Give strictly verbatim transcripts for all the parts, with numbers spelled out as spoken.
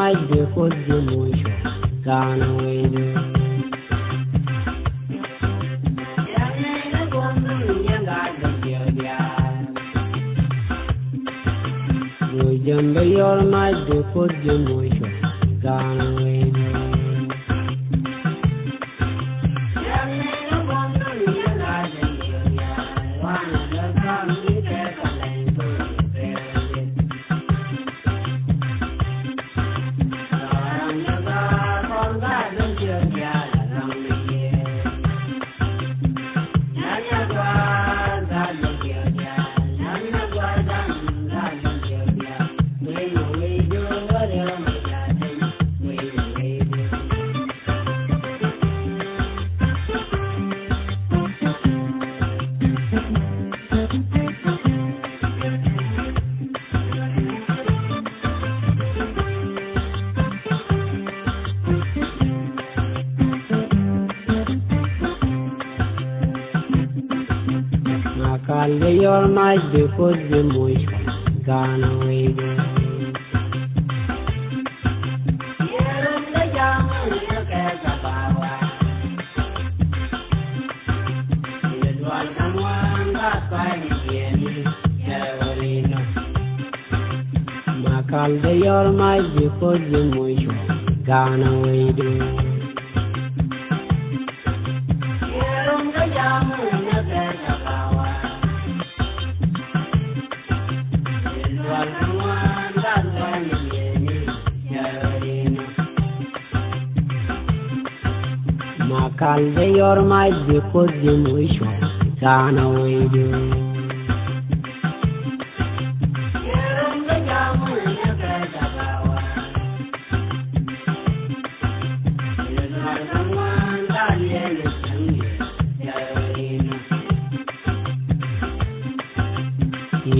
Mac bi Kuoth ji̱ moc cuɔ̱ŋ, Ga̱a̱n wecdu. Ru jɛn bä yɔr mac bi Kuoth ji̱ moc cuɔ̱ŋ, Ga̱a̱n wecdu. Makal bä yɔr mac bi Kuoth ji̱ moc cuɔ̱ŋ, Ga̱a̱n wecdu. Makal bä yɔr mac bi Kuoth ji̱ moc cuɔ̱ŋ, Ga̱a̱n wecdu. Makal bä yɔr mac bi Kuoth ji̱ moc cuɔ̱ŋ, Ga̱a̱n wecdu.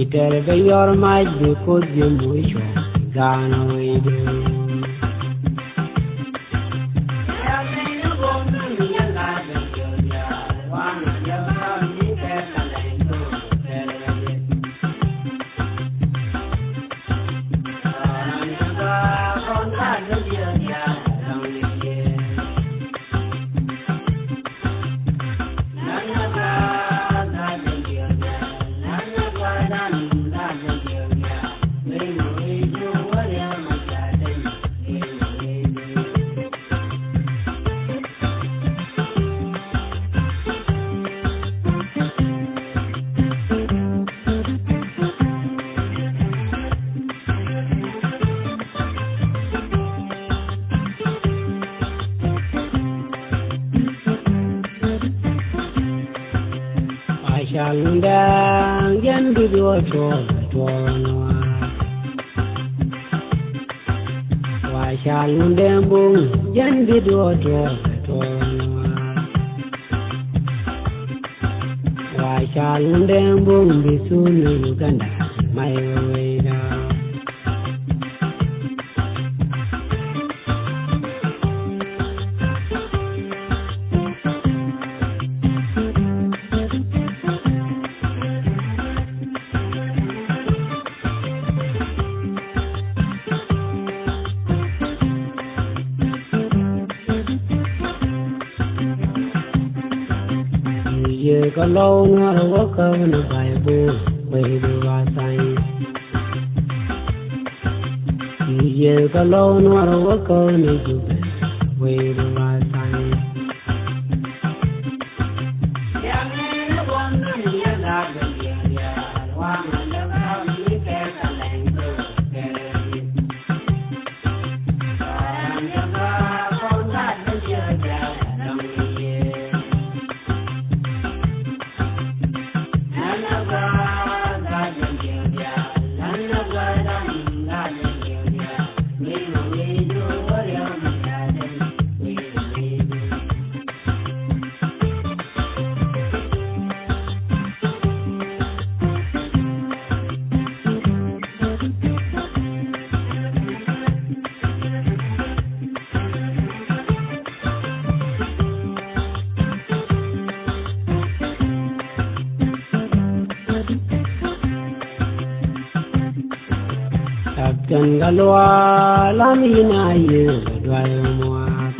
Itɛr bä yɔr mac bi Kuoth ji̱ moc cuɔ̱ŋ, Ga̱a̱n wecdu. Wa cal Lundɛŋ jɛn bi duɔ̱ɔ̱r tuɔɔk tuɔɔk nuaar. Wa cal Lundɛŋ Buŋ jɛn bi duɔ̱ɔ̱r tuɔɔk tuɔɔk nuaar. Wa cal Lundɛŋ Buŋ bi thun ni Uganda, may wewey da. Yie kä lɔw nuɔr wä kä ni Baibul, wec du wa tha̱a̱ŋ. Yie kä lɔw nuɔr wä kä ni Jubɛ, wec du wa tha̱a̱ŋ. Captain Galwa lam yi na yi duay muat.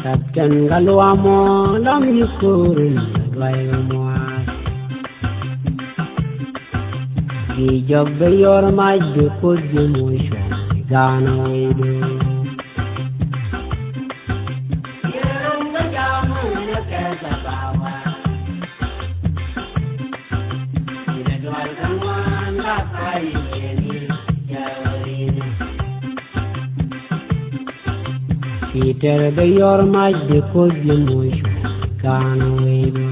Captain Galwa mo lam yi kurin duay muat. Ki jɔk be yor mac bi kut bi muc gan widu. Peter bɛ yɔr mac bi koc bi muc kan widu.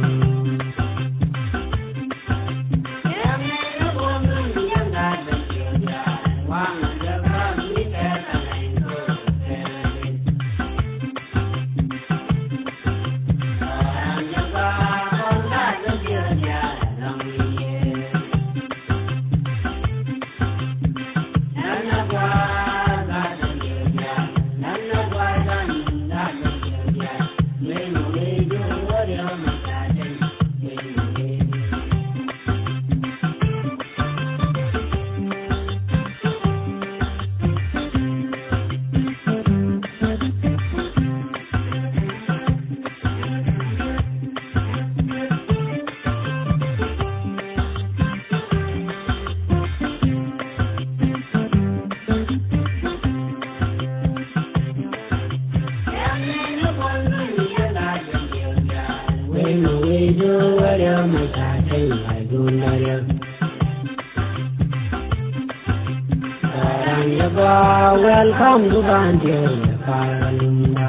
Welcome to Bandia Paralunda.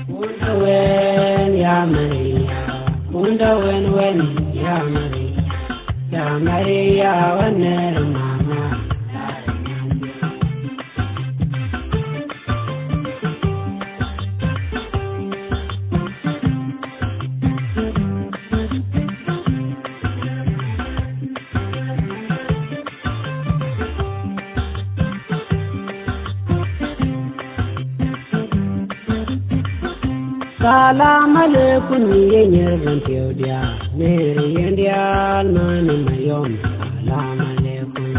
Kunda wen ya Maria, kunda wen wen ya Maria, ya Maria wen mama. Salam alaikum, yɛ nyɛr bän tiɛw diaal, ner yɛn diaal, mani Mayom. Salam alaikum.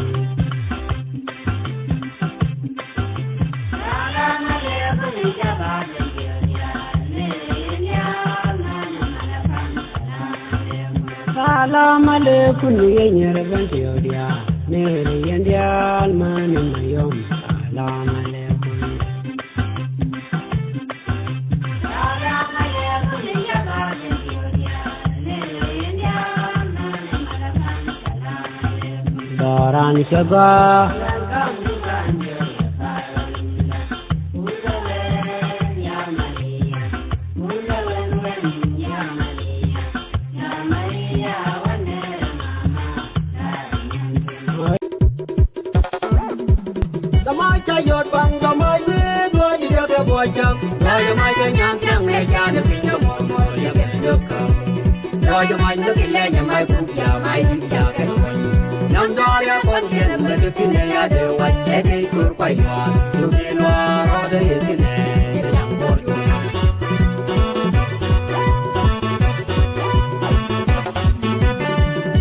Salam alaikum, yɛ nyɛr bän tiɛw diaal, ner yɛn diaal, mani Mayom. Salam alaikum. Dɔran cɛ gɔaa. Dama ca yot bang dama yit wa di dek dek wa cam. Lawyer ma ca nyam tiang ne ca ne pinya mo mo ya ke duk. Lawyer ma ne ki le nyam mai ku ya mai di ya ke. Nam dor ya kon ye ma de pine ya de wa ye de kur kwa ya. Yu ki lo ro de ye ki ne.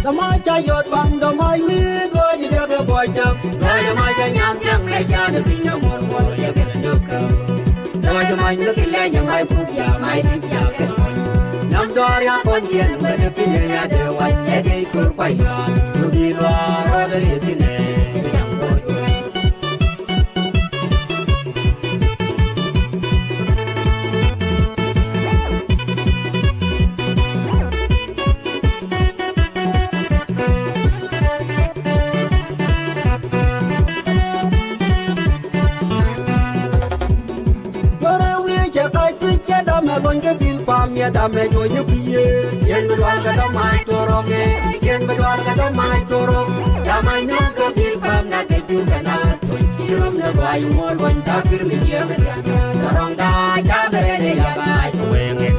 Dama ca yot bang dama yit wa di dek dek wa cam. Lawyer ma ca nyam tiang ne ca ne pinya mo mo ya ke duk. Lawyer ma ne ki le nyam mai ku ya mai di ya ke. Nam dor ya kon ye ma de pine ya de wa ye de kur kwa ya. Yu ki lo ro de ye ki ne. Yore wiye cɛ kac pi̱c cɛ damɛ luɔny kä bil pam yɛ damɛ juɔny kä pi̱i̱ yɛ. Yɛn bi lual kɛ dɔ̱ma̱c tuɔrɔkɛ. Yɛn bi lual kɛ dɔ̱ma̱c tuɔrɔk. Damɛ nyɔk kä bil pam na kɛ jur kɛ na tuɔny. Ci rom ni gɔaa yi ŋuɔl luɔny ka kir mi jiɛm. Tɔrɔŋda ca bɛ rɛn ni ya ba ci wɛŋɛ.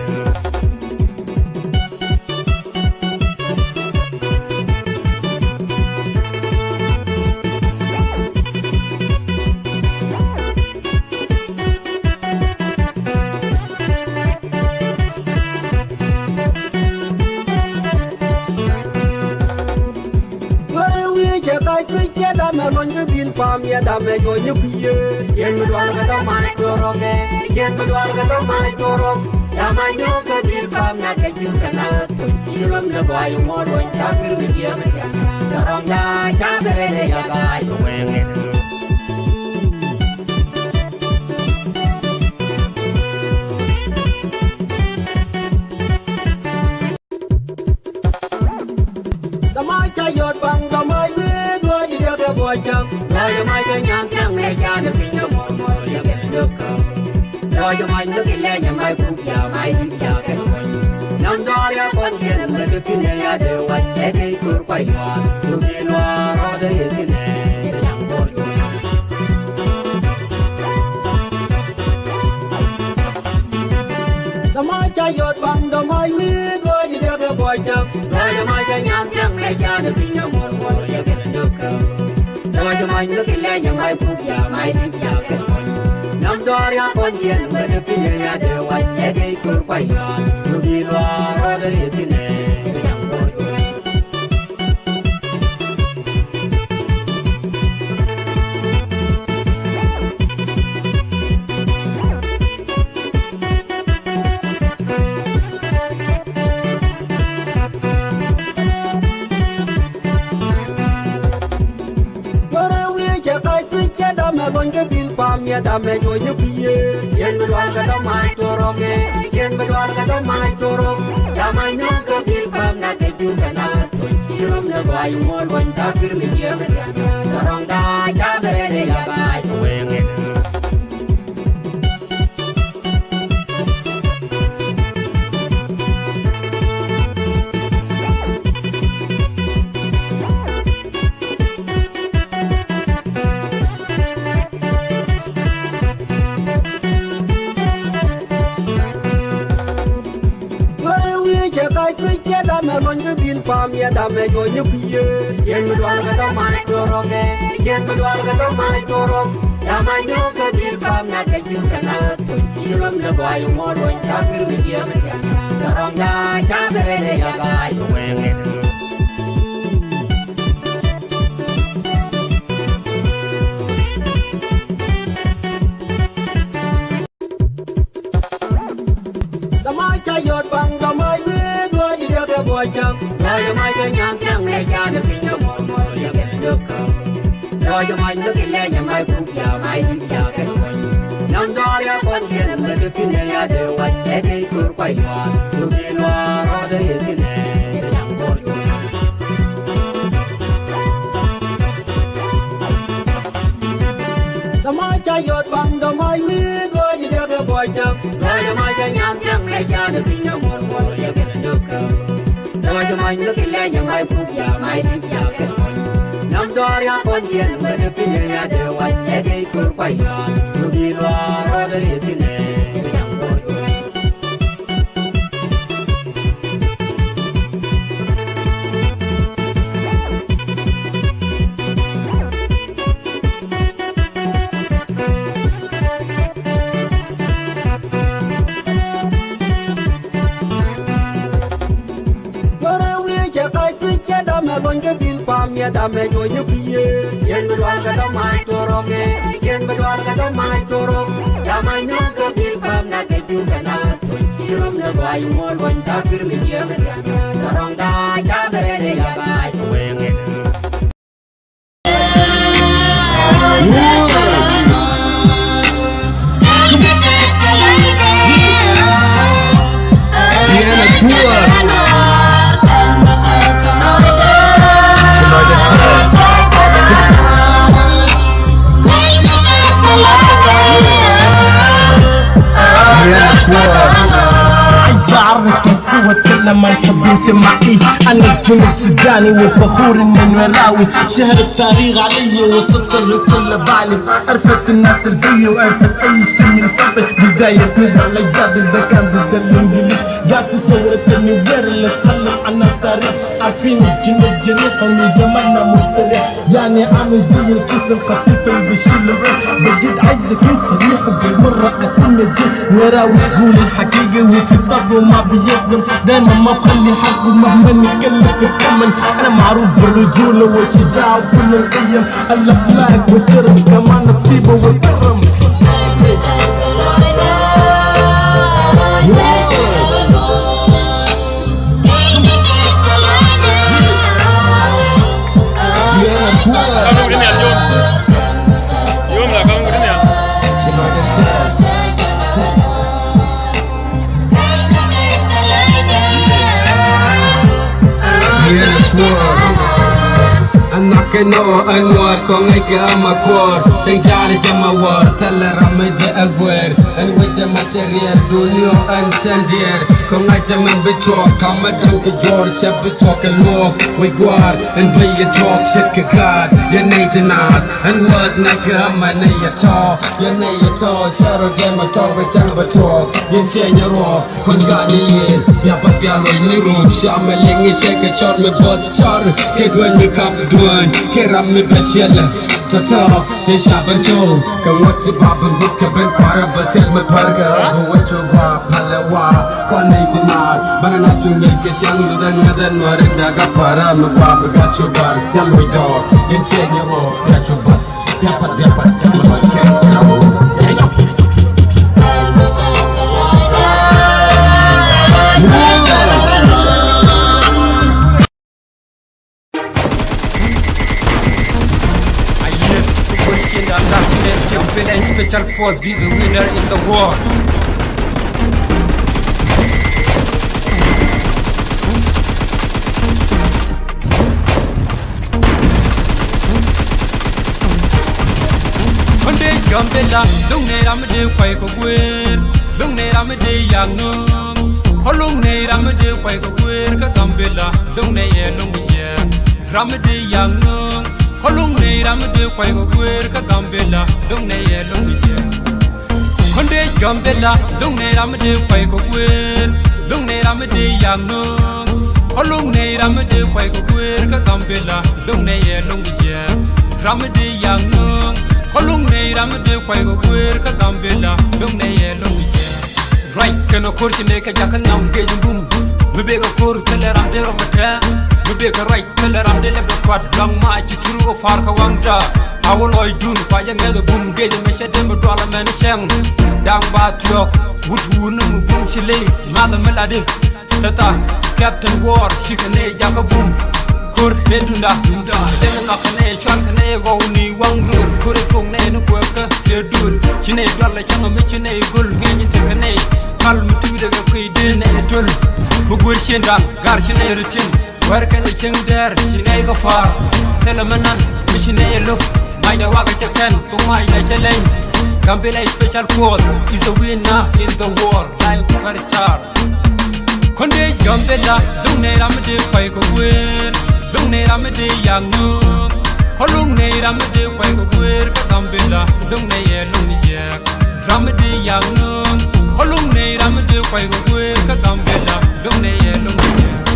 Damɛ luɔny kä bil pam yɛ damɛ jɔny ɛ kui̱ yɛ. Yɛn mi dual kɛ dɔ̱ mac tuɔrɔk ɛ, yɛn mi dual kɛ dɔ̱ mac tuɔrɔk. Damɛ nyɔk kä bil pam na kɛ ji̱n kɛ na thuc. Ci ruɔ̱m dɛ gɔaa yɛ ŋuɔ̱t luɔny ka gir mi diɛm ɛ jɛn. Tɔrɔŋda ca bɛ rɛn ɛ yɛ gɔaa yɛ wɛŋ ɛ. Dama ca yɔt baŋ dama yee duɔ̱ɔ̱c diɛ kɛ buɔ̱c cäŋ. Lɔc ma ca nyaŋ thiaŋ nɛ ca ni piny a muɔr muɔr yɛ kɛ dök kä. Lɔc ma nyɔk ilɛ nyɛ ma kuk ya ma yip ya kɛ kuɔny. Nam dɔɔr ya kɔn yɛn mɛ dök kinɛ ya dee wac ɛ dee kur kuay luɔr. Duk iluɔr rɔɔdɛ yɛ kinɛ. Dama ca yɔt baŋ dama wi̱i̱ duɔ̱ɔ̱c i̱ dee kɛ buɔ̱c cäŋ. Duɔ̱ɔ̱c ma ca nyaŋ thiaŋ mɛ ca ni piny ni muɔr muɔr yɛ kɛ ni dök kä. Duɔ̱ɔ̱c ma nyɔk ilɛ nyɛ ma kuk ya ma yip ya kɛ kuɔny. Nam dɔɔr ya kɔn yɛn mɛ dee piny ya dee wac yɛ dee kur kuay luɔr. Duk iluɔr rɔɔdɛ yɛ kinɛ. Yɔrɛ wi̱i̱ cɛ kac kui̱ cɛ damɛ luɔny kä bil pam yɛ damɛ juɔ̱ny kui̱ yɛ. Yɛn bi dual kɛ dɔ̱ mac tuɔrɔk ɛ, yɛn bi dual kɛ dɔ̱ mac tuɔrɔk. Damɛ nyɔk kä bil pam na kɛ jur kɛ na tuɔ̱ny. Ci rom ni gɔaa yɛ ŋuɔ̱t luɔny ka gir mi jiɛm ɛ diɛn. Tɔrɔŋda ca bɛ rɛn ɛ yɛ gɔaa yɛ wɛŋ ɛ. Yɔrɛ wi̱i̱ cɛ kac kui̱ cɛ damɛ luɔny kä bil pam yɛ damɛ juɔ̱ny kui̱ yɛ. Yɛn bi dual kɛ dɔ̱ mac tuɔrɔk ɛ, yɛn bi dual kɛ dɔ̱ mac tuɔrɔk. Damɛ nyɔk kä bil pam na kɛ ji̱n kɛ na thuc. Ci ruɔ̱m ni gɔaa yɛ ŋuɔ̱t luɔny ca gir mi jiɛm ɛ jɛn. Tɔrɔŋda ca bɛ rɛn ɛ yɛ gɔaa yɛ wɛŋ ɛ. Dama ca yɔt baŋ dama wi̱i̱ duɔ̱ɔ̱c i̱ dee kɛ buɔ̱c cäŋ. Lɔc ma ca nyaŋ thiaŋ nɛ ca ni piny a muɔr muɔr yɛ kɛ dök kä. Lɔc ma nyɔk ilɛ nyɛ ma kuk ya ma yip ya kɛ kuɔny. Nam dɔɔr ya kɔn yɛn mɛ dee kinɛ ya dee wac ɛ dee kur kuay luɔr. Duk iluɔr rɔɔdɛ yɛ kinɛ. Dama ca yɔt baŋ dama wi̱i̱ duɔ̱ɔ̱c i̱ dee kɛ buɔ̱c cäŋ. Duɔ̱ɔ̱c ma ca nyaŋ thiaŋ nɛ ca ni piny ni muɔr muɔr yɛ kɛ dök kä. Duɔ̱ɔ̱c ma nyɔk ilɛ nyɛ ma kuk ya ma yip ya kɛ kuɔny. Nam dɔɔr ya kɔn yɛn mɛ dee piny ya dee wac ɛ dee kur kuay luɔr. Duk iluɔr rɔɔdɛ yɛ kinɛ. Yɔrɛ wi̱i̱ cɛ kac kui̱ cɛ damɛ luɔny kä bil pam yɛ damɛ juɔ̱ny kui̱ yɛ. Yɛn bi dual kɛ dɔ̱ mac tuɔrɔk ɛ, yɛn bi dual kɛ dɔ̱ mac tuɔrɔk. Damɛ nyɔk kä bil pam na kɛ jur kɛ na tuɔ̱ny. Ci rom ni gɔaa yɛ ŋuɔ̱t luɔny ka gir mi jiɛm ɛ diɛn. Tɔrɔŋda ca bɛ rɛn ɛ yɛ gɔaa yɛ wɛŋ ɛ. عايز أعرف كيف سوى أتكلم عن حب انتمائي. أنا الجنوب السوداني وفخور إني نويراوي. شهر التاريخ علي وسطر الكل بالي. عرفت الناس البي وعرفت أي شي من بداية من على جاد الدكان ضد الإنجليز. قاسي صورة النوير اللي اتكلم عن التاريخ. عارفين الجنوب جنوب ومن زماننا مستريح. يعني عامل زي الكيس الخفيف اللي بيشيل الروح. بجد عايزك صريح بالمرة أكون زي نراوي يقول الحقيقة وفي طبعه ما بيظلم. دايما ما بخلي حقه مهما يكلف الثمن. أنا معروف بالرجولة والشجاعة وكل القيم. الأخلاق والشرف كمان الطيبة والكرم. Ɛn nhɔk kɛ nɔ ɛn ŋuɔ̱t kɔŋ ŋäc kɛ ɛmɛ kuɔɔr. Cäŋ ja̱a̱n jɛ mɛ wäär thilɛ ram mi jɛ ɛ guɛɛr. Ɛn wec jɛ ma cɛ riɛɛr duuniɔ ɛn cɛn diɛɛr. Kɔŋ ŋa̱c jɛ mɛn bi cuɔɔk kamɛ däŋ kɛ juɔ̱ɔ̱r cɛ bi cuɔɔk kɛ luɔɔk. Wec gua̱a̱r ɛn bey yɛ tuɔɔk ce̱tkɛ gaat yɛ nɛy ti naath. Ɛn wäth ŋäc kɛ ɛmɛ nɛy yɛ tɔ̱ yɛ nɛy yɛ tɔ̱ cɛ rɔ jɛ mɛ tɔ̱ bɛ cɛn bɛ tuɔɔk yɛn ciɛ nyɛ ruɔ̱ɔ̱k. Kun gani yen bia bat bia luɔc ni rum cia mɛ liŋ i̱ cɛ kɛ cɔr mi buɔth cɔr kɛ duɔ̱ny mi kap duɔ̱ny kɛ ram mi bɛ ciɛlɛ. Tɔtɔ tɛ ca ben cɔw kɛ ŋuɔt ti ba ben but kɛ ben para bɛ thil mi par kɛ rɔ bi wä cu ba palɛ wa. Kɔn ni ti naar bana na cu ŋic kɛ ciaŋ luth ɛn ŋäth ɛn mari daga para mi ba bi gat cu bar thil luc dɔɔr in ciɛ nyɛ rɔ bia cu bat. Special force, this is winner in the war. Kɔn dee Gambela, lo̱ŋ nɛy ram mi dee kuay kɛ guer. Lo̱ŋ nɛy ram mi dee yak nööŋ. Kɔn lo̱ŋ nɛy ram mi dee kuay kɛ guer kä Gambela, lo̱ŋ nɛy ɛ lo̱ŋ mi jiɛɛk. Ram mi dee yak nööŋ. Kɔn lo̱ŋ nɛy ram mi dee kuay kɛ guer kä Gambela, lo̱ŋ nɛy ɛ lo̱ŋ mi jiɛɛk. Kɔn dee Gambela, lo̱ŋ nɛy ram mi dee kuay kɛ guer. Lo̱ŋ nɛy ram mi dee yak nööŋ. Kɔn lo̱ŋ nɛy ram mi dee kuay kɛ guer kä Gambela, lo̱ŋ nɛy ɛ lo̱ŋ mi jiɛɛk. Ram mi dee yak nööŋ. Kɔn lo̱ŋ nɛy ram mi dee kuay kɛ guer kä Gambela, lo̱ŋ nɛy ɛ lo̱ŋ mi jiɛɛk. Ruac kɛnɛ ko̱r ci nɛy kɛ jakä nhiam gec bum. Mi bek kɛ ko̱r thilɛ ram dee rɔ mi tɛɛ. Mi bek kɛ ruac thilɛ ram dee lɛ bɛ kuat luaŋ ma ci tur kɛ pa̱a̱r kɛ waŋda. A wä lɔcdun kua jɛ ŋɛth ɛ bum gec mɛ cɛ dee mi dual ɛmɛn cɛŋ. Da̱ŋ ba thiɔ̱k wut wun ni mi bum ci ley math mi latdi. Tata Captain War cikɛ nɛy jakä bum. Ko̱r nɛy dunda dunda. Dee mi nhɔakɛ nɛy cualkɛ nɛy ɣɔw ni waŋ rööl. Ko̱r ɛ tuɔk nɛy ni kuɛɛkä tëë duël. Ci nɛy dual ɛ cäŋ mi ci nɛy göl ŋi̱eec in tekɛ nɛy. Kal mi tuucdɛ kɛ kui̱ dee nɛy ɛ töl. Mi guër cien da̱ŋ gar ci nɛy rɔ ti̱n. Wɛr kɛn ɛ cieŋ dɛɛr ci nɛy kɛ pa̱a̱r. Thilɛ mi nan mi ci nɛy ɛ lo̱k. Macdɛ wakɛ cɛ kɛn thok macdɛ cɛ leny. Gambela Special Force is a winner in the war like superstar. Kɔn dee Gambela, lo̱ŋ nɛy ram mi dee kuay kɛ guer. Lo̱ŋ nɛy ram mi dee yak nööŋ. Kɔn lo̱ŋ nɛy ram mi dee kuay kɛ guer kä Gambela, lo̱ŋ nɛy ɛ lo̱ŋ mi jiɛɛk. Ram mi dee yak nööŋ. Kɔn lo̱ŋ nɛy ram mi dee kuay kɛ guer kä Gambela, lo̱ŋ nɛy ɛ lo̱ŋ mi jiɛɛk.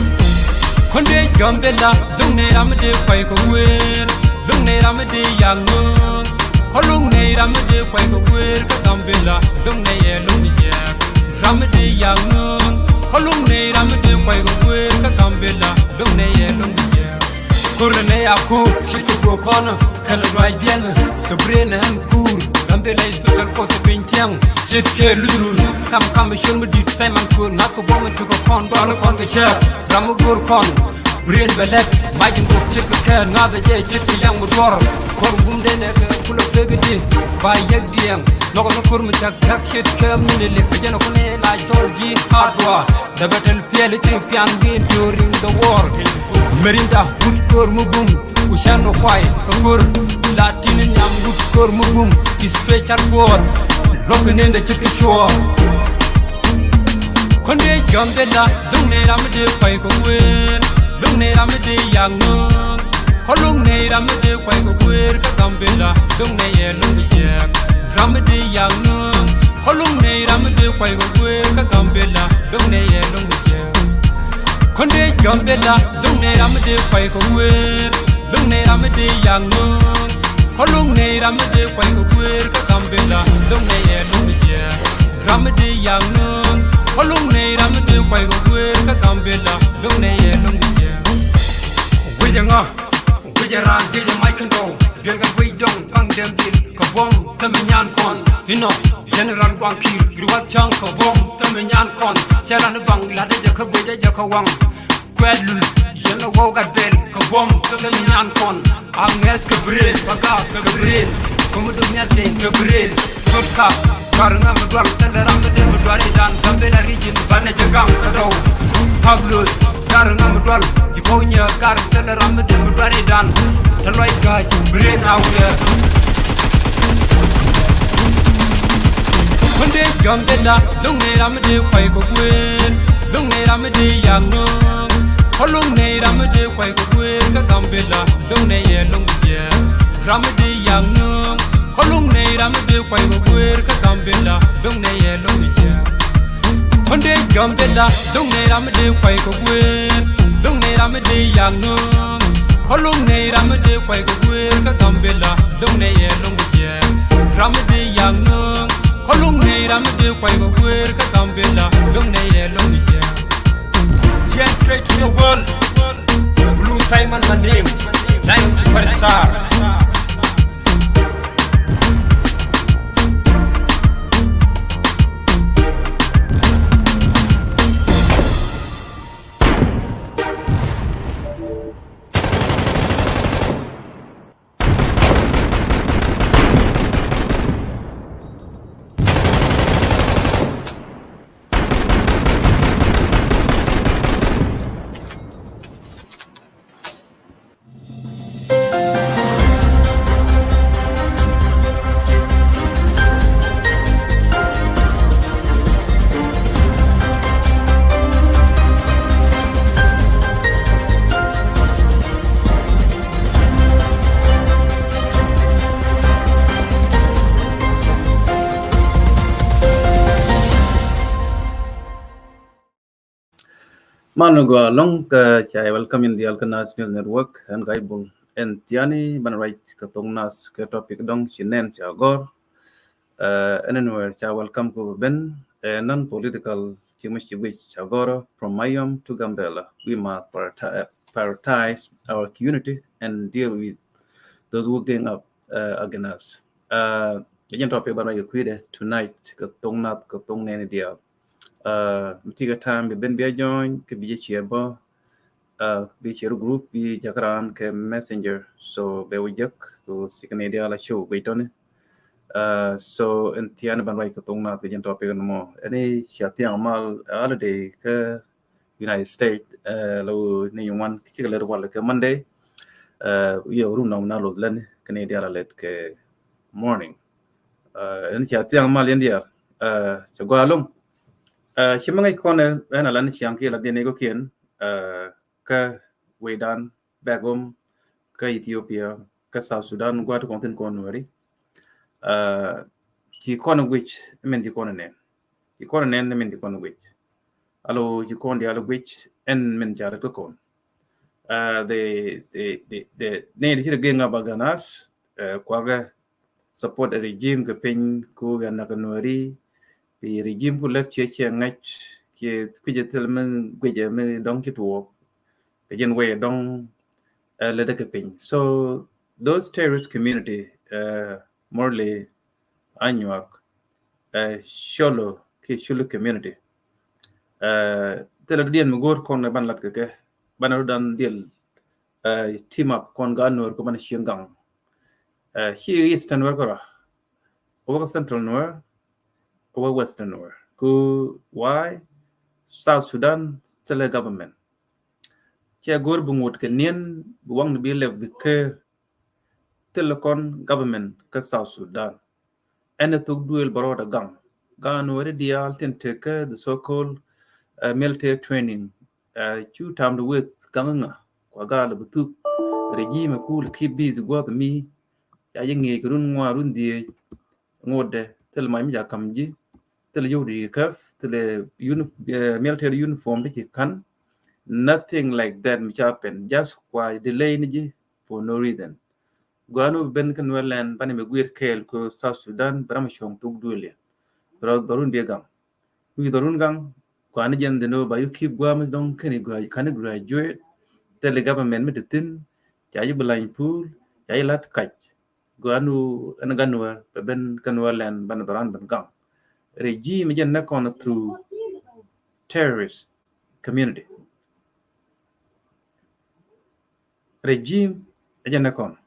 Kɔn dee Gambela, lo̱ŋ nɛy ram mi dee kuay kɛ guer. Lo̱ŋ nɛy ram mi dee yak nööŋ. Kɔn lo̱ŋ nɛy ram mi dee kuay kɛ guer kä Gambela, lo̱ŋ nɛy ɛ lo̱ŋ mi jiɛɛk. Ram mi dee yak nööŋ. Kɔn lo̱ŋ nɛy ram mi dee kuay kɛ guer kä Gambela, lo̱ŋ nɛy ɛ lo̱ŋ mi jiɛɛk. Ko̱r ni nɛy a ko̱r ci kɛ ko̱r kɔn kɛn ruac biɛn kɛ bi rɛn ɛn kuur. Gambela Special Force piny thiaŋ. Ce̱tkɛ luth rur kam kam col mi di̱t Simon Ko̱r ŋa̱th kɛ buɔ̱m in tekɛ kɔn dual kɔn kɛ cɛɛr. Ram mi go̱r kɔn. Bi riet bɛ lɛt mac in kok ce̱tkɛ kɛɛr ŋa̱thɛ jɛ ce̱tkɛ yaŋ mi duɔr. Ko̱r bum dee nɛ kɛ kulɛ pek di ba yɛk diɛŋ. Nhɔkɛ ni ko̱r mi thia̱k thia̱k ce̱tkɛ mi ni lek kɛ jɛn ɛ kun ɛ la cɔl ji̱ hardware. Dee bɛ tɛl piɛl i̱ ci pian wi̱i̱ during the war. Merinda wut ko̱r mi bum ku cɛn ɔ kuay kɛ ko̱r. La tin nhiam wut ko̱r mi bum Special Force. Luɔ̱k kɛ nendɛ ce̱tkɛ cuɔɔr. Kɔn dee Gambela, lo̱ŋ nɛy ram mi dee kuay kɛ guer. Lo̱ŋ nɛy ram mi dee yak nööŋ. Kɔn lo̱ŋ nɛy ram mi dee kuay kɛ guer kä Gambela, lo̱ŋ nɛy ɛ lo̱ŋ mi jiɛɛk. Ram mi dee yak nööŋ. Kɔluŋ nɛy ram mi dee kuay kɛ guer kä Gambela, luŋ nɛy ɛ luŋ mi jiɛ. Kɔn dee Gambela, luŋ nɛy ram mi dee kuay kɛ guer, luŋ nɛy ram mi dee yak nuŋ. Kɔluŋ nɛy ram mi dee kuay kɛ guer kä Gambela, luŋ nɛy ɛ luŋ mi jiɛ. Ram mi dee yak nuŋ. Kɔluŋ nɛy ram mi dee kuay kɛ guer kä Gambela, luŋ nɛy ɛ luŋ mi jiɛ. Wecɛ ŋa? Wecɛ raan dee jɛ mac kɛn tɔw. Duel kɛ guec dɔŋ kaŋ dɛm dil kɛ buɔ̱m tämɛ nyan kɔn. Inɔ General Guaŋ Kiir gir wath ca̱ŋ kɛ buɔ̱m tämɛ nyan kɔn. Cɛ ran ibaŋ lat jɛ kä guec jɛ kɛ waŋ. Kuɛt lul yɛn a wɔw gat bɛl kɛ buɔ̱m tämɛ nyan kɔn. A ŋɛth kɛ brain, ba gaak kɛ brain. Kä mi duk nhial tëë kɛ brain. Thop kap, kar ŋa mi dual, thilɛ ram mi dee mi dual idan. Gambela region banɛ jɛ gaŋ kä dɔw. Pablos, kar ŋa mi dual, ji̱ kɔw nyɛ kar, thilɛ ram mi dee mi dual idan. Thilɛ lɔc ga̱a̱c, brain aware. Kɔn dee Gambela, luŋ nɛy ram mi dee kuay kɛ guer, luŋ nɛy ram mi dee yak nuŋ. Kɔluŋ nɛy ram mi dee kuay kɛ guer kä Gambela, luŋ nɛy ɛ luŋ mi jiɛ. Ram mi dee yak nuŋ. Kɔluŋ nɛy ram mi dee kuay kɛ guer kä Gambela, luŋ nɛy ɛ luŋ mi jiɛ. Kɔn dee Gambela, luŋ nɛy ram mi dee kuay kɛ guer, luŋ nɛy ram mi dee yak nuŋ. Kɔluŋ nɛy ram mi dee kuay kɛ guer kä Gambela, luŋ nɛy ɛ luŋ mi jiɛ. Ram mi dee yak nuŋ. Kɔluŋ nɛy ram mi dee kuay kɛ guer kä Gambela, luŋ nɛy ɛ luŋ mi jiɛ. Yɛn trade to the world. Blue Simon my name. Nine superstar. Man gua long ka chai welcome in the Alkanas News Network and Gaibul and Tiani ban right ka tong nas ka topic dong chinen chagor. Uh, anywhere cha welcome ku ben a non-political chimuchi which chagor from Mayom to Gambela. We must prioritize our unity and deal with those who gang up uh, against us. Uh, again topic ban right ku tonight ka tong nas ka tong neni dia. Uh, mi ti kɛ time bi ben bi a join kɛ bi jɛ share bä. Uh, bi share group bi jɛ kɛ ran kɛ messenger. So bɛ wä jek kɛ sikɛ ni dia la show guic tɔni. Uh, so in tian ban right kɛ thong na kɛ jɛn topic ni mɔ. Ɛn i̱ cia thiaŋ mal holiday kɛ United States. Uh, lo ni ŋuan kɛ cikɛ lɛt wal kɛ Monday. Uh, yɛ rum na wuna loth lɛn kɛ ni dia la lɛt kɛ morning. Uh, ɛn cia thiaŋ mal yɛn dia. Uh, cɛ gua loŋ. Uh, ci mi ŋäc kɔn ɛn a lan ciaŋ kiɛ la diɛn i̱ kɔkiɛn. Uh, kä wecdan back home kä Ethiopia kä South Sudan gua̱a̱t kɔn thin kɔn Nuɛri. Uh, ci kɔn guic min ci kɔn nɛn ci kɔn nɛn min ci kɔn guic. Alo ci kɔn dial guic ɛn min ca rɛt kä kɔn. Uh, the the the the nɛn ci rɛ geng aba ganas. Uh, kuagɛ support a regime kɛ piny ku gan nak Nuɛri. Bi regime ku lɛt ciɛ ciɛ ŋäc kiɛ kui̱cɛ thil mi guicɛ mi dɔŋ ci tuɔɔk. Kɛ jɛn wecɛ dɔŋ uh, lɛ däk kɛ piny. So those terrorist community uh, morely Anyuak, uh, Sholo kiɛ Shulu community. Uh, thilɛ dɔ̱diɛn mi go̱o̱r kɔn ban lat kɛ kɛ ban rɔ dan diɛl uh, team up kɔn ga Nuɛr kɔ ban cieŋ gaŋ. Uh, ci Eastern Nuɛr kɔra wä kä Central Nuɛr wä Western Nuɛr ku why South Sudan thilɛ government. Cɛ go̱o̱r bi ŋot kɛ niɛn bi waŋ ni bi lɛp bi ker. Thil kɔn government kä South Sudan. Ɛn ɛ thok duëël bä rɔɔdɛ gaŋ. Gaŋ ni wä ri diaal tin tekä the so-called uh, military training. Uh, cu tam di weth gaŋ ŋa kua gaal bi thuk. Regime kul ki bis guɔth mi. Ya jɛ ŋiec kɛ run ŋuan run dhieec. Ŋotdɛ thil mac mi ca kam ji̱. thilɛ yio̱w di käp, thilɛ uni-, eh, military uniform ti ci ka̱n. Nothing like that mi ca happen. Just kua delay ni ji̱ for no reason. Gɔaa ni ben kä Nuɛr land banɛ mi guir kɛɛl kä South Sudan, bɛ ram cuɔ̱ŋ thuk duël yɛ. Bɛ rɔ dhɔrun biɛ gaŋ. Wi̱i̱ dhɔrun gaŋ, kua ni jɛn dhin ba you keep gua̱a̱ mi dɔ̱ŋ kɛn i̱ gua̱a̱, kani graduate, thilɛ government mi ti thi̱n, ca ji̱ bi lany puul, ca ji̱ lat kac. Gɔaa ni ɛn gan Nuɛr, bɛ ben kä Nuɛr land banɛ dhɔran ben gaŋ. Regime jɛn nɛ kɔn through terrorist community. Regime ɛ jɛn nɛ kɔn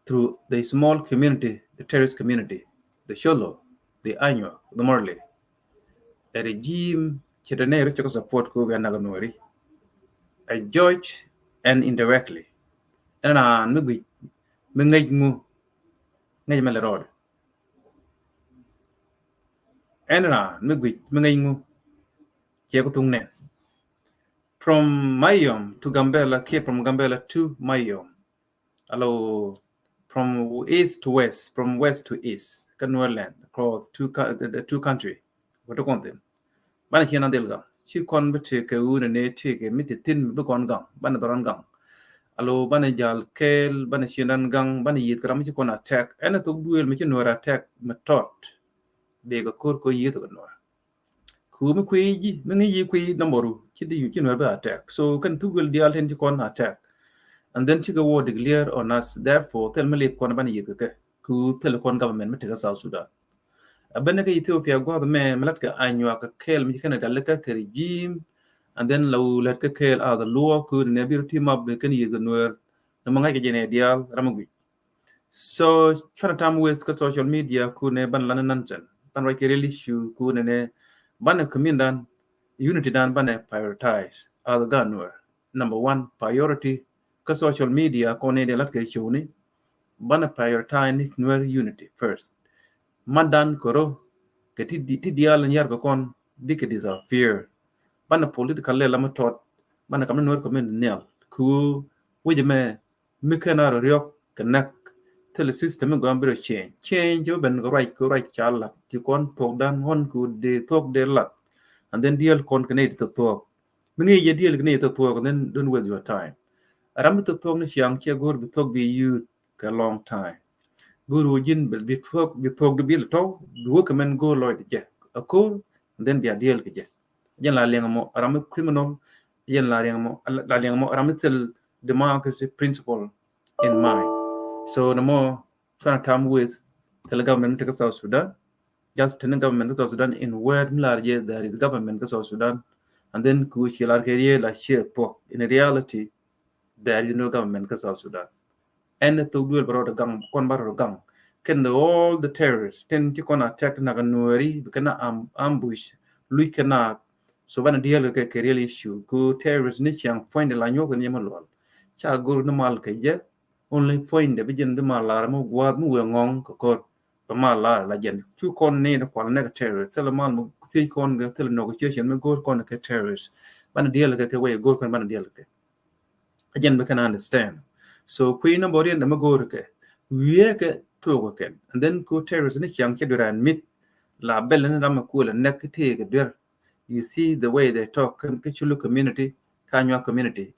through the small community, the terrorist community, the Sholo, the Anyuak, the Murle. Ɛ regime cɛ te nɛ rɔ cɛ kɔ support ko bia nak Nuɛri. Ɛ judge and indirectly. Ɛn raan mi guic mi ŋäc ŋu, ŋäc mɛ lɛ rɔɔdɛ. Ɛn raan mi guic mi ŋäc ŋu, cɛ kɔ thuŋ nɛn. From Mayom to Gambela, kiɛ from Gambela to Mayom. Alo, from east to west, from west to east. Kä Nuerland, across two cou-, the, the two country. Wä ti kɔn thin. Banɛ ciɛ nan dhil gaŋ. Ci kɔn bi tëëkɛ wunɛ ni tëëkɛ mi ti thin mi bi kɔn gaŋ. Banɛ dhɔran gaŋ. Alo, banɛ jal kɛɛl, banɛ ciɛ nan gaŋ, banɛ yieth kɛ ram mi ci kɔn attack. Ɛn ɛ thok duëël mi ci Nuɛr attack mi tɔt. Bikɛ ko̱r kɔ yieth kɛ Nuɛr. Ku mi kui̱ ji̱, mi ŋi̱i̱c ji̱ kui̱ number ru, ci di yu ci Nuɛr bi attack. So kɛn thuk duël diaal tin ci kɔn attack. And then cikɛ war declare on us. Therefore thil mi lip kɔn banɛ yieth kɛ kɛ. Ku thil kɔn government mi tekɛ South Sudan. A ben kɛ Ethiopia gua̱th mɛ, mi lat kɛ Anyuak kɛ kɛɛl mi ci kɛn a dal kɛ kɛ regime. And then la wu lat kɛ kɛɛl a the luɔ ku ni ne bi ru team up bi kɛn yieth kɛ Nuɛr. Ni mi ŋa̱c kɛ jɛ nɛ diaal ram mi guic. So cuanɛ tam waste kä social media ku ni ban lan nonsense, ban ruac kɛ real issue ku ni ni, banɛ community dan, unity dan banɛ prioritize as a gan Nuɛr. Number one priority kä social media kɔn ni di lat kɛ show ni, banɛ prioritize ni Nuɛr unity first. Mat dan koro kɛ ti di, ti diaal ni yar kɛ kɔn bikɛ disappear. Banɛ political lɛ lamɛ tɔt, banɛ kam ni Nuɛr community nhial. Ku wecɛ mɛ mi kɛn a rɔ riɔk kɛ näk, thilɛ system mi gɔam bi rɔ change. Change ci bi ben kɛ ruac, kɛ ruac ca lat ti kɔn thuɔk dan ɣɔn ku dee thuɔk dee lat. And then diɛl kɔn kɛ nɛy ti thuɔk. Mi ŋi̱i̱c jɛ diɛl kɛ nɛy ti thuɔk, and then don't waste your time. A ram mi thuɔk ni ciaŋ ciɛ go̱r bi thuɔk bi youth kɛ long time. Go̱r wä ji̱n bi, bi thuɔk, bi thuɔk di bil tɔw, bi wä kɛ mɛn go̱r lɔc di jɛ. A ko̱r, and then bia diɛl kɛ jɛ. Jɛn la liɛŋ mɔ a ram mi criminal, jɛn la liɛŋ mɔ, la liɛŋ mɔ a ram mi thil democracy principle in mind. So nɛ mɔ cuanɛ tam waste thil government mi tekɛ South Sudan. Just tini government kä South Sudan in word mi lar jɛ there is government kä South Sudan. And then ku ci lar kɛ riee la ciɛ thuɔk. In reality, there is no government kä South Sudan. Ɛn thok duël bɛ rɔɔdɛ gaŋ, kɔn bɛ rɔɔdɛ gaŋ. Kɛn the all the terrorists tin ci kɔn attack nak Nuɛri bi kɛn am-, ambush luc kɛn a. So banɛ diɛl kɛ kɛ real issue ku terrorist ni ciaŋ puɔ̱nydɛ la nyuɔth ni yɛ mi luɔl. Ca go̱r ni mal kɛ jɛ, only puɔ̱nydɛ bi jɛn di mal lar mi gua̱a̱th mi wee ŋɔŋ kɛ ko̱r. Bɛ mal lar la jɛn cu kɔn ni ni kual nɛk terrorist thilɛ mal mi thiec kɔn kɛ thilɛ negotiation mi go̱r kɔn kɛ terrorist. Banɛ diɛl kɛ kɛ wee go̱r kɔn banɛ diɛl kɛ. A jɛn bi kɛn understand. So kui̱ number riɛn dɛ mi go̱o̱ri kɛ wiee kɛ tuɔɔk kɛ kɛn. And then ku terrorist ni ciaŋ cɛ duer an mit la bɛl ni ram mi kuɔl a nɛk ki tëë kɛ duer. You see the way they talk kɛ, kɛ Shulu community, kɛ Anyuak community.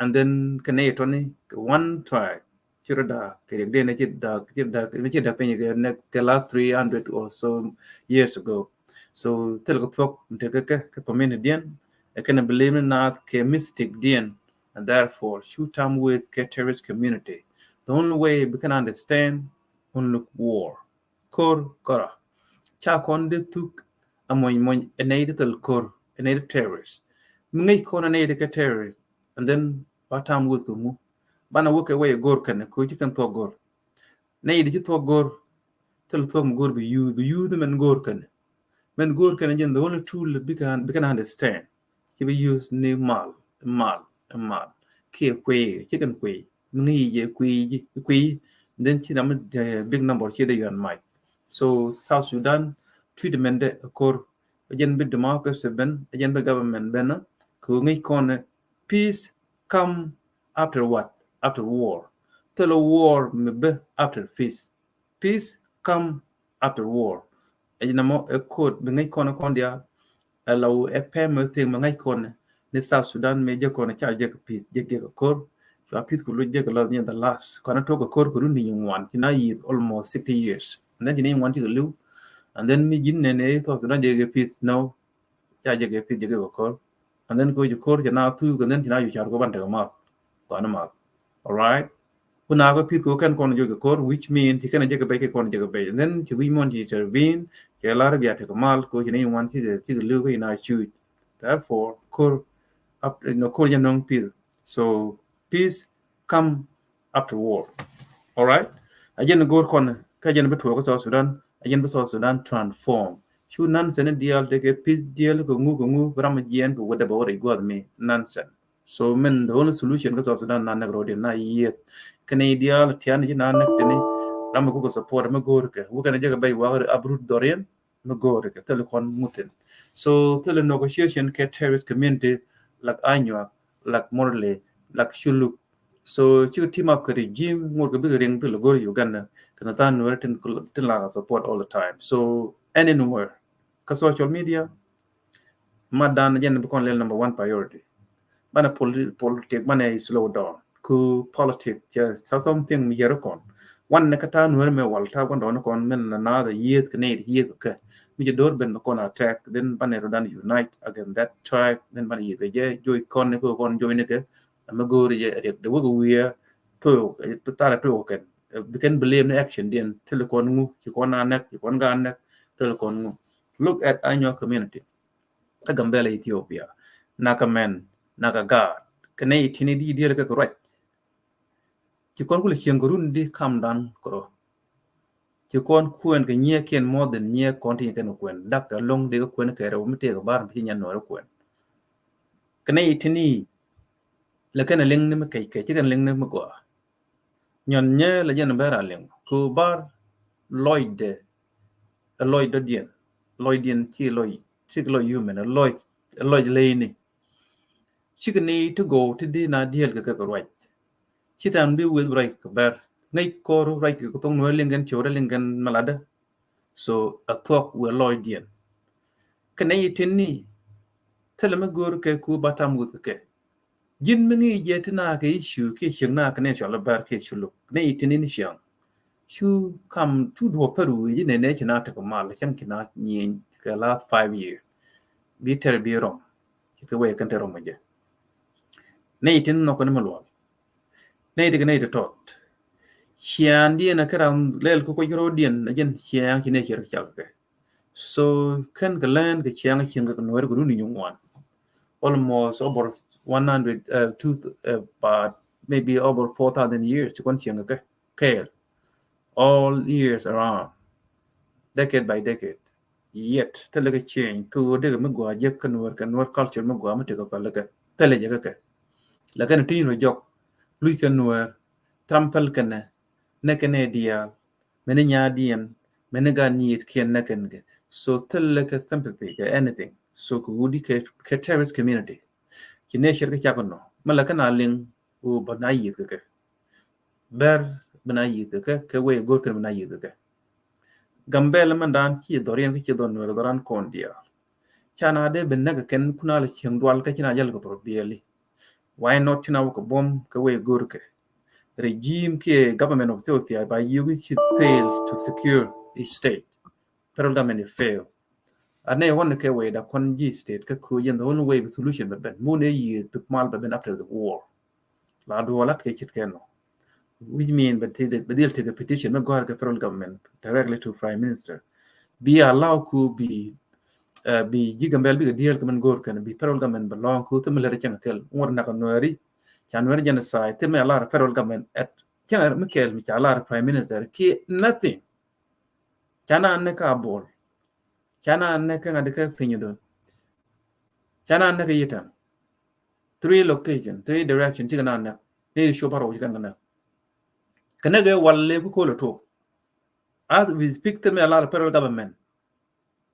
And then kɛ nɛy tɔni kɛ one tribe. Ci rɔ da̱a̱k kɛ riɛk dee ni ci da̱a̱k, ci da̱a̱k, ci da̱a̱k piny kɛ nɛk kɛ last three hundred or so years ago. So thil kɛ thuɔk mi tekɛ kɛ, kɛ community diɛn. Ɛ kɛn a believe ni naath kɛ mistake diɛn. And therefore cu tam waste kɛ terrorist community. The only way bi kɛn understand, only war. Ko̱r kɔrɔ ca kɔn dee thuk a muɔny muɔny ɛ nɛy di thil ko̱r, ɛ nɛy di terrorist. Mi ŋäc kɔn ɛ nɛy di kɛ terrorist. And then ba tam waste kɛ ŋu? Banɛ wä kɛ wä yɛ go̱r kɛn ko̱ ci kɛn thuɔk go̱r. Nɛy di ci thuɔk go̱r, thil thuɔk mi go̱r bi yuuth, bi yuuth mɛn go̱r kɛn. Mɛn go̱r kɛn jɛn the only tool bi kɛn, bi kɛn understand. Ci bi use ni mal, mal, mal. Kiɛ kuiy, ci kɛn kuiy. Mi ŋi̱i̱c jɛ kuiy, kuiy. Then ci ram mi, eh, big number ci dee yuan mac. So South Sudan treatment dɛ ko̱r. Ɛ jɛn bi democracy ben, ɛ jɛn bi government ben. Kɛ ŋi̱i̱c kɔn peace come after what? After war. Thilɛ war mi bä after peace. Peace come after war. Ɛ ji̱ nɔmɔ ɛ court bi ŋäc kɔn kɔn diaal. Ɛ la wä ɛ pɛmɛ thing mɛ ŋäc kɔn ni South Sudan mɛ jɛ kɔn ca jɛ kɛ peace jɛ kɛ kor. Cua peace ku luc jɛ kɛ lɔ ni the last. Kɔn tuɔk kɛ kor kɛ run ni ŋuan ci na yi̱th almost sixty years. And then ci ni ŋuan ci kɛ liw. And then mi ji̱n nɛ ni South Sudan jɛ kɛ peace, no. Ca jɛ kɛ peace jɛ kɛ kor. And then kɛ wä ci kor ci na thuk, and then ci na yu car kɛ ban tekɛ mal. Kɔn mal. All right. Ku na kɛ peace kɛ wä kɛn kɔn jɛ kɛ kor, which mean ci kɛn jɛ kɛ bɛc kɛ kɔn jɛ kɛ bɛc. And then ci wi̱c mɔn ci intervene, cɛ lar bia tekɛ mal kɛ wä ci ni ŋuan ci kɛ, ci kɛ liw kɛ ina cuc. Therefore kor, up, you know, kor jɛ nɔŋ peace. So peace come after war. All right. A jɛn go̱o̱r kɔn kä jɛn bi tuɔɔk kä South Sudan, a jɛn bi South Sudan transform. Cu nonsense diaal tekɛ peace diaal kɛ ŋu kɛ ŋu bi ram jiɛn kɛ wä dɛ bɛ wä rɛy gua̱th mi nonsense. So min the only solution kä South Sudan na näk road in na yieth. Kɛn i̱ diaal tian ji̱ na näk tini ram mi kukɛ support mi go̱o̱r kɛ wä kɛn jɛ kɛ bɛc wak uproot dhɔriɛn mi go̱o̱r kɛ thil kɔn ŋuthin. So thil negotiation kɛ terrorist community like Anyuak, like Murle, like Shuluk. So cikɛ team up kɛ regime ŋuɔt kɛ bikɛ riŋ bikɛ lɛ go̱r Uganda kɛ na than nuɛr tin, tin la support all the time. So anywhere kä social media, mat dan jɛn bi kɔn lɛl number one priority. Banɛ politi-, politic banɛ slow down. Ku politic cɛ sa something mi yɛr kɔn. Wan ni kä ta nuɛr mɛ wal ta guan dɔn kɔn min na na the yieth kɛ nɛy yieth kɛ. Mi jɛ dor ben bi kɔn attack, then banɛ ro dan unite against that tribe, then banɛ yieth kɛ jɛ joy kɔn ni kɛ kɔn joy ni kɛ. Amɛ go̱o̱ri jɛ riɛk de wek wiɛ to tara to kɛn. Bi kɛn blame ni action diɛn thil kɔn ŋu ci kɔn a näk ci kɔn ga näk thil kɔn ŋu. Look at Anyuak community. Kä Gambela Ethiopia. Nakä mɛn, nakä gaat. Kɛ nɛy tini di diɛl kɛ kɛ ruac. Ci kɔn kulɛ cieŋ kɛ run di kam dan kɛ rɔ. Ci kɔn kuɛn kɛ nyiɛ kiɛn more than nyiɛ kɔn ti kɛn kuɛn. Dak kɛ loŋ di kɛ kuɛn kɛ rɛw mi tëë kɛ bar mi ci nyɛ nuɔr kuɛn. Kɛ nɛy tini lɛ kɛn liŋ ni mi kɛc kɛc ci kɛn liŋ ni mi gɔaa. Nyɔn nyɛ la jɛn bɛ ra liŋ ku bar lɔcdɛ. Ɛ lɔc dɔ̱diɛn, lɔcdiɛn ci lɔc, ci lɔc human, ɛ lɔc, ɛ lɔc leyni. Cikɛ ni ti go̱o̱ ti di na diɛl kɛ kɛ ruac. Ci tan bi weth ruac kɛ bɛr ŋäc kɔr ruac kɛ kɛ thok nuɛ liŋ kɛn ciöt liŋ kɛn maladä. So a thuɔk wee lɔcdiɛn. Kɛ nɛy tin ni thilɛ mi go̱o̱r kɛ ku ba tam weth kɛ kɛ. Ji̱n mi ŋi̱i̱c jɛ ti na kɛ issue kiɛ cieŋ na kɛ nɛy cɔl bär kiɛ culuk nɛy tin ni cieŋ. Cu kam cu duɔ̱ɔ̱p pär wi̱i̱ ji̱ nɛy nɛy ci na tekɛ mal cäŋ ci na nyieny kɛ last five year. Bi tɛr bi rɔm ci kɛ wee kɛn tɛr rɔm jɛ. Nɛy tin nɔk kɛn mi luɔl. Nɛy ti kɛ nɛy ti tɔt. Ciaŋ diɛn a kɛ ram lɛl kɛ kuec kɛ ro̱o̱diɛn a jɛn ciaŋ ci nɛy ciɛr kɛ cak kɛ. So kɛn kɛ lɛn kɛ ciaŋ cieŋ kɛ nuɛr kɛ runi nyuŋ wan. Almost over one hundred, uh, two, uh, but maybe over four thousand years ci kɔn cieŋ kɛ kɛɛl. All years around, decade by decade. Yet thilɛ kɛ change kɛ ɣöö dikɛ mi gɔaa jek kɛ nuɛr kɛ nuɛr culture mi gɔaa mi tekɛ päl kɛ thilɛ jɛ kɛ kɛ. Lakin ti nɔ jɔk luc kɛ nuɛr trampal kɛnɛ nɛ kɛnɛ diaal mɛni nyaadiɛn mɛni gat nyiit kiɛn nɛ kɛn kɛ. So thilɛ kɛ sympathy kɛ anything. So kɛ wudi kɛ, kɛ terrorist community. Ci nɛ cɛr kɛ cak nɔ mɛ la kɛn a liŋ wä bä na yieth kɛ kɛ. Bɛr bä na yieth kɛ kɛ, kɛ wee go̱r kɛn bä na yieth kɛ kɛ. Gambɛl mɛn dan ci dhɔriɛn kɛ ci dhɔr nuɛr dhɔran kɔn diaal. Ca na dee ben näk kɛn kuna lɛ cieŋ dual kä ci na jäl kɛ dhɔr biɛli. Why not ci na wä kɛ buɔm kɛ wee go̱r kɛ. Regime kiɛ government of Ethiopia ba yiök ci fail to secure each state. Federal government is fail. A nɛ ɣɔn kɛ wee da kɔn ji̱ state kä ko̱ jɛn the only way bi solution bɛ ben. Mun ɛ yieth bi mal bɛ ben after the war. La duɔlat kɛ cit kɛ nɔ. Which mean bɛ dhil tekɛ petition mɛ gɔ̱a̱r kɛ federal government directly to prime minister. Bi allow ku bi, uh, bi ji̱ Gambɛl bikɛ diɛl kɛ mɛn go̱o̱r kɛn bi federal government bɛ lɔŋ ku thimɛ lɛr cɛŋ kɛl ŋuɔt nak nuɛri. Ca nuɛri genocide thimɛ alar federal government at cɛŋ mi kɛl mi ca alar prime minister ki nothing. Ca na nɛ ka bol. Ca na nɛ kɛ ŋa di kɛ piny do. Ca na nɛ kɛ yitan. Three location, three direction, cikɛ na nɛ. Ni di cupa rɔ cikɛ na nɛ. Kɛ nɛ kɛ wal le ku kolo to. As we speak, thimɛ a lot of federal government.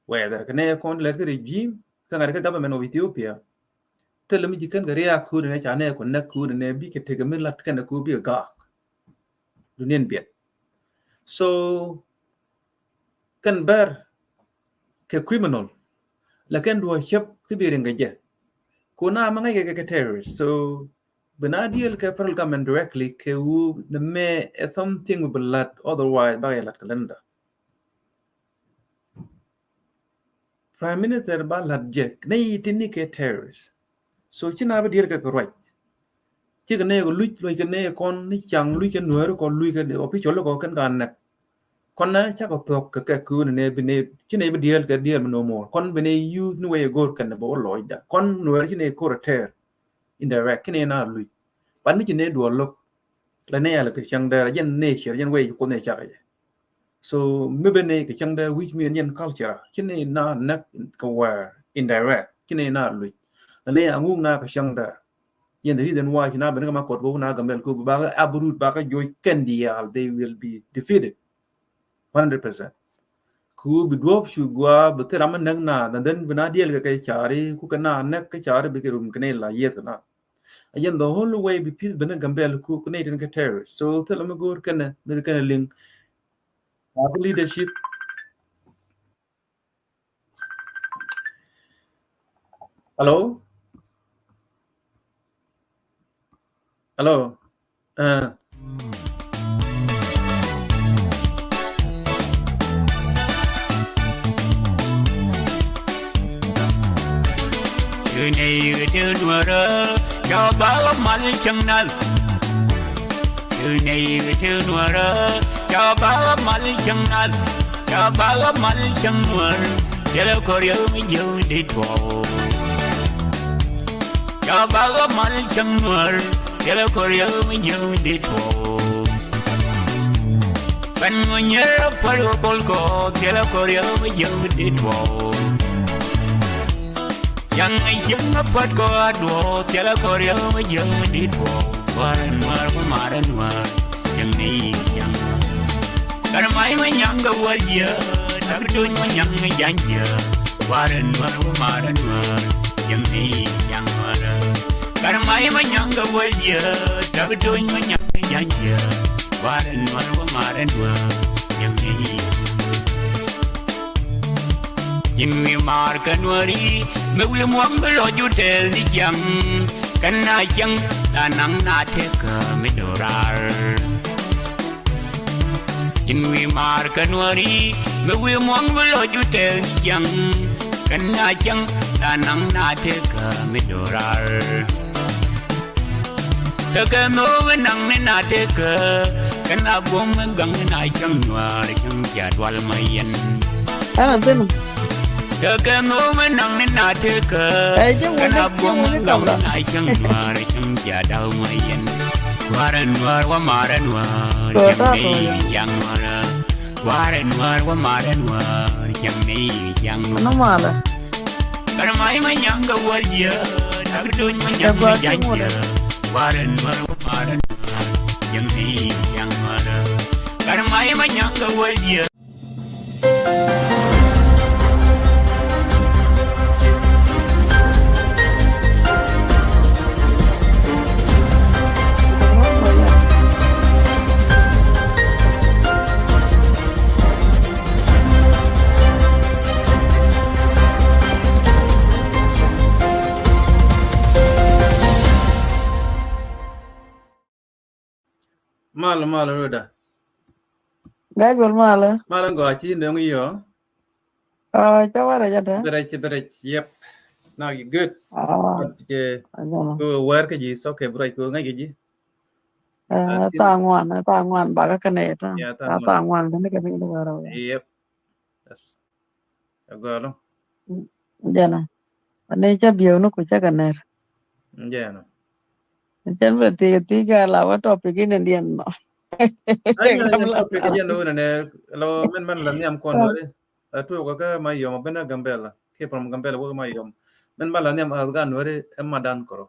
Whether kɛ nɛ kɔn lɛ kɛ regime, kɛ ŋa di kɛ government of Ethiopia. Thilɛ mi ji̱ kɛn kɛ riak kudɛ nɛ ca nɛ kɔ nɛ kudɛ nɛ bi kɛ tekɛ mi lat kɛn kɛ bi kɛ gak. Duniɛn biɛt. So kɛn bɛr kɛ criminal. Lakin duɔ cɛp ki bi riŋ kɛ jɛ. Ku na ma ŋäc kɛ kɛ terrorist. So bi na deal kɛ federal government directly kɛ wu the may something will be lat, otherwise ba kɛ lat kɛ lɛnda. Prime Minister ba lat jɛ nɛ yi ti ni kɛ terrorist. So ci na bi deal kɛ kɛ ruac. Ci kɛ nɛ kɛ luc luc kɛ nɛ kɔn ni caŋ luc kɛ nuɛɛri kɔ luc kɛ official kɔ kɛn ka nɛk. Kɔn na cakɔ thuɔk kɛ kɛ kuuni nɛ bi nɛ ci nɛ bi diɛɛl kɛ diɛɛl mi no more. Kɔn bi nɛ use ni wee go̱o̱r kɛn bɛ wä lɔɔcda. Kɔn nuɛɛri ci nɛ ko̱r a tɛɛr indirect ci nɛ na luc. But mi ci nɛ duɔl lo̱k. La nɛ yɛl kɛ cäŋ dɛɛr a jɛn nature jɛn wee ci kuoth nɛ cakɛ jɛ. So mi ben ni kɛ cäŋ dɛ wi̱c mi yɛn culture ci ni na nɛk kɛ wɛr indirect ci ni na luc. Na ni a ŋuk na kɛ cäŋ dɛ. Yɛn the reason why ci na ben kɛ ma kɔt kɛ wuna Gambel ku ba kɛ abrut ba kɛ joc kɛn diaal, they will be defeated. One hundred percent. Ku bi duɔp cu gua bi thil ram mi nɛk na, and then bi na diɛl kɛ kɛ cari ku kɛ na nɛk kɛ cari bi kɛ rum kɛ ni la yieth kɛ na. A yɛn the whole way bi peace ben ni Gambel ku kɛ ni tin kɛ terrorist. So thil ram mi go̱o̱r kɛnɛ mi kɛnɛ liŋ. Ba bi leadership. Hello? Hello? Uh. Yu ney yu te nuara, ya ba mal chang nas. Yu ney yu te nuara, ya ba mal chang nas. Ya ba mal chang nuar, ya la kor ya mi jeu di tuau. Ya ba mal chang nuar, ya la kor ya mi jeu di tuau. Kan mo nyer pal bol ko, ya la kor ya mi jeu di tuau. Yang yang apat ko adwo, tiala kor yang yang di two. War nuar ko mar nuar, yang ni yang. Kar mai ma yang ga wal ya, tak tuny ma yang yang ya. War nuar ko mar nuar, yang ni yang war. Kar mai ma yang ga wal ya, tak tuny ma yang yang ya. War nuar ko mar nuar, yang ni. Ji̱n wi̱i̱ maar kä nuääri, mi wi̱i̱ muɔ̱ŋ bi lɔ ju tɛɛl ni ciaŋ. Kɛn na ciaŋ, la naŋ na tëkä mi do̱raar. Ji̱n wi̱i̱ maar kä nuääri, mi wi̱i̱ muɔ̱ŋ bi lɔ ju tɛɛl ni ciaŋ. Kɛn na ciaŋ, la naŋ na tëkä mi do̱raar. Tekɛ nhöö mi naŋ ni na tekɛ, kɛn a buɔ̱m mi gaŋ ni na cäŋ nuäär cäŋ cia dual ma yɛn. Ɛn a thin. Tekɛ nhöö mi naŋ ni na tekɛ, kɛn a buɔ̱m mi gaŋ ni na cäŋ nuäär cäŋ cia daw ma yɛn. Nuäär nuäär wa maarɛ nuäär cäŋ ni yaŋ nuäär. Nuäär nuäär wa maarɛ nuäär cäŋ ni yaŋ nuäär. Kar mai ma nyaŋ ka wal yɛ, tak tuny ma nyaŋ ka jaŋ yɛ. War nuar wa mar nuar, yɛm ni yaŋ nuar. Kar mai ma nyaŋ ka wal yɛ. Mal, mal, Rhoda. Gabriel, mal. Mal, ŋɔ a ci ndoŋ yɔ. Ah, ca warɛ jɛ tɛ. Bɛ rɛc, bɛ rɛc, yep. Now you good. Ah. But, eh, ajana. Ko wɛr kä ji̱, it's okay, bɛ rɛc ko ŋa̱c kä ji̱. Eh, ah, tha ŋuan, eh, tha ŋuan bakä kɛ nɛ, tha. Yeah, tha ŋuan. Tha ŋuan kɛ ni kɛ ni kɛ ni wɛr. Yep. That's a girl. Jana. Ani ca bieu ni ku ca kɛ nɛr. Jana. Cɛn bɛ ti, ti ka la wa topic in Indian nɔ. Ai, jana, jana topic jana wuna ne, lo min man la niam kɔn wari. A tuɔk kä Mayom, a ben a Gambela. Kiɛ from Gambela wä kä Mayom. Min ba la nhiam a gan weri ɛ madan kɔrɔ.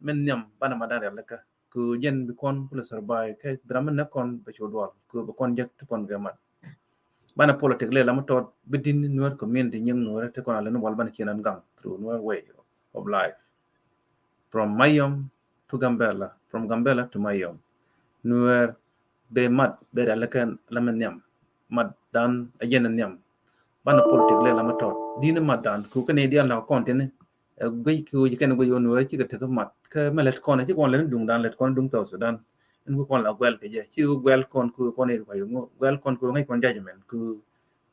Min nhiam banɛ madan rialikä. Ku jɛn bi kɔn kulɛ survive kɛ bi ram min nɛ kɔn bɛ cu duɔl. Ku bi kɔn jek ti kɔn kɛ mat. Banɛ politic lɛ lam tɔt bi din Nuer community nyiŋ Nuer ti kɔn a lɛ ni wal banɛ cienan gaŋ through Nuer way of life. From Mayom to Gambela, from Gambela to Mayom. Nuer bɛ mat bɛ rialikä la min nhiam. Mat dan a jɛn nhiam. banɛ politik lɛ la mi tɔt di̱n mat dan ku kɛn i̱ dial na kɔn tini. Ɛ guic ki wec kɛn guic wä Nuɛr cikɛ tek mat kä mɛ lät kɔn ci kɔn lät duŋ dan lät kɔn duŋ South Sudan. Ɛn ku kɔn la guɛl kɛ jɛ ci wä guɛl kɔn ku kɔn i̱ guic wä guɛl kɔn ku ŋäc kɔn judgment ku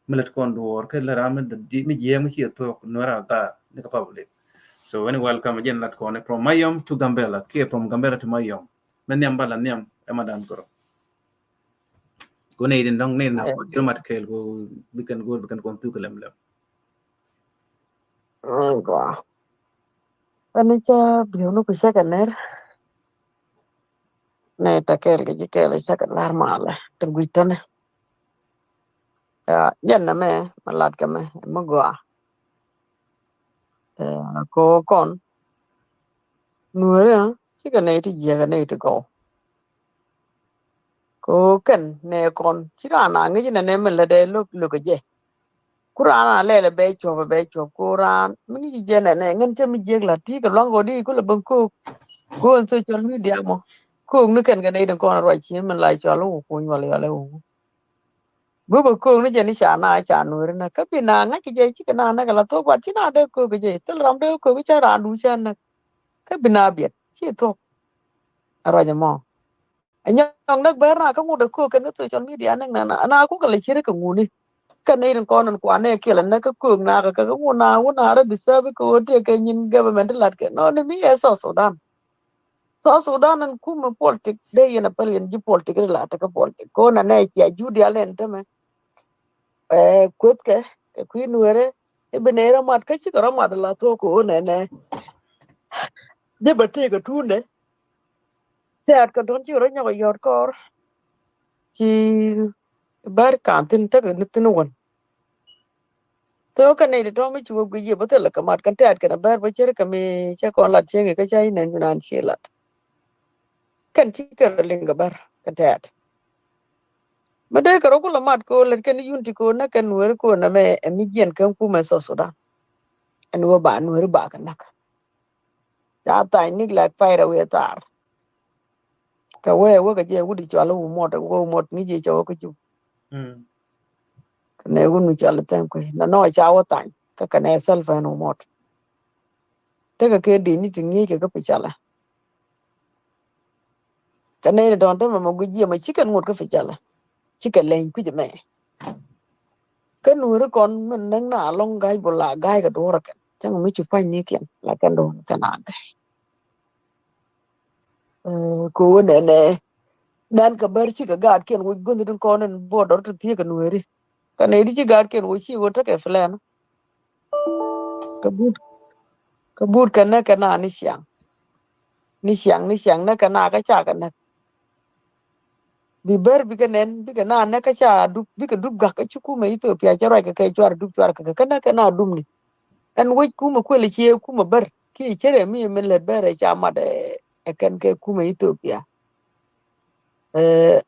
mi lät kɔn duɔɔr kä lät ram mi jiɛɛŋ mi ci thuɔk Nuɛr a gaa ni kä public. So ɛn welcome again lät kɔn from Mayom to Gambela kiɛ from Gambela to Mayom. Mɛ nhiam bala nhiam ɛ ma dan koro. Ko ney din dɔŋ ney na kɔn ci mat kɛɛl ko bikɛn go̱o̱r bikɛn kɔn thuk lɛm lɛm. Gua. Ani ca biu ni ku cɛ kɛ ner. Ney ta kɛɛl kɛ ci kɛɛl cɛ kɛ lar malɛ ti gui̱c tɔni. Jɛn nɛ mɛ mɛ lat kɛ mɛ mɛ gua. Ko kɔn Nuɛri cikɛ ney ti jiɛkɛ ney ti gɔw. Ko kɛn nɛ kɔn ci raan a ŋi̱c nɛ nɛ min lɛ dee lo̱k lo̱k kɛ jɛ. Ku raan a lɛl ɛ bɛ cuɔp ɛ bɛ cuɔp ko raan mi ŋi̱c jɛ nɛ nɛ ŋän cä mi jiɛk la ti kɛ luaŋ kɔ di ku lɛ ben ko̱o̱k. Ko in social media mɔ ko̱o̱k ni kɛn kɛ nɛ idin kɔn ruac ci min la cɔl wä kuny wala yɔl ɛ wä. Go̱o̱k bɛ ko̱o̱k ni jɛ ni ca na ca Nuɛri nä kä bi na ŋa̱c kɛ jɛ cikɛ na nä kɛ la thok wat ci na dee ko̱o̱k kɛ jɛ thil ram dee ko̱o̱k cä raan du cä nä kä bi na biɛt ci thok. Ɛ ruac ɛmɔ. Ɛ nyɔŋ näk bɛr na kä ŋut ɛ köök kɛn kä social media näk na na ku kɛ lɛ ciri kɛ ŋuni. Kɛ nɛy rin kɔn in kuan nɛ kiɛl ɛ näk kä köök na kɛ kɛ ŋut na wun na rɛ deserve kɛ ɣöö tëë kɛ nyin government ti lat kɛ nɔ ni mi ɛ South Sudan. South Sudan in kumɛ politik dee yɛn ɛ päl yɛn ji̱ politik ri la tekɛ politik kɛ ɣöö na nɛ cia jut dial ɛn tämɛ. Ɛ kueth kɛ kɛ kui̱ Nuɛrɛ i̱ bi nɛy rɔ mat kä cikɛ rɔ mat la thok kɛ ɣöö nɛnɛ. Jɛ bɛ tëë kɛ tuundɛ. Tɛ̈t kɛ tɔn ci rɔ nyɔk yɔt kɔr. Ci bɛr kan thin tekɛ ni thin wän. Thok kɛ nɛy ti tɔ̱ mi ci wä guic yɛ bä thilɛ kɛ mat kɛn tɛ̈t kɛn a bɛr bä cär kɛ mi cɛ kɔn lat cieŋ ikä ca inɛn mi nan ci lat. Kɛn ci kɛ rɔ liŋ kɛ bɛr kɛ tɛ̈t. Mi dee kɛ rɔ kulɛ mat kɛ wä lät kɛn yun ti kɛ wä näk kɛn Nuɛri kɛ wä nɛ mɛ ɛ mi jiɛn kɛn kumɛ South Sudan. Ɛn wä ba Nuɛri ba kɛ näk. Ca thany nik lak pay rɛ wiɛ thar. Kɛ wee wee kɛ jɛ wut i̱ cual i̱ wumot wee wumot ŋi̱c i̱ cɛ wee kä jup. Kɛ nɛ wun mi cual i̱ thɛŋ kui̱ nɔ nɔ ca wee thany kä kɛ nɛ thɛl pɛn wumot. Tekɛ kɛ dee ni ti ŋi̱i̱c kɛ kä pi calɛ. Kɛ nɛ ni dɔ̱ŋ tämɛ mɛ guic jiɛ mɛ cikɛ ŋot kä pi calɛ. Cikɛ leny kui̱c mɛ. Kä Nuɛri kɔn min näk na alɔŋ ga̱a̱c bol la ga̱a̱c kɛ duɔ̱ɔ̱r kɛn cäŋ mi cu pa̱ny ni kiɛn la kɛn duɔ̱ɔ̱r kɛn a ga̱a̱c. Ko wä nɛnɛ nɛn kɛ bär cikɛ gaatkiɛn wec guänh tin kɔn in border ti thiek kɛ Nuɛri. Kɛ nɛy di ci gaatkiɛn wec ci wä tekɛ plan. Kɛ but kɛ but kɛ näk kɛ na ni ciaŋ ni ciaŋ ni ciaŋ näk kɛ na kä ca kɛ näk. Bi bär bikɛ nɛn bikɛ na näk kä ca dup bikɛ dup gak kä ci kumɛ Ethiopia cɛ ruac kɛ kɛ cuar dup cuar kɛ kɛ kä näk kɛ na dupni. Ɛn wec kumɛ kuël cie kumɛ bär kiɛ cere mi min lät bär ɛ ca mat ɛ kɛn kɛ kumɛ Ethiopia.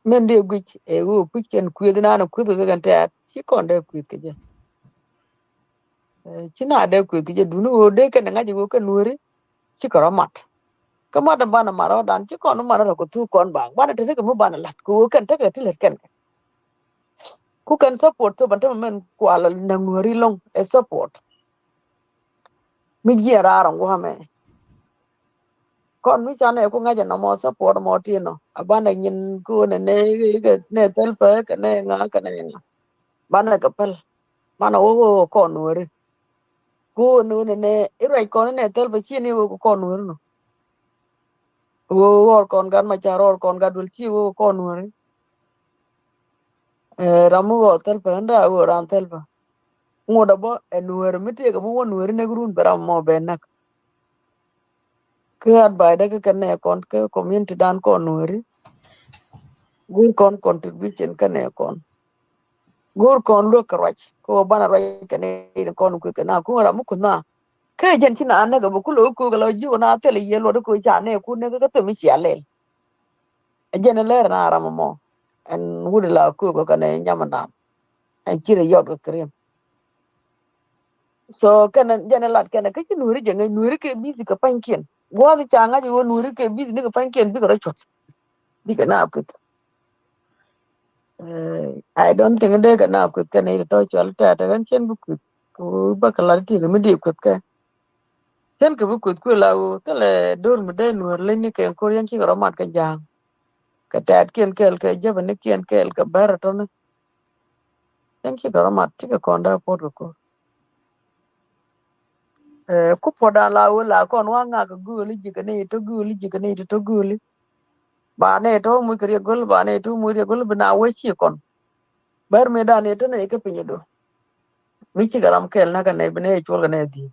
Min dee guic ɛ ɣöö kui̱c kɛn kuëth nan kuëth kɛ kɛn tɛ̈t ci kɔn dee kuëth kɛ jɛ. Ci na dee kuëth kɛ jɛ duni ɣöö dee kɛn ŋa̱c ɣöö kɛn Nuɛri ci kɛ rɔ mat. Kä mat banɛ mat rɔ̱dan ci kɔn mat rɔ kɛ thuk kɔn baŋ banɛ te ni kɛ mi banɛ lat kɛ ɣöö kɛn tekɛ ti lät kɛn kɛ. Ku kɛn support thop an tämɛ mɛn kual näk Nuɛri lɔŋ ɛ support. Mi jiɛn raar ŋuamɛ kɔn mi canɛ ku ŋa̱cɛ nɔmɔ support mɔ ti nɔ a banɛ nyin ku nɛ nɛ nɛ thɛl pɛ kɛ nɛ ŋa kɛ nɛ ŋa. Banɛ kɛ päl banɛ wä wä kɔn Nuɛri. Ku nɛ nɛ nɛ iruac kɔn nɛ thɛl pɛ ci ni wä kɔn Nuɛri nɔ. Wä wä kɔn gat ma ca rɔɔr kɔn gat wä ci wä kɔn Nuɛri. Ram mi ɣɔɔ thɛl pɛ nda ɣöö ran thɛl pɛ. Ŋot a bä ɛ Nuɛri mi tëëkɛ mi wä Nuɛri näk run bɛ ram mɔ bɛ näk. Kä advice dä kä kɛ nɛ kɔn kä community dan kɔn Nuɛri. Go̱o̱r kɔn contribution kä nɛ kɔn. Go̱o̱r kɔn luäk kɛ ruac kä wä banɛ ruac kɛ nɛ kɔn kui̱ kɛ na kuŋ ram mi kuth na. Kä jɛn ci na näk a bä kulɛ wä ko̱o̱k a la ji̱ wä na thil a yiëë luɔt kä ca nɛ kun näk kä thil mi cia lɛl. Ɛ jɛn ɛ lɛr na ram mɔ ɛn wut la köök kɛ kɛn ɛ nyam ɛn dam. Ɛn ci rɛ yɔt kɛ krim. So kɛn jɛn ɛ lat kɛn ɛ kä ci Nuɛri jɛ ŋäc Nuɛri kɛ bithi kɛ pa̱nykiɛn gua̱th ca ŋa̱c ɛ wä Nuɛri kɛ bithi ni kɛ pa̱nykiɛn bikɛ rɔ cuɔt. Bikɛ na pith. Eh, I don't think dee kɛ na kueth kɛn i̱ tɔ̱ cual tɛ̈t ɣän cien bi kueth. Ku bä kɛ lat ti kɛ mi di kueth kɛ. Cien kɛ bi kueth kueth la wu thilɛ do̱r mi dee nuɔ̱ɔ̱r leny ni kɛ ko̱r yɛn cikɛ rɔ mat kɛ ja̱a̱ŋ. Kɛ tɛ̈t kiɛn kɛɛl kɛ jäpɛ ni kiɛn kɛɛl kɛ bɛr tɔ̱ni. Yɛn cikɛ rɔ mat cikɛ kɔn dee puɔ̱t kɛ ko̱r. Eh, ku puɔ̱t dan la wu la kɔn wa ŋak kɛ gööli ji̱ kɛ ni tɔ gööli ji̱ kɛ ni tɔ gööli. Ba nɛ tɔ muc kɛ riɛk go̱l, ba nɛ tɔ muc riɛk go̱l, bi na wee ci kɔn. Bär mi dan yɛ te nɛ kä piny do. Mi cikɛ ram kɛl nɛ kɛ nɛ bi nɛ cuɔl kɛ nɛ dhi̱i̱.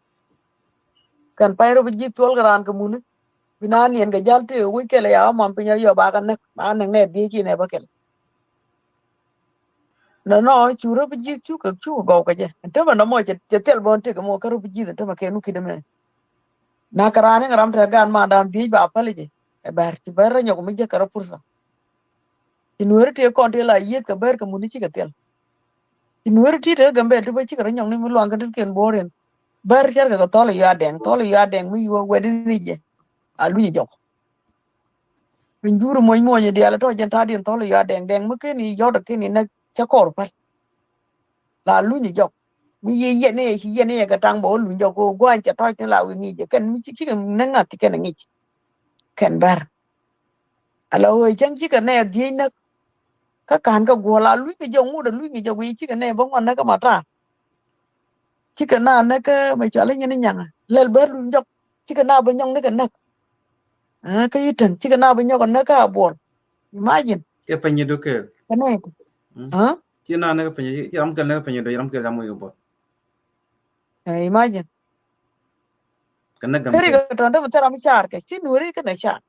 Kɛn pay rɔ bi ji̱ cuɔl kɛ raan kɛ muni. Bi na niɛn kɛ jal te wec kɛl ya mam piny yɔ ba kɛ näk, ba näk nɛ dhi̱i̱ ci nɛ bä kɛl. Nɔ nɔ cu rɔ bi ji̱ cu kɛ cu kɛ gɔw kɛ jɛ. Te mɛ nɔ mɔ cɛ thil bɔn tek mɔ kä rɔ bi ji̱ te mɛ kɛ nu kidɛ mɛ. Na kɛ raan in ram te gaan ma dan dhi̱i̱ ba päl jɛ. Ɛ bär ci bär rɔ nyɔk mi jɛ kɛ rɔ pursa. Ci nueri tëë kɔn tëë la yieth kɛ bär kɛ muni cikɛ thil. Ci nueri ti te Gambɛl ti bä cikɛ rɔ nyɔk ni mi luaŋ kɛ ti kɛn bo̱o̱r in. Bär cɛr kɛ kɛ thɔl yua dɛŋ, thɔl yua dɛŋ mi yua wɛt in ni jɛ. A luny jɔk. Piny jur muɔny muɔny diaal tɔ jɛn ta̱a̱ diɛn thɔl yua dɛŋ dɛŋ mi ken i yɔt ken i nɛ cɛ kɔr päl. La luny jɔk. Mi yi yɛn iɛ ci yɛn iɛ kɛ taŋ bä wä luny jɔk kɛ gua̱a̱ny cɛ tɔc tin la wi̱i̱ ŋi̱i̱c jɛ kɛn mi ci cikɛ näk ŋa̱th ti kɛn ŋi̱i̱c. Kɛn bär. Ala ɣöö cäŋ cikɛ nɛ dhiec näk. Kä ka̱n kä guɔ̱l a luc kɛ jɛ ŋut a luc kɛ jɛ wi̱i̱ cikɛ nɛ bä ŋuan näk kä matar. Cikɛ na näk kä mɛ cual inyini nyaŋ lɛl bär luny jɔk. Cikɛ na bä nyɔŋ ni kɛ näk. Kä yi täŋ cikɛ na bä nyɔk näk kä a buɔl. Imagine. Kɛ piny du kɛ. Kɛ nɛ. Ci na näk kä piny ci ram kɛl näk kä piny du ram kɛl jam wi̱i̱ kɛ buɔl. Imagine. Kɛ rik tɔn te mi thil ram car kɛ ci nueri kɛ nɛ car.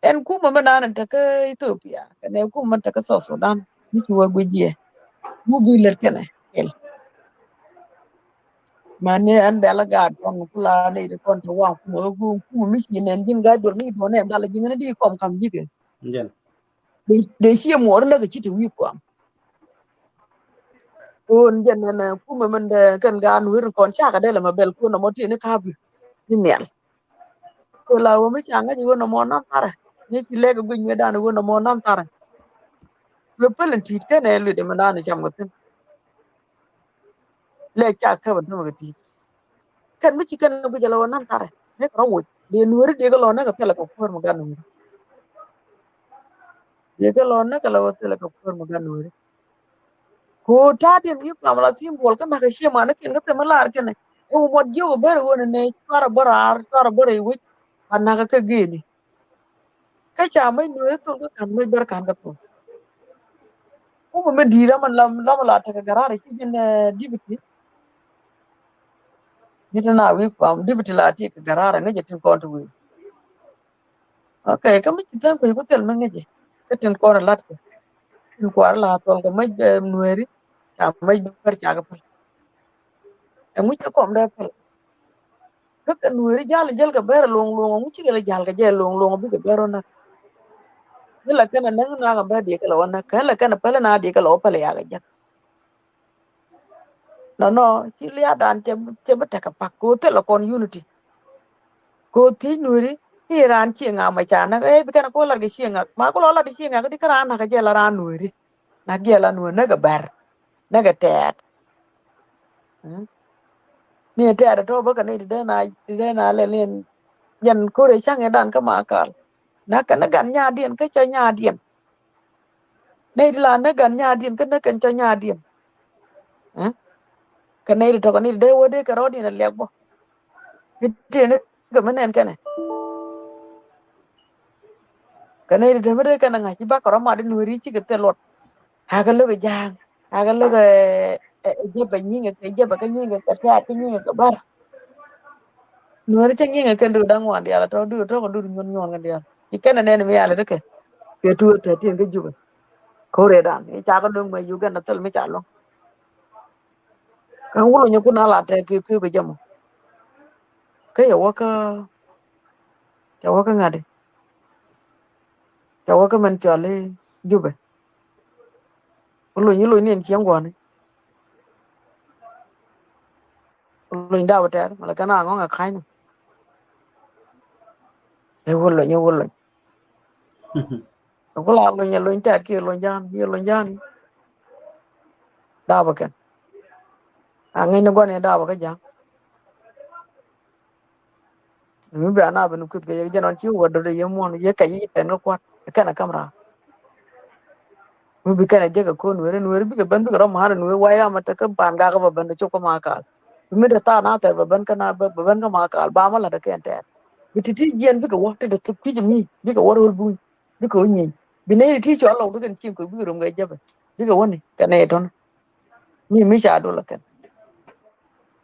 Ɛn kumä mi nan in tekä Ethiopia kɛ nɛ kumä mi tekä South Sudan mi ci wä guic yɛ. Mu bi lät kɛnɛ kɛl. Mani ɛn bɛl a gaat kɔn kula ni ti kɔn te waŋ kumä kä gu kumä mi ci nɛn ji̱n gaat duɔl mi duɔl nɛ bɛl a ji̱ ŋäni di kɔm kam ji̱ kɛ. Dee ciɛ muɔɔr näk ci ti wi̱i̱ kuam. Kun jɛn nɛn kumɛ mɛn dee kɛn gaan wi̱r kɔn cakɛ dee lɛ mɛ bɛl kun nɔmɔ ti ni ka̱a̱p wi̱i̱ ni nhial. Kun la wä mi ca ŋäc iwä nɔmɔ nam tharɛ ni ci lɛk i̱ guic ŋuɛt dan iwä nɔmɔ nam tharɛ. Wä päl in ti̱i̱t kɛn ɛ luet imɛ dan icam kɛ thi̱n. Lɛ ca käp in tämɛ kɛ ti̱i̱t. Kɛn mi ci kɛn guic ala wä nam tharɛ ni kɛ rɔ woc dee nueri dee kɛ lɔ näk kɛ thilɛ kɛ kuäär mɛ gan nueri. Dee kɛ lɔ näk kɛ la wä thilɛ kɛ kuäär mɛ gan nueri. Ko ta̱a̱ diɛn wi̱i̱ kuam la thi̱i̱m buɔl kä na̱k kɛ ciɛ man ni kiɛn kä thimɛ lar kɛnɛ. Ɛ wä muɔt jiök ɛ bär ɛ ɣöö nɛ nɛ cuarɛ bä raar cuarɛ bä rɛy wec. Ba na̱k kɛ gëëni. Kä ca mec nueeri thol kä ka̱n mec bär ka̱n kä thol. Kumɛ mi di̱i̱t lamɛ lam lamɛ la tekɛ gara̱r ci ji̱n dibiti. Ji̱n ti na wi̱i̱ kuam dibiti la ti kɛ gara̱r ŋäc jɛ tin kɔn ti wi̱i̱. Ok, kä mi ci thäŋ kuec ku thil mi ŋäc jɛ kä tin kɔn lat kɛ. Tin kuar la thol kɛ mec nueeri ca mec bär ca kɛ päl. Ɛŋu ci kɔm dee päl. Kä kɛ nueeri jal jäl kɛ bɛr luɔŋ luɔŋ ɛŋu cikɛ lɛ jal kɛ jɛ luɔŋ luɔŋ bikɛ bɛr wä näk. Mi la kɛn ɛ näk nak ɛ bɛr diɛ kɛ lɛ wä näk kɛn la kɛn ɛ päl na diɛ kɛ lɛ wä päl yakɛ jäk. Nɔnɔ ci liadan cɛ bi tekɛ pak ko thilɛ kɔn unity. Ko thiec nueeri i̱ ran cieŋ ŋa mɛ ca näk ɛ bi kɛn ɛ ko lat kɛ cieŋ ŋa ma ko lɔ lat kɛ cieŋ ŋa kä di kä ran näk kɛ jɛ la ran nueeri. Nak jɛ la nuɔ̱ɔ̱r näk ɛ bär näk ɛ tɛɛt. Ni ɛ tɛɛt ɛ tɔ̱ bä kɛ ni ti dee na ti dee na lɛl ni. Yɛn ko̱r ɛ ca̱ŋ ɛ dan kä ma kal. Nak kɛ ni gan nyadiɛn kä cä nyadiɛn. Ni ti la näk gan nyadiɛn kä näk kɛn cä nyadiɛn. Kɛ ni ti tɔ̱ kɛ ni ti dee wä dee kɛ rɔɔdiɛn ɛ liɛk bä. Ti ni kɛ mi nɛn kɛnɛ. Kɛ nɛy ti te mi te kɛn ŋa̱c ci bakɛ rɔ mat in weri cikɛ thil luɔt. Akɛ lo̱k ɛ ja̱a̱ŋ akɛ lo̱k ɛ jɛpɛ nyiŋɛ kɛ jɛpɛ kä nyiŋɛ kɛ tɛ̈t kä nyiŋɛ kɛ bär. Nuɛri cä nyiŋɛ kɛn duut da̱ŋ wan diaal tɔ duut tɔk duut nyuɔn nyuɔn kɛn diaal ci kɛn ɛ nɛn mi yal ɛ tekɛ. Kɛ tuut tɛ̈t tin kä jupɛ ko̱r ɛ dan i̱ ca kɛ lo̱k mɛ Uganda thil mi ca lo̱k. Kä wulɔ nyɛ kun a la tɛk kɛ kɛ jɛ mɔ. Kä yɛ wä kä cɛ wä kä ŋa̱t i̱ cɛ wä kä mɛn cɔal i̱ Jubɛ. Wulɔ nyɛ lo̱ny ni ɛn cieŋ guɔ̱ni. Wulɔ nyɛ dap tɛr mɛ lɛ kɛn a ŋɔŋ a ka̱ny ni. Ɛ wulɔ nyɛ wulɔ nyɛ. Ku la lony, lony tɛt kiɛ lony ja̱a̱n, kiɛ lony ja̱a̱n. Dapɛ kɛn. A ŋäcni gua̱n i̱ dapɛ kä ja̱a̱n. Mi bi ana ben kuth kɛ yɛ jɛn ɔn ci wä dɔdɔ yɛ muɔn yɛ kɛ yi pɛn kä kuat kɛn a kam raa. Mi bi kɛn a jɛ kɛ ko̱n weri, weri bikɛ ben bikɛ rɔ ma̱a̱n weri wa ya ma tek kä ban gak bä ben cok kä ma kal. Mi de thaak na thɛr bä ben kä na bä ben kä ma kal ba ma lat kɛn tɛɛr. Bi ti ti jiɛn bikɛ wä ti de thuk kui̱c mi bikɛ wä rol buny bikɛ wä nyieny. Bi nɛy ti ti cɔl lɔk bikɛ cim kɛ bikɛ rom kɛ jɛ bɛ bikɛ wä ni kɛ nɛy tɔn. Mi mi ca dol kɛn.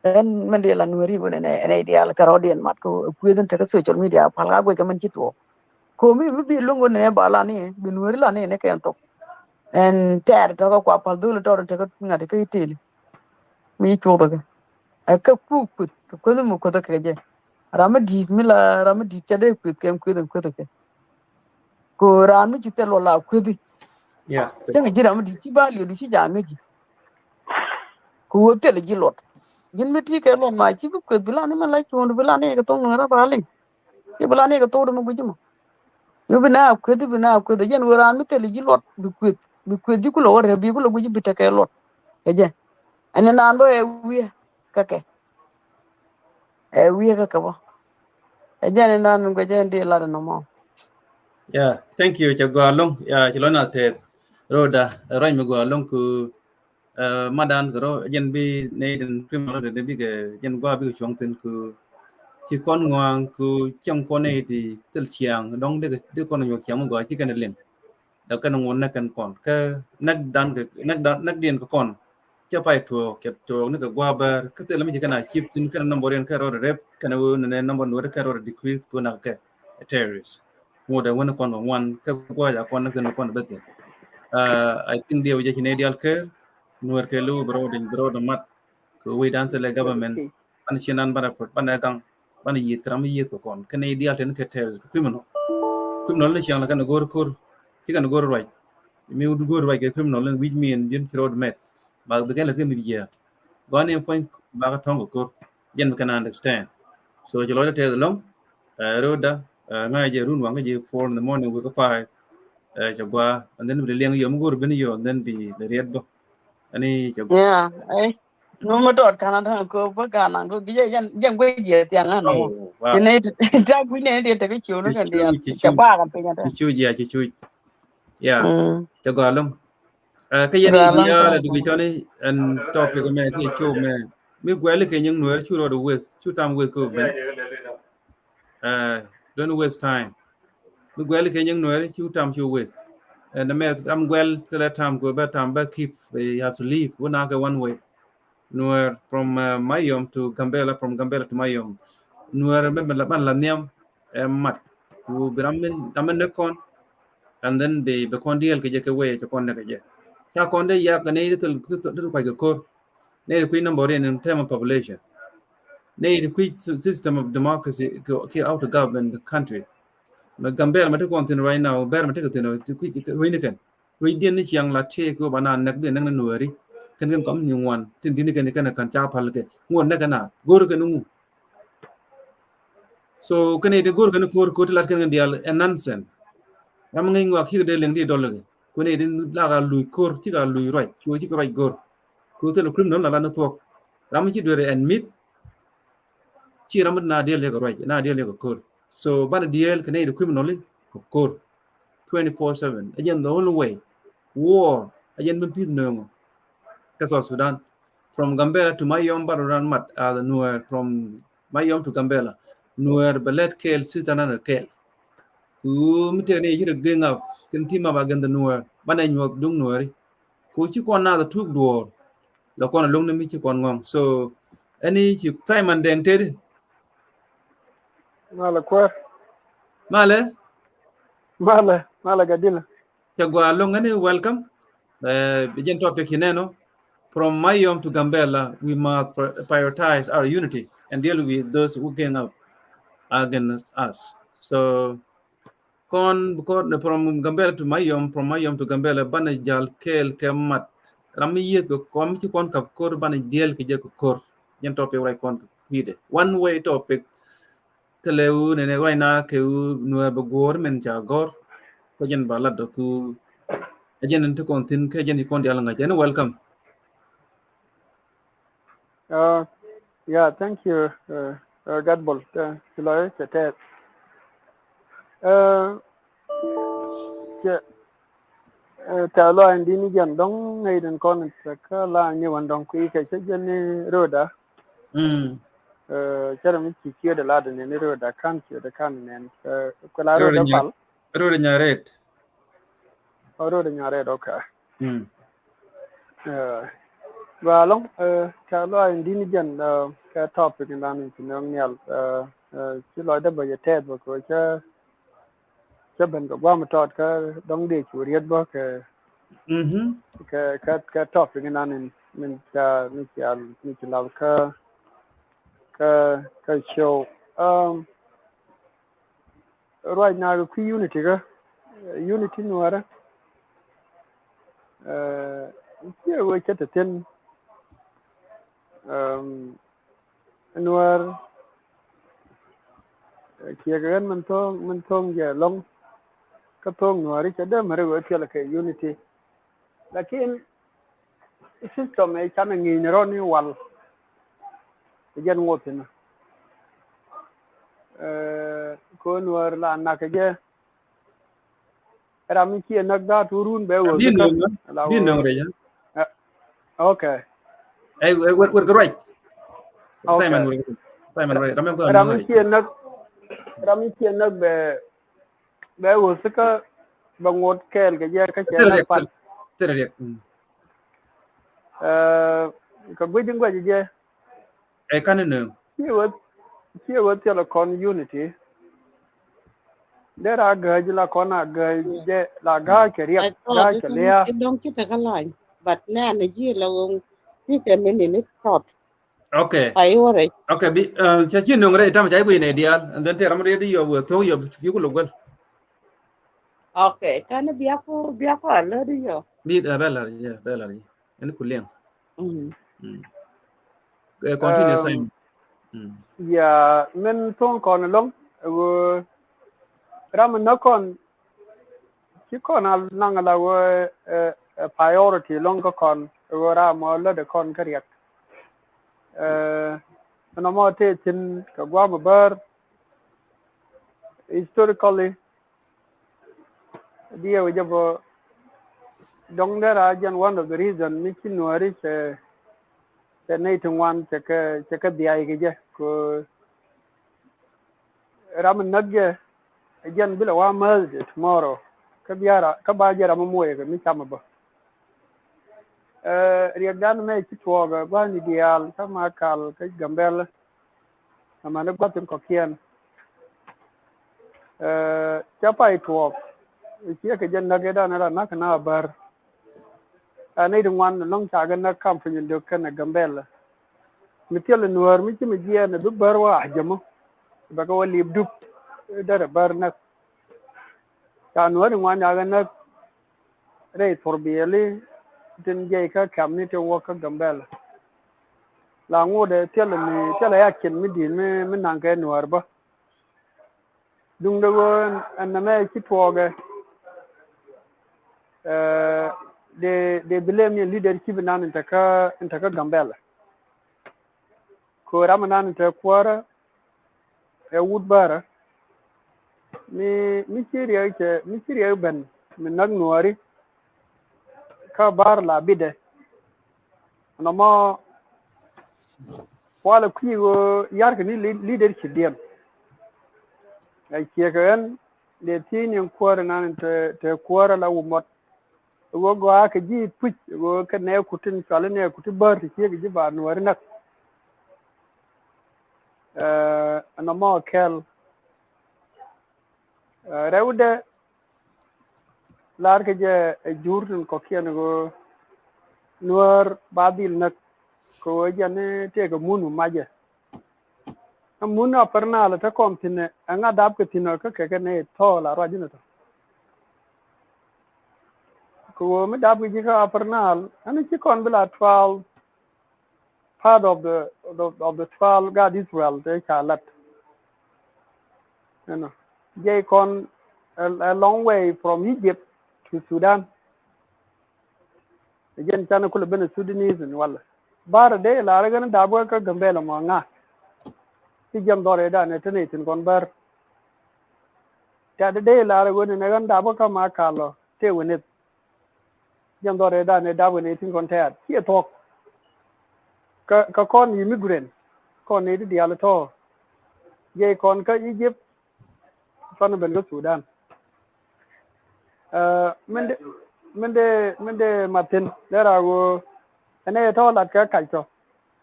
Ɛn mɛn diɛl an weri wun ɛn, ɛn diaal kɛ rɔɔdiɛn mat kɛ kueth in tekɛ social media pal ka guec kɛ mɛn ci tuɔɔk. Komi mi bi luŋ wun ɛn ba la ni bi nueri la ni ni kɛn thok. Ɛn tɛɛr tɔkɛ kua pal dhol tɔr tekɛ ŋa̱t kɛ itel. Mi cuɔth kɛ ɛ kɛ ku kueth kɛ kueth mi kueth kɛ jɛ. Ram mi di̱i̱t mi la ram mi di̱i̱t ca dee kueth kɛ kueth in kueth kɛ. Ko raan mi ci thil wä la kuethi. Yeah. Cäŋ ji̱ ram mi di̱i̱t ci ba liödu ci ja̱a̱ŋ ŋäci. Ko wä thil ji̱ luɔt. Ji̱n mi ti kɛ luɔt ma ci bi kueth bi la ni mɛ la cuɔ̱ɔ̱ŋdu bi la ni kɛ thoŋ ni rap a liŋ. Ci bi la ni kɛ thokdu mi gui̱ci mɔ. Yo bi na kuethi bi na kuethi jɛn wä raan mi thil ji̱ luɔt bi kueth bi kueth ji̱ kulɛ wä rɛp bi kulɛ gui̱ci bi tekɛ luɔt. Kɛ jɛ ɛn naan bä ɛ wiɛ kɛ kɛ. Ɛ wiɛ kɛ kɛ bä. Ɛ jɛn in dan mi guɛ jɛn di lat in nɔmɔ. Yeah, thank you. Cɛ gɔaa loŋ. Yeah, ci lɔn a tɛth. Roda, ruac mi gɔaa loŋ ku, uh, madan kɛ ro jɛn bi ne den criminal de bi kɛ jɛn gɔaa bi kɛ cuɔŋ thin ku. Ci kɔn ŋuaŋ ku cɛŋ kɔn ne di thil ciaŋ dɔŋ de de kɔn nyuɔth ciaŋ mi gɔaa ci kɛn liŋ. Dɔk kɛn ŋuɔn näk kɛn kɔn kä näk dan kɛ näk dan näk diɛn kɛ kɔn. Cɛ pay tuɔɔk cɛ tuɔɔk ni kɛ gua̱a̱ bär kä thilɛ mi ci kɛn a cip thin kɛn nɔmbɔr yɛn kɛn rɔɔdɛ rep kɛn wee ni nɛ nɔmbɔr nuɔ̱ɔ̱r kɛn rɔɔdɛ decrease kɛ wee nak kɛ terrorist. Ŋuɔ̱t dɛ wee ni kɔn kɛ ŋuan kä gua̱a̱ ca kɔn näk thin kɔn bɛ thin. I think diɛ wee jɛ ci nɛ dial kɛɛr nuɔ̱ɔ̱r kɛ lo̱w bɛ rɔɔdɛ bɛ rɔɔdɛ mat kɛ wee dan thilɛ government. Banɛ cin dan banɛ put banɛ gaŋ banɛ yieth kɛ ram mi yieth kɛ kɔn kɛn i̱ dial ten kɛ terrorist kɛ criminal. Criminal ni ciaŋ la kɛn go̱o̱r ko̱r ci kɛn go̱o̱r ruac. Mi wut go̱o̱r ruac kɛ criminal ni wi̱c mi ɛn ji̱n ci road met. Ba bi kɛn lät kɛ mi bi jiɛ gɔn in puɔ̱ny ba kɛ tɔ̱ŋ kɛ ko̱r. Jɛn bi kɛn understand. So ci lɔcdä tɛth ɛlɔ̱ŋ. Road da ŋa̱c jɛ run waŋ kä ji̱ four in the morning wek kä five. Cɛ gua and then bi liɛŋ yɔ mi go̱o̱r ben yɔ and then bi lɛ riɛt bä. Ani cɛ gua. Yeah. Nɔmɔ tɔt Canada ko bä Ghana ko bi jɛ jɛn guɛ jɛ thiaŋ a nɔmɔ. Wow. Ti ne ti ta gui ne ti te ke chiu no kan dia. Ci ba kan penya ta. Ci chiu ya ci chiu. Yeah. Te gua lum. Ka yɛn ni ya la dugi tɔni and topic mɛ ke chiu mɛ. Mi guɛli ke nying nuer chiu rɔ wes chiu tam wes ko ben. Don't waste time. Mi guɛli ke nying nuer chiu tam chiu wes. And the mɛ tam guɛl tele tam ko ba tam ba keep, you have to leave. Wuna ke one way. Nuer from Mayom to Gambela, from Gambela to Mayom. Nuer mɛ mɛ la ban la niam ɛ mat. Ku bi ram min ram min ne kɔn. And then bi bi kɔn diɛl ke jɛ ke wee jɛ kɔn ne ke jɛ. Ca kɔn de yak ne de tel de kuay ke kor. Ne de kui̱ number in term of population. Ne de kui̱ system of democracy ke how to govern the country. Mɛ Gambela mɛ te kɔn thin right now, ber mɛ te ke thin kui̱ kui̱ ni kɛn. Ruec diɛn ni ciaŋ la tëë kɛ ɣöö ba naan näk bi näk ni nuääri. Kɛn kɛn kɔm ni ŋuan tin di̱t ni kɛn kɛn kɛn ca pal kɛ ŋuɔ̱t näk kɛn a go̱o̱r kɛn ŋu. So kɛn i̱ ti go̱o̱r kɛn ko̱r ko̱r ti lat kɛn kɛn diaal ɛ nonsense. Ram ŋäc ŋuak cikɛ dee leŋ ti dɔl kɛ kuɛn i̱ ti lak a luc ko̱r cikɛ a luc ruac kɛ ɣöö cikɛ ruac go̱o̱r. Kɛ ɣöö thil criminal na lat ni thuɔ̱k ram mi ci dueer ɛ admit. Ci ram mi na diɛl yɛ kɛ ruac na diɛl yɛ kɛ ko̱r. So banɛ diɛl kɛ nɛy ti criminal kɛ ko̱r twenty four seven. Ɛ jɛn the only way. War ɛ jɛn mi pi̱th nööŋɔ. Kä South Sudan from Gambela to Mayom, banɛ ran mat a the Nuer from Mayom to Gambela. Nuer bɛ lɛt kɛɛl sister nan kɛɛl. Ku mi tëë ni ci rɛ geng up kɛn team up against the Nuer banɛ nyuɔth duŋ Nueri. Ku ci kɔn naath a tuk duɔɔr la kɔn a loŋ ni mi ci kɔn ŋɔŋ. So ɛni ci Simon Deng tëëdi. Malɛ kuäär. Malɛ. Malɛ malɛ gadila. Cɛ gua loŋ ɛni welcome. Bi jɛn topic ci nɛnɔ. From Mayom to Gambela we must prioritize our unity and deal with those who gang up against us. So kɔn bi kɔn from Gambela to Mayom, from Mayom to Gambela banɛ jal kɛɛl kɛ mat. Ram mi yieth kɛ kɔn mi ci kɔn kap ko̱r banɛ diɛl kɛ jɛ kɛ ko̱r. Jɛn topic ruac kɔn kɛ kui̱dɛ one way topic. Thilɛ wu nɛnɛ ruac na kɛ wu Nuɛr bɛ guɔ̱ɔ̱r min ca gɔ̱r. Kä jɛn ba lat dɔ̱ ku ɛ jɛn in ti kɔn thi̱n kä jɛn i kɔn diaal ŋa̱c ɛn welcome. Uh, yeah, thank you. Uh, uh, Gatbol, uh, ci lɔc cɛ tɛth. Uh, cɛ uh, tɛth lɔc in di̱n jɛn dɔ̱ŋ ŋäc den kɔn kä la ni wan dɔ̱ŋ kui̱ kɛ cɛ jɛn ni röda. Mm. Uh, cɛ rɛ mi ci ciöt lat ni ni röda kan ciöt kan nɛn. Uh, ku la röda pal. Röda nya red. Oh, röda nya red, okay. Mm. Ɛ, gɔaa ɛlɔ̱ŋ, ɛ, kɛ lɔaac in di̱n jɛn, ɛ, kɛ topic in dan in ci nööŋ nhial, ɛ, ɛ, ci lɔcdä bä yɛ tɛth bä kɛ cä, cä ben kɛ gua̱a̱m tɔt kä dɔ̱ŋ dee cu riet bä kɛ, kɛ, kɛ, kɛ topic in dan in min ca, min ca, min ci lal kä, kä, kä show. Um, ruac na kɛ kui̱ unity kä, unity nuäärä. Ɛ, ciɛ wee cä te thi̱n, um, nuäär, ɛ, kiɛ kɛ ɣän min tho̱o̱ŋ, min tho̱o̱ŋ jɛ lɔ̱ŋ kä tho̱o̱ŋ nuääri cɛ dee mɛri wee piɛl kɛ unity. Lakin system ɛ canɛ ŋi̱i̱ni rɔ̱ ni wal. Ɛ jɛn ŋoth thi̱n. Ɛ, kɛ nuäär la nak kɛ jɛ. Ram mi ciɛ näk dhaat wä run bɛ wä. Bi nöŋ rɛ. Bi nöŋ rɛ. Okay. Ɛ, ɛ, wet, wet kɛ ruac. Okay. Simon wet, Simon wet. Ram mi ciɛ näk, ram mi ciɛ näk bɛ, bɛ wä thikä bɛ ŋot kɛɛl kɛ jɛ kä cɛ näk pal. Thil riɛk. Ɛ, kɛ guic in guac jɛ. Ɛ kan ni nööŋ. Ciɛ wä, ciɛ wä thil kɔn unity. Dee ra gääc la kɔn a gääc jɛ la gääc kɛ riɛk, gääc kɛ liaa. Dɔŋ ci tekɛ lany, but nɛ an ji̱ la wä ti kɛ mi ni ni tɔt. Okay. Ai wä rɛc. Okay, bi, uh, cɛ ci nööŋ rɛc tam ca i̱ guic nɛ diaal, and then te ram rɛc di yɔ wä thok yɔ bi ku luk wäl. Okay, kan ni biaku, biaku a lät di yɔ. Bi, uh, bɛ lät, yeah, bɛ lät, yeah. Ɛn ku liɛŋ. Mm. Mm. Eh, continue, um, Simon. Mm. Yeah, min tho̱o̱ŋ kɔn ɛlɔ̱ŋ, ɛ ɣöö ram mi näk kɔn ci kɔn a naŋ la ɣöö, eh, eh, priority ɛlɔ̱ŋ kä kɔn, ɛ ɣöö ram mɔ lätdɛ kɔn kä riɛk. Eh, ɛn ɔmɔ tëë thi̱n kɛ gua̱a̱m ɛ bäär, historically, diɛ wä jɛ bä dɔŋ dee ra jɛn one of the reason mi ci nuääri cɛ, cɛ nɛy ti ŋuan cɛ kɛ, cɛ kɛ dhiay kɛ jɛ kɛ ram mi näk jɛ. Jɛn bi lɛ wa mäth jɛ tomorrow kä bia ra, kä ba jɛ ram mi muɔyɛ kɛ mi cam bä. Ɛ, riɛkdan mɛ ci tuɔɔk ɛ gua̱a̱ni diaal kä Makal kä Gambɛl. Amäni gua̱th in kɔ̱kiɛn. Ɛ, ca pay tuɔɔk. Ciɛ kɛ jɛ näk ëëdan ɛ la näk kɛ na bär. Ɛ nɛy ti ŋuan ɛlɔ̱ŋ ca kɛ näk kam piny dök kɛnɛ Gambɛl. Mi thil nuäär mi ci mi jiɛɛn ɛ bi bär wä a jämä. Bɛ kɛ wä liip dup. Derɛ bär näk. Ca nuäär ti ŋuan ca kɛ näk. Rɛy thurbiɛli tin jiɛc kä kɛmni tin wä kä Gambɛl. La ŋotdɛ thilɛ mi, thilɛ ya cin mi di̱i̱t mi, mi naŋ kɛ nuäär bä. Duundɛ ɣöö ɛn nɛmɛ ci tuɔɔkɛ. Ɛ, dee, dee bi lem ni leadership inan in te kä, in te kä Gambɛl. Kɛ ɣöö ram inan in te kuäärä, ɛ wut bärä. Mi, mi ci riɛk cɛ, mi ci riɛk ben mi näk nuääri. Kä bär la bitdɛ. Nɔmɔ kualɛ kui̱ ɣöö yarkɛ ni le-, leadership diɛn. Ɛ ciɛ kɛ ɣän dee thiec ni kuäärä nan te, te kuäärä la wumɔt. Ɣöö gɔaa kɛ ji̱ puc ɣöö kɛ nɛɛku tin cuali nɛɛku ti bär ti ciek ji̱ ba nuääri näk. Ɛ, nɔmɔ kɛl. Ɛ, rɛwdɛ lar kɛ jɛ ɛ jur tin kɔ̱kiɛn ɣöö nuäär ba dhil näk kɛ ɣöö jɛn ni tëëkɛ mun mi macɛ. Ɛ mun Upper Nile te kɔn thi̱n ɛ ŋa dap kɛ thi̱n ɔ kä kɛ kɛ nɛ thɔɔl a ruac inɛ tɔ. Kɛ ɣöö mi dap kɛ ji̱ kä Upper Nile ɛn ci kɔn bi la twelve part of the, of the, of the twelve gaat Israel te ca lat. You know, jiɛc kɔn a, a long way from Egypt to Sudan. Jɛn canɛ kulɛ ben Sudanese in walɛ. Bär dee lar ɣän dap kä Gambɛla mɔ ŋa. Ti jiɛn dhɔr ëëdan ɛ te nɛy thi̱n kɔn bär. Tɛ̈t dee lar ɣän in ɣän dap kä ma kalɔ tëë wä nith. Jiɛn dhɔr ëëdan ɛ dap ɣän ɛ thi̱n kɔn tɛ̈t ciɛ thuɔ̱k. Kä, kä kɔn immigrant kɔn nɛy ti diaal tɔ̱. Jiɛc kɔn kä Egypt. Pan ben kä Sudan. Ɛ, min dee, min dee, min dee mathin dee ra ɣöö ɛn ɛ tɔ̱ lat kɛ kac tɔ̱.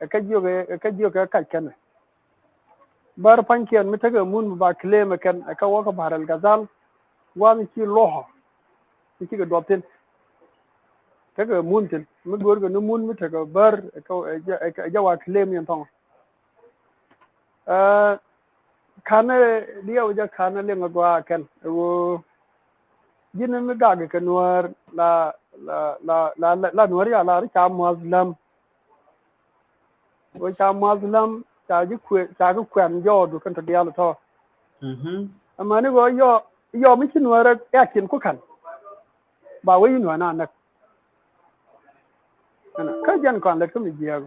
Ɛ kä jiök, ɛ kä jiök kɛ kac kɛn. Bär pa̱nykiɛn mi tekɛ mun mi ba claim ɛ kɛn ɛ kä wä kä Bahr el Ghazal. Gua̱a̱th ci luɔ̱kɔ mi cikɛ duɔth thi̱n. Tekɛ mun thi̱n mi görkɛ ni mun mi tekɛ bär ɛ kä ɛ jɛ, ɛ jɛ wa claim yɛn thɔŋ. Ɛ, ka̱n ɛ diɛw jɛ ka̱n ɛ liŋ ɛ gɔaa kɛn ɛ ɣöö ji̱n mi gak kɛ Nuäär la, la, la, la, la Nuäär ya la ri ca muath läm. Ɣöö ca muath läm ca ji̱ kuɛ, ca kɛ kuɛn jɔɔdu kɛn tɔ diaal tɔ. Mhm. Amäni ɣöö yɔ, yɔ mi ci Nuäär ɛ akin ku ka̱n. Ba wee yi Nuäär na näk. Ɛnɔ, kä jɛn kɔn lät kä mi jiääk.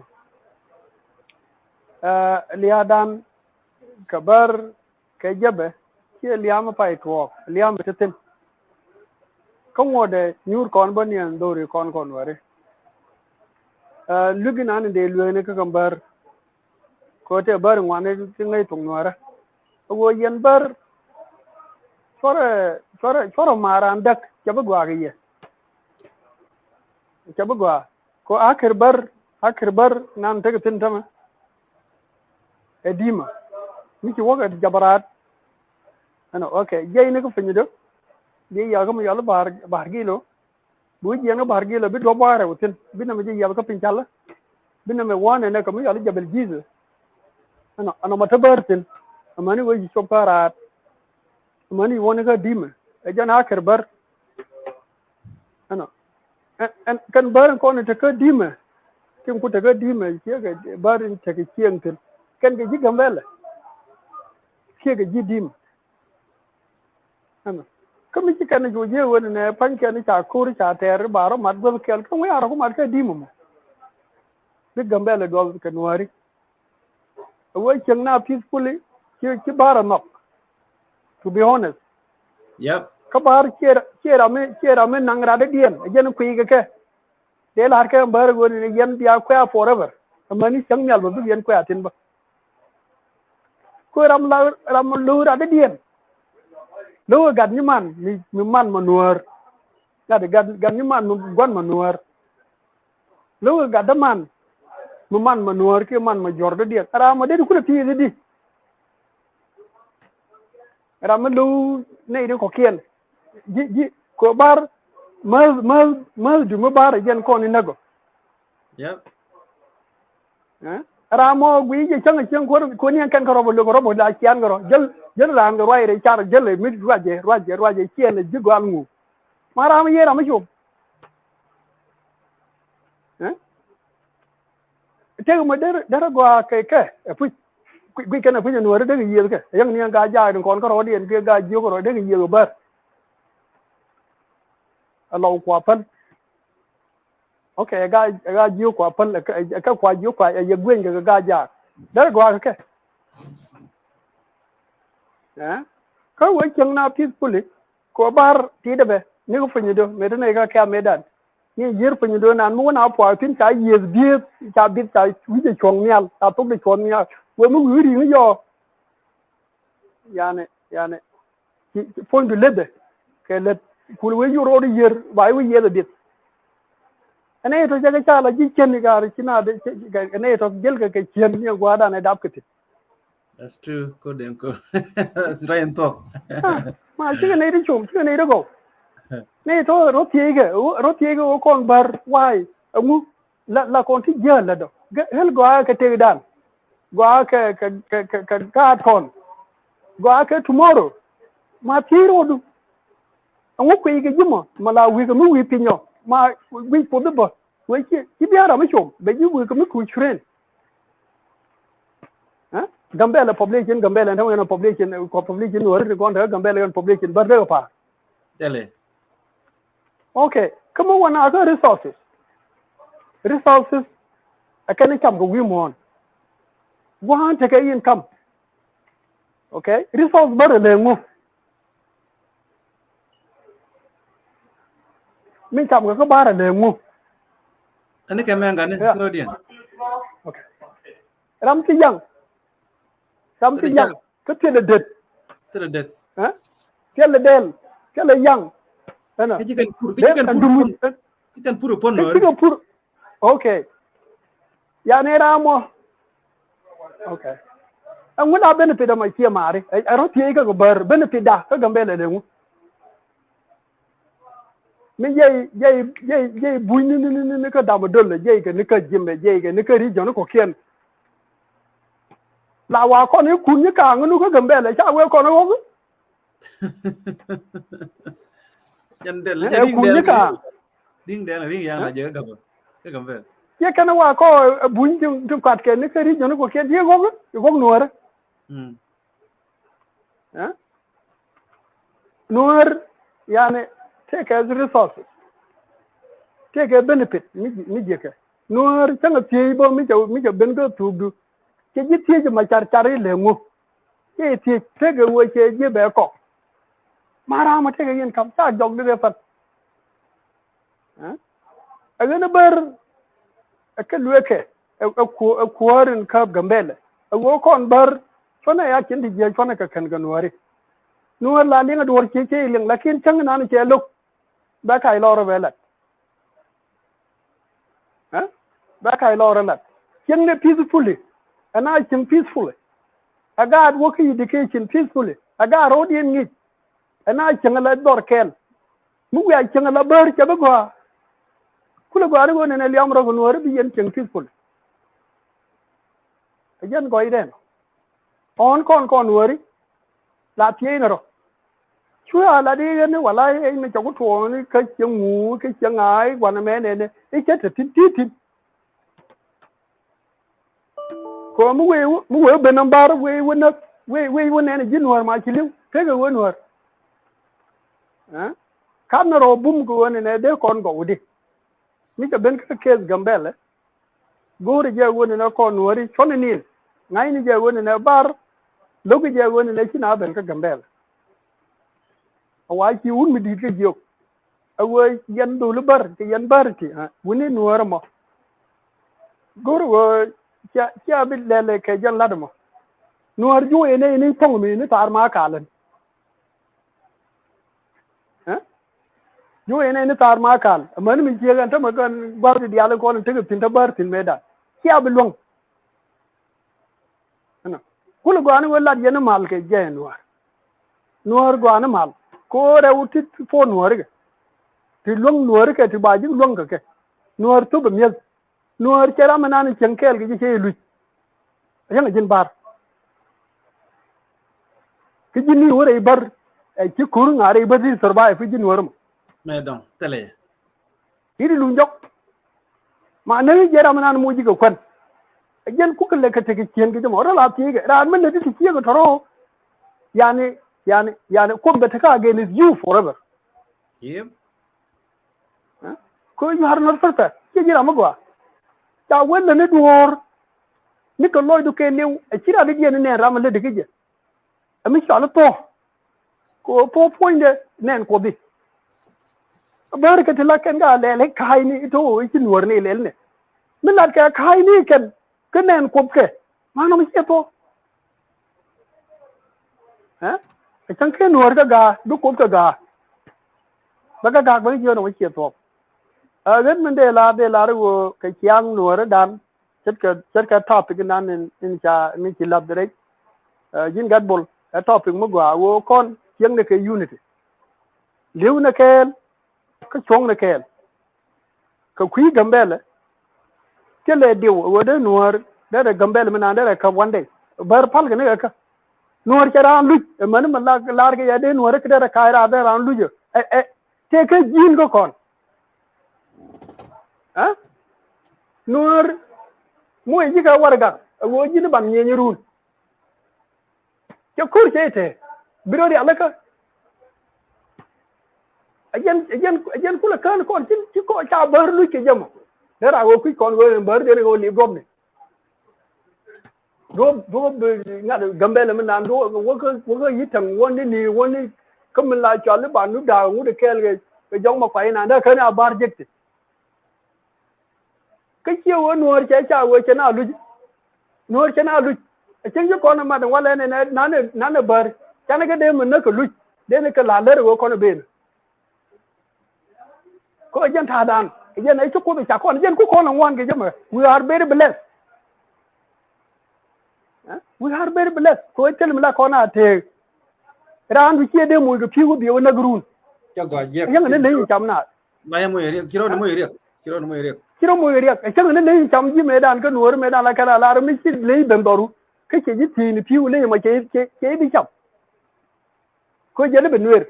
Ɛ, lia̱a̱dan kɛ bär kɛ jɛpɛ, ciɛ lia̱a̱ mi pay tuɔɔk, lia̱a̱ mi te thi̱n. Kä ŋuɔ̱tdɛ nyuur kɔn bä niɛn dho̱ri kɔn kɔn wääri. Ɛ, lui̱k inan in dee lueeni kä kɛ bär. Kɛ ɣöö tëë bär ŋuani ti ŋäc thok Nuäärä. Ɛ ɣöö yɛn bär cuɔrɛ, cuɔrɛ, cuɔrɛ ma̱a̱ raan däk cɛ bi gɔaa kɛ yɛ. Cɛ bi gɔaa. Kɛ ɣöö akir bär, akir bär nan tekɛ thi̱n tämɛ. Ɛ di̱mä. Mi ci wäkɛ jabaraat. Ɛnɔ, okay. Jiɛcni kä piny dee. Bi yɛ kä mi yɔl Bahr, Bahr Gilo. Bi wi̱c jiɛn kä Bahr Gilo bi duɔ̱p wa̱a̱ rɛw thi̱n. Bi nɛmɛ ji̱ yiath kä piny calä. Bi nɛmɛ wäänɛ nɛ kɛ mi yɔl Jabal Jesus. Ɛnɔ, ɛnɔ ma te bär thi̱n. Amäni wee ci cop kä raat. Amäni wäni kä di̱mɛ. Ɛ jɛn akir bär. Ɛnɔ. Ɛn, ɛn, kɛn bär in kɔn in te kä di̱mɛ. Tin ku te kä di̱mɛ. Ciɛ kɛ bär in te kɛ cieŋ thi̱n. Kɛn kɛ ji̱ Gambɛlɛ. Ciɛ kɛ ji̱ di̱mɛ. Ɛmɛ. Kä mi ci kɛn cu jiɛ wen nɛ pa̱ny kɛn ca ko̱r ca tɛɛr ba rɔ mat guäth kɛl kä ŋui̱ a rɔ ku mat kɛ di̱m mɔ. Bi Gambɛlɛ duɔth kɛ Nuääri. Ɛ wee cieŋ na peacefully ci, ci bär ɛ nhɔk. To be honest. Yep. Kä bär ciɛ, ciɛ ram mi, ciɛ ram mi naŋ rat dee diɛn ɛ jɛn kui̱ kɛ kɛ. Dee la̱r kɛ bär ɣöö ni yɛn bia kuɛ̈ɛ̈ forever. Amäni cäŋ nhial bä bi yɛn kuɛ̈ɛ̈ thi̱n bä. Kuɛ ram la, ram lo̱o̱ rat dee diɛn. Lo̱o̱ gat nyi man mi, mi man ma Nuäär. Gat, gat, gat nyi man mi gua̱n ma Nuäär. Lo̱o̱ gat dee man mi man ma Nuäär kiɛ man ma jɔr dee diɛn. Ram ma dee di kulɛ pi̱i̱th di. Ram mi lo̱o̱ nɛy di kɔ̱kiɛn. Ji̱, ji̱, kɛ bär, mäth, mäth, mäth du mi bär ɛ jɛn kɔn in näk ɔ. Yep. Ɛ? Ram mɔ guiy jɛ cäŋ ɛ cieŋ kuɔr, kuɔr ni ɛn kɛn kɛ rɔbɔ lök rɔbɔ la cian kɛ rɔ. Jäl, jäl raan kɛ ruac rɛy car, jäl ɛ mi ruacɛ, ruacɛ, ruacɛ ciɛn ɛ ji̱ gɔal ŋu. Ma ram yɛ ram mi cop. Ɛ? Tëk mɛ der, der gɔaa kɛ, kɛ, ɛ puc. Guic, guic kɛn ɛ puc ɛ Nuääri dee kɛ yiëëth kɛ. Ɛ yäŋ ni ɛn gaa jaak ni kɔn kä rɔɔdiɛn kɛ gaa jiök rɔ dee kɛ yiëëth ɛ bär. Ɛ lɔw kua päl. Okay, ɛ gaa, ɛ gaa jiök kua päl, ɛ kɛ, ɛ kɛ kua jiök kua, ɛ yɛ gueny kɛ, kɛ gaa jaak. Der gɔaa kɛ kɛ. Ɛ? Kä wee cieŋ na peacefully, kɛ bär ti dee bɛ, ni kɛ piny dee, mëë te nɛy kä kɛ mëëdan. Ni yiër piny dee nan mi wä na pua̱a̱ thi̱n ca yiëëth biëëth, ca bith ca wi̱cɛ cuɔ̱ŋ nhial, ca thok dee cuɔ̱ŋ nhial. Wee mi wi̱i̱ ri̱ŋ yɔɔ. Yani, yani, ci, ci puɔ̱nydu leth dee, kɛ leth, kul wee yur rɔɔd yiër, ba i̱ wi̱i̱ yiëëth a bith. Ɛn ɛ tɔ cɛ kɛ ca la ji̱ cien i̱ gaar ci na dee, ɛn ɛ tɔ jel kɛ kɛ cien ni ɛ gua̱a̱r dan ɛ dap kɛ thi̱n. That's true. Koden ko. That's right and talk. Ah, ma cikɛ nɛy ti com, cikɛ nɛy ti gɔw. Nɛy tɔ rɔ thiec kɛ, rɔ thiec kɛ wä kɔn bär, why? Ɛŋu la, la kɔn ti jiäl la dɔ. Gɛ, hel gɔaa kɛ tek dan. Gɔaa kɛ, kɛ, kɛ, kɛ, kɛ gaat kɔn. Gɔaa kɛ tomorrow. Ma thiec rɔɔdu. Ɛŋu kuiy kɛ ji̱ mɔ, ma la wi̱i̱ kɛ mi wi̱i̱ piny ɔ. Ma wi̱i̱ puɔth i̱ bä. Wee ci, ci bia ram mi com, bɛ ji̱ wee kɛ mi kuc curen. Ɛ? Gambɛla population, Gambɛla ɛn täämɛ ɛn population, ɛ, population wä ri ti kɔn te Gambɛla ɛn population bär dee kɛ pa̱a̱r. Thilɛ. Ok, kä mi wä na kä resources. Resources ɛ kɛn cam kɛ wi̱i̱ muɔ̱ɔ̱n. Gua̱a̱n tekɛ in kam. Ok, resource bä rɛ lɛ ŋu. Mi cam kɛ kä bä rɛ lɛ ŋu. Ani kɛ mɛn gani rodian. Ok. Ram ti yaŋ. Ram ti yaŋ. Kä thilɛ det. Thilɛ det. Thilɛ dɛl. Thilɛ yaŋ. Ɛnɔ. Kä ci kɛn pur, kä ci kɛn pur. Kä ci kɛn pur pon. Kä ci kɛn pur. Ok. Yani ram mɔ. Ok. Ɛŋu la benefit ama cie mari. Ɛ rɔ thieec kä kɛ bär benefit da kä Gambɛla lɛ ŋu. Mi jɛy jɛy jɛy jɛy buny ni ni ni ni kä dam dol jɛy kɛ ni kä jimɛ jɛy kɛ ni kä region kɔ kiɛn. La wa kɔn i kun ni kaŋ nu kä Gambɛla ca wee kɔn i wok. Yan del Ɛ kun ni kaŋ. Ding del ring yan a jɛ kä Gambɛla. Kä Gambɛla. Yɛ kɛn wa kɔ buny ti ti kuat kɛ ni kä region kɔ kiɛn ti wok i wok nuɔrɛ. Nuäär yani tekɛ resources, tekɛ benefit mi jiäkä. Nuäär cäŋ a thiec bä mi cɛ mi cɛ ben kä thukdu. Cɛ ji̱ thiec ma car car ilɛ ŋu. Cɛ thiec tekɛ wee cɛ ji̱ bɛ kɔk. Ma ram a tekɛ yin kam ca jɔk di dee pan. Ɛ ɣän a bär ɛ kɛ lueekɛ ɛ kuäär in käp Gambɛlɛ ɛ ɣöö kɔn bär cuɔnɛ ya cin ti jiɛc cuɔnɛ kɛ kɛn kɛ nuääri. Nuäär la liŋ a duɔ̱ɔ̱r ciec cɛ iliŋ lakin cäŋ inan cɛ lo̱k. Bɛ kac lɔr ɛ bɛ lat. Bɛ kac lɔr ɛ lat. Cieŋ ni peacefully. Ɛn a cieŋ peacefully. Ɛ gaat wä kä education peacefully. Ɛ gaat ro̱o̱diɛn ŋic. Ɛn a cieŋ la dhɔr kɛɛl. Mi wiaa cieŋ la bär cɛ bi gɔaa. Kulɛ gɔaa ni ɣöö nɛn ɛ liɔm rɔ kɛ nuääri bi yɛn cieŋ peacefully. Ɛ jɛn gɔɔydɛn. Ɔn kɔn kɔn nuääri la thiecnɛ rɔ. Cu a la di ɣän ni wala ɛ mi cɛ ku tuɔɔni kä cieŋ ŋu kä cieŋ ŋa̱a̱c wanɛ mɛ nɛnɛ i̱ cɛ te thi̱n ti̱i̱ thi̱n. Kɛ mi wee mi wee ben nɔmbar wee wee näk wee wee wee nɛn ji̱ nuäär ma ci li̱w tekɛ wee nuäär. Ɛ? Kat ni rɔ bum kɛ ɣöö ni nɛ dee kɔn gɔw di. Mi cɛ ben kä case Gambɛlɛ. Go̱o̱ri jɛ ɣöö ni nɛ kɔn nuääri cuɔ̱ni nin. Ŋa̱cni jɛ ɣöö ni nɛ bar. Lo̱ki jɛ ɣöö ni nɛ ci na ben kä Gambɛlɛ. A wa ci wut mi di̱i̱t kä jiök. A wee yɛn dholi bär kɛ yɛn bär ti wuni nuäär mɔ. Go̱r wee cia cia bi lɛl kɛ jɛn lat mɔ. Nuäär juɔyɛ nɛ ini thɔŋ mi ni thar ma kalän. Juɔyɛ nɛ ini thar ma kal amäni mi ciek ɛn tämɛ kɛn gua̱th di diaal in kɔn in tekɛ thi̱n tä bär thi̱n mëëdan. Cia bi luäŋ. Ɛnɔ. Kulɛ gɔaa ni wee lat yɛn mal kɛ jɛ nuäär. Nuäär gɔaa ni mal. Ko̱o̱rɛ wä ti puɔ̱n nuäärikɛ. Ti luäŋ nuäärikɛ ti ba ji̱ luäŋ kɛ kɛ. Nuäär thop ɛ mi̱eth. Nuäär cɛ ram ɛnan cieŋ kɛɛl kɛ ji̱ cɛ yɛ luc. Ɛ cäŋ ɛ ji̱n bar. Kä ji̱ ni wä rɛy bär ɛ ci ko̱r ŋa̱ rɛy bär ti survive kä ji̱ nuäär mɔ. Mɛ dɔŋ thilɛ. I̱ di luny jɔk. Ma näk i̱ jɛ ram inan moc ji̱ kɛ kuän. Ɛ jɛn kukɛ lɛ kɛ tekɛ cien kɛ jɛ mɔ rɔ la thiec kɛ raan mi lɛ di ti ciek kɛ tɔrɔ. Yani yani yani kuoth bɛ tekɛ against you forever. Yep. Kä you are not perfect. Ciɛ ji̱ ram mi gɔaa. Ca wee lä ni duɔ̱ɔ̱r. Ni kɛ lɔcdu kɛ liw ɛ ci ram di diɛn ni nɛn ram mi lät di kä jɛ. Ɛ mi cɔal i̱ thuɔ̱k. Kɛ ɣöö thuɔ̱k puɔ̱nydɛ nɛn kuɔth i̱. Bäär kɛ ti la kɛn ka lɛl i̱ ka̱a̱cni i̱ to̱ i̱ ci nuäärni ilɛlnɛ. Mi lat kɛ ka̱a̱cni kɛn kä nɛn kuɔth kɛ. Man nɔmɔ ciɛ thuɔ̱k. Ɛ cäŋ kɛ nuäär kä ga̱a̱ bi kuɔth kɛ ga̱a̱. Bä kä ga̱a̱k bä ni jiön nɔmɔ ciɛ thuɔ̱k. Ɛ ɣän min dee lar dee lar i̱ ɣöö kɛ ciaŋ nuääri dan. Ce̱tkɛ ce̱tkɛ topic inan in in ca in ci lath rɛc. Ji̱n gat bol ɛ topic mi gɔaa ɣöö kɔn cieŋdɛ kɛ unity. Li̱w ni kɛɛl kä cuɔ̱ŋ ni kɛɛl. Kɛ kui̱ Gambɛlɛ. Thilɛ diw ɣöö dee nuäär derɛ Gambɛlɛ mi naan derɛ käp one day. Bär pal kɛ ni kɛ kä. Nuäär cɛ raan luc ɛmäni mi lar kɛ yɛ dee nuäär kä derɛ ka̱a̱c raan dee raan luc ɛ ɛ tëë kä ji̱n kä kɔn. Ɛ nuäär muɔc ji̱ kɛ warɛgak ɛ ɣöö ji̱n i̱ ban nyieenyi run. Cɛ ko̱r cɛ itɛ bi rɔ rialikä. Ɛ jɛn, ɛ jɛn, ɛ jɛn kulɛ kään kɔn ci, ci kɔn ca bär luc kɛ jɛ mɔ. Dee rak ɣöö kui̱c kɔn ɣöö ɛn bär den ɣöö li̱i̱ gɔpni. Duɔ̱p, duɔ̱p, eh, ŋa̱t Gambɛlɛ mi naan duɔ̱p, wäkä, wäkä yi̱ täŋ wäni ni, wäni kä mi la cɔal i̱ ba nu da̱a̱k ŋut ɛ kɛɛl kɛ, kɛ jɔk ma kuay naan dee kän a ba̱r jek ti. Kä ciɛ ɣöö nuäär cɛ ca ɣöö cɛ na luc. Nuäär cɛ na luc. Ɛ cäŋ ci kɔn ɛ mat ɛn walɛ nɛnɛ, nanɛ, nanɛ bär. Canɛ kɛ dee mi näk kɛ luc. Dee ni kɛ la̱r lär ɣöö kɔn ɛ ben. Kɛ ɣöö jɛn ta̱a̱dan, jɛn ɛ ci Kuoth ɛ cak kɔn, jɛn ku kɔn ɛ ŋuan kɛ jɛ mɛ. We are very blessed. Eh? We are very blessed. Kɛ ɣöö thil mi la kɔn a teek. Raan du ciɛ dee moc kɛ pi̱i̱ wä biɛ wä näk run. Ca gɔaa jiɛk. Ɛ yäŋ ni leny cam na. Ma yɛ moc riɛk, ci rɔ ni moc riɛk, ci rɔ ni moc riɛk. Ci rɔ moc riɛk, ɛ cäŋ ni leny cam ji̱ mëëdan kä nuäär mëëdan la kɛn a lar mi ci leny ben dhɔru. Kä cɛ ji̱ thi̱i̱n pi̱i̱ wä leny ma cɛ, cɛ, cɛ bi cam. Kɛ ɣöö jɛn i̱ bi nuer.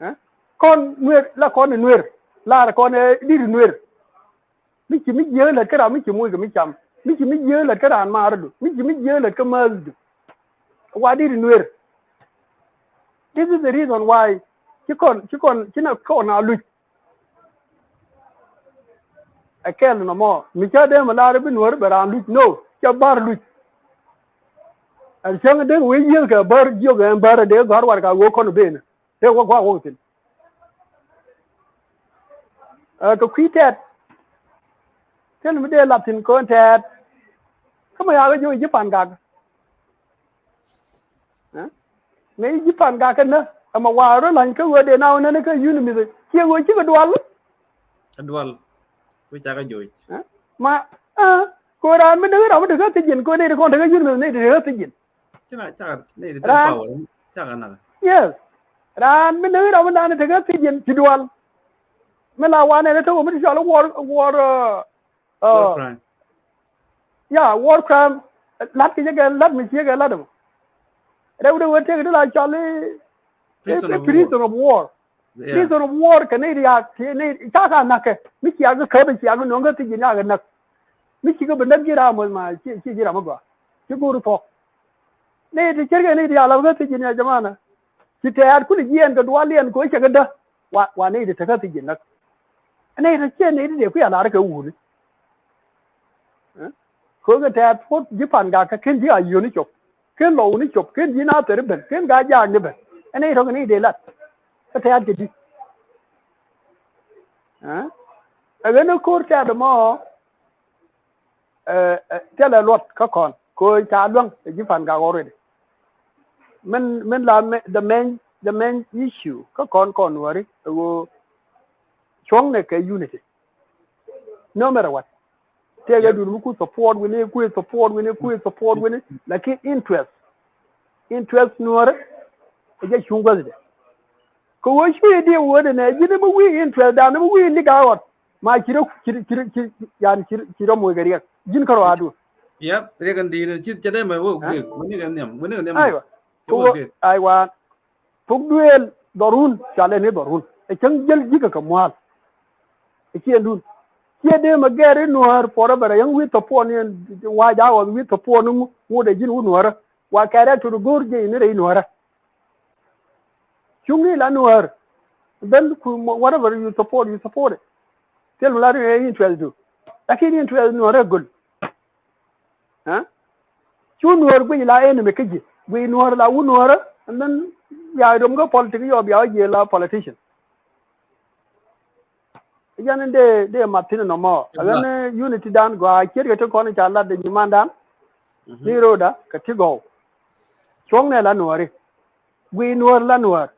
Eh? Kɔn nuer, la kɔn i̱ nuer. Lar kɔn ɛ di̱t i̱ nuer. Mi ci mi jiääk lät kä ram mi ci moc kɛ mi cam. Mi ci mi jiääk lät kä raan maardu. Mi ci mi jiääk lät kä määthdu. Wa di̱t i̱ nuer. This is the reason why ci kɔn, ci kɔn, ci na kɔn a luc. Ɛ kɛl nɔmɔ mi cä dee mi lar bi nuäär bɛ raan luc, no, cɛ bär luc. Ɛ cäŋ dee wee yiëël kɛ bär jiök ɛn bär ɛ dee gɔ̱a̱r warɛga ɣöö kɔn ben. Dee wä gua̱a̱k wä thi̱n. Ɛ kɛ kui̱ tɛt. Thil mi dee lat thi̱n kɔn tɛt. Kä mi yakä jiök ji̱ Pangak. Eh? Mëë ji̱ Pangak kä nä ɛmɛ wa rɔ la̱ny kä ɣöö dee na wä nänä kä yun mi̱th ciɛ ɣöö cikɛ dual. Ɛ dual. Ku cakɛ joc. Eh? Ma, eh, ko raan mi dee ram mi dee kä thi̱ji̱n ko nɛy ti kɔn te kä yun mi̱th nɛy ti te kä thi̱ji̱n. Ci na cakɛ nɛy ti te kä power cakɛ nak. Yes. Raan mi dee ram mi dan te kä thi̱ji̱n ci dual. Mi la wanɛ ni te wä mi ti cɔl i̱ war, war, eh, War crime. Ya, war crime. Lat kɛ jɛ kɛ lat mi ciɛ kɛ lat mɔ. Rɛw dee wee tëëk di la cɔl i̱ prison of war. Prison of war kɛ nɛy riaak, kɛ nɛy ca ka na̱kɛ. Mi ciakä käp, ciakä nöŋ kä thi̱ji̱n yakɛ näk. Mi cikɛ bi näk ji̱ ram mɔth ma ci, ci ji̱ ram mi gɔaa. Ci go̱o̱r thuɔ̱k. Nɛy ti ce̱tkɛ nɛy riaak la kä thi̱ji̱n ya jamana. Ci tɛ̈t kulɛ jiɛɛn kɛ dualiɛn kɛ ɣöö cɛ kɛ däk. Wa, wa nɛy ti te kä thi̱ji̱n näk. Nɛy ti ciɛ nɛy ti dee kui̱ a la̱r kɛ wuni. Eh? Kɛ ɣöö kɛ tɛ̈t puɔ̱t ji̱ Pangak kä ken ji̱ Ayööni cop, ken Lɔwni cop, ken ji̱ Nathɛri ben, ken Gaa-jaakni ben. Ɛn nɛy tɔ̱ kɛ nɛy dee lat. Kä tɛ̈t kɛ di̱t. Eh? Ɛ ɣän ɛ ko̱r tɛ̈t ɛmɔ, eh, eh, thilɛ luɔt kä kɔn. Kɛ ɣöö ca luäŋ ɛ ji̱ Pangak already. Min, min la me-, the main, the main issue kä kɔn kɔn nuääri ɛ ɣöö cuɔ̱ŋnɛ kɛ unity. No matter what. Tëëkɛ dun mi ku support wini, ku support wini, ku support wini. Lakin interest, interest nuäärä ɛ jɛ cuŋ gua̱thdɛ. Kɛ ɣöö cuɛ diɛ wee dɛ nɛ ji̱n mi wi̱i̱ interest dan mi wi̱i̱ lik a ɣɔt. Ma ci rɔ, ci, ci, ci, yan ci, ci rɔ moc kɛ riɛk. Ji̱n kärɔa dun. Yep, riɛk in di̱i̱t ci, cɛ dee mɛ wä gek. Wä ni kɛ nhiam, wä ni kɛ nhiam. Aiwa. Kɛ ɣöö, aiwa. Thok duëël dhɔrun, ca lɛ ni dhɔrun. Ɛ cäŋ jäl ji̱ kɛ kɛ mua̱a̱l. Ɛ ciɛndun. Ciɛ dee mɛ gɛr i̱ nuäär forever, ɛ yäŋ wi̱i̱ thɔpuɔn ni ɛn wa̱a̱ ja̱a̱ ɣɔth wi̱i̱ thɔpuɔn ni ŋu, ŋut ɛ ji̱n wut nuäärä. Wa kɛɛrɛ tot go̱o̱r jiɛ in rɛy nuäärä. Cuŋ i̱ la nuäär. Then ku mo-, whatever you support, you support it. Thil mi la ri ɛ interest du. Lakin interest nuäärä göl. Eh? Cu nuäär guic la enemy kä ji̱. Guic nuäär la wut nuäärä, and then bia rom kä politic yɔ bia wä jiɛ la politician. Jɛn in dee, dee mat thi̱n nɔmɔ. Ɛ ɣän unity dan gɔaa ciet kɛ ti kɔn ca lat dee nyimandan. Ni roda kɛ ti gɔw. Cuɔ̱ŋnɛ la nuääri. Guic nuäär la nuäär.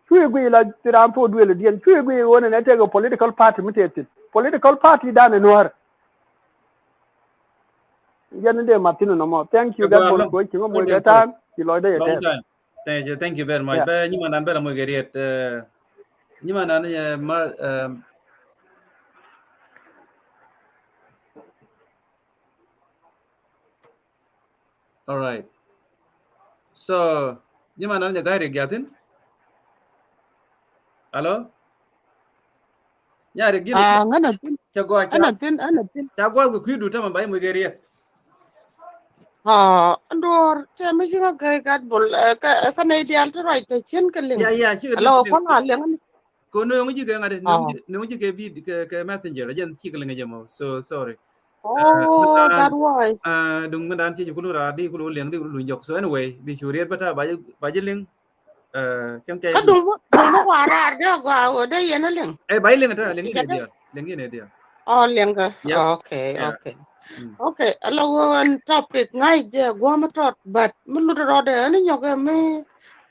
Cuɛ guic la ti ram puɔ̱t duëël diɛn. Cuɛ guic ɣöö nɛnɛ tëëkɛ political party mi tëë thi̱n. Political party dan ɛ nuäär. Jɛn in dee mat thi̱n nɔmɔ. Thank you. Gat bol ko ci ŋä moc kɛ time ci lɔcdä yɛ tɛth. Thank you, thank you very much. Bɛ nyimandan bɛ la moc kɛ riet. Nyimandan ni ma. All right. So, nyimandan ni jɛ ga̱y riek ja̱thin. Hello? Nya riek ji̱n. Ah, ŋän a thin. Ca gɔaa ca. Ŋän a thin, ŋän a thin. Ca gɔaa kɛ kui̱du tamɛ ba i̱ moc kɛ riet. Ah, duɔr, tɛ mi jiŋ a gɛy gat bol, eh, ka, ka nɛy diaal ti ruac tɔ cien kɛ liŋ. Ya, ya, cikɛ liŋ. Ala wä kɔn a liŋ ni. Ko nööŋ ji̱ kɛ ŋa̱t, nööŋ ji̱, nööŋ ji̱ kɛ bi, kɛ, kɛ messenger, jɛn cikɛ liŋ jɛ mɔ. So, sorry. Oh, that why. Ah, duŋ mi dan ci kulu ra di kulu liŋ di kulu jɔk. So anyway, bi cu riet bata ba ji̱, ba ji̱ liŋ. Eh, cäŋ tɛ. Kä duŋ bä, duŋ bä wa raar dee gɔaa wä dee yɛn a liŋ. Eh, ba ji̱ liŋ ta, liŋ yɛn a diaal, liŋ yɛn a diaal. Oh, liŋ kä. Yep. Okay, okay. Okay, ala wä wan topic ŋa̱c jɛ gua̱a̱m tɔt, but mi lut rɔɔdɛ ɛn nyɔkɛ mi,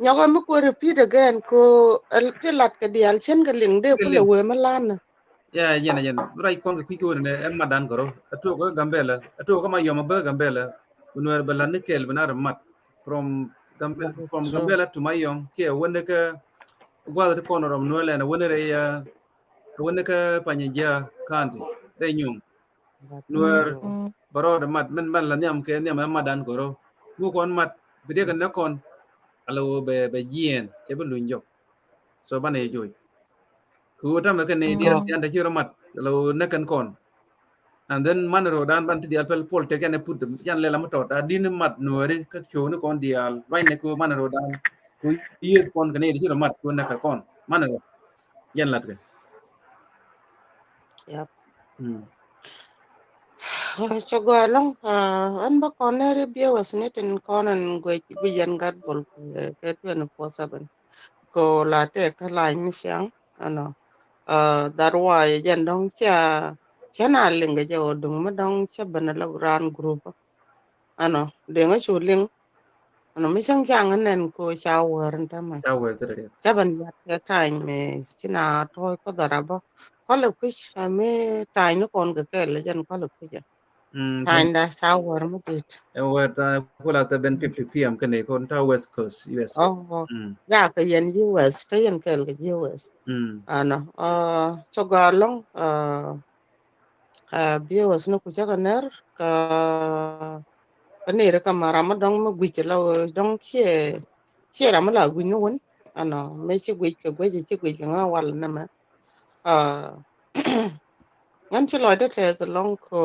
nyɔkɛ mi kuɛ repeat again ko, eh, ti lat kɛ diaal cien kɛ liŋ dee kulɛ wee mi lan. Ya, yɛn, yɛn. Bi ruac kɔn kɛ kui̱ kɛ wen nɛ, ɛ mat dan kɛ rɔ. Ɛ tuɔk kä Gambɛla, ɛ tuɔk kä Mayɔm ɛ bä Gambɛla. Nuɛr bɛ lat ni kɛl bi na rɛ mat. From Gambe-, from Gambɛla to Mayɔm kiɛ wen ni kä guath ti kɔn rɔm Nuɛr lɛn ɛ wen ni rɛ ya, ɛ wen ni kä Panyinjia County rɛ nyuŋ. Nuɛr bɛ rɔɔdɛ mat min, min la nhiam kɛ nhiam ɛ mat dan kɛ rɔ. Ŋu kɔn mat bi dee kɛ nɛ kɔn. Ala wä bɛ, bɛ jiɛn kɛ bi luny jɔk. So banɛ jɛ joc. Kɛ ɣöö tamɛ kɛ nɛy diaal, yan te ci rɔ mat la ɣöö nɛ kɛn kɔn. And then man rɔ dan ban ti diaal pɛl pol te kɛn ɛ put, yan lɛl amä tɔt a din mat Nuɛri kä cio̱o̱k ni kɔn diaal. Ruany nɛ kɛ ɣöö man rɔ dan kɛ ɣöö yieth kɔn kɛ nɛy ti ci rɔ mat kɛ ɣöö nɛ kɛ kɔn man rɔ. Yan lat kɛ. Yep. Cɛ gɔaa ɛlɔ̱ŋ, ah, ɛn bä kɔn nɛri biɛ wes ni tin kɔn ɛn guic bi yɛn gat bol kɛ twenty four seven. Ko la tɛ kä lany ni ciaŋ, ɛnɔ. Ah, that why jɛn dɔŋ cia, cia na liŋ kɛ jɛ wä duŋ mi dɔŋ cia ben ala raan group. Ɛnɔ, deŋ a cu liŋ. Ɛnɔ mi cäŋ caŋ nɛn ko ca wär ni tämɛ. Ca wär thil riɛk. Ca ben yat kɛ tany mi ci na tɔɔc kä dhɔra bä. Kɔlɛ kui̱c, ɛ mi tany ni kɔn kɛ kɛl jɛn kɔlɛ kui̱c ɛ. Tany da ca wär mi dit. Ɛ wär ta kula ta ben fifty P M kɛn kɔn ta West Coast, U S. Oh. Ya kɛ yɛn U S, ta yɛn kɛl kɛ U S. Ɛnɔ, ah, cɛ gɔaa ɛlɔ̱ŋ, ah, ah, biɛ wes ni ku cä kɛ ner kä, kä niri kä ma ram mi dɔŋ mi guic la wä dɔŋ ciɛ, ciɛ ram mi la guic ni wun. Ɛnɔ, mi ci guic kɛ guic, ci guic kɛ ŋa wal nɛmɛ. Ah, ŋän ci lɔcdä tɛth ɛlɔ̱ŋ ko,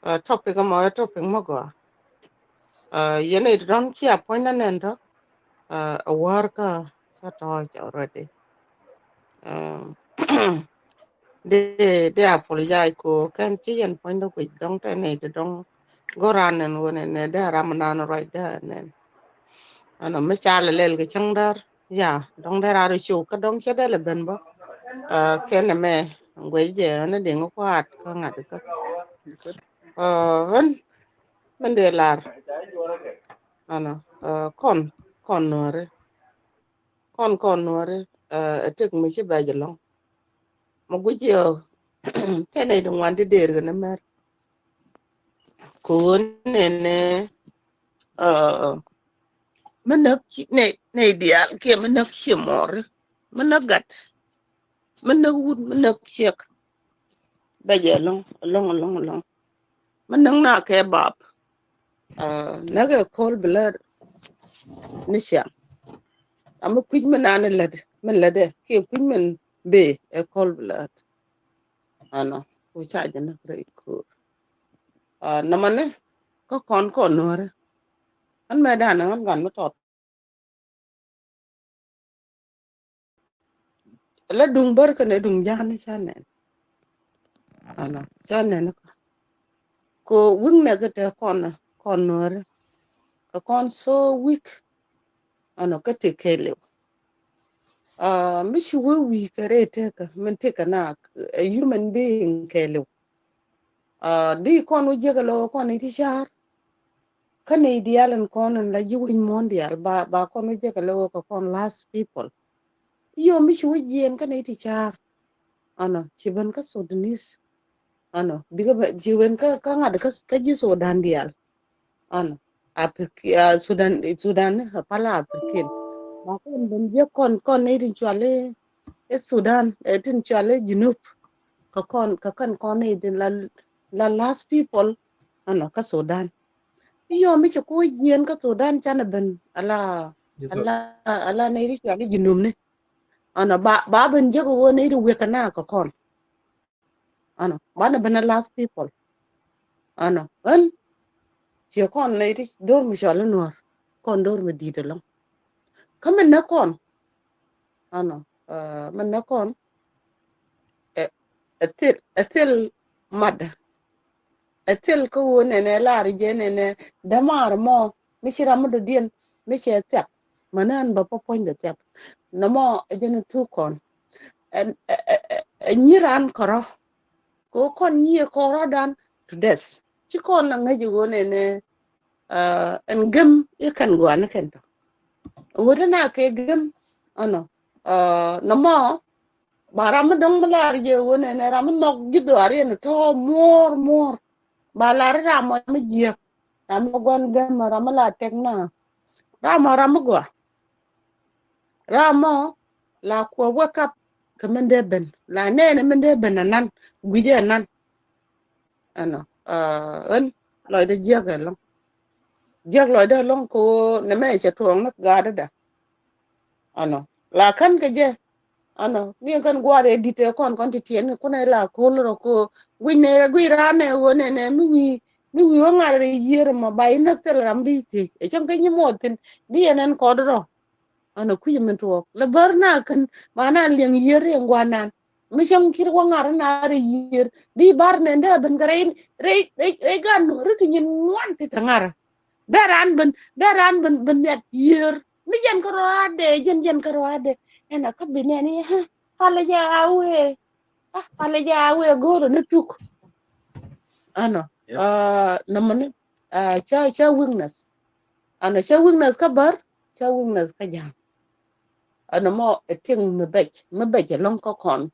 ah, topic mɔ, topic mɔ gɔaa. Ah, yɛn it dɔŋ ci a puɔ̱ny na nɛn tɔ, ah, a wär kä ca tɔɔc already. Ah, Dee, dee apologize ko kɛn ci yɛn puɔ̱ny dɔ guic dɔŋ tɛ nɛy ti dɔŋ go̱ran nɛn wä nɛn nɛ dee ram nan ruac dee nɛn. Ɛnɔ mi ca lɛ lɛl kɛ cäŋ däär. Ya, dɔŋ dee rar i̱ cio̱w kä dɔŋ cä dee lɛ ben bä. Ah, kɛn ɛmɛ guic jɛ ɛn ɛ diŋ kuaat kä ŋa̱t kä. Ah, ɣän min dee lar. Ɛnɔ, ah, kɔn, kɔn Nuäri. Kɔn, kɔn Nuäri, ah, ɛ tëk mi ci bɛc ɛlɔ̱ŋ. Mi guic yɛ tɛnɛ di ŋuan di der kɛ ni mɛr. Ko nɛnɛ, ah, mi näk ci, nɛ, nɛ diaal kiɛ mi näk ci mɔri. Mi näk gat. Mi näk wut, mi näk ciɛk. Bɛc ɛlɔ̱ŋ, ɛlɔ̱ŋ, ɛlɔ̱ŋ, ɛlɔ̱ŋ. Mi näk na kɛ bap. Ah, näk ɛ cold blood ni ciaŋ. Ami kui̱c mi naan ɛ lät, mi lätdɛ kiɛ kui̱c min bee ɛ cold blood. Ɛnɔ, ku ca jɛ näk rɛy ko̱o̱r. Ah, nɔmɔni kä kɔn kɔn Nuäri. Ɣän mɛ dan ɣän gan mi tɔt. La duŋ bär kɛnɛ duŋ ja̱a̱n ca nɛn. Ɛnɔ, ca nɛn kä. Ko weakness tɛ kɔn, kɔn Nuäri. Kɛ kɔn so weak. Ɛnɔ, kä tëk kɛɛliw. Ah, mi ci wee weak kɛ rɛy tëkä, min tëkä na, a human being kɛɛliw. Ah, di kɔn wä jiäk ɛ lɛ wä kɔn i̱ ti car. Kä nɛy diaal in kɔn in la ji̱ wi̱c muɔ̱ɔ̱n diaal ba, ba kɔn wä jiäk ɛ lɛ wä kɛ kɔn last people. Yɔ mi ci wä jiɛn kä nɛy ti car. Ɛnɔ, ci ben kä Sudanese. Ɛnɔ, bikɛ bɛ, ci ben kä, kä ŋa̱t kä, kä ji̱ Sudan diaal. Ɛnɔ, Africa, ah, Sudan, Sudan, ah, pala African. Ba kɔn ben jiäk kɔn, kɔn nɛy tin cual i̱, i̱ Sudan, eh, tin cual i̱ Junub. Kä kɔn, kä kɛn kɔn nɛy tin la, la last people. Ɛnɔ, kä Sudan. Yɔ mi ci ko̱ jiɛn kä Sudan canɛ ben ala, ala, ala nɛy ti cual i̱ Junub ni. Ɛnɔ, ba, ba ben jiäk ɣöö nɛy ti wiɛk kɛ na kä kɔn. Ɛnɔ, banɛ ben a last people. Ɛnɔ, ɣän Ciɛ kɔn nɛy ti do̱r mi cɔl i̱ Nuäär. Kɔn do̱r mi di̱i̱t ɛlɔ̱ŋ. Kä min nɛ kɔn. Ɛnɔ, ɛ, min nɛ kɔn. Ɛ, ɛ thil, ɛ thil matdä. Ɛ thil kä ɣöö nɛnɛ lar jɛ nɛnɛ dämaar mɔ mi ci ram mi dɔ̱diɛn mi cɛ thiak. Mänä ɛn bä pä puɔ̱nydɛ thiak. Nɔmɔ ɛ jɛn thuk kɔn. Ɛn, ɛ, ɛ, ɛ, ɛ nyi ran kärɔ. Kɛ ɣöö kɔn nyier kɔn rɔ̱dan to death. Ci kɔn a ŋäc ɣöö nɛnɛ, ɛ, ɛn gem i̱ kɛn gɔaa ni kɛn tɔ. Ɣöö te na kɛ gem, ɛnɔ, ɛ, nɔmɔ, ba ram mi dɔ̱ŋ mi lar jɛ ɣöö nɛnɛ ram mi nhɔk ji̱ dhɔaar yɛn tɔ muɔ̱ɔ̱r, muɔ̱ɔ̱r. Ba lar i̱ ram mɔ mi jiääk. Ram mi gua̱n gem, ram mi la tɛk na. Ram mɔ ram mi gɔaa. Ram mɔ la kuɔ wake up kɛ min dee ben. La nɛɛni min dee ben anan. Gui̱cɛ anan. Ɛnɔ, ɛ, ɣän lɔcdä jiäk ɛlɔ̱ŋ. Jiäk lɔcdä ɛlɔ̱ŋ kɛ ɣöö nɛmɛ cɛ tuɔɔk ni gaatdä. Ɛnɔ, la kän kɛ jɛ. Ɛnɔ, ni kän gua̱a̱r ɛ di̱t ɛ kɔn kɔn ti tiɛn ni kunɛ la ko̱l rɔ kɛ ɣöö gui̱c nɛ gui̱c raan nɛ ɣöö nɛnɛ mi wi̱i̱, mi wi̱i̱ wä ŋa̱r rɛ yiër mɔ ba inäk thil ram bi thiec. Ɛ cäŋ kä nyi muɔth thi̱n bi ɛn ɛn kɔt rɔ. Ɛnɔ kui̱c min tuɔɔk. Lɛ bär na kän ba na liɛŋ yiër in gua̱nan. Mi cäŋ kir wä ŋa̱r na rɛ yiër. Di bar nɛn dee ben kɛ rɛy, rɛy, rɛy, rɛy gan ri ti nyin ŋuan ti te ŋa̱r. Dee ran ben, dee ran ben, ben niat yiër. Mi jɛn kärɔadɛ, jɛn, jɛn kärɔadɛ. Ɛn a kä bi nɛn i̱, ha, palɛ jɛ a wee. Ah, palɛ jɛ a wee go̱o̱rä ni tuk. Ɛnɔ, yep. Ah, nɔmɔ ni, ah, ca, ca weakness. Ɛnɔ, ca weakness kä bär, ca weakness kä ja̱a̱ŋ. Ɛnɔ mɔ, ɛ tiɛŋ mi bɛc, mi bɛc ɛlɔ̱ŋ kä kɔn.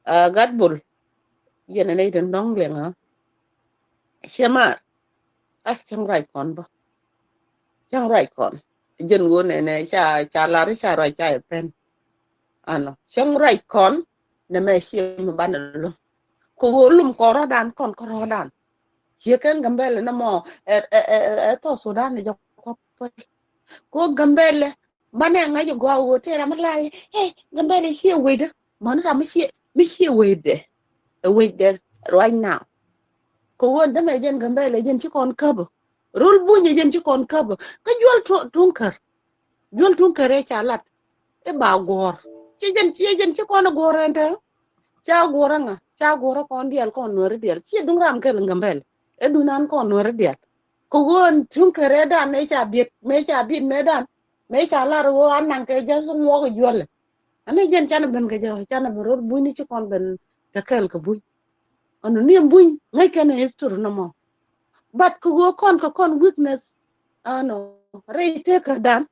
Ah, Gatbul, yɛn ɛ nɛy tin dɔ̱ŋ liɛŋä. Ciɛ maar, ah, cäŋ ruac kɔn bä. Cäŋ ruac kɔn. Jɛn ɣöö nɛnɛ ca, ca lar i̱ ca ruac ca yɛ pɛn. Ɛnɔ, cäŋ ruac kɔn, nɛmɛ ciɛ mi banɛ lum. Kɛ ɣöö lum kɔn rɔ̱dan kɔn kä rɔ̱dan. Ciɛ kɛn Gambɛlɛ nɔmɔ, ɛ, ɛ, ɛ, ɛ, ɛ, South Sudan ni jɛ kɔp päl. Kɛ ɣöö Gambɛlɛ, banɛ ŋa̱c gɔaa ɣöö tëë ram mi la i̱, ɛ, Gambɛlɛ ciɛ wecdä. Mäni ram mi ciɛ, mi ciɛ wecdɛ. Ɛ wecdɛ right now. Kɛ ɣöö ɛn tämɛ jɛn Gambɛlɛ jɛn ci kɔn käpä. Rol Buny ɛ jɛn ci kɔn käpä. Kä Juɔl Tuŋ, Tuŋ Kär. Juɔl Tuŋ Kär ɛ ca lat. I̱ ba guɔ̱ɔ̱r. Ci jɛn, ci jɛn ci kɔn ɛ guɔ̱ɔ̱r ɛn te. Ca guɔ̱ɔ̱r ɛŋa. Ca guɔ̱ɔ̱r ɛ kɔn diaal kɔn Nuääri diaal. Ci duŋ ram kɛl Gambɛlɛ. Ɛ dunan kɔn Nuääri diaal. Kɛ ɣöö ɛn Tuŋ Kär ɛ dan ɛ ca biet. Mëë ca biet mëë dan. Mëë ca lar ɣöö an naŋ kɛ jɛn si ŋuɔk ɛ Juɔlɛ. Ani jɛn canɛ ben kɛ jɛ, canɛ ben Rol Buny ni ci kɔn ben te kɛl kɛ Buny. Ɛnɔ ni ɛn Buny ŋäc kɛn history nɔmɔ. But kɛ ɣöö kɔn kɛ kɔn weakness. Ɛnɔ rɛy tëëkä dan.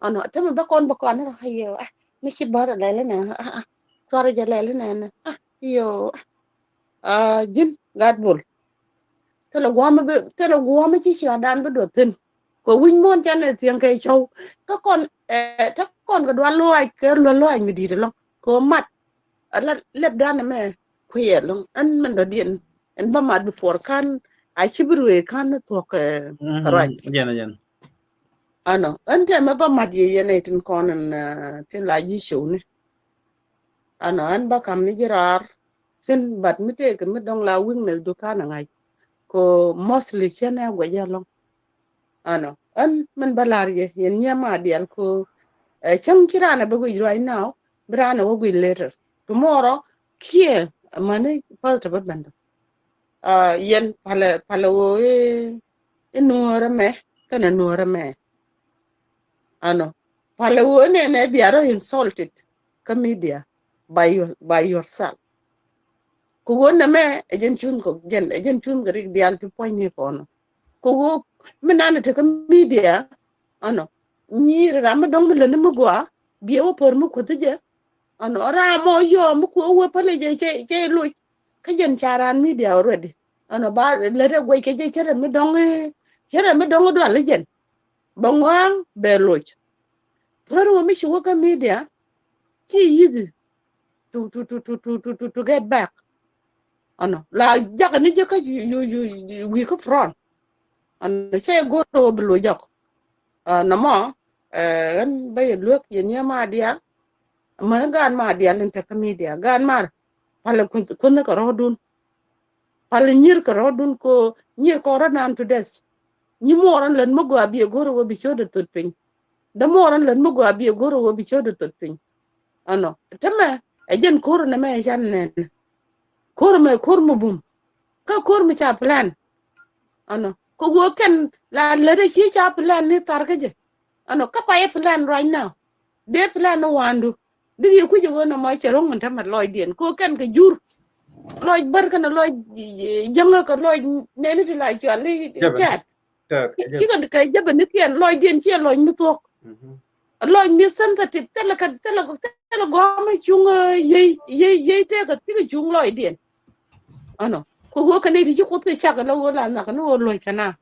Ɛnɔ tämɛ bä kɔn bä kɔn ni rɔ, ayo, ah, mi ci bär lɛl inɛ, ah, ah, cuarɛ jɛ lɛl inɛ, ah, iyo, ah, ji̱n Gatbul. Thilɛ guɔ̱ɔ̱mɛ bi, thilɛ guɔ̱ɔ̱mɛ ci ciaŋdan bi duɔth thi̱n. Kɛ wi̱c muɔ̱ɔ̱n canɛ thiäŋ kɛ cɔw. Kä kɔn, ɛ, te kɔn kɛ dual lɔaac kɛ luäl lɔaac mi di̱i̱t ɛlɔ̱ŋ. Kɛ mat. Ala lɛpdan ɛmɛ kuiɛ ɛlɔ̱ŋ. Ɛn min dɔ̱diɛn. Ɛn bä mat bi puɔr ka̱n. A ci bi ruëë ka̱n thuɔ̱k, ɛ, kɛ ruac. Jɛn, jɛn. Ɛnɔ. Ɛn tɛmɛ bä mat yɛ yɛn ɛ tin kɔn ɛn, ɛ, tin la ji̱ cowni. Ɛnɔ, ɛn bä kam ni ji̱ raar thi̱n, but mi tëëkɛ mi dɔ̱ŋ la weakness du ka̱n ɛ ŋa̱c. Kɛ mostly cɛn ɛ guɛc ɛlɔ̱ŋ. Ɛnɔ, ɛn min bä la̱r yɛ, yɛn nyiɛ ma diaal kɛ, ɛ, cäŋ ci raan ɛ bä guic right now, bi raan ɛ wä guic later. Tomorrow, kiɛ, amäni päth tɛ bä bɛn dɔ. Ɛ, yɛn palɛ, palɛ ɣöö i̱, i̱ Nuäärä mɛ, kɛnɛ Nuäärä mɛ. Ɛnɔ, palɛ ɣöö nɛnɛ bia rɔ insulted kä media by your, by yourself. Kɛ ɣöö nɛmɛ ɛ jɛn cuŋ kɛ jɛn, ɛ jɛn cuŋ kɛ rik diaal ti puɔ̱ny ni kɔnɔ. Kɛ ɣöö mi nanɛ tekä media, ɛnɔ, nyiir ram mi dɔ̱ŋ mi lätni mi gɔaa, biɛ wä pär mi kuäthi jɛ. Ɛnɔ, ram mɔ yɔɔ mi kuɛ wä pälɛ jɛ cɛ, cɛ loc. Kä jɛn ca ran media already. Ɛnɔ, ba lät ɛ guɛc kɛ jɛ cɛ rɛ mi dɔ̱ŋ, cɛ rɛ mi dɔ̱ŋ dual i̱ jɛn. Bɛ ŋɔaŋ bɛ loc. Pär wä mi ci wä kä media, ci easy to, to, to get back. Ɛnɔ, la jakä ni jɛ kä yu, yu, yu, yu, wi̱i̱ kä front. Ɛnɔ, cɛ go̱r wä bi loc jɔk. Ɛ, nɔmɔ, ɛ, ɣän bä yɛ luek yɛ nyiɛ ma diaal. Män gaan ma diaal in tekä media. Gaan mar, palɛ kunh, kunh kɛ rɔɔdun. Palɛ nyier kɛ rɔɔdun ko, nyier kɔ rɔɔdan to death. Nyi muɔɔr ɛn lät mi gɔaa biɛ go̱r ɛ wä bi cot ɛ thot piny. Dämuɔɔr ɛn lät mi gɔaa biɛ go̱r ɛ wä bi cot ɛ thot piny. Ɛnɔ tämɛ ɛ jɛn ko̱r nɛmɛ ɛ can nɛn. Ko̱r mɛ ko̱r mi bum. Kä ko̱r mi ca plan. Ɛnɔ kɛ ɣöö kɛn la lät ɛ ci ca plan ni thar kä jɛ. Ɛnɔ kä payɛ plan right now. Dee plan ni wandu. Dikɛ kui̱c ɛ ɣöö nɔmɔ cɛ ro̱ŋ min tämɛ lɔcdiɛn kɛ ɣöö kɛn kɛ jur. Lɔc bär kɛn lɔc jäŋä kɛ lɔc nɛni ti la cual i̱ tɛt. Cikɛ kɛ jäbɛ ni kiɛn lɔcdiɛn ciɛ lɔc mi thuɔ̱k. Lɔc mi sensitive thilɛ kɛ thilɛ thilɛ gɔ̱a̱mɛ cuŋ yey yey yey tëëkɛ thikɛ cuŋ lɔcdiɛn. Ɛnɔ kɛ ɣöö kɛ nɛy ti ci kuoth kɛ cak kɛ lɔ ɣöö la nhak kɛ ni ɣöö luɔ̱c kɛ na.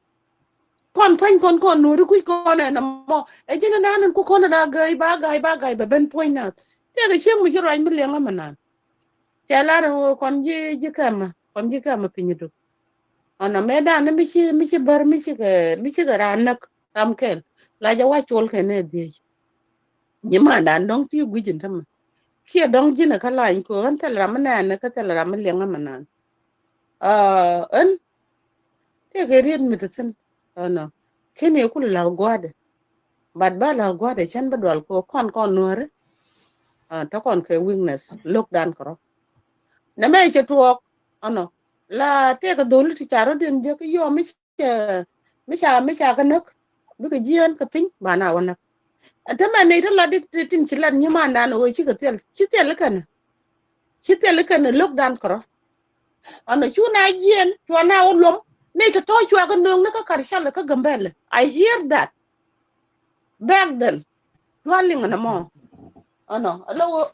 Kɔn pa̱ny kɔn kɔn nuɔ̱ri kui̱ kɔn ɛn ɛmɔ ɛ ji̱n ɛnan ɛn ku kɔn ɛn a gäy ba gäy ba gäy bɛ ben puɔ̱ny nath. Tëëkɛ cieŋ mi ci ruac mi liɛŋ ɛmɛ nan. Cɛ lar ɛn ɣöö kɔn ji̱ ji̱ kɛmɛ kɔn ji̱ kɛmɛ piny duk. Ɔnɔ mëë dan mi ci mi ci bär mi cikɛ mi cikɛ raan näk ram kɛl. La jɛ wac col kɛn ɛ dhiec. Nyi mandan dɔ̱ŋ ti gui̱c in tämɛ. Kiɛ dɔ̱ŋ ji̱n ɛ kä lany kɛ ɣän thil ram mi nɛɛn kä thil ram mi liɛŋ ɛmɛ nan. Ɣän tëëkɛ riet mi ti thi̱n. Ɔnɔ ken yɛ kul la̱th gua̱a̱dɛ. But ba la̱th gua̱a̱dɛ cän bä dual kɛ kɔn kɔn nuääri. Te kɔn kɛ weakness lo̱kdan kɛ rɔ. Nɛmɛ cɛ tuɔɔk. Ɔnɔ la tëëkɛ dho̱li ti ca rɔ̱diɛn jek yɔ mi cɛ mi ca mi ca kɛ näk. Bikɛ jiɛɛn kɛ piny ba na wä näk. Ɛn te mɛ nɛy te lat di tin ci lat nyimandan ɣöö cikɛ thil ci thil ikɛn. Ci thil ikɛn lo̱kdan kɛ rɔ. Ɔnɔ cu na jiɛɛn cua na wä luɔm nɛy te tɔ̱ cua kɛ nööŋ ni kä kar cal kä Gambɛlɛ. I hear that. Back then cua liŋ ɛn ɛmɔ. Ɔnɔ ɛlɔ ɣöö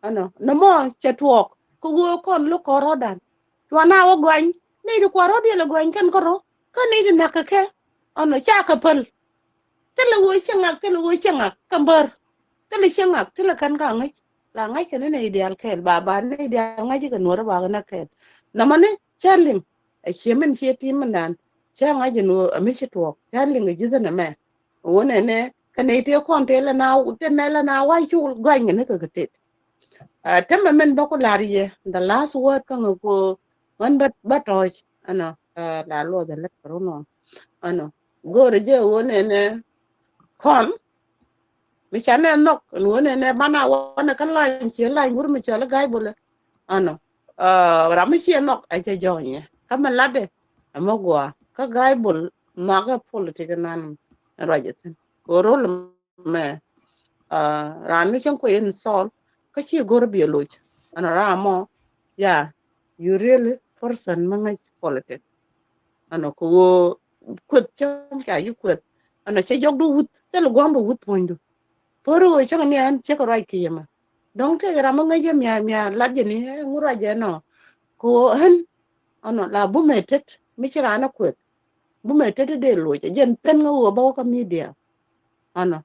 ɛnɔ nɔmɔ cɛ tuɔɔk kɛ ɣöö kɔn lo̱k kɔn rɔ̱dan. Cua na wä gɔany nɛy ti kua rɔ̱diɛn ɛ gɔany kɛn kärɔ kä nɛy ti na̱k kɛ kɛ. Ɔnɔ ca kɛ päl. Thilɛ ɣöö cä ŋak thilɛ ɣöö cä ŋak kɛ bär. Thilɛ cä ŋak thilɛ kɛn ka ŋäc la ŋa̱c kɛn nɛy diaal kɛɛl ba ba nɛy diaal ŋa̱c kɛ nuɔ̱ɔ̱rä ba kɛ näk kɛɛl. Nɔmɔni cä liŋ ɛ ciɛ min ciɛ ti̱i̱m mindan cä ŋa̱c ɛn ɣöö ɛ mi ci tuɔɔk cä liŋ ɛ ji̱thä nɛmɛ. Ɣöö nɛnɛ kɛ nɛy tëë kɔn tëë lɛ na tëë nɛ lɛ na wa̱c cu gɔany kɛ ni kɛ kɛ tet. Tämɛ min bä ku la̱r yɛ the last word kä ŋä ku ɣän bä bä tɔ̱ɔ̱c. Ɛnɔ la luɔth ɛ lät kɛ run ɔ. Ɛnɔ go̱o̱rɛ jɛ ɣöö nɛnɛ kɔn mi ca nɛ nhɔk ɛn ɣöö nɛnɛ banɛ wanɛ kä lany ciɛ lany wur mi cɔl i̱ ga̱a̱c bolɛ. Ɛnɔ ram mi ciɛ nhɔk ɛ cɛ jɔ̱ɔ̱nyɛ kä mi latdɛ ɛmɛ gua̱a̱ kä ga̱a̱c bol nhɔakɛ politik ɛnan ruac ɛ thi̱n kɛ rol mɛ. Raan ni cäŋ kuɛ in thɔɔl kä ci go̱r biɛ loc. Ɛn ram mɔ ya you really person mi ŋäc politik. Ɛn kɛ ɣöö kueth cäŋ ca yi kueth ɛn cɛ jɔkdu wuth thil gua̱a̱m bɛ wuth puɔ̱nydu. Pär ɣöö cäŋ ni ɛn ciek ruac kɛ yemɛ dɔ̱ŋ tëëk ram mi ŋäc yɛ mia mia lat jɛ ni ŋu ruac jɛ nɔ. Kɛ ɣöö ɣän ɛn la bumɛ tet mi ci raan ɛ kueth. Bumɛ tet dee loc ɛ jɛn pen ŋä ɣöö bä wä kä media. Ɛnɔ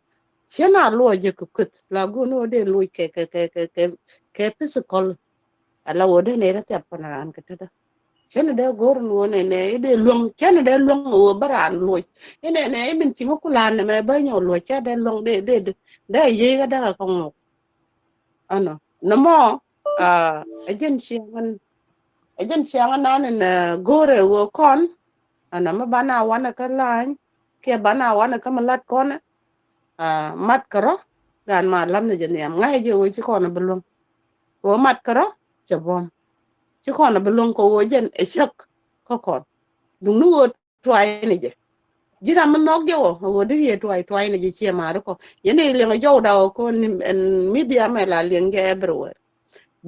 cien a luɔc jɛ kɛ kueth la go̱o̱r ni ɣöö dee loc kɛ kɛ kɛ kɛ kɛ kɛ physical. Ala ɣöö dee nɛy rɛ thiap kɔn raan kɛ tetdä. Cien dee go̱o̱r ni ɣöö nɛnɛ i̱ dee luäŋ cien dee luäŋ ɣöö bä raan loc. I̱ nɛnɛ i̱ min ciŋä kulan nɛmɛ bä nyɔk luɔc cɛ dee luäŋ dee dee dee yiey kä dee kɛ ŋɔk. Ɛnɔ nɔmɔ ɛ jɛn ciaŋän ɛ jɛn ciaŋän nan in go̱o̱rɛ ɣöö kɔn. Ɛnɔ mi banɛ wanɛ kä lany kiɛ banɛ wanɛ kä mi lat kɔnɛ. Mat kärɔ gan ma lam ni jɛ nhiam ŋa̱cɛ jɛ ɣöö ci kɔn bi luäŋ. Ɣöö mat kärɔ cɛ buɔ̱m ci kɔn bi luäŋ kɛ ɣöö jɛn ɛ cäk kä kɔn. Duŋni ɣöö tuay ni jɛ. Ji̱ ram mi nhɔk jɛ wä ɣöö di yɛ tuay tuay ni jɛ ciɛ maari kɔ yɛn i̱ liɛŋ jɔw daw kɔ ni ɛn media mɛ la liɛŋ jɛ everywhere.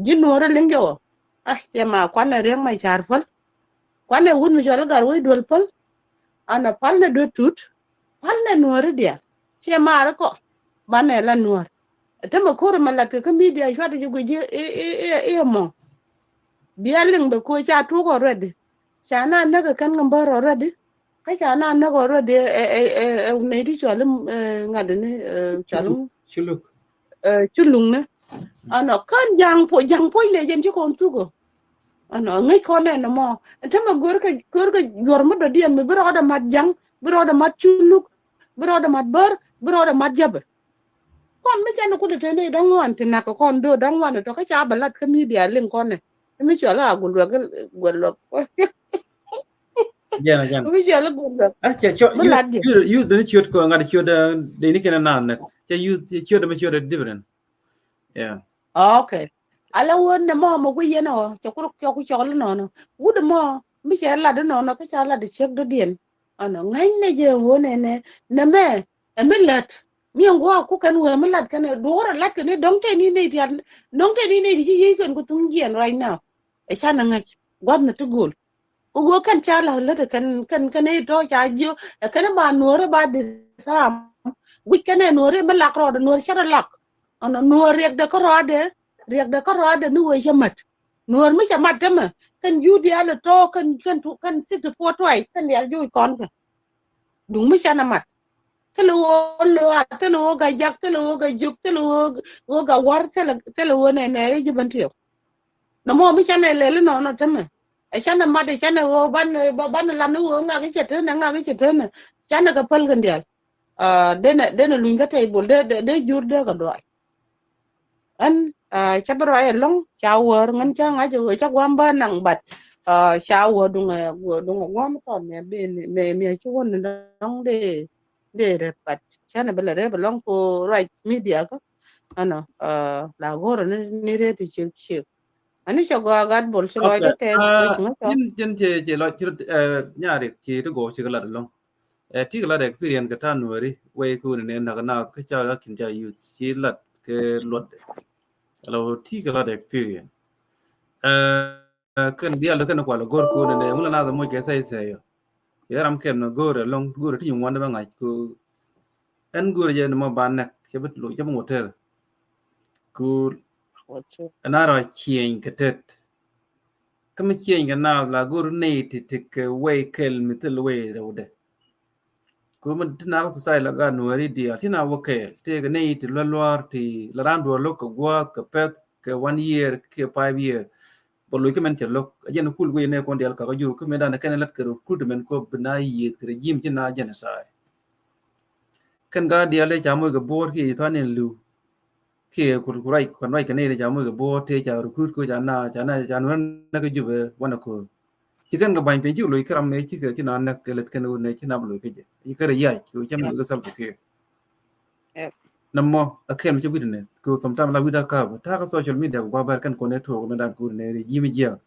Ji̱ nuɔ̱ɔ̱ri liŋ jɛ wä. Ah ciɛ ma kuanɛ riɛŋ ma car päl. Kuanɛ wut mi cɔl i̱ gar wec duel päl. Ɛn a pal ni duet tut. Pal ni nuɔ̱ɔ̱ri diaal ciɛ maari kɔ. Banɛ la nuɔ̱ɔ̱r. Ɛ tämɛ ko̱r mɛ lat kɛ kä media cuat ji̱ guic i̱ i̱ i̱ i̱ mɔŋ. Bia liŋ bɛ ko̱ ca tuuk already. Ca na näk ɛ kɛn ŋä bär already. Kä ca na näk already ɛ ɛ ɛ ɛ nɛy ti cuali ŋa̱t ni cuali. Culuk. Culuk ni. Ɛnɔ kän ja̱ŋ puɔ̱c ja̱ŋ puɔ̱c lɛ jɛn ci kɔn thuk ɔ. Ɛnɔ ŋäc kɔn ɛn ɛmɔ. Ɛn tämɛ gör kɛ gör kɛ juɔr mi dɔ̱diɛn mi bi rɔɔdɛ mat ja̱ŋ bi rɔɔdɛ mat culuk bi rɔɔdɛ mat bär bi rɔɔdɛ mat jäpɛ. Kɔn mi cɛn kut teni da̱ŋ wan ti nak kɔn do da̱ŋ wan tɔ kä ca bɛ lat kä media liŋ kɔn ɛ. Mi cual a gul wek gul wek. Jɛn, jɛn. Mi cɛ lɛ guɔ̱n dɔ. Ah, cɛ ciöt, mi lat jɛ. Youth, youth deni ciöt kɔ, ŋa̱t ciöt, eh, deni kɛn naan nɛ. Cɛ youth, ciöt mi ciöt different. Yeah. Okay. Ala wä nɛ mɔ mɔ ku yɛn ɔ, cɛ ku, cɛ ku cɔl nɔnɔ. Wut mɔ, mi cɛ lat nɔnɔ, kä ca lat cɛ dɔ̱diɛn. Ɛnɔ, ŋäcnɛ jɛ wä nɛ nɛ, nɛ mɛ, ɛ mi lät. Mi ɛn gua̱a̱k ku kɛn wee mi lat kɛn ɛ duɔ̱ɔ̱r ɛ lat kɛn ɛ dɔ̱ŋ tɛn ni nɛy ti, dɔ̱ŋ tɛn ni nɛy ti ci yiëë kɛn ku thuŋ jiɛn right now. Ɛ canɛ ŋäc gua̱th ni ti go̱o̱l. Ku wee kɛn ca la lät ɛ kɛn, kɛn, kɛn ɛ tɔ̱ ca jiö ɛ kɛn ɛ ba nuɔ̱ɔ̱r ɛ ba disarm. Guic kɛn ɛ nuɔ̱ɔ̱r ɛ mi lak rɔɔdɛ, nuɔ̱ɔ̱r cɛ rɔ lak. Ɛnɔ, nuɔ̱ɔ̱r riɛkdɛ kä rɔɔdɛ, riɛkdɛ kä rɔɔdɛ ni wee cɛ mät. Nuɔ̱ɔ̱r mi cɛ mat tämɛ kɛn juu diaal ɛ tɔ̱ kɛn, kɛn tu, kɛn thi̱k ti puɔt tuay kɛn diaal juu kɔn kɛ. Duŋ mi canɛ mat. Thilɛ ɣöö loa, thilɛ ɣöö Gajak, thilɛ ɣöö Gajuk, thilɛ ɣöö, ɣöö Gawar, thilɛ, thilɛ ɣöö nɛnɛ i̱ ji̱ Bentiu. Nɔmɔ mi canɛ lɛl inɔnɔ tämɛ. Ɛ canɛ mat, ɛ canɛ ɣöö ban, ban lam ni ɣöö ŋak i̱ cɛ tenɛ, ŋak i̱ cɛ tenɛ. Canɛ kɛ päl kɛn diaal. Ah, denɛ, denɛ luny kä table, de, de, de jur de kɛ dual. Ɛn, ah, cä bi ruac ɛlɔ̱ŋ, ca wäär ŋän cä ŋa̱c ɛ ɣöö cä gua̱a̱m bä naŋ, but, ah, ca wäär duŋ ɛ, duŋ ɛ gua̱a̱m tɔt mɛ bi, mɛ, mɛ ci wä ni dɔ̱ŋ dee, dee rɛp, but canɛ bi lɛ rɛp ɛlɔ̱ŋ ko ruac media kä. Ɛnɔ, ah, la go̱rɛ ni, ni rɛt ti ciek ciek. Ani cɛ gɔaa gat bol ci lɔcdä tɛth. Ji̱n, ji̱n cɛ, cɛ lɔc ci rut, eh, nyarik ci ti gɔw ci kɛ lat ɛlɔ̱ŋ. Eh, ti kɛ lat experience kɛ ta̱a̱ Nuääri wee kɛ wuni nɛ nak naath kä ca kä kin ca youth ci lat kɛ luɔtdɛ. Alo, ti kɛ lat experience. Eh, kɛn diaal kɛn kual go̱r kɛ wuni nɛ wula naath moc kɛ sɛy sɛy yɔ. Yɛ ram kɛn go̱r ɛlɔ̱ŋ, go̱r ti nyin wan bɛ ŋa̱c ku. Ɛn go̱r jɛ ni mɔ ba nɛk, cɛ bi lo, cɛ bi ŋot tɛk. Ku ɛn a rɔ cieny kɛ tet. Kä mi cieny kɛ naath la go̱r nɛy ti ti kɛ wee kɛl mi thil wee rɛwdɛ. Ku mi ti na kä society la gat Nuääri diaal ti na wä kɛɛl ti kɛ nɛy ti luar luar ti la raan duɔl lo̱k kɛ gua̱a̱th kɛ pɛth kɛ one year kɛ five year. Bä loc kä mɛn cɛ lo̱k a jɛn kul guiy nɛ kɔn diaal kakä jur kä mɛn dan kɛn lät kɛ recruitment kɔ bi na yiëth kɛ regime ci na genocide. Kɛn gat diaal ca moc kɛ bo̱o̱r kiɛ ithan in li̱w kiɛ ku ruac kɔn ruac kɛ nɛy ca moc kɛ bo̱o̱r tëë ca recruit kɔ ca na ca na ca nuɛn na kɛ Jubɛ wanɛ ko̱o̱r. Ci kɛn kɛ ba̱ny piny ci kɛ loc kä ram mëë ci kɛ ci na näk kɛ lät kɛn wun nɛ ci na bi loc kä jɛ ci kɛ rɛ yac kɛ cä mi loc kä Salva Kiir. Nɛ mɔ a kɛl mi cä witness kɛ sometimes la wit a ka̱p ta̱a̱ kä social media kɛ gua̱a̱ bɛr kɛn kɔn ɛ tuɔɔk mi dan kɛ wun nɛ regime jiɛk.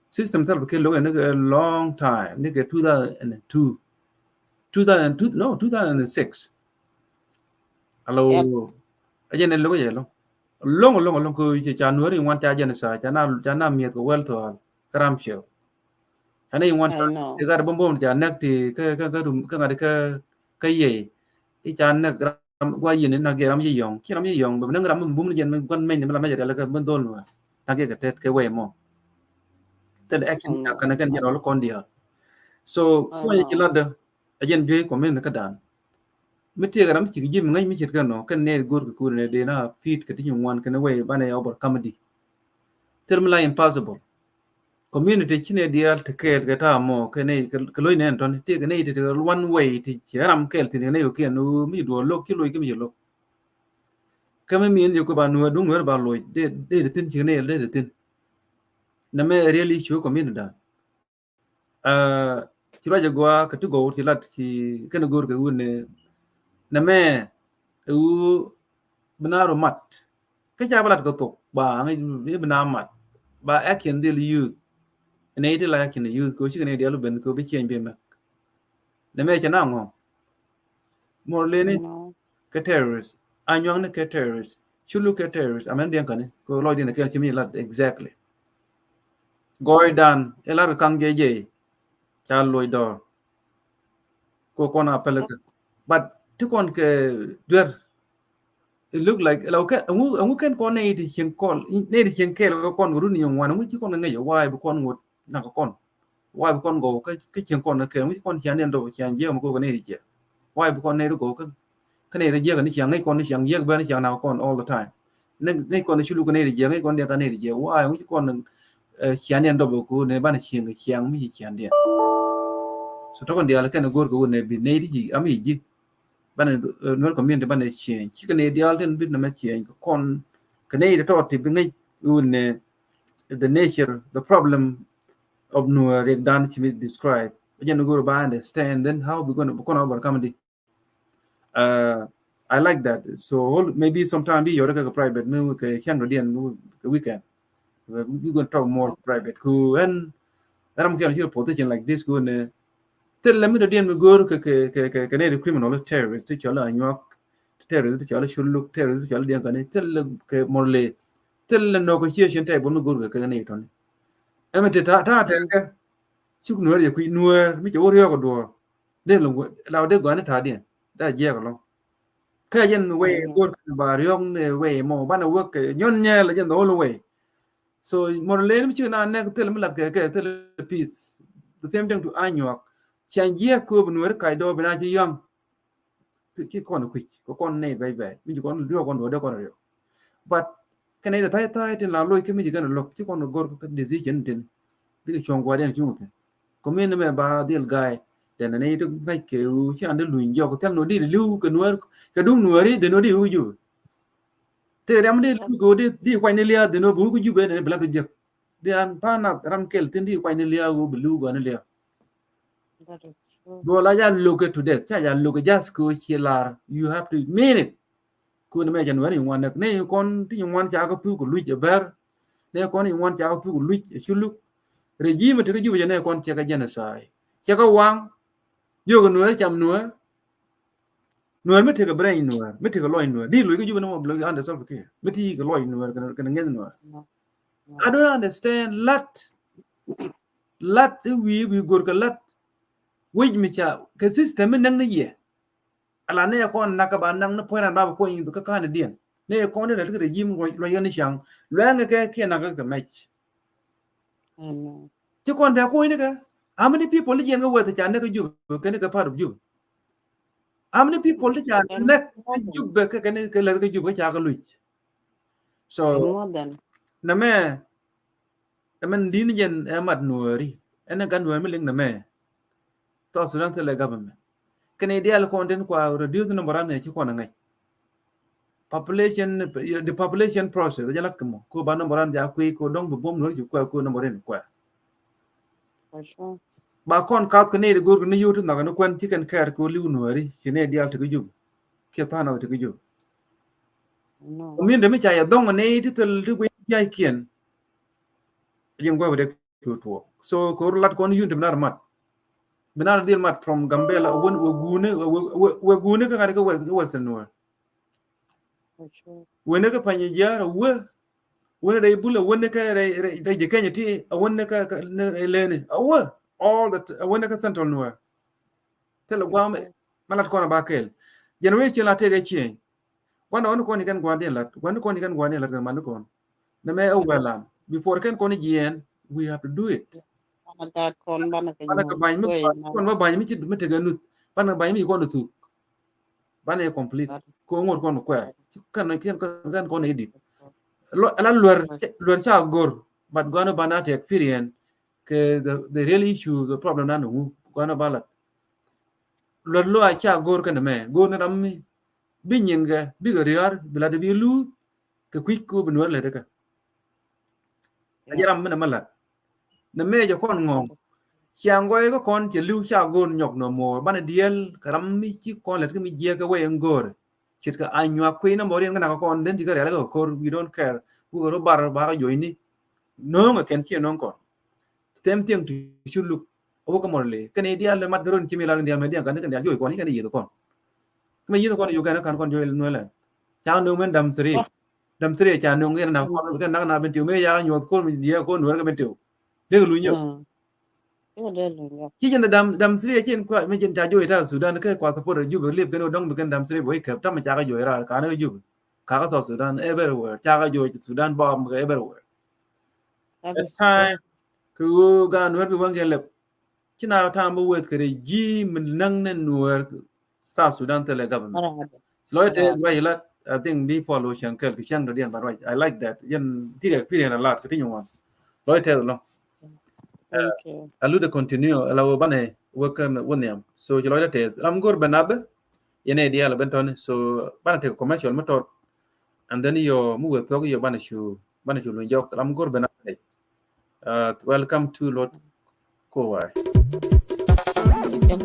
System Salva Kiir lo̱k ɛ ni kɛ long time ni kɛ two thousand and two, two thousand two, no, two thousand and six. Alo, a jɛn ɛ lo̱k ɛ jɛ lo̱ŋ lo̱ŋ lo̱ŋ lo̱ŋ kɛ ca Nuääri ŋuan ca jɛn sa ca na ca na miɛth kɛ wɛl thɔɔl kä ram ciɛw. Ca na ŋuan ti gat bom bom ca näk ti kä kä kä rum kä ŋa̱t kä kä yey. I̱ ca näk ram gua yin i̱ nak yɛ ram yi yɔ̱ŋ ci ram yi yɔ̱ŋ bɛ näk ram mi bum ni jɛn mi gua̱n meny ni mi la mec rial kä mi dhol Nuäär nak yɛ kɛ tet kɛ wee mɔ. Thil action ca kɛn kɛn jɛn rɔl kɔn diaal. So kuɔny ci lat dä a jɛn juey community kä dan. Mi tiek ram ci kɛ ji̱ mi ŋäc mi ce̱tkɛ nɔ kɛn nɛy go̱r kɛ kuri nɛ dee na fit kɛ ti ci ŋuan kɛn wee banɛ ya over comedy. Thil mi la impossible. Community ci nɛy diaal ti kɛɛl kɛ ta̱a̱ mɔ kɛ nɛy kɛ loc nɛn tɔ̱ni ti kɛ nɛy ti ti one way ti ci ram kɛɛl thi̱n kɛ nɛy kɛ kiɛn mi ci duɔl lo̱k ci loc kɛ mi ci lo̱k. Kä mi min jɛ kɛ ba Nuäär duŋ Nuäär ba loc dee dee ti thi̱n ci kɛ nɛy dee ti thi̱n. Nɛ mɛ real issue community dan. Ci ruac ɛ gɔaa kɛ ti gɔw ti lat ci kɛn go̱o̱r kɛ wun nɛ nɛ mɛ ɛ wu bi na ru mat. Kä ca bi lat kɛ thok ba ŋäc bi na mat ba action dhil youth. Nɛ iti la action youth kɛ wu cikɛ nɛ dial ben kɛ wu bi cieny bi mɛk. Nɛ mɛ cɛ na ŋɔ̱ŋ. Murleni kɛ terrorist. Anyuaŋni kɛ terrorist. Culu kɛ terrorist. Amɛn diɛn kani kɛ lɔcdiɛn kɛl ci mi lat exactly. Gɔɔydan ilar kɛ kaŋ jɛ jɛ ca loc dɔɔr. Kɛ kɔn a pɛlɛ kɛ but ti kɔn kɛ duer. It look like la kɛ ɛŋu ɛŋu kɛn kɔn nɛ iti cieŋ kɔl nɛ iti cieŋ kɛl kɛ kɔn kɛ run ni ŋuan ɛŋu ci kɔn kɛ ŋɛc why bi kɔn ŋot nak kɛ kɔn. Why bi kɔn gɔw kä cieŋ kɔn kɛ ŋu ci kɔn ciaŋ diɛn dɔp ciaŋ jiɛk mi kɔn kɛ nɛy ti jiɛk. Why bi kɔn nɛy ti gɔw kä nɛy ti jiɛk ni ciaŋ ŋäc kɔn ni ciaŋ jiɛk bɛn ciaŋ nak kɔn all the time. Ŋäc kɔn ni culu kɛ nɛy ti jiɛk ŋäc kɔn diɛn kɛ nɛy ti jiɛk. Why ŋu ci kɔn ciaŋ diɛn dɔp ku nɛy banɛ cieŋ kɛ ciaŋ mi ci ciaŋ diɛn. So tɔkɔn diaal kɛn go̱r kɛ wun nɛ bi nɛy ti ji̱ ami ji̱. Banɛ Nuer community banɛ change. Cikɛ nɛy diaal tin bi nɛmɛ change kɛ kɔn kɛ nɛy ti tɔt ti bi ŋäc wun nɛ the nature, the problem of Nuer riɛkdan ci mi describe. Jɛn go̱r ba understand, then how we gonna, gonna overcome it. Uh, I like that. So all, maybe sometime bi yɔrɛ kɛ private mi kɛ kiɛn rɔ diɛn mi kɛ weekend. We, we gonna talk more private. Ku ɛn, ɛn ram kiɛn ci position like this ku nɛ. Thil lɛ mi rɔ diɛn mi go̱r kɛ, kɛ, kɛ, kɛ, kɛ nɛ di criminal terrorist ti cɔl a nyuak, terrorist ti cɔl a shuluk, terrorist ti cɔl a diɛn kani. Thil lɛ kɛ Murle. Thil lɛ negotiation table mi go̱r kɛ, kɛ nɛ tɔni. Ɛmɛ ti ta, ta, ta, kɛ. Cuk Nuɛr yɛ kui̱ Nuɛr mi cɛ wä riɔk duɔr. Den lɛ la de gɔani ta diɛn. Da jiɛk lɔ. Kä jɛn wee go̱r kɛ ba riɔk ni wee mɔ banɛ wek kɛ nyɔn nyɛɛl jɛn the whole way. So Murle mi cik na nɛk thil mi lat kɛ kɛ thil peace. The same thing to Anyuak. Can jiɛk kööb Nuɛr kac dɔɔ bi na ci yɔ̱ŋ. Ci kɔn kui̱c kɛ kɔn nɛy bɛc bɛc mi ci kɔn duɔk kɔn duɔk dee kɔn riɔk. But kɛn nɛy de tha̱a̱c tha̱a̱c tin la loc kä mi ci kɛn lo̱k ci kɔn go̱r kä decision tin bikɛ cuɔ̱ŋ gua̱diɛn cuŋ thin. Kɔmin ni mɛ ba dhil ga̱a̱y tɛn nɛy ti ŋa̱c kɛ wu ci an di luny jɔk thiaŋ ni wä di li̱w kɛ Nuɛr kɛ duŋ Nuɛri dhin wä di wä Jubɛ. Thil riam di li̱w kɛ wä di kuany ni lia̱a̱ dhin wä bi wä kä Jubɛ ni bi lat wä jek. Di an tha̱a̱ŋ nath ram kɛl thin di kuany ni lia̱a̱ wä bi li̱w gɔaa ni lia̱a̱. Duɔl a ja loke to death ca ja loke just ko ci lar. You have to mean it. Kun mɛ jɛ Nuɛr iŋuan nɛk ne kɔn ti iŋuan ca kä thuk luc ɛ bɛr. Ne kɔn iŋuan ca kä thuk luc ɛ culuk. Regime ti kä Jubɛ jɛ ne kɔn cɛ kä genocide cɛ kä waŋ. Jiök Nuɛr cam Nuɛr. Nuɛr mi tekɛ brain Nuɛr mi tekɛ lɔc Nuɛr di luc kä Jubɛ ni mɔ bi lɔ under Salva Kiir mi ti kɛ lɔc Nuɛr kɛn ŋeth Nuɛr. I don't understand lat. Lat i̱ wi̱i̱ wi̱i̱ go̱r kɛ lat. Wec mi ca kɛ system mi näk ni yɛ. Ala nɛ kɔn nak kɛ ba nak ni puɔ̱n ran ba bɛ kuɔny kä ka̱n diɛn nɛ kɔn ni lat kɛ regime luɔc kɛ ni caŋ luɛŋ kɛ kiɛ nak kɛ mɛc. Ci kɔn bɛ kuɔny ni kɛ how many people ni jiɛn kɛ wɛth ca näk kɛ Jubɛ kɛ ni kɛ part of Jubɛ. How many people ti ca näk kɛ Jubɛ kɛ kɛ ni kɛ lat kɛ Jubɛ kɛ ca kɛ luc. So nɛ mɛ Ɛmɛn di̱n jɛn ɛ mat Nuääri. Ɛn ɛ gat Nuääri mi liŋ nɛ mɛ. South Sudan thilɛ government. Kɛn i̱ diaal kɔn tin kua reduce number an ɛ ci kɔn ɛ ŋäc. Population, the population process jɛ lat kɛ mɔ ko ba number an ja kui̱ ko dɔŋ bi buɔ̱m Nuääri ci kuɛ ko number in kuɛ. Ba kɔn kath kɛ ni di go̱r kɛ ni yio̱w ti nhɔk ni kuɛn ci kɛn kɛɛr ko li̱w Nuääri ci ni diaal ti kɛ Jubɛ. Kiɛ tha̱a̱ŋ nath ti kɛ Jubɛ. Min dee mi ca yɛ dhɔŋ ni ti thil ti guiy pia̱ckiɛn. Ji̱n gua̱a̱p dee ki̱w tuɔɔk. So kɛ wur lat kɔn yun ti bi nar mat. Bi nar dhil mat from Gambela, wä, wä guuni, wä, wä, wä guuni kä ŋa̱t kä West, kä Western Nuer. Wä ni kä Panyijiar, wä. Wä ni rɛy Bul, wä ni kä rɛy, rɛy, rɛy Jikäny ti, wä ni kä, kä, ni rɛy Leni, wä. All the, wä ni kä Central Nuer. Thilɛ gua̱a̱m, ma lat kɔn ba kɛl. Generation la tekɛ change. Gua̱n ɔn kɔn ikɛn gua̱n diɛn lat. Gua̱n kɔn ikɛn gua̱n diɛn lat kɛn man kɔn. Nɛ mɛ ɛ wɛlan. Before kɛn kɔn ijiɛn, we have to do it. Banɛ kɛ ba̱ny mi kɔn ba ba̱ny mi ci mi tekɛ nuth. Banɛ kɛ ba̱ny mi kɔn thuk. Banɛ complete. Ko ŋot kɔn kuɛ. Kɛn kɛn kɛn kɔn idit. Lɔ, la luɛr, luɛr ca gor. But gua̱n banɛ te experience. Kɛ the, the real issue, the problem nan ŋu. Gua̱n ba lat. Luɛr lo a ca gor kɛn mɛ. Gor ni ram mi. Bi nyiŋkɛ, bikɛ ria̱r, bi lat bi luth, kɛ kui̱c ko bi Nuäär lät kä. A jɛ ram mi nɛ ma lat. Nɛ mëë jɛ kɔn ŋɔ̱ŋ. Cia ŋɔy kä kɔn cɛ li̱w ca go̱o̱r nyɔk nɔ mɔɔr banɛ diɛl kɛ ram mi ci kɔn lät kä mi jiɛk kɛ wee in go̱o̱r. Ce̱tkɛ a nyuak kui̱ nɔmɔ riɛn kä nak kɔn den ti kä rial kä ko̱r, we don't care. Wukɛ rɔ bar ba kä jo̱cni. No̱o̱ŋ ɛ kɛn ciɛ no̱o̱ŋ kɔn. Same thing to Shuluk. A wä kä Murle. Kɛn i̱ diaal lɛ mat kä run ci mi lar kɛn diaal mɛ diaal kan kɛn diaal jo̱c kɔn i̱ kɛn i̱ yieth kɔn. Kä mɛ yieth kɔn i̱ Uganda kan kɔn jo̱c Nuɛlɛn. Ca no̱o̱ŋ mɛn dam siri. Dam siri ca no̱o̱ŋ kɛn nak kɔn kɛn nak na ben tiw mɛ ya nyuɔth kɔn mi diaal kɔn Nuɛr kɛ ben tiw. Dek luny yɔ. Ci jɛn dam, dam siri ci in kua mi jɛn ca jo̱c ta Sudan kɛ kua support Jubɛ lip kɛn wä dɔŋ bi kɛn dam siri bɛ wä i̱ kɛp tam ca kɛ jo̱c raar kan kɛ Jubɛ. Ka kä South Sudan everywhere. Ca kɛ jo̱c Sudan bɔm kɛ everywhere. At time kɛ ɣöö gaat Nuɛr bi waŋ kɛ lɛp. Ci na ta̱a̱ mi weth kɛ regime mi näŋ ni Nuɛr South Sudan thilɛ government. Lɔc tɛth ruac ilat, I think bi Paul wä cäŋ kɛl kɛ cäŋ dɔ̱diɛn ba ruac. I like that. Yɛn ti kɛ experience a lot kɛ ti nyuɔn. Lɔc tɛth lɔ. A lut ɛ continue ala wä banɛ wä kɛn wä nhiam. So ci lɔc tɛth ram go̱r ben abɛ. Yɛn ɛ diaal ben tɔni. So banɛ tek commercial mi tɔt. And then yɔ mi weth thuɔk yɔ banɛ cu banɛ cu luny jɔk ram go̱r ben abɛ. Uh, welcome to Lot Kowai. Kɛ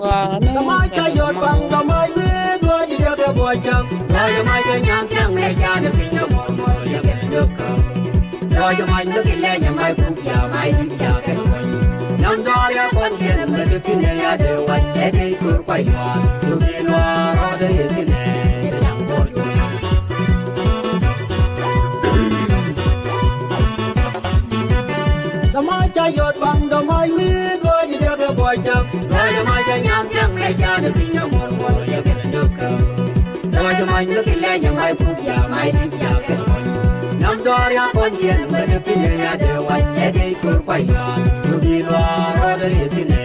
mac ca yɔt baŋ kɛ mac wi̱i̱ duɔ̱ɔ̱c i̱ jɛ kɛ buɔc cäŋ. Lɔc mac kɛ nyaŋ thiaŋ mɛ ca ni piny kɛ muɔ̱r muɔ̱r yɛ kɛ dök. Lɔc mac mi ki lɛny mac kuk ya mac i̱ ya kɛ muɔ̱ny. Nam dɔɔr ya kɔn yɛn mɛ ti kin ya de wac ɛ de kur kuay duɔ̱ɔ̱r. Yu bi luɔ̱ɔ̱r rɔɔd ɛ yɛ kin ɛ. Dama ca yɔt baŋ dama wi̱i̱ duɔ̱ɔ̱c i̱ jɛ kɛ buɔc cäŋ. Dama ca nyaŋ thiaŋ mɛ ca ni piny kɛ muɔ̱r muɔ̱r yɛ kɛ dök. Dama ca mac ni ki lɛny mac kuk ya mac i̱ ya kɛ muɔ̱ny. Nam dɔɔr ya kɔn yɛn mɛ ni piny ya de wac yɛ de kur kuay ya. Yu bi luɔ̱ɔ̱r rɔɔd ɛ yɛ kin ɛ.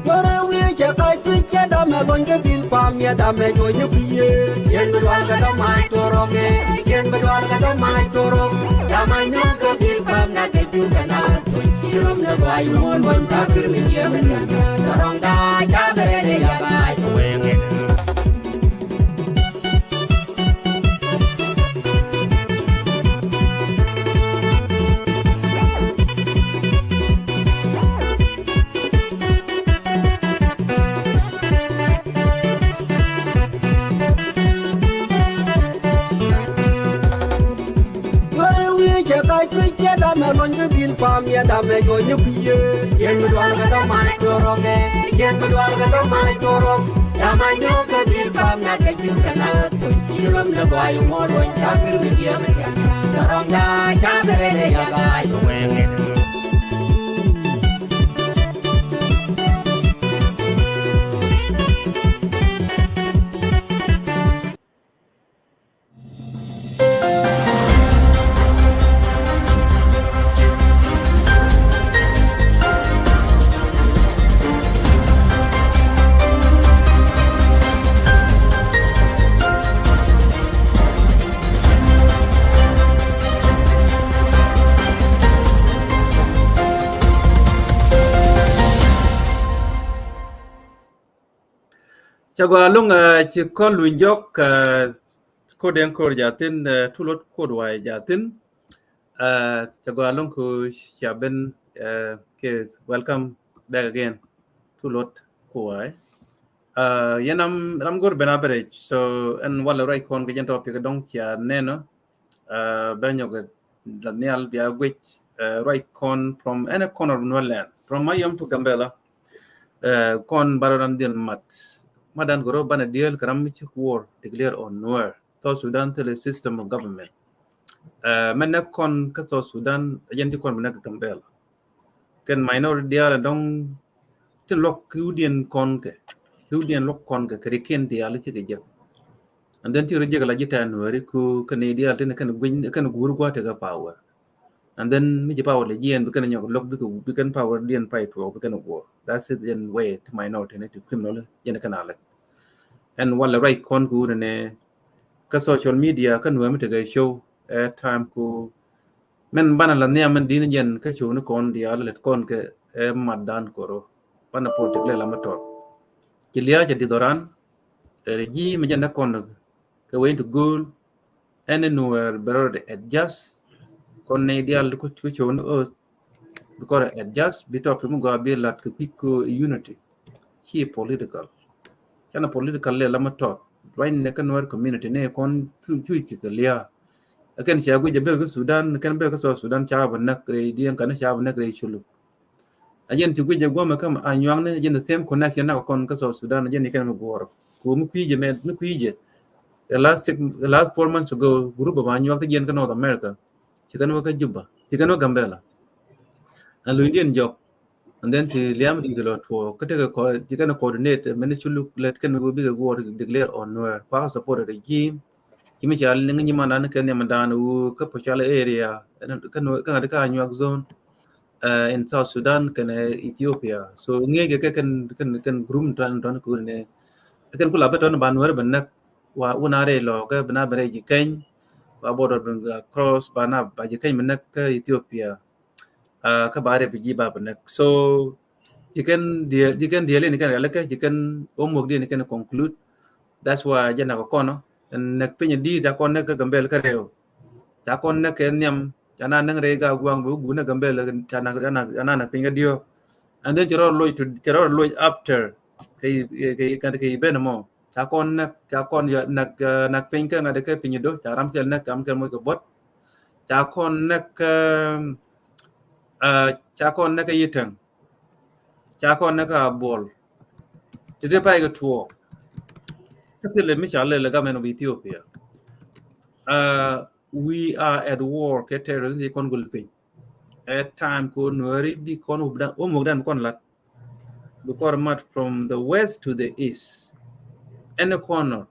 Yɔrɛ wi̱i̱ cɛ kac kui̱ cɛ damɛ luɔ̱ny kä bil pam yɛ damɛ juɔ̱ny ni kui̱ yee. Yɛn bi dual kɛ dɔ̱ mac tuɔrɔk ɛ. Yɛn bi dual kɛ dɔ̱ mac tuɔrɔk. Ca mac nyɔk kä bil pam na kɛ jur kɛ na tuɔ̱ny. Ci rom ni gɔaa yi muɔ̱ɔ̱n muɔ̱ny ka kir mi jiɛm. Tɔrɔŋ daa ca bɛ rɛd ɛ ya ba a ci wee ŋet. Yɔrɛ wi̱i̱ cɛ kac kui̱ cɛ damɛ luɔ̱ny kä bil pam yɛ damɛ juɔ̱ny ni kui̱ yee. Yɛn bi dual kɛ dɔ̱ mac tuɔrɔk ɛ. Yɛn bi dual kɛ dɔ̱ mac tuɔrɔk. Ca mac nyɔk kä bil pam na kɛ jur kɛ na tuɔ̱ny. Ci rom ni gɔaa yi muɔ̱ɔ̱n luɔ̱ny ca kir mi jiɛm. Tɔrɔŋ daa ca bɛ rɛd ɛ ya ba a ci wee ŋet. Ca gɔaa ɛlɔ̱ŋ, eh, ci kɔn luny jɔk, eh, ko̱r den ko̱r jathin, eh, Tulot ko̱r wa̱a̱ jathin. Eh, ca gɔaa ɛlɔ̱ŋ ku ca ben, eh, kɛ welcome back again. Tulot ko̱r wa̱a̱. Eh, yɛn ram, ram go̱r ben average. So, ɛn walɛ ruac kɔn kɛ jɛn topic dɔ̱ŋ cia nɛnɔ. Eh, bɛ nyɔk la nhial bia guic, eh, ruac kɔn from any corner of Nuer land, from Mayom to Gambela. Eh, kɔn barɛ ran dhil mat. Ma dan goro banɛ diɛl kɛ ram mi cik war declare on Nuer. South Sudan thil system of government. Eh, mɛ nɛ kɔn kä South Sudan, a jɛn ti kɔn mi nɛ kɛ Gambela. Kɛn minority diaal dɔŋ tin luɔk kiwdiɛn kɔn kɛ, kiwdiɛn luɔk kɔn kɛ kɛ rikiɛn diaal cikɛ jek. And then ti rɔ jek la ji̱ tɛn weri ku kɛn diaal tin kɛn guic kɛn guur gua̱a̱ tekɛ power. And then mi ci power lɛ jiɛn bi kɛn nyɔk luɔk bi kɛn power diɛn pay tuɔɔk bi kɛn guur. That's it, in way ti minority ni ti criminal jɛn kɛn alɛ. Ɛn walɛ ruac kɔn ku ni nɛ kä social media kä nuɛ mi tekɛ show, eh, time ku Mɛn banɛ la nhiam mɛn di̱n jɛn kä cuni kɔn diaal lɛt kɔn kɛ, eh, mat dan koro. Banɛ politik lɛ la mɛ tɔt. Ci lia̱a̱ cɛ di̱th ɔran, eh, regime jɛn dee kɔn kɛ weny ti go̱o̱l, ɛn in where bɛ rɔ adjust, kɔn ni diaal ku, ku cuni oth, bi kɔn adjust, bi tɔt mi gɔaa bi lat kɛ kui̱ ko unity. Ci political. Canɛ political lɛ lamɛ tɔt. Ruany ni kä Nuer community ni kɔn cu, cu kɛ kɛ lia̱a̱. Ɛ kɛn ca guic ɛ bek kä Sudan, kɛn bek kä South Sudan ca bɛ näk rɛy diɛŋ kɛn ca bɛ näk rɛy Culuk. A jɛn ci guic ɛ guɔmɛ kä Anyuak ni jɛn the same connection nak kɔn kä South Sudan, a jɛn ni kɛn mi guɔr. Ku mi kui̱ jɛ mɛ, mi kui̱ jɛ. The last six, the last four months ago, group of Anyuak ti jɛn kä North America. Ci kɛn wä kä Juba. Ci kɛn wä Gambela. Ɛn luny diɛn jɔk. And then ti liam di kɛ lɔ tuɔ kä tekɛ kɔ ti kɛn coordinate mɛn Culuk lɛt kɛn wä bikɛ guɔ declare on Nuer kua support regime. Ci mi ca liŋ nyimandan kɛn nhiamdan wä kä Pachal area kɛn ŋa̱t kä Anyuak zone, eh, in South Sudan kɛn Ethiopia. So ŋi̱eec kɛ kɛn kɛn kɛn group tɔn tɔn kun ni kɛn kula bɛ tɔn ban Nuer bɛ näk wa wun a rɛy lɔ kɛ bɛ na bɛ rɛy ji̱ kɛny. Ba border bɛ cross ba na ba ji̱ kɛny bɛ näk kä Ethiopia. Kä ba refugee ba bi näk. So ji̱ kɛn diɛl, ji̱ kɛn diɛl in kɛn rialikä, ji̱ kɛn homework diɛn kɛn conclude. That's why jɛ näk kɔn ɔ. Ɛn näk piny di ca kɔn näk kä Gambel kä rɛw. Ca kɔn näk kɛ nhiam, ca na näk rɛy ga guaŋ bi gun näk Gambel, ca na, ca na, ca na näk piny kä diɔ̱k. And then cɛ rɔ loc to, cɛ rɔ loc after kɛ, kɛ, kɛ, kɛ ben mɔ. Ca kɔn näk, ca kɔn yɔ näk, näk piny kä ŋa̱t kɛ piny do, ca ram kɛl näk, ram kɛl moc kɛ buɔt. Ca kɔn näk, ca kɔn näk kɛ Yitɛŋ. Ca kɔn näk kɛ Abuɔl. Ti dee pay kɛ tuɔɔk. Kä thilɛ mi ca lɛl ɛ government of Ethiopia. We are at war kɛ terrorist ti kɔn gul piny. At time ko Nuɛri bi kɔn homework dan kɔn lat. Bi kɔn mat from the west to the east. Any corner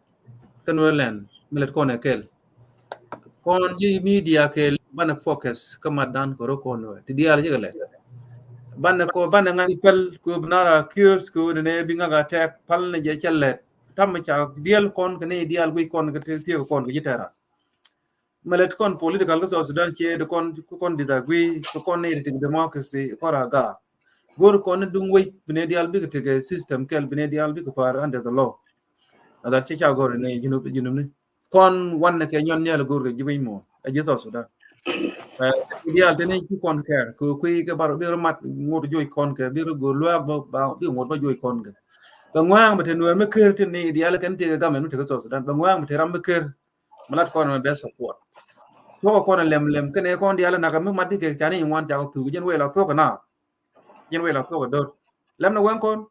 kä Nuɛri land mi lät kɔn ɛ kɛl. Kɔn ji̱ media kɛl banɛ focus kä mat dan kɛ rɔ kɔn wɛ ti diaal ji̱ kɛ lɛt. Banɛ kɔ, banɛ ŋa̱c pɛl kɛ bi nara accuse kɛ bi nɛ bi ŋa̱k attack pal ni jɛ cɛ lɛt. Tam mi ca diɛl kɔn kɛ ni diaal guic kɔn kɛ ti thiek kɔn kɛ ji̱ tɛra. Mɛ lɛ ti kɔn political kä South Sudan ciɛ ti kɔn, ti kɔn disagree, ti kɔn ni ti democracy kɔn ra ga. Go̱r kɔn ni duŋ wec bi ni diaal bikɛ tekɛ system kɛl bi ni diaal bikɛ par under the law. Adat ci ca gɔr ni junub, junub ni kɔn wan ni kɛ nyɔn nyɛl go̱r kɛ ji̱ piny muɔ̱ɔ̱n ɛ ji̱ South Sudan. Diaal tini ci kɔn kɛr kɛ kui̱ kɛ bar bi rɔ mat ŋot joc kɔn kɛ bi rɔ go̱r luaak ba, ba bi ŋot ba joc kɔn kɛ. Bɛ ŋuaŋ bɛ te Nuɛr mi ker tini diaal kɛn tekɛ gam ɛn mi tekɛ South Sudan bɛ ŋuaŋ bɛ te ram mi ker. Mi lat kɔn mɛ bɛ support. Thuɔk kɔn lɛm lɛm kɛnɛ kɔn diaal nak mi mat di kɛ cani ŋuan cakɔ thuk jɛn wee la thuɔk na. Jɛn wee la thuɔk dor. Lɛm ni wɛn kɔn.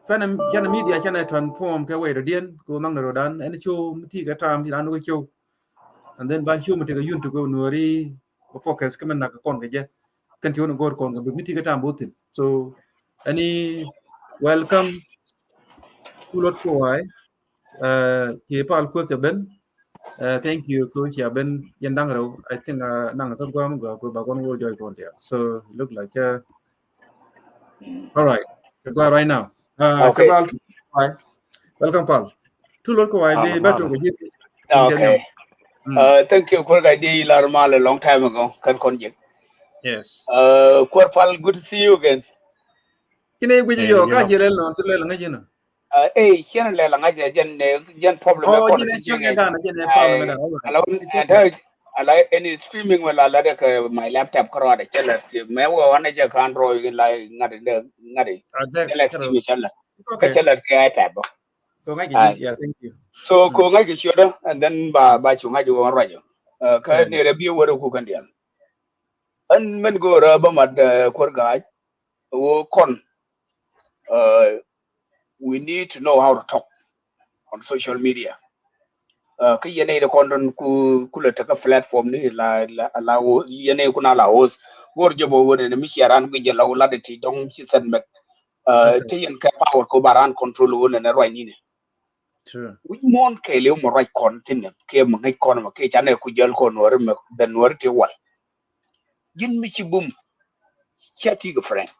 Cani, cani media cani transform kɛ wee dɔ diɛn ko naŋ ni rodan ɛn show mi ti kɛ tam ti ran ko show. And then ba show mi ti kɛ yun ti ko Nuɛri ko focus kɛ mi nak kɔn kɛ jɛ. Kɛn ti wun gor kɔn kɛ bi mi ti kɛ tam bo thin. So any welcome. Kulot ko wai. Ci pal kueth cɛ ben. Thank you ko cia ben yɛn daŋ rɛw. I think naŋ kä guam gua ko ba kɔn wo jɔy kɔn dia. So look like all right. Cɛ gua right now. Cɛ pal. Welcome pal. Tu lor ko wai bi beto ko ji̱. Okay. Thank you. Kuer ka di lar mal a long time ago kan kon jik. Yes. Kuer pal, good to see you again. Kine guji yo ka jilel no tu lel ngaji no. Eh, cien lɛl ŋa̱c jɛ jɛn, jɛn problem. Oh, jɛn cien lɛl ŋa̱c jɛ jɛn problem. Ala wun ɛn ta ala ɛn streaming wala ala dɛ kɛ my laptop kärɔa dɛ cɛ lɛ ti mɛ wä wan jɛ kan rɔ la ŋa̱t dɛ ŋa̱t dɛ. Cɛ lɛ stream cɛ lɛ. Kɛ cɛ lɛ kɛ iPad bä. So ko ŋa̱c kɛ ciötdä and then ba, ba cu ŋa̱c wä ruacä. Kä ni rɛ bi wä rɛ ku kɛn dial. Ɛn mɛn go̱o̱rä bä mat kuäär ga̱a̱c wä kɔn. We need to know how to talk on social media. Kä yɛn nɛy ti kɔn dɔn ku, ku lɛ tekä platform ni la, la, la host, yɛn nɛy ku na la host. Go̱o̱r jɛ bä wä nɛn mi cia ran guic jɛ la wä lat ti dɔŋ ci sɛn mɛk. Ti yɛn kɛ power ko ba ran control wä nɛn ruac ni nɛ. Wi̱c muɔ̱ɔ̱n kɛɛliw mɛ ruac kɔn thin nɛ kɛ mɛ ŋäc kɔn mɛ kɛ canɛ ku jäl kɔn Nuäri mɛ dhän Nuäri ti wal. Ji̱n mi ci bum cia ti kɛ friend.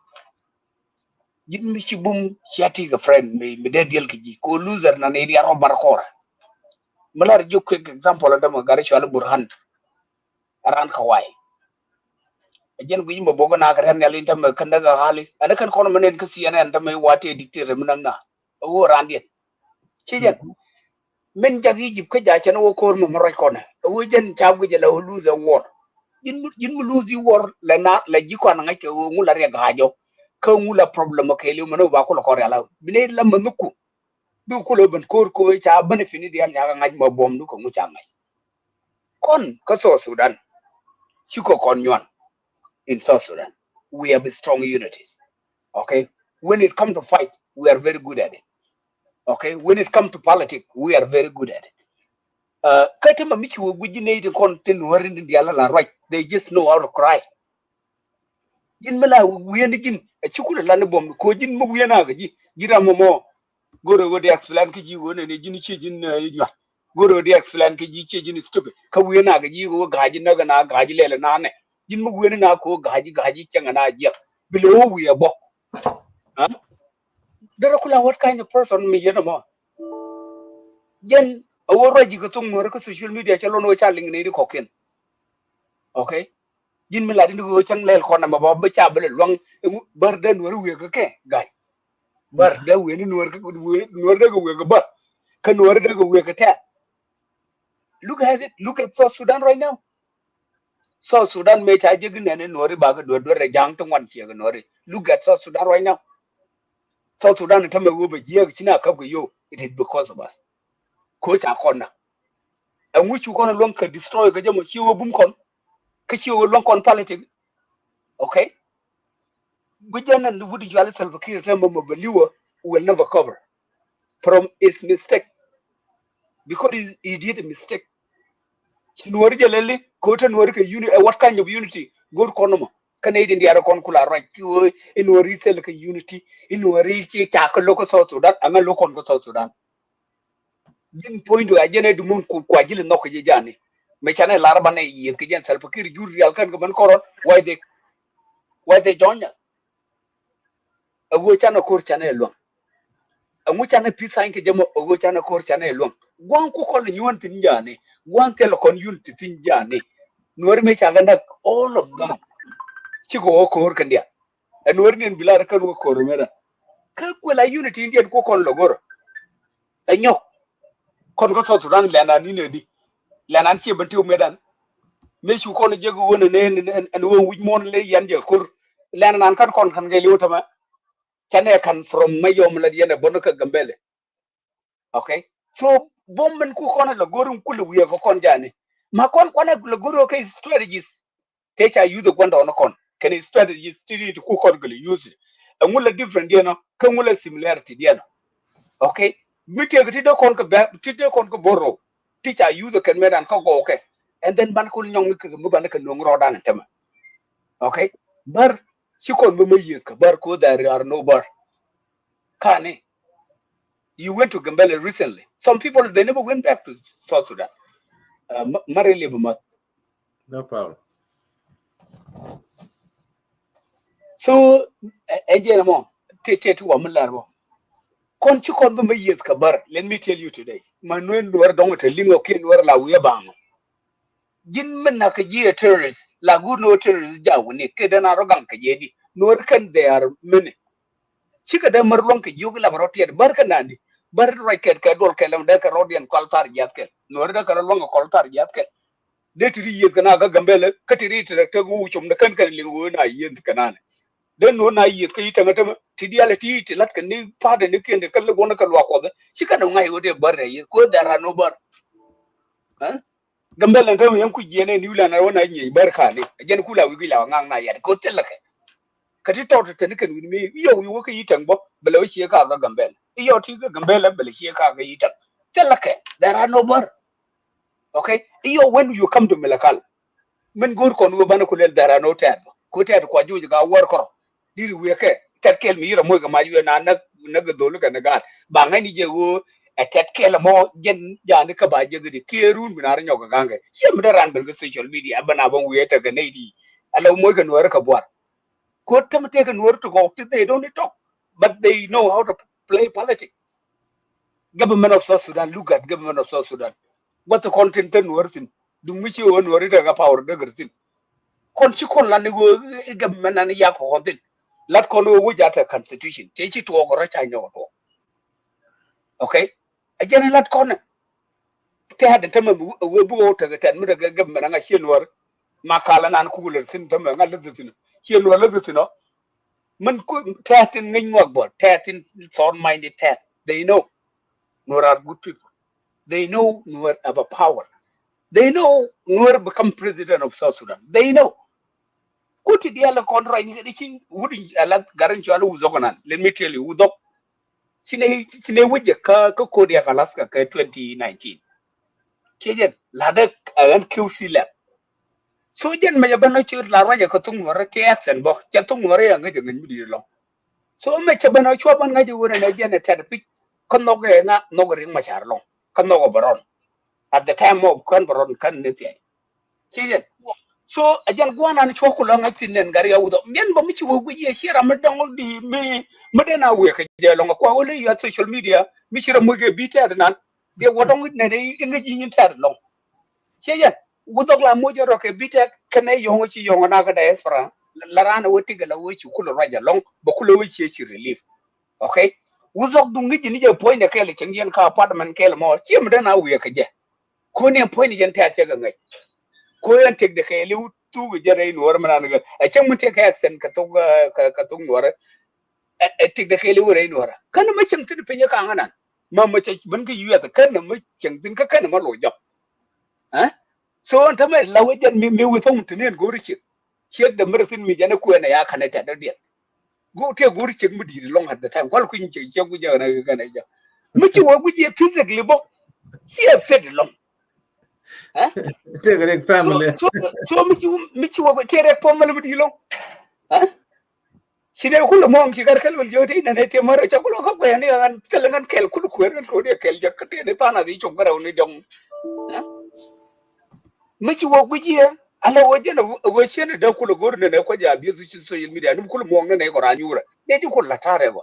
Ji̱n mi ci bum cia ti kɛ friend mi, mi dee diɛl kɛ ji̱ ko loser na ni diar rɔ bar kɔrɛ. Mi lar ji̱ quick example a dämɛ gari cuali Burhan. Ran kɛ way. Jɛn guic mɛ bok na kɛ rɛn yal in tämɛ kɛn däk a hali ɛn kɛn kɔn mɛ nen kä C N N tämɛ wa tëë dictator mi näk na. A ɣöö ran diɛn. Ci jɛn. Min jak Egypt kä ja cɛn wä ko̱r mi mi ruac kɔnɛ. A ɣöö jɛn ca guic ala wä lose a war. Ji̱n mi, ji̱n mi lose war lɛ na lɛ ji̱ kɔn ŋa̱c kɛ ɣöö ŋu la riɛk ga̱a̱c jɔk. Kä ŋu la problem kɛɛliw mɛn wä ba kulɛ kɔn rial a bi nɛy la mɛ nhuk ku. Bi kulɛ ben ko̱r ko̱ ca benefit ni diaal ca kɛ ŋa̱c mɛ buɔ̱m du kɛ ŋu ca ŋa̱c. Kɔn kä South Sudan. Ci kɔ kɔn nyuan. In South Sudan we have strong unities. Okay, when it come to fight, we are very good at it. Okay, when it come to politics, we are very good at it. Kä ti ma mi ci wä guic ji̱ nɛy ti kɔn ti Nuäri ni dial la ruac, they just know how to cry. Ji̱n mi la wi̱i̱n ji̱n a ci kulɛ lan ni buɔm ko ji̱n mi wi̱i̱n a kɛ ji̱ ji̱ ram mɔ mɔ. Go̱rɛ wä di explain kä ji̱ wä nɛn ji̱n ci ji̱n nyuak. Go̱rɛ wä di explain kä ji̱ ci ji̱n stupid kä wi̱i̱n a kɛ ji̱ wä ga̱a̱ ji̱ näk na ga̱a̱ ji̱ lɛl na nɛ. Ji̱n mi wi̱i̱n na ko ga̱a̱ ji̱ ga̱a̱ ji̱ cäŋ na jiɛk bi lɛ wä wi̱i̱ a bɔ. Därɛ kula what kind of person mi yɛn ɛmɔ. Jɛn a wä ruac ji̱ kɛ thoŋ Nuäri kä social media cɛ lon wä ca liŋ ni ri kɔkiɛn. Okay. Ji̱n mi lat in ɣöö cäŋ lɛl kɔn ɛmɛ bä bä ca bä lɛ luaŋ. Bär dee nuɔ̱ri wëë kɛ kɛ ga̱y. Bär dee wëë ni nuɔ̱ri kɛ, nuɔ̱ri dee kɛ wëë kɛ bär. Kä nuɔ̱ri dee kɛ wëë kɛ tɛth. Look at it. Look at South Sudan right now. South Sudan mëë ca jek nɛn in nuɔ̱ri bakɛ duer duer rɛ ja̱a̱ŋ ti ŋuan ciek in nuɔ̱ri. Look at South Sudan right now. South Sudan in tämɛ wee bɛ jiɛɛk ci na käp kɛ yo. It is because of us. Ko ca kɔn na. Ɛŋu cu kɔn luäŋ kɛ destroy kɛ jɛ mɔ ci wee bum kɔn. Kä ci wee luäŋ kɔn politic. Okay. Guic jɛ nɛn wut in cuali Salva Kiir tämɛ mɔ bɛ liwä will never cover from his mistake. Because he, he did a mistake. Ci nuɔri jɛ lɛli ko te nuɔri kɛ unity. Ɛ, what kind of unity? Go̱r kɔn mɔ. Kä nɛy din diaar kɔn kula ruac ki wee in nuɔri thil kɛ unity. In nuɔri ci ca kä lo̱k kä South Sudan. Aŋa lo̱k kɔn kä South Sudan. Ji̱n puɔ̱nydu a jɛn ɛ dumun ku kua ji̱l nhɔk kɛ jɛ jani. Mɛ canɛ lar banɛ yieth kɛ jɛn Salva Kiir jur rial kɛn kɛ mɛn kɔrɔ. Why they, why they join us? Ɛ ɣöö canɛ ko̱r canɛ luäŋ. Ɛŋu canɛ peace sign kɛ jɛ mɔ ɛ ɣöö canɛ ko̱r canɛ luäŋ. Gua̱a̱ŋ ku kɔn nyuɔ̱n thi̱n jani. Gua̱a̱ŋ thil kɔn yun ti thi̱n jani. Nuɔ̱ri mëë ca kɛ näk all of them. Cikɛ wä ko̱r kɛn diaal. Ɛ nuɔ̱ri nin bi lar kɛn wä ko̱r mɛ da. Kä kuɛ la unity in diɛn ku kɔn lɔ go̱r. Ɛ nyɔk. Kɔn kä South Sudan lɛn an in ɛ di. Lɛn an ciɛ ben ti wä mɛ dan. Mëë cu kɔn jek wä nɛ nɛ ɛn wä wi̱c muɔ̱n lɛ yɛn jɛ ko̱r. Lɛn an kan kɔn kan kɛ liw tämɛ. Canɛ kan from mɛ yɔm la yɛn ɛ bɔn kä Gambɛlɛ. Okay. So bom min ku kɔn la gorum kul wiɛ ko kɔn jani. Ma kɔn kɔn la gorum kɛ strategies. Te ca use kɔn dɔn kɔn. Kɛn strategies ti ti ku kɔn kul use. Ɛŋu la different diɛn ɔ, kä ŋu la similarity diɛn ɔ. Okay. Mi tëk ti de kɔn kɛ bɛ, ti de kɔn kɛ borrow. Ti ca use kɛn mɛ dan kä gɔw kɛ. And then ban kul nyɔŋ mi kɛ mi ban kɛ noŋ rɔ dan tɛmɛ. Okay. Bär ci kɔn bä mä yieth kä bär ko there are no bär. Kani, you went to Gambela recently. Some people, they never went back to South Sudan. Uh, ma, ma really bä ma. No problem. So, ɛ jɛn mɔ, te te wa mi lär bɔ. Kɔn ci kɔn bä mä yieth kä bär. Let me tell you today. Ma nuɛn nuɛr dɔŋ te liŋ ɔ kiɛ nuɛr la wiɛ baŋ. Ji̱n mi nak kɛ ji̱ ɛ terrorist, la guur ni wä terrorist jaw ni kɛ den a rɔ gaŋ kɛ jɛ di. Nuɔr kɛn they are many. Cikɛ dee mär luɔ̱ŋ kɛ jiök la bɛ rɔ tiɛt bär kɛ nandi. Bär ruac kɛt kɛ duɔl kɛ lɛm dee kɛ rɔdiɛn kɔl thar jiath kɛl. Nuɔr dee kɛ rɔ luɔ̱ŋ kɛ kɔl thar jiath kɛl. Dee ti ri yieth kɛ na kä Gambɛlɛ kä ti ri ti rɛ tek wä wucom ni kɛn kɛn liŋ wä na yieth kɛ nani. Dee nuɔr na yieth kä yi tɛŋɛ tämɛ ti dialɛ ti ti lat kɛ ni pa̱a̱dɛ ni kiɛn kɛ kɛ lɛ guɔn kɛ luak kuɔth. Cikɛ ni ŋa̱c wä dee bär rɛ yieth kuɛ dhɛr ran wä bär. Gambɛl ɛn täämɛ yɛn kuc jiɛn ɛ New Land ɛ wä na nyieny bär kani. Ɛ jɛn kula wi̱i̱ guic la wä ŋa̱ŋ na yat kɛ wä thilɛ kɛ. Kä ti tɔt te ni kɛn wi̱n mi iɔ wi̱i̱ wä kä yi tɛŋ bɔ bɛ lɛ wä cie ka kä Gambɛl. Iɔ ti kä Gambɛl ɛ bɛ lɛ cie ka kä yi tɛŋ. Thilɛ kɛ. There are no bär. Okay. Iɔ when you come to Malakal. Min go̱o̱r kɔn wä banɛ ku lɛl dhɛr anɔ tɛt bä ku tɛt kua juc ka wär kɔrɔ. Diri wiɛ kɛ tɛt kɛl mi yirɛ moc kɛ mac wiɛ na näk näk dholi kɛ ni gaat ba ŋäc ni jɛ ɣöö ɛ tɛt kɛl mɔ jɛn jani kä ba jɛ gidi kiɛ run mi na ri nyɔk kɛ gaŋkɛ ciɛ mi dee ran ben kɛ social media bä na bä wiɛ tɛk kɛ nɛy ti. Ala moc kɛ nuɔri kɛ buar. Ko tɛm tɛk kɛ nuɔri ti kɔk ti they don't talk but they know how to play politics. Government of South Sudan, look at government of South Sudan. What the content ten were thin. Duŋ mi ci wä nuɔri tɛ ka power dägär thin. Kɔn ci kɔn lan ni wä government nan yak kɔn thin. Lat kɔn wä wä jatɛ constitution te ci tuɔk rɔ ca nyɔk tuɔk. Okay. A jɛn lat kɔn. Tɛ hat tɛ mɛ wä bu wä tɛ tɛ mi dɛ government ŋa ci nuɔri. Ma kala nan ku lɛ thin tɛ mɛ ŋa lɛ thin. Ci nuɔri lɛ thin ɔ. Min ku tɛt in ŋäc ŋuak bɔ tɛt in thɔn mac ni tɛt. They know. Nuer are good people. They know Nuer have a power. They know Nuer become president of South Sudan. They know. Kuti dial kɔn rɔy ni kɛ di ci wudi ala garin cual wudhok nan. Let me tell you wudhok. Cine cine wuje ka ka Kodiak Alaska ka twenty nineteen. Kiɛ jɛn ladɛ a ɣän Q C lab. So jɛn mɛ jɛ bɛn a cuir la ruacɛ kä thuŋ nuɔrɛ ti accent bɔ cɛ thuŋ nuɔrɛ ya ŋäc a ŋäc mi di̱i̱t lɔŋ. So mɛ cɛ bɛn a cua bɛn ŋäc a wun ɛn a jɛn a tɛt pic kä nhɔk ɛ ŋa nhɔk ɛ riŋ ma car lɔŋ kä nhɔk ɛ bɛ rɔn. At the time of kän bɛ rɔn kän ni thiay. Ci jɛn. So a jɛn guanan cua ku lɔŋ a thin nɛn gari a wudhɔ jɛn bɔ mi ci wä guic yɛ ci ram mi dɔŋ di mi mi den a wek kɛ jɛ lɔŋ a kua wä lɛ yɛ social media mi ci ram wek kɛ bi tɛt nan. Diɛ wä dɔŋ nɛn iŋä ji̱ nyin tɛt lɔŋ. Ci jɛn. Wä dhɔk la moc rɔ kɛ bi tɛk kɛnɛ yɔ̱ŋ ci yɔ̱ŋ na kä diaspora. La ran wä tik la wä ci kulɛ ruac alɔŋ bɛ kulɛ wä ci ci relief. Okay. Wä dhɔk du ŋi̱c ni jɛ puɔ̱ny nɛ kɛɛl cieŋ yɛn ka apartment kɛɛl mɔ ci mi den a wiɛ kɛ jɛ. Ko ni puɔ̱ny ni jɛn tɛ̈r cɛ kɛ ŋäc. Ko yɛn tik de kɛɛl i̱ thuk jɛ rɛy nuɔr mi nan kɛ a cieŋ mi tɛk kɛ accent kɛ thok kɛ thok nuɔr. Ɛ tik de kɛɛl i̱ wä rɛy nuɔr kɛn mi cieŋ thin piny kaŋ nan ma ma cɛ ben kɛ yuɛth kɛn mi cieŋ thin kä kɛn ma lo jɔk. Ɛ so ɛn tämɛ la wä jɛn mi mi wä thok mi thin ɛn go̱ri ciek. Ciek de mi rɛ thin mi jɛn ɛ kuɛn ɛ ya kanɛ tɛt dɔ̱diɛn. Go tëë go̱r ciek mi di̱i̱t lɔŋ at the time kual kui̱ny ciek ciek ku jɛ kɛn kɛn jɛ. Mi ci wä guic yɛ physically bä ci ɛ fit lɔŋ. Ɛ? Tëë kɛ rek family. So mi ci mi ci wä tëë rek family mi di̱i̱t lɔŋ. Ɛ? Ci dee kulɛ mɔŋ ci kar kɛl wal jɛ wä tëë nɛn ɛ tëë mär ɛ cɛ kulɛ kä kuɛn ni ɣän thil ɣän kɛl kul kuɛn ɣän kɛ wä dee kɛl jɛ kä tëë ni than a dhi cok bärɛw ni dɔŋ. Ɛ? Mi ci wä guic yɛ ala wä jɛn a wä cien a dee kulɛ go̱r nɛnɛ kuɛ jɛ a bieth ci social media ni bi kulɛ muɔŋ nɛnɛ kɔ ra nyuurɛ dee ti kulɛ la ta̱rɛ bä.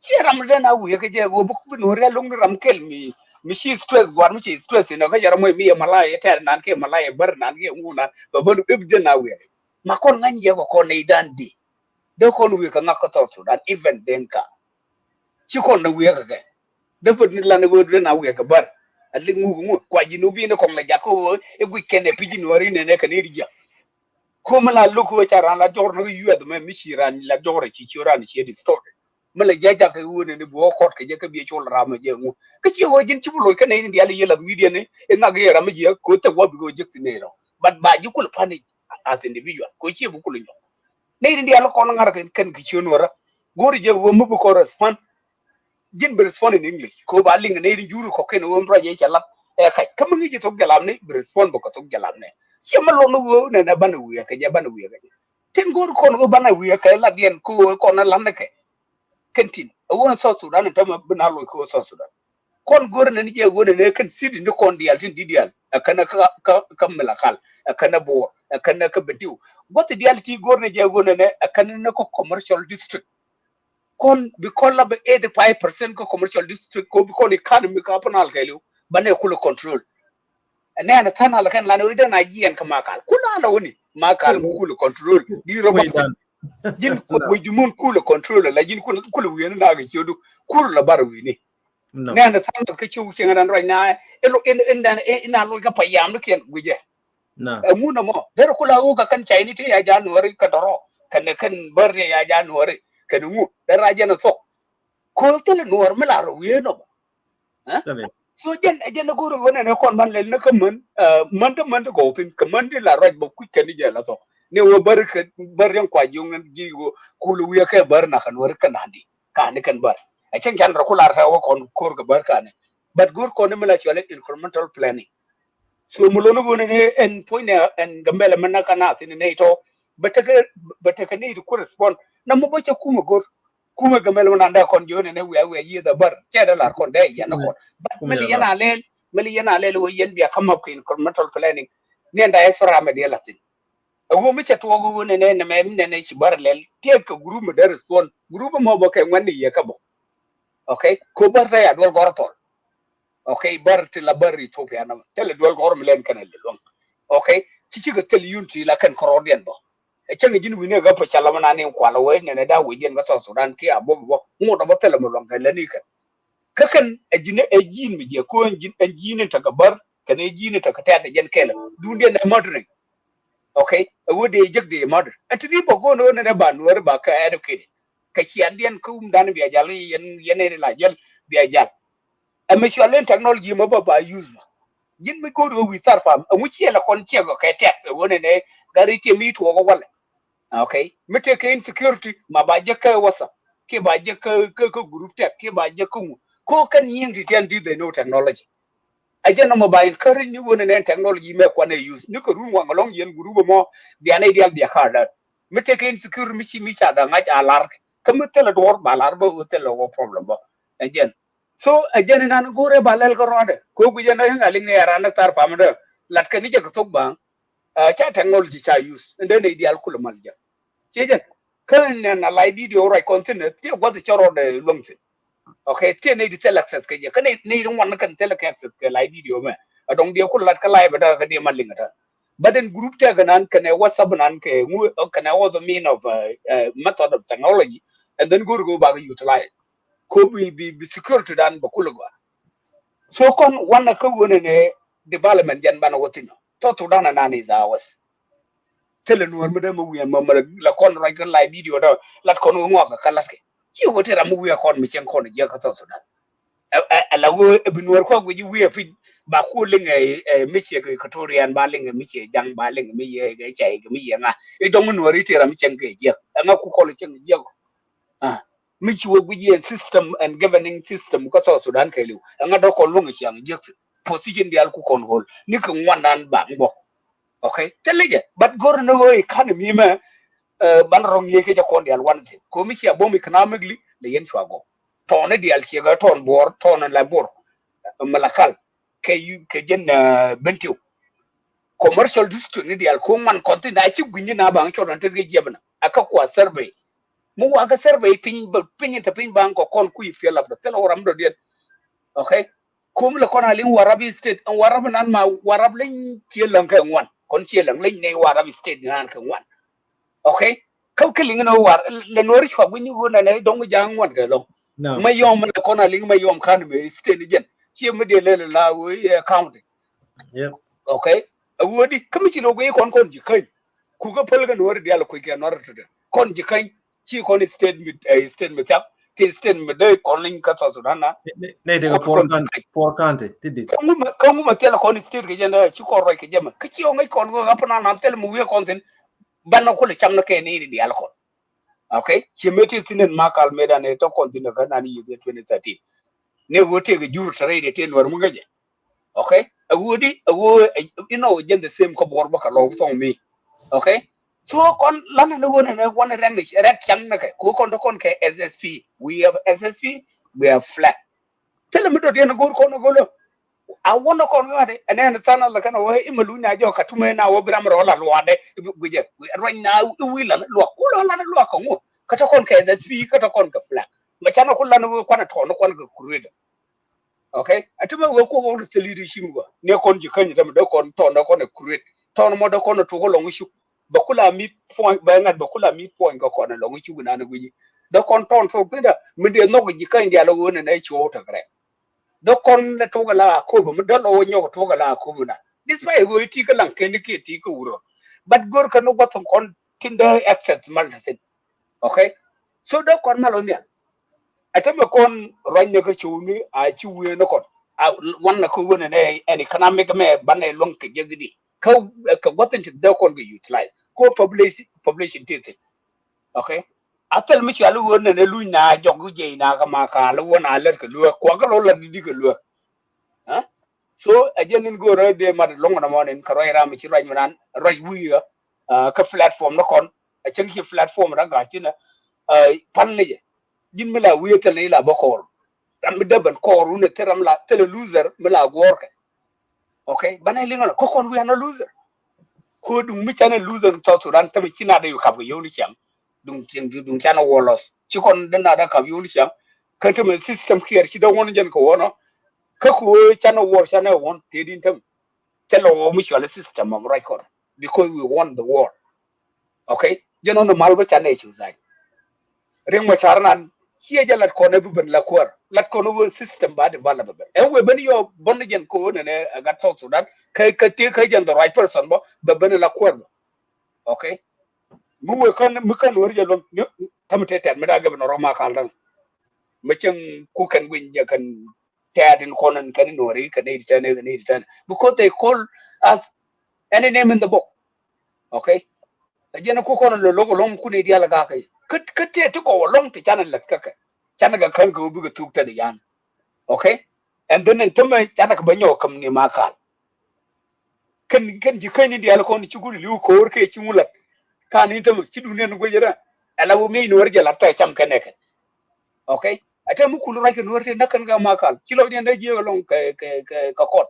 Ciɛ ram dee na wiɛ kɛ jɛ wä bi bi no̱r ya lo̱ŋ ni ram kɛl mi mi ci stress guar mi ci stress inɔ kä jɛ ram wä mi yɛ malaya yɛ tɛr nan kɛ malaya bär nan kɛ ŋu nan bä bä ni bi jɛ na wiɛ. Ma kɔn ŋa̱ny yɛ kɔ kɔn nɛy dan di dee kɔn wiɛ kɛ ŋak kä South Sudan even Dinka. Ci kɔn na wiɛ kɛ kɛ. Dee pät ni lan i̱ ɣöö dee na wiɛ kɛ bär. A lik ŋuk ŋuk kua ji̱ ni bi ni kɔŋ la jak kä ɣöö i̱ guic kɛn ɛ pi̱c i̱ nuɔ̱ɔ̱ri nɛn ɛ kɛn i̱ ri jiäk. Ko mi la lo̱k ɣöö ca ran la jɔr ni kä yuɛth mɛ mi ci ran la jɔr ɛ ci ci ran ci ɛ distorted. Mi la jiac jak kɛ ɣöö nɛn i̱ bi ɣɔ̱ kɔt kɛ jɛ kä bi ɛ col ram ɛ jɛ ŋu. Kä ci ɣöö ji̱n ci bi loc kä nɛy ni diaal i̱ yɛ lath wi̱i̱diɛn i̱ i̱ ŋak i̱ ram ɛ jiäk kɛ ɣöö thɛk wä bi kɛ ɣöö jek thi̱n nɛy rɔ. But ba ji̱ kul pa̱n i̱ as individual kɛ ɣöö ci bi kul i̱ nyɔk. Nɛy ni diaal kɔn ŋa̱r kɛn kɛn kɛ ciön wärä. Go̱o̱ri jɛ wä mi bi kɔn respond. Ji̱n bi respond in English kɛ wä ba liŋ nɛy ni juri kɔ̱kiɛn wä mi ruac yɛ cɛ lat. Ɛ kac kä mi ŋi̱c i̱ thok jɛ lam ni bi respond bä kɛ thok jɛ lam ni. Ciɛ mi luɔk ni wä nɛnɛ banɛ wiɛ kɛ jɛ banɛ wiɛ kɛ jɛ. Tin go̱o̱ri kɔn wä banɛ wiɛ kɛ lat yɛn kɛ wä kɔn ɛ lat ni kɛ. Kɛn tin ɛ wä ni South Sudan in tämɛ bi na loc kɛ wä South Sudan. Kɔn go̱r nɛn jɛ ɣöö nɛn ɛ kɛn city ni kɔn diaal tin di diaal ɛ kɛn ɛ kä kä kä Malakal ɛ kɛn ɛ Bor ɛ kɛn ɛ kä Bentiu. Gua̱th diaal ti go̱r nɛn jɛ ɣöö nɛn ɛ kɛn ni kä commercial district. Kɔn bi kɔn la bɛ eighty five percent kä commercial district ko bi kɔn economy ka panal kɛɛliw banɛ kulɛ control. Ɛ nɛn ɛ than ala kɛn lan ɛ wi̱dan a jiɛn kä Makal kul ala wuni Makal kulɛ control di rɔ bath. Ji̱n kuoth wec ji̱ mun kulɛ control la ji̱n kulɛ wi̱i̱ni na kɛ ciötdu kulɛ la bar wi̱i̱ni. Nɛn tha̱a̱ŋ kä ciw cieŋ ɛn ruac na in in in in a loc kä payam ni kiɛn gui̱cɛ. Ɛ ŋun ɛmɔ derɛ kula wuk ɛ kɛn cayni ti ya ja nuɔri kä dɔrɔ kɛn kɛn bär ni ya ja nuɔri kɛn ŋu derɛ a jɛn ɛ thok. Ko̱l thil nuɔr mi la rɔ wi̱i̱ nɔ bä. So jɛn jɛn a go̱r ɣöö nɛn ɛ kɔn man lɛl ni kä män män ti män ti gɔw thin kɛ män ti la ruac bä kui̱c kɛn ni jɛ la thok ni wä bär kɛ bär yɛn kua jiŋ ji̱ wä kul wiɛ kɛ bär na kɛ nuɔri kɛ nandi. Kani kɛn bär a cieŋ can rɔ ku lar tɛ wä kɔn ko̱r kɛ bär kani. But go̱r kɔn ni mi la cuali incremental planning. So mi loni ɣöö nɛn ɛ ɛn puɔ̱ny nɛ ɛn Gambɛla män na ka na thin ni nɛy tɔ bä tekɛ bä tekɛ ni ti ku respond na mɔ bä cɛ kumɛ go̱r. Kumɛ Gambɛla mɛ nan dee kɔn ji̱ ɣöö nɛnɛ wiaa wiaa yiëth a bär cɛ dee lar kɔn dee yɛn a kɔn. But mɛli yɛn a lɛl mɛli yɛn a lɛl ɣöö yɛn bia come up kɛ incremental planning. Ni ɛn diaspora mɛ diɛ la thin. Ɛ ɣöö mi cɛ tuɔɔk ɣöö nɛnɛ nɛmɛ mi nɛnɛ ci bär lɛl tiɛɛk kɛ group mi dee respond group mɔ bä kɛ ŋuɛn ni yɛ kä bä. Okay ko bär te ya duɔl gɔr thɔl. Okay bär ti la bär Ethiopia na thil duɔl gɔr mi lɛn kɛn a lɛ luɔŋ. Okay ci ci kɛ thil unity la kɛn kɔrɔdiɛn bä. Ɛ cäŋ ji̱n wi̱ni ɛ gä pä ca la mɛ na ni kual a wee nɛn ɛ da wee jiɛn kä South Sudan ki a bok bä ŋot a bä thil a mɛ luɔŋ kɛ lɛ ni kɛn. Kä kɛn ɛ ji̱n ɛ ji̱n mi jiɛ ko ɛn ji̱n ɛn ji̱n in tekɛ bär kɛn ɛ ji̱n in tekɛ tɛt ɛ jɛn kɛl dundiɛn ɛ murdering. Okay ɛ wee dee jek dee murder ɛ ti ni bä go̱o̱n ɣöö nɛn ɛ ba nuɔri ba kɛ educated. Kɛ ciandiɛn kä wumdan bia jal yɛn yɛn in la jɛl bia jal. Ɛ mi cual in technology mɛ bä ba use mɛ. Ji̱n mi go̱o̱r ɣöö wi̱i̱ thar pam ɛŋu ciɛ la kɔn ciɛ gɔ kɛ tɛk ɛ ɣöö nɛnɛ gari tiɛ mi tuɔɔk ɛ walɛ. Okay mi tëë kɛ insecurity ma ba jek kä WhatsApp kiɛ ba jek kä kä group tɛk kiɛ ba jek kä ŋu. Ko kɛn nyiŋ ti tiɛn ti they know technology. Ɛ jɛn nɔmɔ ba encourage ni ɣöö nɛnɛ technology mɛ kuanɛ use ni kɛ run waŋ ɛlɔŋ yɛn group ɛmɔ bia nɛy diaal bia ka̱a̱r däär. Mi tëë kɛ insecurity mi ci mi ca da̱ŋ ŋa̱c a lar kä mi thilɛ duɔ̱ɔ̱r ba lar bä ɣöö thilɛ wä problem bä. Ɛ jɛn so ɛ jɛn inan go̱o̱rɛ ba lɛl kä rɔɔdɛ ko̱ guic ɛn ɛ ŋa̱ liŋ ni ɛ ran ni thar pamdä. Lat kɛ ni jɛ kɛ thok ba̱a̱ŋ. Ca technology ca use ɛn dee nɛy diaal kulɛ mal jɛ. Ciɛ jɛn kä nɛn a live video ruac kɔn thi̱n ɛ ti gua̱th cä rɔɔdɛ luäŋ thi̱n. Okay ti nɛy ti thil access kɛ jɛ kä nɛy ti ŋuan ni kɛn thil kɛ access kɛ live video mɛ. A dɔŋ diɛ kulɛ lat kä live ɛ dee kä diɛ mal liŋ ɛ tää. But in group tɛk nan kɛnɛ WhatsApp nan kɛ ŋu kɛnɛ all the mean of uh, uh, method of technology, and then go̱r go̱ bak utilize. Ko bi bi bi security dan ba kulɛ gɔaa. So kɔn wanɛ kä wunɛ nɛ development jɛn banɛ wä thin. Tɔ Sudan anan is ours. Thilɛ nuɔr mi dee mi wiɛn mɛ mɛ la kɔn ruac kä live video dɔ lat kɔn wä ŋɔak kä lat kɛ. Ci wä ti ram mi wiɛ kɔn mi cieŋ kɔn jiɛ kä South Sudan. Ɛ ɛ ɛ la wä ɛ bi nuɔr kɔk wi̱c wiɛ pi̱c ba ku liŋ ɛ ɛ mi ciɛ kɛ Equatorian ba liŋ ɛ mi ciɛ jaŋ ba liŋ ɛ mi yɛ kɛ cɛ kɛ mi yɛ ŋa. I̱ dɔŋ nuɔr i̱ ti ram mi cieŋ kɛ jiɛ ɛ ŋa ku kɔl cieŋ jiɛ kɔ. Ah. Mi ci wä guic yɛn system and governing system kä South Sudan kɛ liw. Ɛŋa dɔ̱ kɔn luŋ ciaŋ jiäk position dial ku kɔn hold ni kɛ ŋuan nan bak bɔ. Okay. Thilɛ jɛ, but go̱r ni wä economy mɛ ban rɔŋ yie kɛ jɛ kɔn dial one thing. Ko mi cia bom economically lɛ yɛn cua gɔ. Tɔn ni dial cie kɛ tɔn buɔr tɔn ni la buɔr. Malakal kɛ yu kɛ jɛn Bentiu. Commercial district ni dial ko ŋuan kɔn thin a ci gui̱ny ni na baŋ cɔt an tet kɛ jiɛp na a kä kua survey. Mi wa kä survey piny bä piny in te piny baŋ kɔ kɔn kui̱ fiel lap dɔ thil wä ram dɔ diɛn. Okay. Kum lɛ kɔn a liŋ Warap state ɛn Warap nan ma Warap leny cie läŋ kɛ ŋuan kɔn cie läŋ leny nɛy Warap state nan kɛ ŋuan. Okay. Kä kɛ liŋ ni war lɛ nuɔri cua gui̱ny ni ɣöö nɛnɛ dɔŋ mi ja̱a̱ŋ ŋuan kɛ lɔŋ. Mɛ yɔm lɛ kɔn a liŋ mɛ yɔm kan mɛ state ni jɛn cie mi diɛ lɛ lɛ la ɣöö iɛ county. Okay. A ɣöö di kä mi ci lɔ gui̱ny kɔn kɔn ji̱ käny. Ku kä päl kɛ nuɔri dial kui̱ kɛ nuɔri tɔtɔ kɔn ji̱ käny. Ci kɔn state mi state mi thiak ti state mi dee kɔn liŋ kä South Sudan na. Nɛ ti kɛ four county ti di. Kä ŋu ma thial kɔn state kɛ jɛn dee ci kɔn ruac kɛ jɛmɛ kä ci ɔ ŋäc kɔn kɛ ɣap na na thial mi wiɛ kɔn thin. Ban na kulɛ cam na kɛ ni ni dial kɔn. Okay. Ci mɛ ti thin in ma kal mɛ dan ni tɔ kɔn thin kä nan yieth twenty thirteen. Ni wä tëë kɛ jur tɛrɛ ni tëë nuɔr mi ŋäc jɛ. Okay. A ɣöö di a ɣöö inɔ jɛn the same kä buɔr bä kɛ lɔw thɔŋ mi. Okay. So kɔn lan ni ɣöö ni wan rɛk ni rɛk cam ni kɛ ko kɔn tɔ kɔn kɛ S S P. We have S S P. We have flag. Thilɛ mi dot yɛn go̱r kɔn go̱r lä. A wä ni kɔn ɣa̱t ɛnɛ ni than ala kɛn a wä ima luny na jɔ ka tumɛ na wä bi ram rɔ la luaadɛ. Guijɛ ruany na iwi la luak ku la la luak kɛ ŋu kä tɔ kɔn kɛ S S P kä tɔ kɔn kɛ flag. Ma can a ku lan ɣöö kuan a tɔn kuan kɛ kurwedä. Okay. A ti mɛ wee kuɔk wä thil i̱ ti cin wä ni kɔn ji̱ käny tɛmɛ dee kɔn tɔn dee kɔn ɛ kuret tɔn mɔ dee kɔn ɛ tuɔk lɔŋ cuk. Bɛ kula mi puɔny bɛ ŋa̱t bɛ kula mi puɔny kɛ kɔn ɛ lɔŋ cuk inan ɛ gui̱ci dee kɔn tɔn thok thin dee mi dee nhɔk ji̱ käny dial ɛ ɣöö nɛ nɛ cuɔw tek rɛk. Dee kɔn ɛ tuɔk ɛ la a köp mi dee lɔ wä nyɔk ɛ tuɔk ɛ la a köp inan. Despite ɣöö i̱ ti kä laŋ kɛn i̱ kiɛ ti kä wurɔ. But gör kɛn i̱ gua̱th kɔn tin dee access mal te thin. Okay. So dee kɔn mal wä nhial. Ɛ tämɛ kɔn ruany ni kä cuni a ci wiee ni kɔn a wan na kä wen ɛn economic mɛ banɛ luäŋ kɛ jek di kä kɛ gua̱thin ti dee kɔn kɛ utilize ko population population ti thin. Okay. A thil mi cual wen ɛn ɛ luny na jɔk jɛy na kä ma ka lɛ wen a lɛt kɛ luek kuak kɛ lɔ lat di di kɛ luek. So ɛ jɛn in go̱o̱rä dee mat lo̱ŋ na mɔn in kɛ ruac ram ci ruac mi nan ruac wi̱i̱ kä platform ni kɔn. Ɛ cäŋ ci platform ra ga̱a̱c cinä pal ni jɛ. Ji̱n mi la wi̱i̱ thil ni la bä kɔɔr ram mi däbän kɔɔr wun ɛ thil ram la thil ɛ loser mi la guɔ̱ɔ̱rkɛ. Okay. Banɛ liŋä lɔ kä kɔn wi̱i̱ an a loser. Ko duŋ mi canɛ loser ni South Sudan tämɛ ci na dee yu kap kɛ yio̱w ni ciaŋ. Duŋ duŋ canɛ wä lɔth ci kɔn dee na dee kap yio̱w ni ciaŋ. Kä tämɛ system kiɛɛr ci dee wän jɛn kɛ wänɔ. Kä ko canɛ wä canɛ wän tëë din tämɛ. Cɛ lɔ wä mi cual system of record because we won the war. Okay. Jɛn ɔn mal bä canɛ cu dhany. Riŋ mɛ car nan ciɛ jɛ lat kɔn ɛ bi ben la kuäär lat kɔn ɛ wee system ba develop bɛ ɛ wee ben yɔ bɔn jɛn ko nɛnɛ ɛ gat South Sudan. Kä kä ti kä jɛn the right person bä bɛ ben la kuäär bä. Okay. Mi wee kän mi kän wee ri jɛ luɔm ni. Täm tɛ tɛt mi da gɛ ben rɔ ma kal daŋ. Mi cɛŋ ku kɛn winy jɛ kɛn tɛt in kɔn in kɛn in weri kɛn in tɛn in tɛn because they call us any name in the book. Okay. Ɛ jɛn ku kɔn lo lo ko lɔŋ ku ni dial ga kɛ kä kä tɛ ti kɔ lɔŋ ti can lɛt kä kɛ can ga kän kɛ bi kɛ thuk tɛ di yan. Okay. And then in tämɛ can kɛ bä nyɔ kam ni ma kal. Kɛn kɛn ji̱ käny in dial kɔn ci guri liu ko̱o̱r kɛ ci ŋu lat. Kan in tämɛ ci dun in guecɛ rɛ. Ala wä mi in wär jɛ lat tɛ cam kɛn ɛ kɛ. Okay. Ɛ tɛ mi kul ruac kɛ nuɔr ti näk kɛn kɛ ma kal ci lɔc ni in dee jiɛ kɛ lɔŋ kɛ kɛ kɛ kɔt.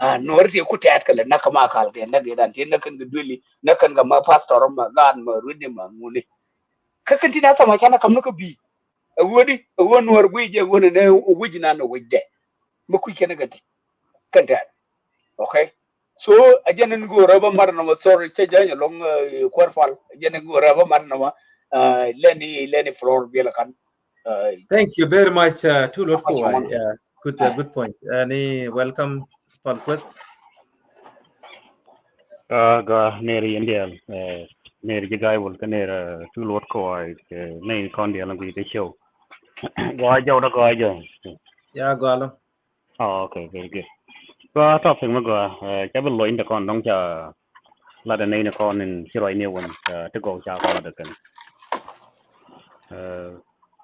A nuɔri ti ku tɛt kɛ lɛ näk kä ma kal kɛ näk idan ti näk kɛn kɛ dueli näk kɛn kɛ ma pastor ma gan ma ruedi ma ŋuni. Kä kɛn ti na thama canɛ kam ni kä bi. Ɛ wä di ɛ wä nuɔr guic jɛ wä ni nɛ wä ji̱ nan wä jɛ. Mi kui̱ kɛn kɛ ti kɛn tɛt. Okay. So a jɛn in go̱o̱rä bä mat nɔmɔ, sorry, cɛ jɛ nyɛ lɔŋ, uh, kuäär pal. A jɛn in go̱o̱rä bä mat nɔmɔ, uh, lɛni, lɛni floor biɛl kan. Uh, Thank you very much, uh, Tut Luɔt Kuay. Uh, good, uh, good point. Uh, ni welcome, Pal Kueth. Uh, ga ner yɛn diɛl, uh, ner ji̱ Ga̱a̱c Wul kä ner, uh, Tut Luɔt Kuay, uh, ni kɔn diɛl in gui kä show. Gɔaa jɔw da gɔaa jɔw. Ya gɔaa lɔ. Oh, okay, very good. Gɔaa topic mi gɔaa, uh, ca bi loc in te kɔn dɔ̱ŋ ca lat in nɛy ni kɔn in ci ruac ni wun, uh, ti gɔw ca kɔn lat in kɛn. Uh,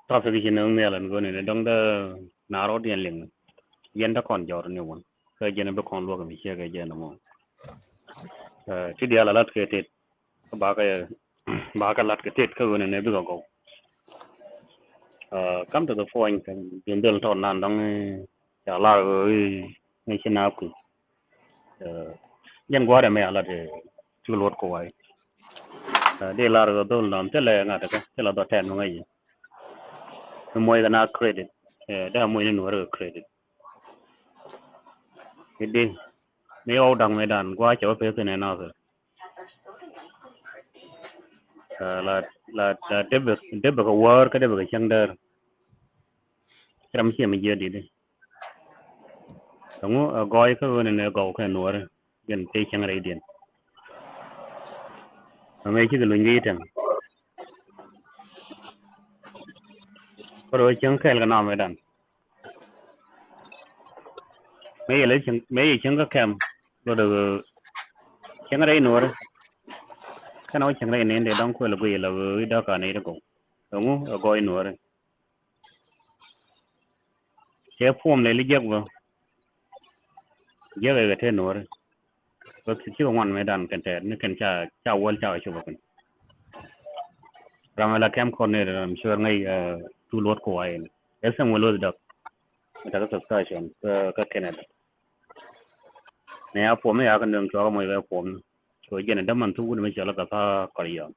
topic ci ni nhial in gɔni ni dɔ̱ŋ dee na rɔɔdiɛn liŋ. Yɛn te kɔn jɔr ni wun. Kä jɛn bi kɔn luɔk mi ciek kɛ jɛn mɔ. Uh, ti diaal a lat kɛ tet. Kä bakɛ, bakɛ lat kɛ tet kä ɣöö nɛnɛ bikɛ gɔw. Uh, come to the point, kɛ bin dhil tɔt nan dɔ̱ŋ, eh, ca lar ɣöö i̱, i̱ ci na kui̱. Uh, jɛn gua̱a̱r ɛmɛ a lat, eh, Tut Luɔt Kuay. Uh, di lar ɣöö dhol nɔm thilɛ ŋa̱t kä, thilɛ dhɔ tɛn mi ŋäc. Mi muɔc kɛ na credit. Eh, dee a muɔc ni Nuɔ̱ɔ̱r kɛ credit. I̱di, mi ɣɔw da̱ŋ mëëdan gua̱a̱ cɛ wä peth in ɛ nath. Uh, la, la, la debɛ, debɛ kɛ wäär kä debɛ kɛ cäŋ däär. Ci ram ciɛ mi jiɛ di̱t i̱. Ɛŋu ɛ gɔɔy kä ɣöö nɛnɛ gɔw kɛ Nuɔ̱ɔ̱ri. Jɛn tëë cäŋ rɛydiɛn. Ɛmɛ cikɛ luny kɛ i̱ tɛŋ. Kä rɔ cäŋ kɛɛl kɛ nam ɛ dan. Mëë yɛ lɛ cäŋ, mëë yɛ cäŋ kä kɛm. Luɔt ɛ ɣöö cäŋ rɛy Nuɔ̱ɔ̱ri. Kɛn ɛ wä cäŋ rɛy nɛn dee dɔ̱ŋ kuɛl ɛ guiy ɛ la ɣöö i̱ däk ka nɛy ti gɔw. Ɛŋu ɛ gɔɔy Nuɔ̱ɔ̱ri. Cɛ puɔm lɛ li jiɛk bä. Jiɛk ɛ kɛ te Nuɔ̱ɔ̱ri. Bä ci, cikɛ ŋuan mëëdan kɛn tɛɛr ni kɛn ca, ca wäl ca kɛ cop ɛ kɛn. Ram ɛ la kɛm kɔn ni ram cuɛr ŋäc, eh, Tut Luɔt Kuay ni. Ɛ thɛm wä luɔth däk. Mɛ takɛ subscription kä, kä Canada. Nɛ a puɔm ni a kɛ nööŋ cuakɛ mɔc bɛ puɔm ni. So jɛn ɛ däman thuk wut mi cɔl ɛ kɛ tha̱a̱ kɔr yɔm.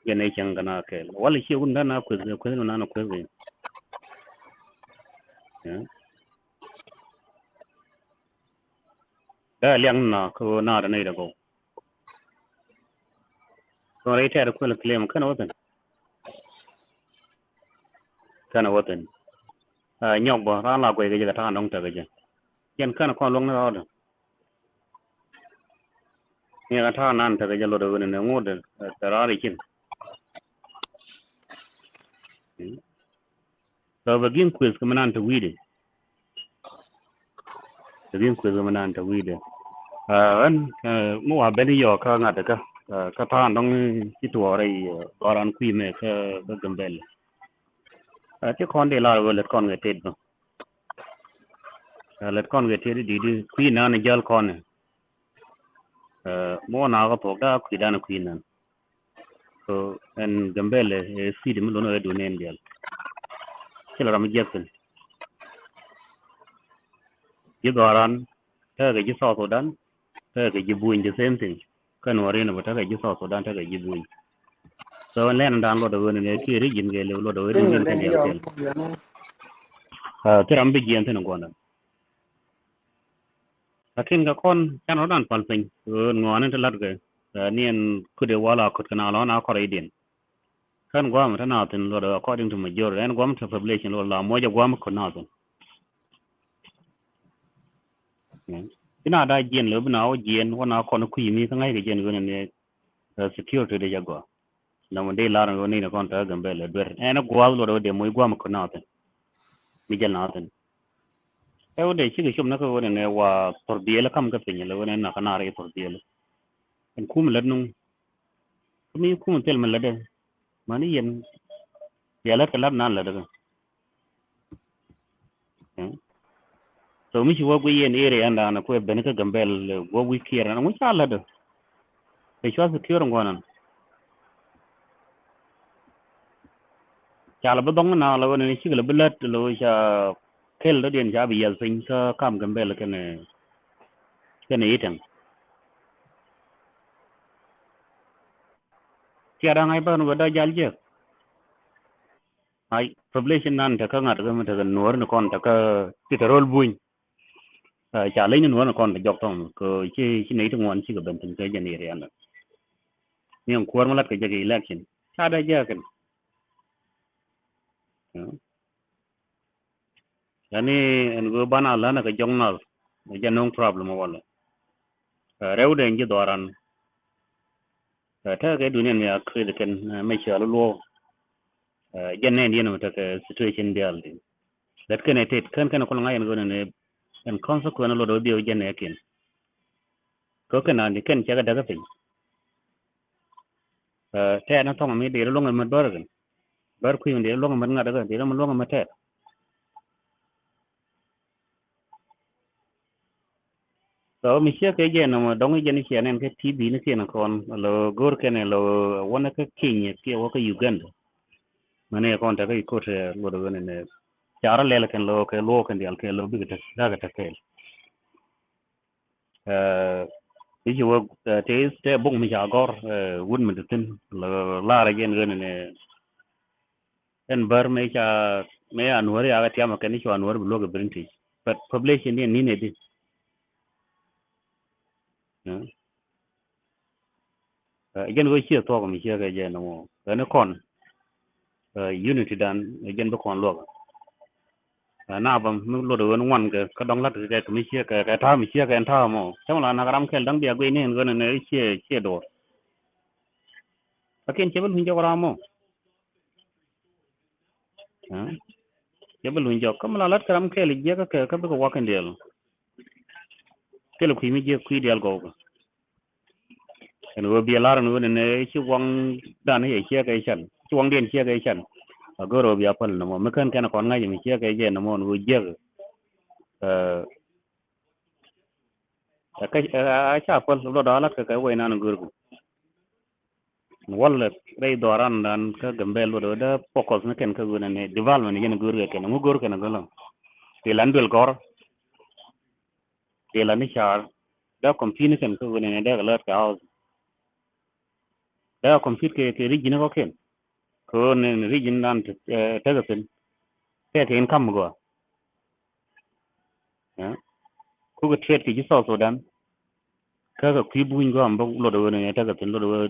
Jɛn ɛ cäŋ kɛ na kɛɛl. Walɛ ciɛ wun däna kueth, kueth ni nan kueth kɛ. Eh? Dee liaŋ na kä na dee nɛy dee gɔw. Thon rɛy tɛɛr kuɛl claim kɛn wä thi̱n. Kɛn wä thi̱n. Ah, nyɔk bä ran la guɛy kɛ jɛ kɛ ta̱a̱ dɔ̱ŋ tekɛ jɛ. Jɛn kɛn kɔn luäŋ ni rɔɔdɛ. Ni kɛ ta̱a̱ nan tekɛ jɛ luɔt ɛ ɣöö ni ŋot ɛ, ɛ raar icin. Tɔ bɛ gi̱n kueth kɛ mi nan te wi̱i̱dɛ. Bɛ gi̱n kueth kɛ mi nan te wi̱i̱dɛ. Ah, ɣän, ah, mi wa ben i̱ yɔɔk kä ŋa̱t kä, ah, kä ta̱a̱n dɔ̱ŋ ci tuɔɔk rɛy, ah, gɔ̱ran kui̱ mɛ kä, kä Gambɛl. Ah, ti kɔn di lar ɣöö lät kɔn kɛ tet bä. Ah, lät kɔn kɛ tet i̱ di̱t i̱ kui̱ nan i̱ jäl kɔn i̱. Ah, mi wä na kä thuɔ̱k da̱a̱ kui̱ dan i̱ kui̱ nan. So ɛn Gambɛl ɛ, ɛ city mi lon ɛ duun ɛn dial. Ci la ram jiɛk thin. Ji̱ dhɔaran tekɛ ji̱ South Sudan, tekɛ ji̱ Buny the same thing. Kä Nuɔri ni bä tekɛ ji̱ South Sudan, tekɛ ji̱ Buny. So ɛn lɛn dan luɔt ɛ ɣöö ni kiɛ region kɛ liw luɔt ɛ ɣöö region kɛ liw kɛl. Ah, thil ram bi jiɛn thin guɔ̱ndan. Lakin kɛ kɔn can rɔ̱dan pal piny ɣöö ŋɔani ti lat kɛ, ah, ni ɛn kut ɛ wala kut kɛ na lɔn a kɔr idiɛn. Kän guam te na thin luɔt according to majority. Ɛn guam te population luɔt la muɔc ɛ guam kut na thin. Ti na da jiɛn lɛ bi na wä jiɛn wä na kɔn kui̱ mi kä ŋa̱c kɛ jiɛn ɣöö ni, eh, security de jɛ gɔaa. Nɔmɔ dee lar ni ɣöö ni kɔn te Gambɛl ɛ duer. Ɛn gua̱a̱th luɔt ɣöö dee muɔc guam kut na thin. Mi jɛ na thin. Ɛ wä dee cikɛ cop ni kä ɣöö ni wa thor biɛl kam kä piny lɛ ɣöö ni na kä na ri thor biɛl. Ɛn kum lät nuŋ. Kä mi kum thil mi lätdɛ. Mäni yɛn. Bia lät kɛ lät nan lätdɛ kɛ. Eh? So mi ci wä guiy yɛn area ɛn da̱a̱n kuɛ ben kä Gambɛl, eh, wä wi̱i̱ kiɛr ɛn ŋu ca lätdɛ. Kɛ cua secure ŋuɔ̱nän. Ca lɛ bi dhɔŋ na lɛ wä ni cikɛ lɛ bi lät lɛ wä ca kel dɔ̱diɛn ca bi yɛl piny kä kam Gambɛl kɛnɛ, kɛnɛ Itɛŋ. Cia da̱ŋ ay bän wä da jal jek. Ay population nan tekä ŋa̱t kä mi tekä Nuɔ̱ɔ̱ri ni kɔn tekä ti te ro̱l Buny. Ca leny ni nuɔ̱ɔ̱r ni kɔn kɛ jɔk thɔŋ kɛ ci ci nɛy ti ŋuan cikɛ ben thi̱n kɛ jɛ ni riɛn. Ni ɛn kuäär mi lat kɛ jɛ kɛ election ca dee jɛ kɛn. Yani ɛn ɣöö banɛ a länɛ kɛ jɔk nath jɛ no̱o̱ŋ problem walɛ. Rɛw dee ji̱ dhɔran. Tekɛ kɛ dunian mi a create kɛn mɛ cɔal luɔk. Jɛn nɛn yɛn mɛ tekɛ situation diaal di lät kɛn ɛ tet kɛn kɛn kɔn ŋa̱c ɛn ɣöö nɛn ɛn consequence luɔt ɣöö biɛw jɛn ɛ kiɛn. Kɛ kɛn an di kɛn cɛ kɛ däk kä piny. Tɛɛt ni thɔŋ mi dee luɔŋ ɛmɛ bär kɛn bär kui̱ mi dee luɔŋ ɛmɛ ŋa̱t kä dee luɔŋ ɛmɛ tɛɛt. So mi ciek kɛ jɛ nɔmɔ dɔŋ jɛ ni ciɛ nɛn kɛ T V ni kiɛn kɔn lo go̱r kɛn lo wänɛ kä Kenya kiɛ wä kä Uganda. Mɛn ni kɔn tekɛ ikot luɔt ɣän ni car lɛl kɛn lo kɛ luɔk kɛn dial kɛ lo bikɛ tek dakɛ tek kɛl. I̱ ci wä tëë tëë buk mi ca gɔr wut mi ti thin lo lar jɛ ni ɣän ni ɛn bär mëë ca mëë anuäri akɛ tiam akɛn i̱ cu anuäri bi luäk ɛ British. But population ni ɛn ni̱n ɛ di. Jɛn ɣöö ciɛ thuɔk mi ciɛ kɛ jɛ nɔmɔ ɛn kɔn unity dan jɛn bi kɔn luäk. Na bä mi luɔt ɣän ŋuan kɛ kä dɔŋ la̱t kɛ kɛ mi ciɛ kɛ kɛ ta̱a̱ mi ciɛ kɛ ɛn ta̱a̱ mɔ cäm la nak ram kɛl da̱ŋ bia guiy ni ɛn ɣän ɛn ciɛ ciɛ do̱r. Lakin cɛ bi luny jɔk ram mɔ. Cɛ bi luny jɔk kä mi la la̱t kɛ ram kɛɛl jiɛk kä kɛ kä bikɛ wak kɛn diɛl. Thilɛ kui̱ mi jiɛk kui̱ diɛl gɔw kɛ. Ɛn ɣöö biɛ lar ɛn ɣöö nɛn ci waŋdan yɛ ciɛk kɛ can ci waŋdiɛn ciɛk kɛ can. A go̱o̱r ɣöö bia päl nɔmɔ mi kän kɛn kɔn ŋa̱c mi ciɛk kɛ jɛ nɔmɔ ɛn ɣöö jiɛk. A ca päl luɔt a la̱t kɛ kɛ wec nan go̱o̱r kɛ. Walɛ rɛy dhɔran dan kä Gambɛl luɔt ɣöö dee focus ni kɛn kä ɣöö nɛn development yɛn go̱o̱r kɛ kɛn ŋu go̱o̱r kɛn go̱o̱r. Ilan duel gɔr. Ilan ni car dee compete ni kɛn kä ɣöö nɛn dee kɛ lät kɛ house. Dee compete kɛ kɛ region kɔkiɛn. Kɛ ɣöö nɛn region dan tekɛ thin. Kɛ kɛ income gɔaa. Kukɛ trade kɛ ji̱ South Sudan. Kä kɛ kui̱ buny gɔaa mi bä luɔt ɣöö ni tekɛ thi̱n luɔt ɣöö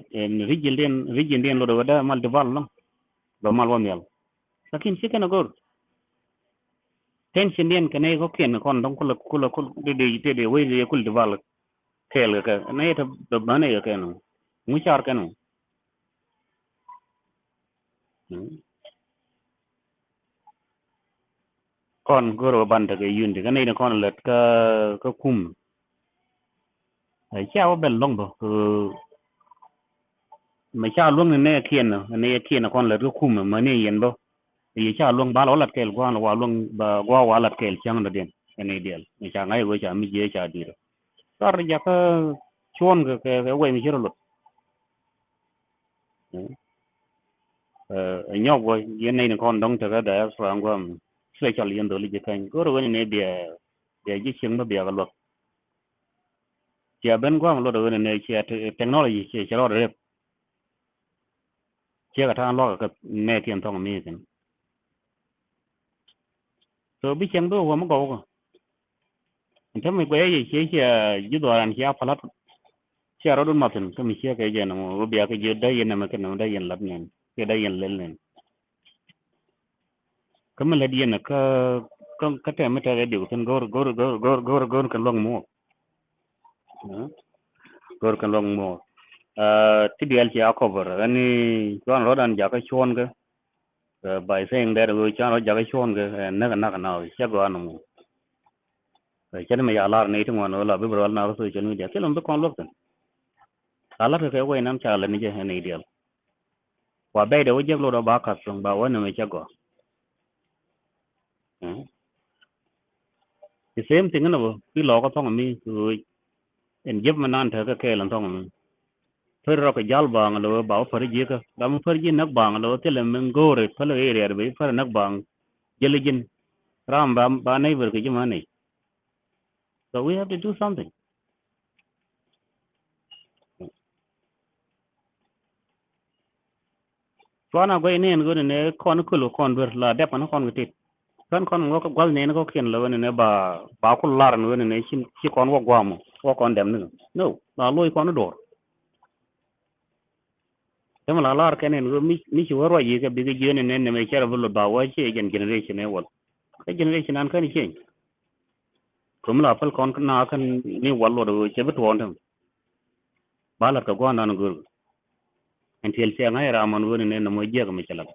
regiondiɛn regiondiɛn luɔt ɣöö dee mal develop nɔm. Bɛ mal wä nhial. Lakin ci kɛn a go̱r. Tensiondiɛn kɛ nɛy kɔkiɛn kɔn dɔ̱ŋ kulɛ kulɛ kul dee dee dee wec dee kul develop. Kɛɛl kɛ kɛ nɛy te bä nɛy kɛ kɛ nɔ. Ŋu car kɛn ɔ. Kɔn go̱r ɣöö ban tekɛ unity kä nɛy ni kɔn lät kä kä kum. Cia wä bɛl lɔŋ bä mɛ ca luäŋ ni nɛy kiɛn nɛy kiɛn kɔn lät kä kum mɛ ni yɛn bä. Yɛ ca luäŋ bal wä lat kɛɛl gua̱a̱n wa luäŋ ba gua̱a̱ wa lat kɛɛl cäŋ dɔ̱diɛn. Ɛn idiɛl mɛ ca ŋa̱c wee ca mi jiee ca di̱i̱r. Car jakä cuɔ̱n kɛ kɛ wɛy mi ci rɔ luɔt. Ɛ nyɔk wä yɛn nɛy ni kɔn dɔ̱ŋ tekä diaspora ŋuam special yɛn dholi ji̱ kany go̱rɛ wen ni biɛ biɛ ji̱ cieŋ bä biɛ kɛ luäk. Cia ben guam luɔt wen ni cia technology cia cia rɔɔd rep. Cia kɛ ta̱a̱ŋ luäk kɛ nɛɛkiɛn thɔŋ mi thi̱n. So bi cieŋ bi wä mi gɔw kɛ. Ɛn te mi guɛy yɛ cie cia ji̱ dhɔran cia palat. Cia rɔɔd wun mathin kä mi cia kɛ jɛ nɔmɔ wä bia kɛ ji̱ dee yɛn nɛmɛ kɛ nɔmɔ dee yɛn lat nɛn kiɛ dee yɛn lel nɛn. Kä mi lät yɛn kä kä tɛm mi tɛk ɛ diw thi̱n go̱r go̱r go̱r go̱r go̱r go̱r kɛ luäŋ muɔɔk. Go̱r kɛ luäŋ muɔɔk. Ti diɛl ci a kɔbär ɛn ni cuan rɔ̱dan jakä cuɔ̱n kɛ. By saying that ɣöö cuan rɔ̱ jakä cuɔ̱n kɛ näk näk na cɛ gɔaa nɔmɔ. Cɛ ni mi ca lar ni ti ŋuan ɣöö la bi bi rɔl na kä social media thil mi bi kɔn luäk thi̱n. Ca lat kɛ kɛ wec nan ca lät ni jɛ ɛn ni diɛl. Wa bɛy dee wä jiäk lot ɔ ba kath thöŋ ba wä nɛmɛ cä gɔaa. The same thing ni bä ki lɔɔk kä thɔŋ mi ɣööc. Ɛn jiäp mi nan tekɛ kɛɛl ɛn thɔŋ mi. Pär rɔ kɛ jal baaŋ lo̱ ba wä pär jiäkä ba mi pär ji̱ näk baaŋ lo̱ thilɛ mi ŋo̱o̱ri pälä area bɛ ji̱ pär näk baaŋ. Jäli ji̱n ram ba ba neighbor kɛ ji̱ ma nec. So we have to do something. Cuan a guɛy ni ɛn ɣöö ni nɛ kɔn köl kɔn duer la dɛp kɔn kɔn kɛ tet. Kän kɔn ŋɔ kä gua̱th nɛn kɔ kiɛn lɛ wen ni ba ba kul lar ni wen ni ci ci kɔn wä guam wä kɔn dɛm ni. No, ba loy kɔn dor. Dämɛ la lar kɛn in mi mi ci wä ruac yi kɛ bikɛ jiön in nɛn ni mɛ cɛrɛ bi lot ba wä ci jɛn generation in wal. Kɛ generation an kän change. Kä mi la päl kɔn na kän ni wal lot cɛ bi tuɔɔn täm. Ba lat kɛ gua̱n dan gör. Ɛn tiɛl cɛ ŋa̱c ram man wen ni nɛn ni mɔ jiɛk mi cɛ lat.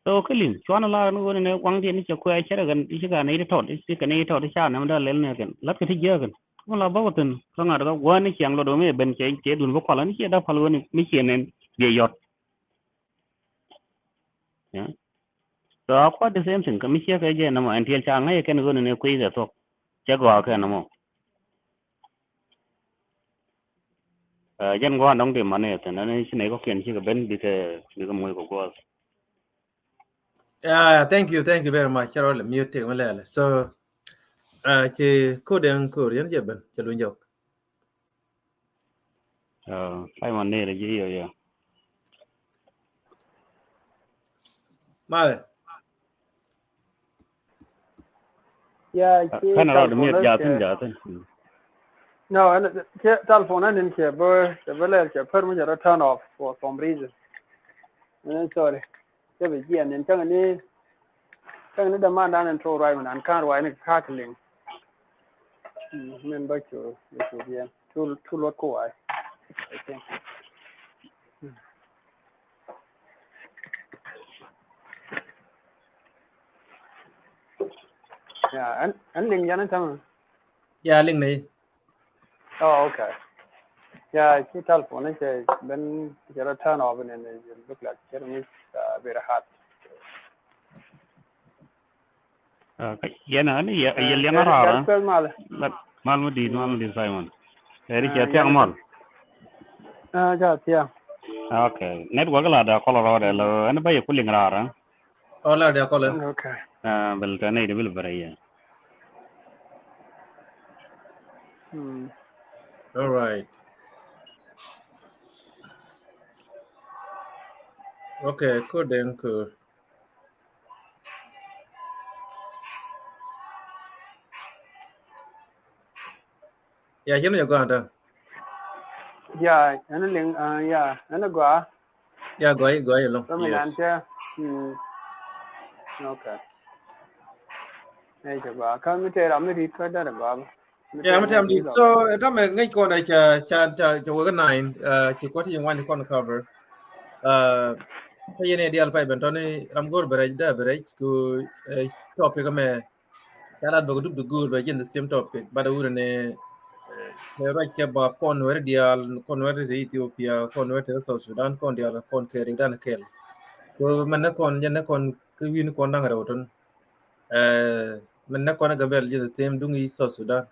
So kä liŋ cuanɛ lar ni ɣöö ni nɛ waŋdiɛn ni cɛ kuɛ cɛ rɛ kɛn i̱ ci ka nɛy ti tɔt i̱ ci kɛ nɛy ti tɔt i̱ ca nɛmɛ dee lɛl ni kɛn la̱t kɛ ti jiääk kɛn kä mi la bä wä thi̱n kä ŋa̱t kä gua̱a̱n ni ciaŋ luɔt ɣöö mi ben cɛ cɛ dun bä kual ni ciɛ dee pal ɣöö ni mi ciɛ nɛn biɛ yɔt. So a kuat the same thing kä mi ciɛ kɛ jɛ nɛmɔ ɛn tiɛl ca ŋäc kɛn ɣöö ni nɛ kui̱ kɛ thuɔ̱k cɛ gɔaa kɛn nɛmɔ. Jɛn gua̱a̱n dɔ̱ŋ di mani thi̱n ɛn ci nɛy kɔ̱kiɛn cikɛ ben bikɛ bikɛ moc kɛ gua̱a̱th. Yeah, thank you, thank you very much. Cɛ rɔ lɛ miöt tëk mi lɛlɛ. So, uh, ci ko̱dɛn ko̱r yɛn jɛ ben cɛ luny jɔk. Simon ni rɛ ji̱ yɔ yɔ. Malɛ. Yeah, ci kɛn rɔ di miet jaathin jaathin. No, ɛn cɛ telephone ɛn in cɛ bä cɛ bä lɛr cɛ pär mi cɛ rɔ turn off for some reason. Ɛn sorry. Cɛ bɛ jiɛn in cäŋ ni cäŋ ni däman dan in tuɔk ruac mi nan ka̱n ruac ni ka̱k liŋ. Min bä cu bä cu biɛn tu tu luɔt ku wac. Ya, ɛn ɛn liŋ yan in tämɛ. Ya, liŋ ni. Oh, okay. Ya, ci telephone ni cɛ ben cɛ rɔ turn off ni ni look like cɛ rɔ miss very hard. Yɛn ani yɛ liɛŋ a raar. Mal mi di̱i̱t mal mi di̱i̱t Simon. Eri cɛ thiaŋ mal. Ja thiaŋ. Okay. Network la da kɔl rɔɔdɛ lo ɛn ba yɛ ku liŋ raar. Ɔ la da kɔl. Okay. Bel tɛ nɛy de bil bɛrɛ yɛ. All right. Okay, ko̱dɛn ko̱r. Ya, cin mi jɛ gɔaa ta. Ya, ɛn liŋ, ya, ɛn gɔaa. Ya, gɔaa, gɔaa ilɔŋ. Yes. Okay. Ɛ jɛ gɔaa. Kä mi tëë ram mi ri̱t kä derɛ gɔaa. Yeah, mi tɛm dit. So, tamɛ ŋäc kɔn ɛ ca ca ca ca wek nine, uh, ci kuat ci ŋuan kɔn cover. Uh, kä yɛn ɛ dial pay ben tɔni ram go̱r bɛ rɛc dee bɛ rɛc ku, uh, topic mɛ ca lat bɛ dup di go̱r bɛ jin the same topic, but wurɛ ni, uh, rɛc kɛ ba kɔn wɛr dial, kɔn wɛr ti Ethiopia, kɔn wɛr ti South Sudan, kɔn dial kɔn kɛ rik dan kɛl. Ku mɛn ni kɔn jɛn ni kɔn kä wi̱n kɔn daŋ rɛw tɔn. Uh, min nɛ kɔn Gambɛl jɛ the same duŋ i̱ South Sudan.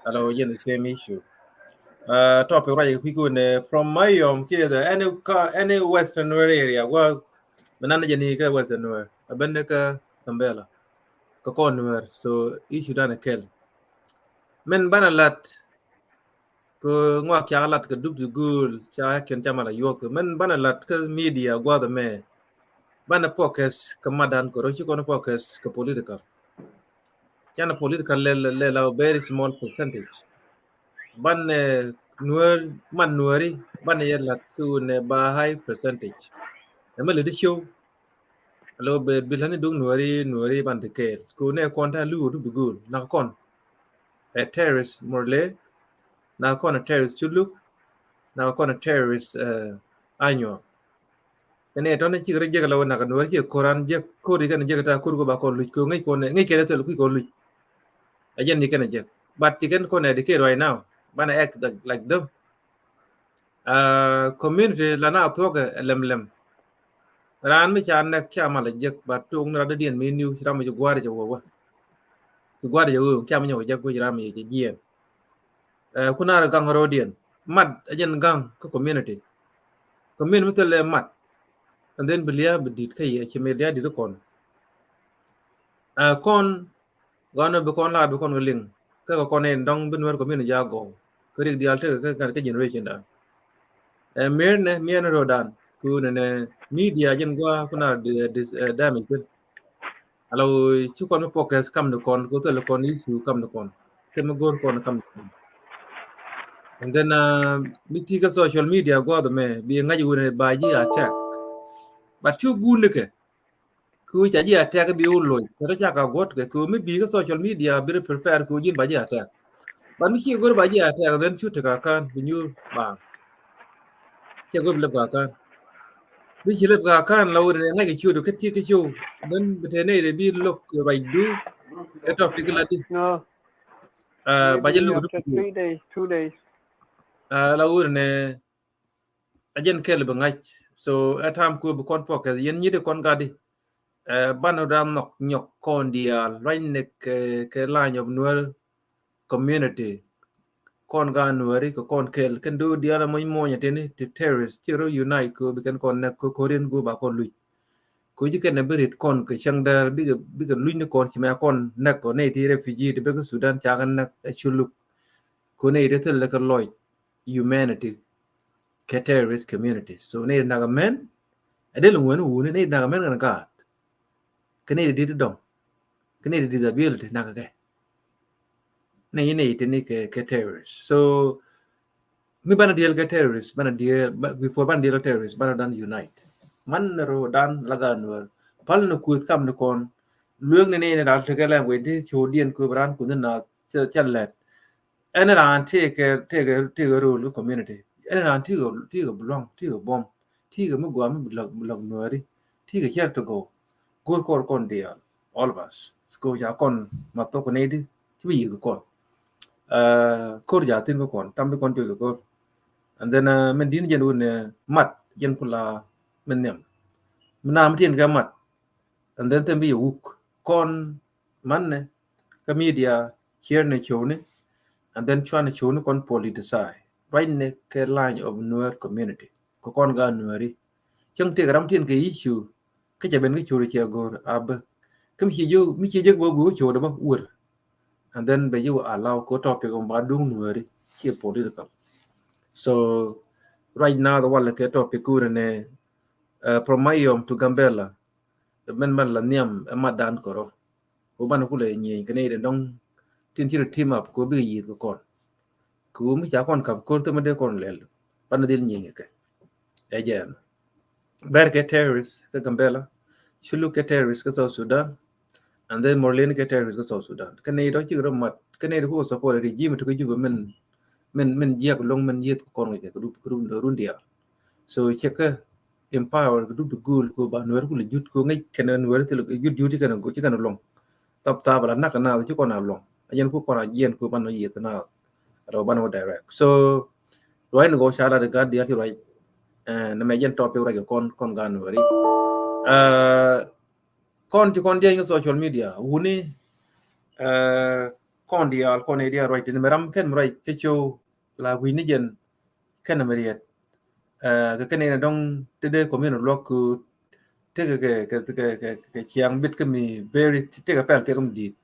Alo jɛ the same issue. Uh, topic ruac kui̱ kun from Mayom kiɛ the any any Western Nuer area wa min nan jɛ ni kɛ Western Nuer a ben kä Gambɛla kä kɔn Nuer, so issue dan kɛl. Min banɛ lat Kɛ ŋuak cak lat kɛ dup ti gööl cak kɛn ca mal a yuɔk kɛ mɛn banɛ lat kä media guath ɛmɛ. Banɛ focus kɛ madan kɛ rɔ ci kɔn focus kɛ political. Canɛ political lɛ lɛ la very small percentage. Banɛ nuɛɛr man nuɛɛri banɛ yɛ lat kɛ wunɛ ba high percentage. Ɛmɛ lɛ di show. Alo bɛ bilani duk nuɛri nuɛri ban ti kɛɛl ko nɛ kɔn ta liwä duk duk gul nak kɔn. Ɛ terrorist Murle nak kɔn ɛ terrorist Chuluk nak kɔn ɛ terrorist Anyuak. Kɛn ɛ tɔn cikɛ rɛ jek la wä nak nuɛri cikɛ koran jek kori kɛn jek ta kori ko ba kɔn luc ko ŋic kɔn ŋic kɛn ɛ thil kuic kɔn luc. Ɛ jɛn ni kɛn ɛ jek but ti kɛn kɔn ɛ di kɛɛl right now banɛ act like them. Community la na thuɔkɛ ɛ lɛm lɛm. Raan mi ca nɛk ca mal a jek ba tuŋ ni rat dädiɛn mi niw ci ram mi ci gua̱a̱r jɛ wä wä. Ci gua̱a̱r jɛ wä ca mi nyɔk jek guic ram mi ci jiɛn. Kun ar gaŋ ro̱diɛn mat a jɛn gaŋ kä community. Community mi thil lɛ mat. And then bi lia̱a̱ bi dit kä yɛ ci mi lia̱a̱ dit kɔn. Kɔn Gɔn bi kɔn laat bi kɔn kɛ liŋ kä kɛ kɔn in dɔŋ bi nuɛr kɔmini ja gɔw kä rik diaal tekɛ kä kä generation dan. Ɛ mier nɛ mier ni ro̱o̱dan Ku nɛnɛ media jɛn gua kuna di, di, eh, damage thin. Alo, ci kɔn mi focus kam ni kɔn, ku thil kɔn issue kam ni kɔn. Kɛ mi go̱r kɔn kam ni kɔn. And then, uh, mi ti kɛ social media gua the mɛ, bi ŋa̱c wuni ba ji̱ attack. But cu gun ni kɛ. Ku ca ji̱ attack bi wä loc. Kɛ tɔ ca ka guɔt kɛ, ku mi bi kɛ social media bi prepare ku ji̱n ba ji̱ attack. But mi ci go̱r ba ji̱ attack, then cu tekɛ kan bi nyuur ba. Cɛ go̱r bi lep ka kan. Bi ci lep ka kan la wuni ŋa̱c kɛ ciu du kɛ ti kɛ ciu. Then bi te ney de bi look right du. Kɛ topic la di. No. Uh, ba jɛ look du. Three days, two days. Uh, la wuni a jɛn kɛl bi ŋa̱c. So ɛ tam ku bi kɔn focus yɛn nyit kɔn gadi. Ɛ, banɛ dan nhɔk nyɔk kɔn diaal ruacni kɛ, kɛ line of Nuer community. Kɔn ga Nuɛri kɛ kɔn kɛl kɛn do̱r diaal muɔ̱ny muɔ̱ny tini ti terrorist ci rɔ unite ku bi kɛn kɔn nɛk ku korin ku ba kɔn luc. Ku ji̱ kɛn bi rit kɔn kɛ cäŋ dɛɛr bikɛ, bikɛ luc ni kɔn ci mɛ kɔn nɛk kɔn ney ti refugee ti bek Sudan ca kɛ nɛk ɛ culuk. Ku ney ti thil kɛ lɔc humanity kɛ terrorist community. So ney ti nak mɛn ɛ del ŋuɛn wuni ney ti nak mɛn kɛn gaat. Kɛ ney ti dit dɔŋ. Kɛ ney ti disability nak kɛ. Ney ney ti ni kɛ, kɛ terrorist. So mi banɛ diɛl kɛ terrorist, banɛ diɛl, ba, before banɛ diɛl kɛ terrorist, banɛ dan unite. Man ni ro dan la ga Nuɛr. Pal ni kuth kam ni kɔn. Luek ni ney ni dal tekɛ language ti codiɛn ku bran ku ni na cɛ, cɛ lɛt. Ɛn raan tëëkɛ, tëëkɛ, tëëkɛ rööl kä community. Ɛn raan tëëkɛ, tëëkɛ bi luaŋ, tëëkɛ buɔ̱m, tëëkɛ mi gɔaa mi bi lɔk, bi lɔk Nuääri, tëëkɛ cär ti gɔw. Go̱o̱r kɔr kɔn diaal, all of us. Kɛ ca kɔn ma thok nɛy di, ci bi yiëth kɔn. Ɛ, ko̱r ja thi̱n kä kɔn, tham bi kɔn cuc kɛ ko̱r. And then, ɛ, min di̱n jɛn wun, ɛ, mat, jɛn kula min nhiam. Min na mi tin kɛ mat. And then thɛm bi yɛ wuk. Kɔn man nɛ kä media, share ni cowni, and then cuan ni cowni kɔn politicize. Ruacni kɛ line of Nuer community. Kɛ kɔn ga Nuɛri. Cäŋ tëëkɛ ram tin kɛ issue. Kä cɛ ben kä curi cɛ go̱r a bä. Kä mi ci jiök, mi ci jiök bä bi wä cowdɛ bä wër. And then bɛ ji̱ wä allow kɛ topic ɔm ba duŋ Nuɛri. Ciɛ political. So right now the walɛ kɛ topic kurɛ nɛ, uh, from Mayom to Gambela. Mɛn mɛn la nhiam ɛ mat dan kɔrɔ. Ku banɛ kulɛ nyieny kɛ nɛy dɛ dɔŋ tin ci rɔ team up ku bikɛ yiëth kɛ kɔn. Ku mi ca kɔn kap ko̱r thimɛ dee kɔn lɛl. Banɛ dhil nyieny kɛ. Ɛ jɛn. Bɛr kɛ terrorist kä Gambela. Shuluk kɛ terrorist kä South Sudan. And then Morleni kɛ terrorist kä South Sudan. Kɛ nɛy dɔŋ cikɛ rɔ mat. Kɛ nɛy dɔŋ kukɛ support regime ti kä Juba min, min, min jiak loŋ min yiëth kɛ kɔn kɛ kɛ run, kɛ run, run diaal. So cɛkɛ empower kɛ dup ti go̱o̱l kɛ ba Nuɛr kulɛ jut kɛ ŋäc kɛn Nuɛr thil kɛ jut jut ci kɛn, ci kɛn luɔ̱ŋ. Thap thap ala nak na ci kɔn a luɔ̱ŋ. A jɛn ku kɔn a jiɛn kɛ ban yiëth na. Rɔ ban wä direct. So ruac ni gɔw ca lat gat diaal ci ruac. Ɛ, nɛ mɛ jɛn topic ruac kɛ kɔn, kɔn ga Nuɛri. Ɛ, kɔn ci kɔn diɛny kɛ social media. Wuni, ɛ, kɔn diaal, kɔn diaal ruac ti ni mɛ ram kɛn mi ruac kɛ show la wi̱i̱ ni jɛn kɛn mi riet. Ɛ, kɛ kɛn inɛ dɔŋ ti dee community luɔk ku tekɛ kɛ, kɛ, kɛ, kɛ, kɛ ciaŋ bit kä mi beri tekɛ pɛl tekɛ mi di̱i̱t.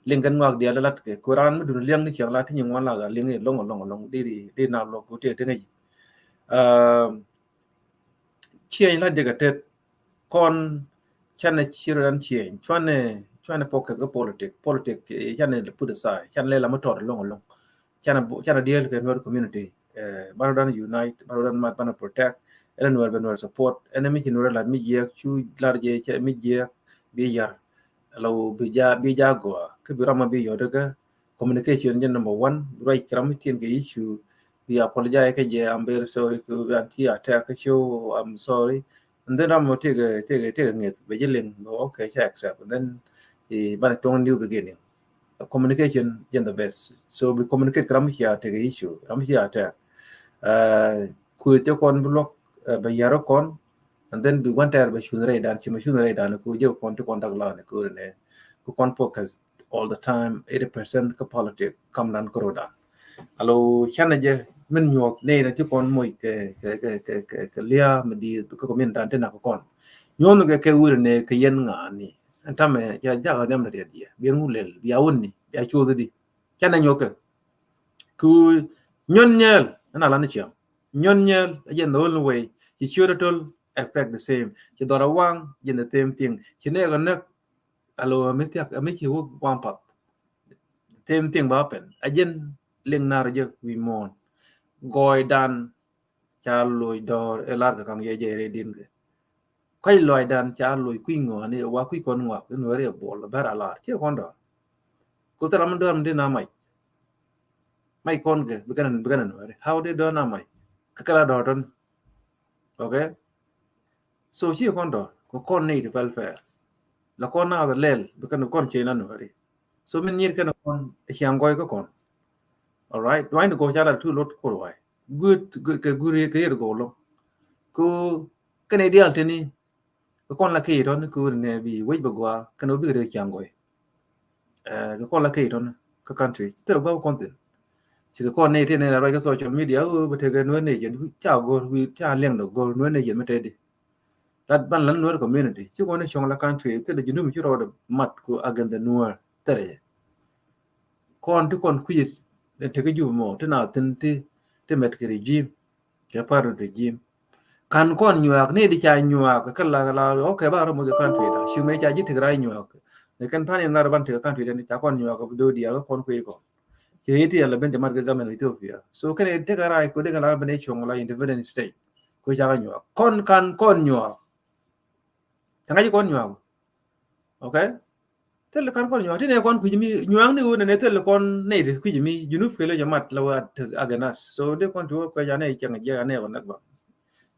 Liŋ kɛn ŋɔak diaal lat kɛ ku raan mi dun liɛŋ ni ciaŋ la ti nyi ŋuan la ga liŋ i̱ loŋ, loŋ, loŋ di, di, di na luɔk ku tekɛ tekɛ ji̱. Ɛ, cieny la jɛ kɛ tet kɔn canɛ ci rɔ dan cieny cuanɛ, cuanɛ focus kä politic. Politic, ɛ, canɛ put aside, canɛ lɛ la mi tɔt loŋ, loŋ. Canɛ, canɛ diɛl kɛ Nuer community. Ɛ, banɛ dan unite, banɛ dan mat, banɛ protect. Ɛn Nuer bɛ Nuer support. Ɛn mi ci Nuer lat mi jiɛk, cu lar jɛ cɛ mi jiɛk, bi yar. Lɔ bi ja, bi ja gɔa. Kä bi ram ma bi yɔt kä communication jɛ number one. Ruac kɛ ram mi tin kɛ issue. Bi apologize kɛ jɛ, I'm very sorry. Kɛ bi an ti attack kɛ show, I'm sorry. And then ram mi tekɛ, tekɛ, tekɛ ŋeth bɛ jɛ liŋ. Okay, ca accept. And then, ɛ, banɛ tuɔŋ new beginning. Communication jɛn the best. So bi communicate kɛ ram mi cia tekɛ issue, ram mi cia attack. Ɛ, kueth cɛ kɔn bi luɔk, ɛ, bɛ yar kɔn. And then bi wan tɛɛr bɛ cuth rɛy dan, ci mɛ cuth rɛy dan ku jɛ kɔn ti kɔn dak la ni ku ri nɛ. Ku kɔn focus all the time, eighty percent kä politic kam dan kuro dan. Alo canɛ jɛ min nyuɔth nɛ na ti kɔn moc kɛ, kɛ, kɛ, kɛ, kɛ, kɛ lia mi di kä community dan ti nak kɔn. Nyuɔth kɛ kɛ wuri nɛ kɛ yɛn ŋa ni. Ɛn tamɛ ya jaga nhiam na diɛ diɛ. Biɛn wulel, bia wuni, bia cuth di. Canɛ nyuɔth kɛ. Ku nyɔn nyɛl, ɛn a lan ni ciaŋ. Nyɔn nyɛl, ɛ jɛn the only way. Ci ciöt a tol, affect the same. Ci dhɔr a waŋ, jɛn the same thing. Ci nɛɛk a näk, a lo mi thiak, a mi ci wä waŋ path. Same thing ba happen. A jɛn liŋ nar jɛ wi̱i̱ muɔ̱ɔ̱n. Gɔɔydan ca loc dɔɔr ɛ lar kɛ kaŋ yɛ jɛ rɛ din kɛ. Kɔc lɔcdan ca loc kui̱ ŋɔ̱ɔ̱ni wa kui̱ kɔn ŋɔak in weri ɛ buɔl bɛr a lar ci kɔn dɔɔr. Ku thil ram mi dɔɔr mi di na mac. Mac kɔn kɛ bi kɛn bi kɛn in weri. How di dɔɔr na mac. Kä kɛ la dɔɔr tɔn. Okay. So ci kɔn dɔɔr kɛ kɔn ni ti fɛl fɛɛl. La kɔn na the lɛl bi kɛn kɔn ci na nuɛri. So min nyir kɛn kɔn ciaŋ gɔy kä kɔn. All right. Duany ni gɔɔ ca la tu lot kor wai. Good, good, kɛ guri kɛ yet gɔɔ lo. Ku kɛn idial tini. Kɛ kɔn la kɛ yet ɔn ku ne bi wec bɛ gɔa kɛn obi kɛ de ciaŋ gɔy. Eh, kɛ kɔn la kɛ itɔn kä country. Thil gua kɔn thin. Ci kɛ kɔn ni tin ni la ruac kä social media, oh, bɛ tekɛ nuɛ ni jɛn ca gor wi ca liɛŋ dɔ gor nuɛ ni jɛn mɛ tɛdi. Lat ban lan nuɛ community. Ci kɔn ni cɔŋ la country, thil jundum ci rɔɔd mat ku against the nuɛ. Thil jɛ. Kɔn ti kɔn kui̱ ni tekɛ jubɛ mɔ ti na thin ti ti mɛt kɛ regime. Kɛ part of regime. Kan kɔn nyuak ni di ca nyuak kä la la, okay, ba rɔ moc kɛ country da. Ci mɛ ca ji̱ tek ray nyuak. Ni kɛn than in lar ban tek country da ni ca kɔn nyuak kɛ do dial kɔn kui̱ kɔn. Ci iti ala ben jamat kɛ government Ethiopia. So kɛn tek ray ko de kɛ la ben cuɔŋ la independent state. Ko ca nyuak. Kɔn kan kɔn nyuak. Ca ŋa̱c kɔn nyuak. Okay? Thil kan kɔn nyuak ti ne kɔn kui̱ mi nyuak ni wun ne thil kɔn ne ti kui̱ mi junub kele jamat la wa against. So de kɔn ti wä kɛ ja ne cɛŋ jɛ ne wa nak ba.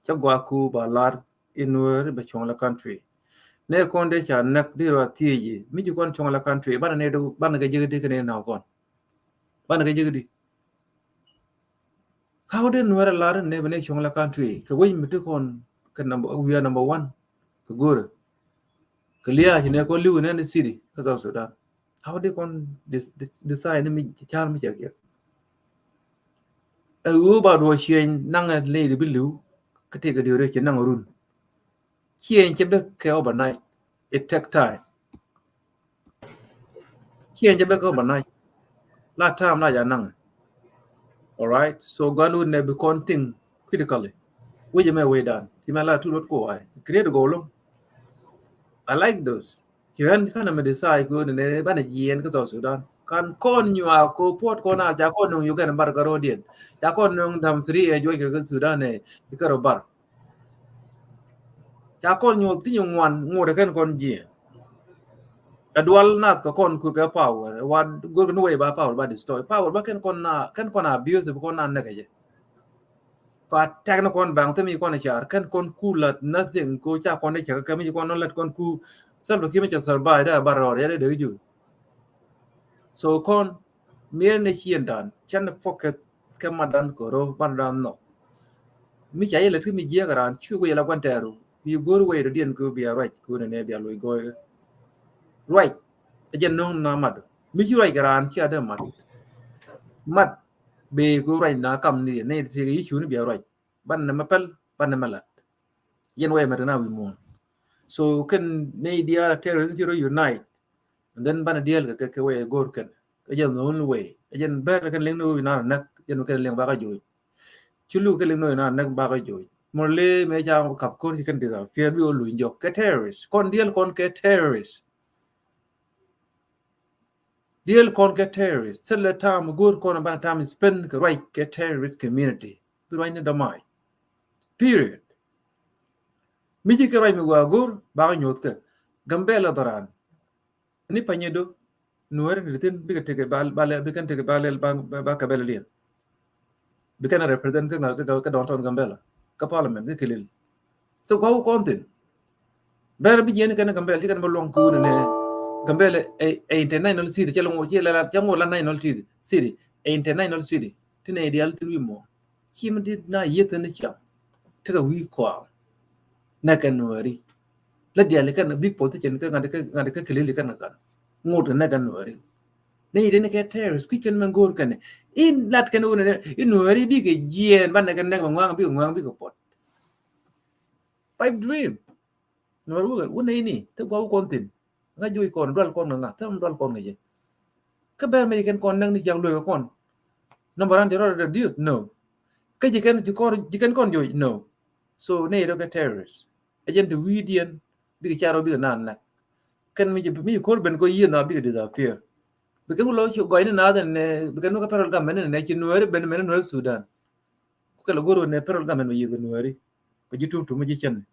Ca gua ku ba lar in weri ba cuɔŋ la country. Ne kɔn de ca nak di wa thieji mi ji kɔn cuɔŋ la country ban ne do ban kɛ jɛ di kene na kɔn. Ban kɛ jɛ di. How den nuɛr a lar ne bɛ ne cuɔŋ la country kɛ wec mi ti kɔn kɛ number, we are number one kɛ go̱rɛ. Kɛ lia̱a̱ ci ne kɔn li̱w ne ni city kä South Sudan. How de kɔn dis- dis- design ni mi car mi cɛ kiɛ. Ɛ ɣöö ba duɔ ciɛny naŋ ɛ ley di bi li̱w kä tëëk ɛ diöörɛ ci naŋ run. Ciɛny cɛ bɛ kɛ overnight. It take time. Ciɛny cɛ bɛ kɛ overnight. La time la ja naŋ. All right. So guan wut nɛ bi kɔn think critically. Wecɛ mɛ wecdan. Ci mɛ la tu lot ko wai. Create goal. I like those. Ci ɣän kanɛ mɛ decide ko nɛ banɛ jiɛn kä South Sudan. Kan kɔn nyuak ko puɔt kɔn a ca kɔn nuŋ Uganda bar kä rodiɛn. Ca kɔn nuŋ dam siri ɛ juɔc kɛ kä Sudan ɛ ikä rɔ bar. Ca kɔn nyuɔth ti nyi ŋuan ŋot ɛ kɛn kɔn jiɛ. Ɛ dual nath kɛ kɔn ku kɛ power. Wa go̱r ni wei ba power ba destroy. Power ba kɛn kɔn na kɛn kɔn abuse bi kɔn na nɛkɛ jɛ. Ka tɛk ni kɔn baŋ thim yi kɔn car kɛn kɔn ku lat nothing ko ca kɔn ni cɛ kɛ mi ci kɔn nɔ lat kɔn ku. Salva Kiir mi cɛ survive da bar rɔr yɛ dee dee ju. So kɔn mier ni cien dan cɛn focus kɛ madan koro ban dan nɔ. Mi ca yɛ lɛ ti mi jiɛk ran cu ku yɛ la guan tɛru bi go̱r wei do diɛn ku bia ruac ku ne ne bia lui goy. Ruac a jɛn nuŋ na mat mi ci ruac kɛ ran ci a dee mat. Mat be ku ruac na kam ni ne ti yi cu ni bia ruac ban ne ma pɛl ban ne ma lat. Yɛn wei mɛ ti na wi muɔn. So kɛn ne diaal terrorist ci ro unite. And then banɛ diɛl kɛ kɛ wee go̱r kɛn kɛ jɛn the only way kɛ jɛn bɛr kɛn liŋ ni wee na näk jɛn kɛn liŋ bakä jo̱o̱c. Ci luk kɛn liŋ ni wee na näk bakä jo̱o̱c. Mor le mɛ ca kap ko̱r ci kɛn disappear bi wä luny jɔk kɛ terrorist kɔn diɛl kɔn kɛ terrorist. Diɛl kɔn kɛ terrorist thilɛ tam go̱r kɔn banɛ tam spend kɛ ruac kɛ terrorist community. Bi ruac ni dɔmai. Period. Mi ci kɛ ruac mi gua go̱r bakä nyoth kɛ Gambɛla dhɔran. Ni panyɛ do nuɛri ni thin bikɛ tekɛ ba ba lɛ bikɛ tekɛ ba lɛ ba ba kɛ bɛlɛ liɛn. Bikɛ na represent kä ŋa kä downtown Gambɛla kä parliament kä kilil. So gua wä kɔn thin. Bɛr bi jiɛn kɛn Gambɛla ci kɛn ba luɔŋ kuun ni Gambɛla ɛ international city cɛ lɛ ŋu cɛ lɛ la cɛ ŋu la national city city ɛ international city. Ti nɛ dial thin wi mɔ. Ci mi dit na yeth ni cam. Tekɛ wi̱i̱ kɔaŋ. Nɛ kɛ nuɛri. La diali kɛn big position kɛ ŋa̱t kɛ ŋa̱t kɛ kilili kɛn kan. Ŋot nɛ kɛ nuɛri. Ni yit ni kɛ terrorist kui̱ kɛn mɛ go̱o̱r kɛn. In lat kɛn wun ni in nuɛri bikɛ jiɛn banɛ kɛ nɛk mɛ ŋuaŋ bikɛ ŋuaŋ bikɛ puɔt. Pipe dream. Nuɛri wun ni ini te gua wun kɔn thin. Ŋa juɔc kɔn dual kɔn ŋa ŋa te dual kɔn ŋa jɛ. Kä bɛr mɛ ji̱ kɛn kɔn näk ni jiak luek kɔn. Number one jɛ rɔɔdɛ dieth no. Kä ji̱ kɛn ji̱ kɔr ji̱ kɛn kɔn joc no. So ni idɔ kɛ terrorist. Ɛ jɛn ti wi̱i̱diɛn bikɛ car ɔ bikɛ naan näk. Kɛn mi ci, mi ci ko̱r ben kɔ yiëë na bikɛ disappear. Bikɛ wä lɔ ci gɔy ni naath ɛn nɛ, bikɛ wä kä federal government ɛn nɛ ci Nuɛɛri ben mɛn Nuɛɛri Sudan. Kɛ lɛ go̱r wä nɛ federal government bɛ yiëth kɛ Nuɛɛri. Kɛ ji̱ tum tum mi ji̱ cɛn.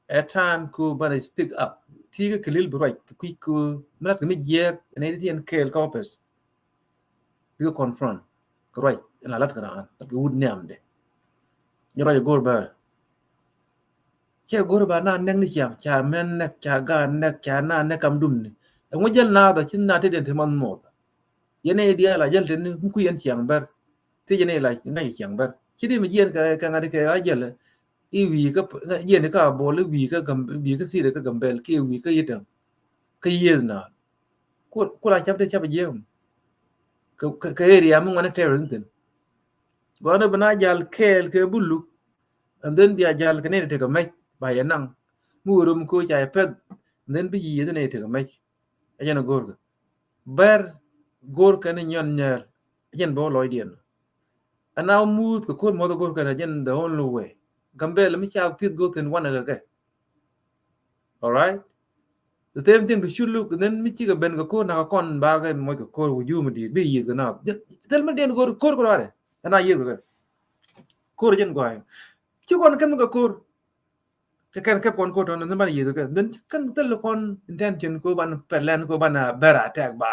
Ɛ time ku banɛ speak up. Ti kɛ kilil bi ruac kɛ kui̱ ku mi lat kɛ mi jiɛɛk ɛn nɛ ti ɛn kɛɛl kä office. Bikɛ confront kɛ ruac ɛn la lat kɛ raan lat kɛ wut nhiamdɛ. Nyɛ ruac ɛ go̱r bɛr. Cɛ go̱r ba na nɛk ni ciaŋ, ca mɛn nɛk, ca gaan nɛk, ca na nɛk kam dumni. Ɛŋu jäl naath ɔ ci na te diɛn te man moth. Yɛn ɛ diaal a jäl te ni mi ku yɛn ciaŋ bɛr. Ti yɛn ɛ la ŋa̱c ciaŋ bɛr. Ci di mi jiɛn kɛ, kɛ ŋa̱t kɛ a jäl. I̱ wi̱i̱ kä jiɛn kä a bol i̱ wi̱i̱ kä gam, wi̱i̱ kä siri kä Gambɛl ki wi̱i̱ kä yitäŋ. Kä yieth na. Ku, ku la cap te cap jiɛm. Kɛ, kɛ, kɛ area mi ŋuan terrorist thin. Gɔn bi na jal kɛɛl kɛ buluk. And then bia jal kɛ nɛy tekɛ mɛc ba yɛ naŋ. Mi wä rom ko ca yɛ pɛth. And then bi yieth nɛy tekɛ mɛc. Ɛ jɛn go̱r kɛ. Bɛr go̱r kɛ ni nyɔn nyɛɛl. Ɛ jɛn bä lɔcdiɛn. Ɛn a muth kɛ ko̱r muɔth go̱r kɛ ni jɛn the only way. Gambɛl mi ca pieth go̱r thin wanɛ kɛ kɛ. All right. The same thing to should look, then mi cikɛ ben kɛ ko̱r na kɛ kɔn ba kɛ mɔc kɛ ko̱r wä jum di bi yieth kɛ na. Thil mi diɛn ko̱r ko̱r ko̱r are. Ɛn a yieth kɛ ko̱r jɛn guay. Ci kɔn kɛn kɛ ko̱r. Kɛ kɛn kɛp kɔn ko̱r tɔn ni ban yieth kɛ. Then kɛn thil kɔn intention ko ban plan ko ban a bɛr attack ba.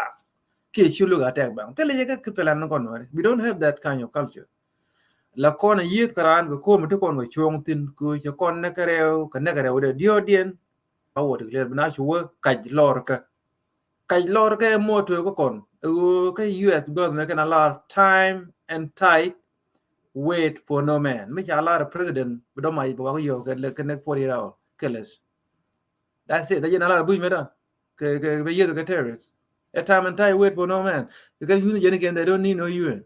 Kiɛ should look attack ba. Thil yɛ kɛ plan kɔn wari. We don't have that kind of culture. La kɔn a yieth kɛ raan kɛ ko̱r mi ti kɔn kɛ cuɔ̱ŋ thin ko cɛ kɔn nɛ kɛ rɛw kɛ nɛ kɛ rɛw dɛ diɔ̱ɔ̱diɛn. Ba wä declare bi na cu wä kac lɔr kä. Kac lɔr kä motto kä kɔn. Ɛ ɣöö kä U S government kɛn a lar time and tide wait for no man. Mi ca lar president bi dɔma ba wä yɔ kɛ lɛ kɛ next forty-eight hour kɛ lɛ. That's it. Ɛ jɛn a lar buc mɛ dan kɛ, kɛ bɛ yieth kɛ terrorist. Ɛ time and tide wait for no man. Kɛ yuth jɛn kɛn they don't need no U N.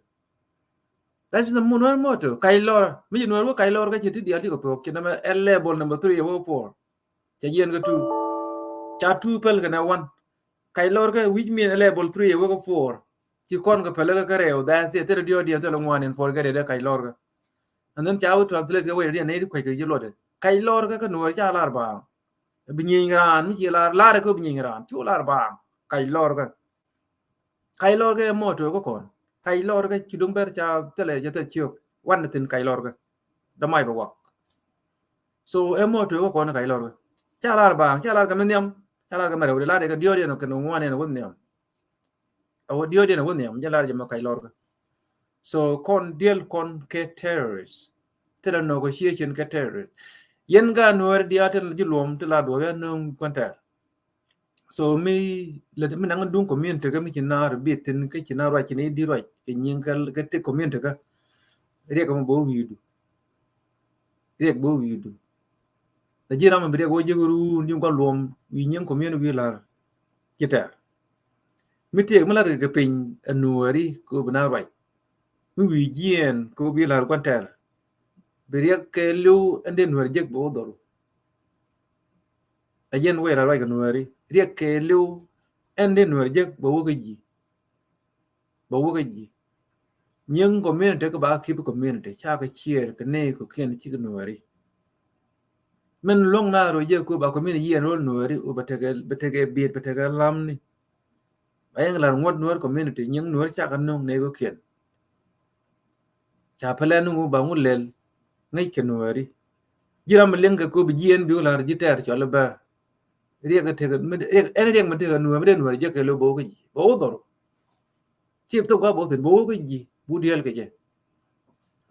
That is the Nuer motto. Kac lɔr. Mi ci Nuer wä kac lɔr kä ci ti dial ti kɛ thuɔk ci nɛmɛ ɛ level number three ɛ wä four. Ca jiɛn kɛ two. Ca two päl kɛ nɛ one. Kac lɔr kä which mean ɛ level three ɛ wä kɛ four. Ci kɔn kɛ päl kɛ kɛ rɛw. That's it. Thil diɔ̱ɔ̱diɛn thil ŋuan in forget it ɛ kac lɔr kä. And then ca wä translate kɛ wä diɛn nɛ ti kuec kɛ ji̱ luɔtdɛ. Kac lɔr kä kä Nuer ca lar baaŋ. Bi nyieny raan mi ci lar lar kɛ bi nyieny raan. Cu lar baaŋ. Kac lɔr kä. Kac lɔr kɛ motto kä kɔn. Kac lɔr kɛ ci duŋ bɛr ca thilɛ ca thil ciök. Wan ni thin kac lɔr kɛ. Dä mac bɛ wak. So ɛ motto kä kɔn kac lɔr kɛ. Ca lar baaŋ, ca lar kɛ mi nhiam, ca lar kɛ mi rɛw di lar kɛ diɔ̱ɔ̱diɛn kɛ ni ŋuandiɛn wä nhiam. Ɛ wä diɔ̱ɔ̱diɛn wä nhiam, jɛ lar jɛ mɛ kac lɔr kɛ. So kɔn diɛl kɔn kɛ terrorist. Thilɛ negotiation kɛ terrorist. Yɛn ka Nuɛɛri diaal tin ji̱ luɔm ti la duɔ̱ɔ̱p ya nööŋ kuɛn tɛɛr. So mi lɛ mi naŋ duŋ community kä mi ci naar bi thin kä ci naar ruac ci ni di ruac kɛ nyiŋ kä, kä ti community kä. Riɛk mi bä wi̱i̱du. Riɛk bä wi̱i̱du. Ɛ ji̱ ram mi bi riɛk wä ji̱ ruun ji̱ gua̱n luɔm wi̱i̱ nyiŋ community wi̱i̱ la̱r. Ci tɛɛr. Mi tiɛɛk mi la̱r kɛ piny ɛ Nuɛɛri kɛ bi naar ruac. Mi wi̱i̱ jiɛɛn kɛ bi la̱r gua̱n tɛɛr. Bi riɛk kɛ li̱w ɛn dee Nuɛɛr jek bɛ wä dhɔru. Ɛ jɛn wee la ruac kɛ Nuɛɛri. Riɛk kɛ li̱w ɛn dee Nuɛɛr jek bɛ wä kä ji̱. Bɛ wä kä ji̱. Nyiŋ community kä ba keep community ca kɛ ciɛɛr kɛ nɛy kɛ kiɛn cikɛ Nuɛɛri. Min luɔ̱ŋ na rɔ jɛ ku ba community yiɛn ro̱l Nuɛɛri u bɛ tekɛ, bɛ tekɛ biet bɛ tekɛ lamni. Ba yɛn lar ŋuɔ̱t Nuɛɛr community nyiŋ Nuɛɛri ca kɛ nöŋ nɛy kɛ kiɛn. Ca pɛlɛ ni ŋu ba ŋu lɛl ŋäc kɛ Nuɛɛri. Ji̱ ram mi liŋ kɛ ku bi jiɛn bi wä lar ji̱ tɛɛr cɔl i̱ bɛr. Riɛk ɛ tekɛ, mi, riɛk, ɛn riɛk mi tekɛ Nuɛɛri, mi dee Nuɛɛri jek kɛ lo̱ bä wä kä ji̱. Bä wä dhɔr. Ci thok ba bä thin, bä wä kä ji̱, bu diɛl kɛ jɛ.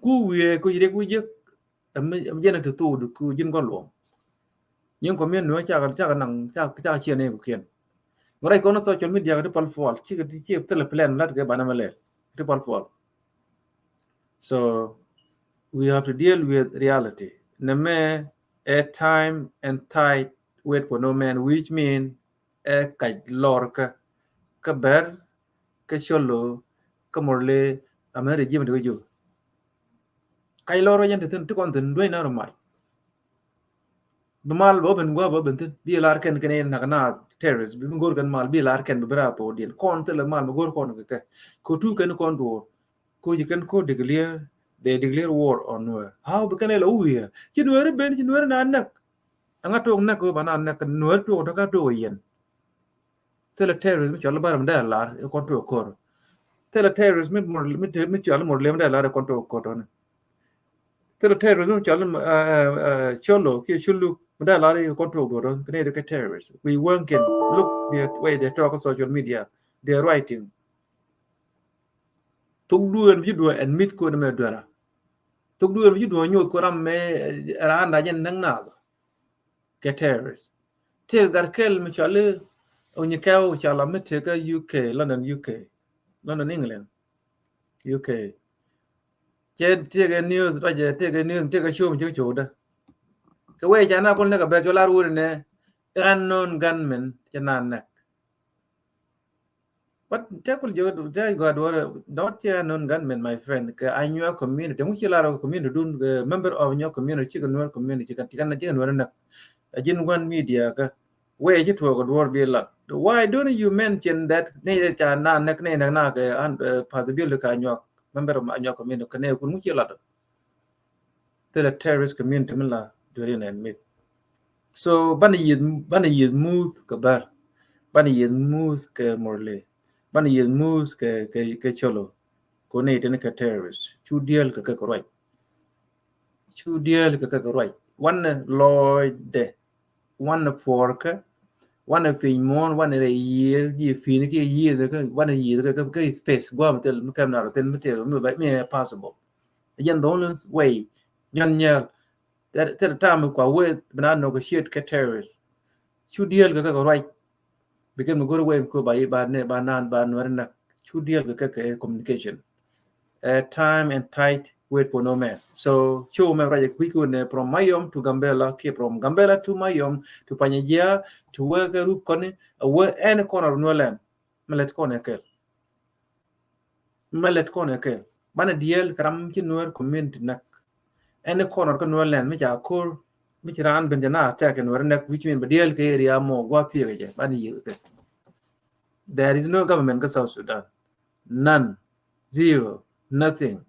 Ku wiee ku riɛk wi̱i̱ jek, ɛm, ɛm jɛn ɛ ti thok di ku ji̱n kɔn luɔm. Nyin kɔmiɛn Nuɛɛri cakɛ, cakɛ naŋ, cakɛ, cakɛ ciɛ nɛy kɛ kiɛn. Ŋuɔ̱t rac kɔn social media kɛ ti pal puɔl, cikɛ ti ci thilɛ plan lat kɛ banɛ mɛ lɛl, ti pal puɔl. So we have to deal with reality. Nɛ mɛ ɛ time and tide wait for no man, which mean ɛ kac lɔr kä, kä bɛr, kä colo, kä morle, amɛ regime ti wä jo. Kac lɔr wä jɛn ti thin, ti kɔn thin duec na rɔ mac. Bi mal bä ben gua̱a̱p bä ben thin. Bi lar kɛn kɛn in nak na terrorist. Bi go̱r kɛn mal, bi lar kɛn bi bi ra thok diɛn. Kɔn thilɛ mal mi go̱r kɔn kɛ kɛ. Ko tu kɛn kɔn duɔr. Ko ji̱ kɛn ko declare They declare war on Nuer. How bi kɛn ɛ la wi̱i̱? Ci Nuer ben, ci Nuer na näk. Ɛŋa tuɔk näk kɛ ba na näk, Nuer tuɔk tɔ̱ ka tuɔk yɛn. Thilɛ terrorist mi cɔl i̱ Bär mi dee lar i̱ kɔn tuɔk ko̱r. Thilɛ terrorist mi mur, mi te, mi cɔl i̱ Murle mi dee lar i̱ kɔn tuɔk ko̱r tɔni. Thilɛ terrorist mi cɔl i̱, uh, uh, uh, Colo kiɛ Culuk mi dee lar i̱ kɔn tuɔk duɔt tɔni. Kɛ nɛy ti kɛ terrorist. Wi̱i̱ wäŋkiɛn, look their way they talk on social media, their writing. Thok duëën mi ci duɔ̱ɔ̱r ɛn mi̱th kɔn mɛ duɛra. Thok duëën mi ci duɔ̱ɔ̱r nyoth kɔn ram mɛ, eh, raan da jɛn näk naath. Kɛ terrorist. Tëëkɛ gat kɛl mi cɔal i̱ Onyikɛw, cɔal a mi tëëkɛ U K, London, U K, London, England, U K. Cɛ tëëkɛ news, ruacɛ tëëkɛ news, tëëkɛ show mi cik cowdä. Kɛ wee ca na kul näk a bɛr cɔl a ruɔt inɛ unknown gunmen cɛ na näk. But tɛkul jɛ, tɛ gɔaa duɔrɛ, dɔ̱ŋ cɛ unknown gunmen, my friend. Kɛ Anyuak community, ŋu ci lar community dun, kɛ member of Anyuak community, cikɛ Nuer community, cikɛ, cikɛ, cikɛ Nuer näk. A ji̱n wan media kä wee ci tuɔɔk duɔr bi lat. Why don't you mention that? Nɛy ca na näk, nɛy näk na kɛ an, uh, possibility kɛ Anyuak, member of Anyuak community, kɛ nɛy kun ŋu ci lat. Thilɛ terrorist community mi la dueri nɛ mit. So banɛ yieth, banɛ yieth muth kɛ Bär, banɛ yieth muth kɛ Murle, banɛ yieth muth kɛ, kɛ, kɛ Colo. Kɔn nɛy tini kɛ terrorist. Cu diɛl kɛ kɛ kɛ ruac. Cu diɛl kɛ kɛ kɛ ruac. Wanɛ lɔcdɛ, wanɛ puɔrkɛ, wanɛ piny muɔ̱ɔ̱n, wanɛ rɛy yiëër, ji̱ pi̱ni kiɛ yiëëdɛ kɛ, wanɛ yiëëdɛ kɛ, kɛ, kɛ space guam thil mi kɛm na rɔ thin mi tëë mi, mi possible. Again, the only way, John Nyɛl, that, that time kua wee bi na negotiate kɛ terrorist. Cu diɛl kɛ kɛ kɛ ruac. Bi kɛn mi go̱r wee mi ko ba yi ba ne, ba naan, ba Nuɛr näk. Cu diɛl kɛ kɛ kɛ communication. Uh, time and tide wait for no man. So show mɛ ruac kui̱ kun from Mayom to Gambela, kiɛ from Gambela to Mayom to Panyajiar to wee kɛ rup kɔni, a wee any corner of Nuer land. Mɛ lɛt kɔn ɛ kɛl. Mɛ lɛt kɔn ɛ kɛl. Banɛ diɛl kɛ ram ci Nuer community näk. Any corner kä Nuer land mi ca ko̱r, mi ci raan ben jɛ na attack kɛ Nuer näk, which mean bɛ diɛl kɛ area mɔ gua̱th thiek kɛ jɛ, banɛ yiëë kɛ kɛ. There is no government kä South Sudan. None. Zero. Nothing.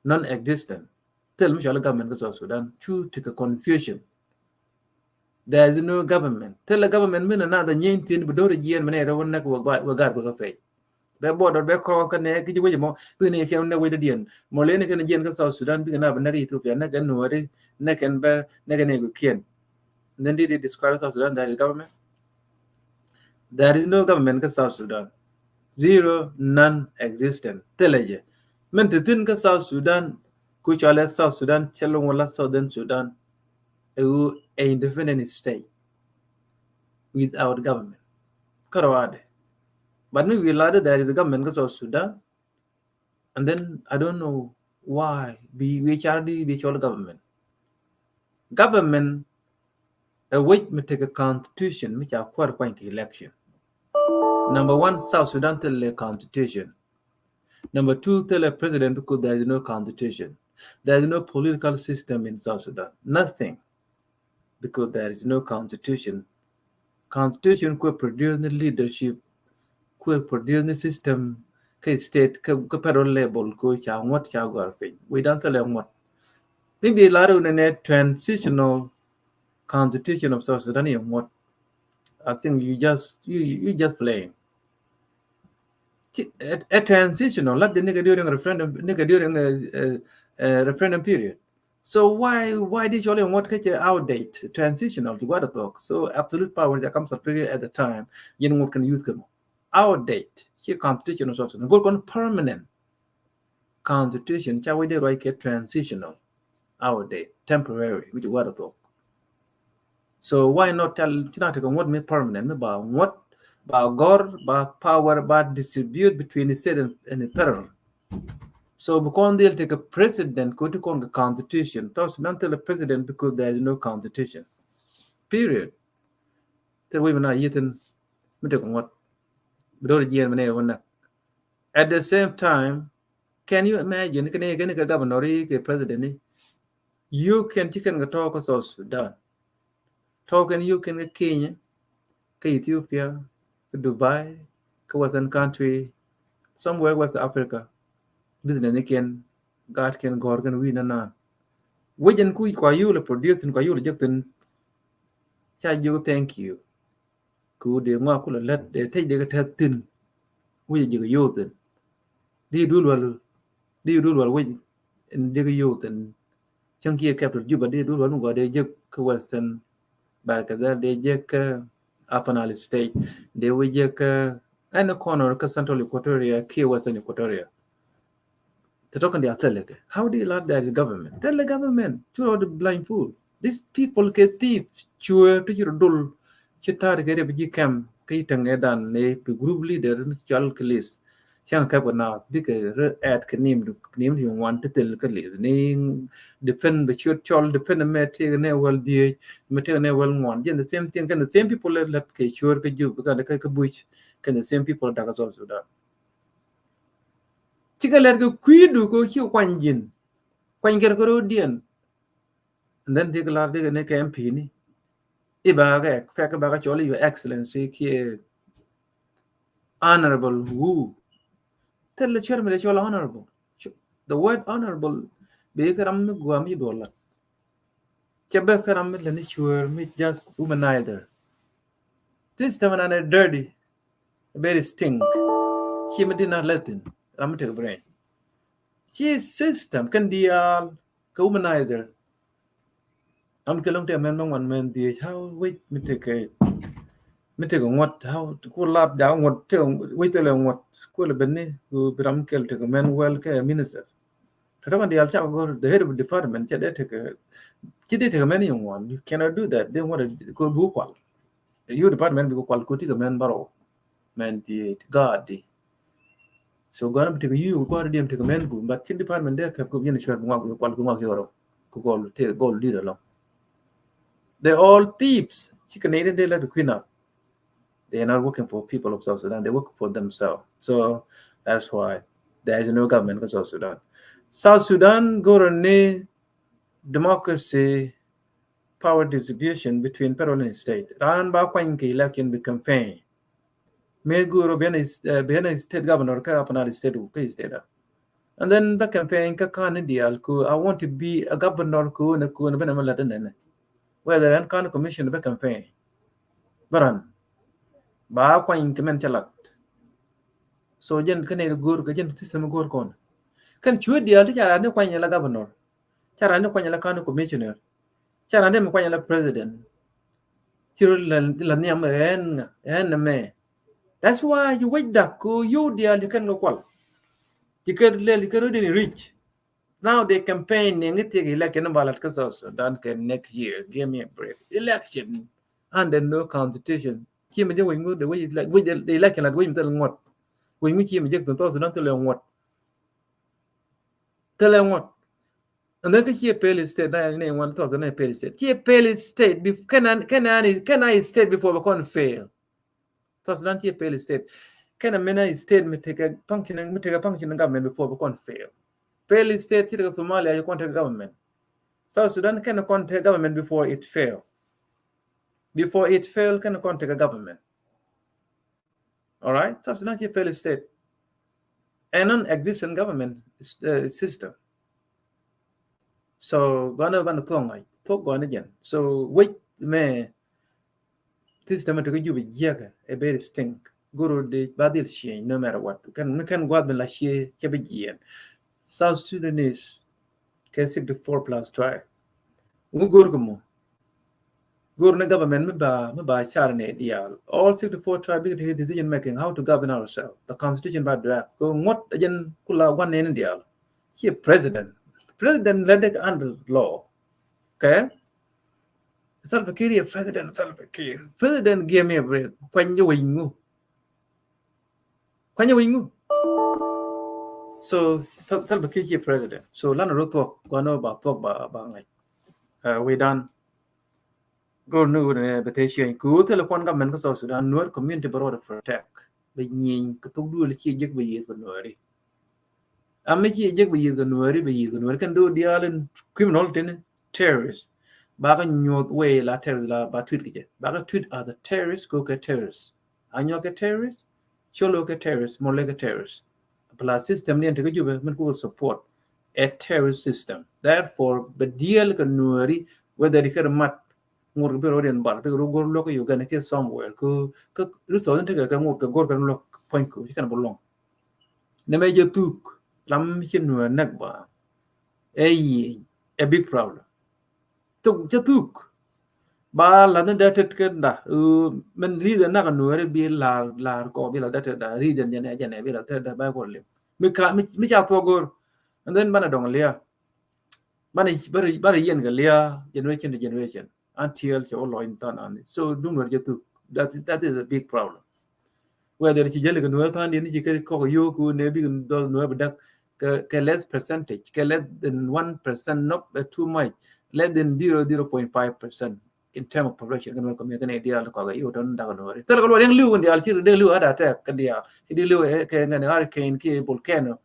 Non-existent. Thil mi cɔal government kä South Sudan cu tekɛ confusion. There is no government. Thilɛ government mi na nath a nyieny thi̱n bi do̱r jiɛn mi nɛ rɛ wä näk wä gaat wä kä pɛy. Bɛ border bɛ cross kä nɛ ki ji̱ wec mɔ, bikɛ ni kiɛn näk wec dɔ̱diɛn. Mɔ leni kɛn jiɛn kä South Sudan bikɛ na bi näk Ethiopia, näk kɛn Nuɛri, näk kɛn Bär, näk kɛn Eguikiɛn. And then did they describe South Sudan that is government? There is no government kä South Sudan. Zero, non-existent. Thilɛ jɛ. Min te thi̱n kä South Sudan, ku cɔalɛ South Sudan, cɛ loŋ wala Southern Sudan. A, a independent state without government. Kärɔadɛ. But mi wi̱i̱ latdɛ there is a government kä South Sudan. And then I don't know why bi wi̱i̱ car di bi cɔl government. Government ɛ wec mi tekɛ constitution mi ca kuäär kuany kɛ election. Number one, South Sudan thilɛ constitution. Number two, thilɛ president because there is no constitution. There is no political system in South Sudan. Nothing. Because there is no constitution. Constitution kuɛ produce ni leadership, kuɛ produce ni system kä state, kä, kä federal level, ko ca ŋuɔ̱t ca gɔr piny. Wi̱dan thilɛ ŋuɔ̱t. Ni bi lar wun ni transitional constitution of South Sudan yɛ ŋuɔ̱t. I think you just, you, you just playing. Ci, a, a transitional, lat di ni kɛ during referendum, ni kɛ during a, a, a referendum period. So why, why di cɔl yɛ ŋuɔ̱t kä cɛ outdate, transitional, ci gua̱dɛ thok. So absolute power ca kam Salva Kiir at the time, yɛn ŋuɔ̱t kɛn youth kɛ mɔ. Outdate, ci constitution of South Sudan. Go̱r kɔn permanent constitution, ca wec dee ruac kɛ transitional, outdate, temporary, which is what I thought. So why not tell, ci na tekɛ ŋuɔ̱t mi permanent, mi ba ŋuɔ̱t, ba gɔr, ba power, ba distribute between the state and, and the federal. So bi kɔn dhil tekɛ president, ko ti kɔn kɛ constitution, South Sudan thilɛ president because there is no constitution. Period. Thil wec mi na yithin, mi tekɛ ŋuɔ̱t. Bi do̱r jiɛn mi nɛ wä näk. At the same time, can you imagine, kɛn, kɛn kɛ governor, kɛ president ni, yio̱o̱kiɛn ci kɛn kɛ tɔ̱ kä South Sudan. Tɔ̱ kɛn yio̱o̱kiɛn kä Kenya, kä Ethiopia, kä Dubai, kä Western country, somewhere West Africa. Business ni kɛn, Gaat kɛn gɔ̱r kɛn wi̱i̱ na naan. Wec ɛn ku kua yul ɛ produce in kua yul ɛ jek thin. Ca jiök thank you. Ku dee ŋɔak kulɛ lät dee tec dee kɛ tɛth thin. Wec ɛ jek ɛ yul thin. Di dul wal, di dul wal wec in jek ɛ yul thin. Cäŋ kiɛ capital Juba di dul wal mi gɔaa dee jek kä Western Bahr el Ghazal, dee jek kä Upper Nile State, dee wec jek kä any corner kä Central Equatoria kiɛ Western Equatoria. Te tɔkɛn diaal thilɛ kɛ. How do you allow that government? Thilɛ government. Cu rɔ di blind fool. These people kɛ thief. Cuɛ ti ci rɔ dul. Ci ta̱a̱ kɛ refugee camp kä ci täŋ ɛ dan ni bi group leader ni cɔl kɛ list. Cäŋ kɛ bä na bikɛ rɛ ɛt kɛ nim du, nim du ŋuan ti thil kɛ list. Ni defend bɛ ciöt cɔl, defend mɛ tëëk nɛ wäl dhieec, mɛ tëëk nɛ wäl ŋuan. Jɛn the same thing, kɛn the same people lɛ lät kɛ cuɔr kɛ Juba, kɛn kɛ, kɛ Buc, kɛn the same people dak South Sudan. Cikɛ lɛt kɛ kui̱du kɛ ci kuany ji̱n. Kuany kɛ rɔ kɛ rɔ diɛn. And then dik lar dik ni kɛ M P ni. Iba kɛ fɛk iba kɛ cɔl Your Excellency kiɛ Honorable Wu. Thilɛ cuɛr mi dee cɔl honorable. Cu-, the word honorable bi kɛ ram mi guam mi duɔl lat. Cɛ bɛ kɛ ram mi lɛ ni cuɛr mi just womanizer. This time another dirty, very stink. Ci mi di na lɛthin ram mi tek brain. Ci system kɛn diaal kɛ womanizer. Ram kɛ lɔŋ tëë mɛn mɛ ŋuan mɛn dhieec, how wec mi tekɛ, mi tekɛ ŋuɔ̱t, how ku lat jakä ŋuɔ̱t, tekɛ wec thilɛ ŋuɔ̱t, ku lɛ ben ni, ku bi ram kɛl tekɛ mɛn wäl kɛ minister. Tɔ̱tɔ̱ kɛn diaal cakɔ go̱r, the head of department, cɛ dee tekɛ, ci dee tekɛ mɛn i̱ ŋuan, you cannot do that, dee ŋuɔ̱t, ku bi ku kual. Yu department bi ku kual ku ti kɛ mɛn bärɔw. Mɛn ti gaat di. So gɔn bi ti kɛ yu ku kual di diɛm ti kɛ mɛn ku, but cin department dee kɛp ku bi yɛn cuɛr bi ŋuak ku kual ku ŋuak yɔrɔ. Ku gɔl ti gɔl di dɔ lɔ. They all thieves. Ci kɛ nɛy di dee lɛ ti kui̱n up. They are not working for people of South Sudan. They work for themselves. So that's why there is no government in South Sudan. South Sudan go̱rɛ ni democracy, power distribution between federal and state. Raan ba kuany kɛ election bi campaign. Mëë go̱o̱r ben a, uh, ben a state governor kä Upper Nile State, kä state. And then ba campaign kä kan ni diaal ku, I want to be a governor ku, ne ku, ne ben a mɛ lat nɛnɛ. Whether ɛn kan commission ba campaign. Baran. Ba kuany kɛ mɛn cɛ lat. So jɛn kɛn ni go̱o̱r kɛ jɛn system go̱o̱r kɔn. Kɛn cuɛ diaal ti ca raan ni kuany la governor. Ca raan ni kuany la county commissioner. Ca raan ni mi kuany la president. Ci rɔ la, la nhiam ɛn ŋa, ɛn nɛ mɛ. That's why you wait dak ko yow diaal ci kɛn kɛ kual. Ci kɛ lɛl ci kɛ rɔ dini rich. Now they campaign ni ŋi tiek election ni ba lat kä South Sudan kɛ next year. Give me a break. Election under no constitution. Ci mi jɛ wec ŋu de wec ele-, wec de election lat wec mi thil ŋuɔt. Wec ŋu ci mi jɛ thil South Sudan thil ŋuɔt. Thil ŋuɔt. And then kä ciɛ fail state, na ni ŋuan South Sudan fail state. Ciɛ fail state, kɛn a, kɛn a, kɛn a state before bɛ kɔn fail. South Sudan ciɛ fail state. Kɛn a mɛn a state mi tekɛ function, mi tekɛ function government before bɛ kɔn fail. Fail state ci tekɛ Somalia, ci kɔn tekɛ government. South Sudan kɛn kɔn tekɛ government before it fail. Before it fail, kɛn kɔn tekɛ government. All right, South Sudan ci fail state. A non-existent government, uh, system. So gɔnɛ banɛ thuɔ̱k ŋa̱c, thuɔ̱k gɔnɛ jɛn. So wec mɛ system ti kä Juba jiɛkɛ, a very stink. Guru di ba dhil change no matter what. Kɛn, kɛn guath bin la cie cɛ bi jiɛn. South Sudanese kɛ sixty-four plus tribe. Ŋu go̱r kɛ mɔ. Go̱r ni government mi ba, mi ba car ni diaal. All sixty-four tribe bikɛ ti decision making, how to govern ourselves. The constitution ba draft. Kɛ ŋuɔt a jɛn kula guan ni diaal. Ci president. President lɛ dek under law. Okay? Salva Kiir yɛ president, Salva Kiir. President give me a break. Kuany jɛ wec ŋu. Kuany wec ŋu. So, Sal-, Salva Kiir ci president. So, lan ro thuɔk, guano ba thuɔk ba, ba ŋa̱c. Uh, we done. Go̱r ni wun ni bɛ te cieny. Ku thilɛ kuan government kä South Sudan, Nuer community bɛ rɔɔdɛ protect. Bɛ nyieeny kɛ thok duël ci jek bɛ yieth kɛ Nueri. Ami ci jek bɛ yieth kɛ Nueri, bɛ yieth kɛ Nueri. Kɛn do̱ diaal in criminal tini terrorist. Ba kɛ nyuɔth wee la terrorist la ba treat kɛ jɛ. Ba kɛ treat as a terrorist, ko kɛ terrorist. Anyuɔk kɛ terrorist, Colo kɛ terrorist, Mɔlɛ kɛ terrorist. Plus system ni ɛn tekɛ Jubɛ min kukɛ support. a terrorist system. Therefore bɛ diɛɛl kɛ Nuääri, whether kɛ ri mat ŋot kɛ bi rɔ riɛn bar, bi kɛ rɔ go̱r luɔk kɛ Uganda kiɛ somewhere, kɛ, kɛ resource ni tekɛ kɛ ŋot kɛ go̱r kɛ luɔk puɔ̱ny kɛ ci kɛn bi luɔ̱ŋ. Nɛ mɛ jɛ thuk lam ci Nuäär näk ba ɛ yiëë, a big problem. Thuk, cɛ thuk. Ba la ni dee tet kä da, uh, min reason nak Nuääri bi la, la kɔ bi la dee tet da, reason jɛnɛ, jɛnɛ bi la tet da ba kɔ lim. Mi ka, mi, mi ca thuɔk go̱r. And then banɛ dɔŋ lia. Banɛ, banɛ, banɛ yɛn kɛ lia generation to generation until cɛ wä lɔc in than ani. So duŋ Nuäär jɛ thuk. That, that is a big problem. Whether ci jäli kɛ Nuäär than diɛn ci kɛ kɔk yio̱o̱k ku nɛ bi kɛ dɔl Nuäär bi däk kɛ, kɛ less percentage, kɛ less than one percent, not, uh, too much, less than zero, zero point five percent in term of population. Kɛ Nuäär community kɛ nɛ diaal kɔk yio̱o̱k tɔn dak Nuääri. Thil kɛ luɔt dɛŋ li̱w kɛ diaal, ci dɛŋ li̱w ada tɛk kɛ diaal, ci dɛŋ li̱w kɛ ŋɛn hurricane kiɛ volcano.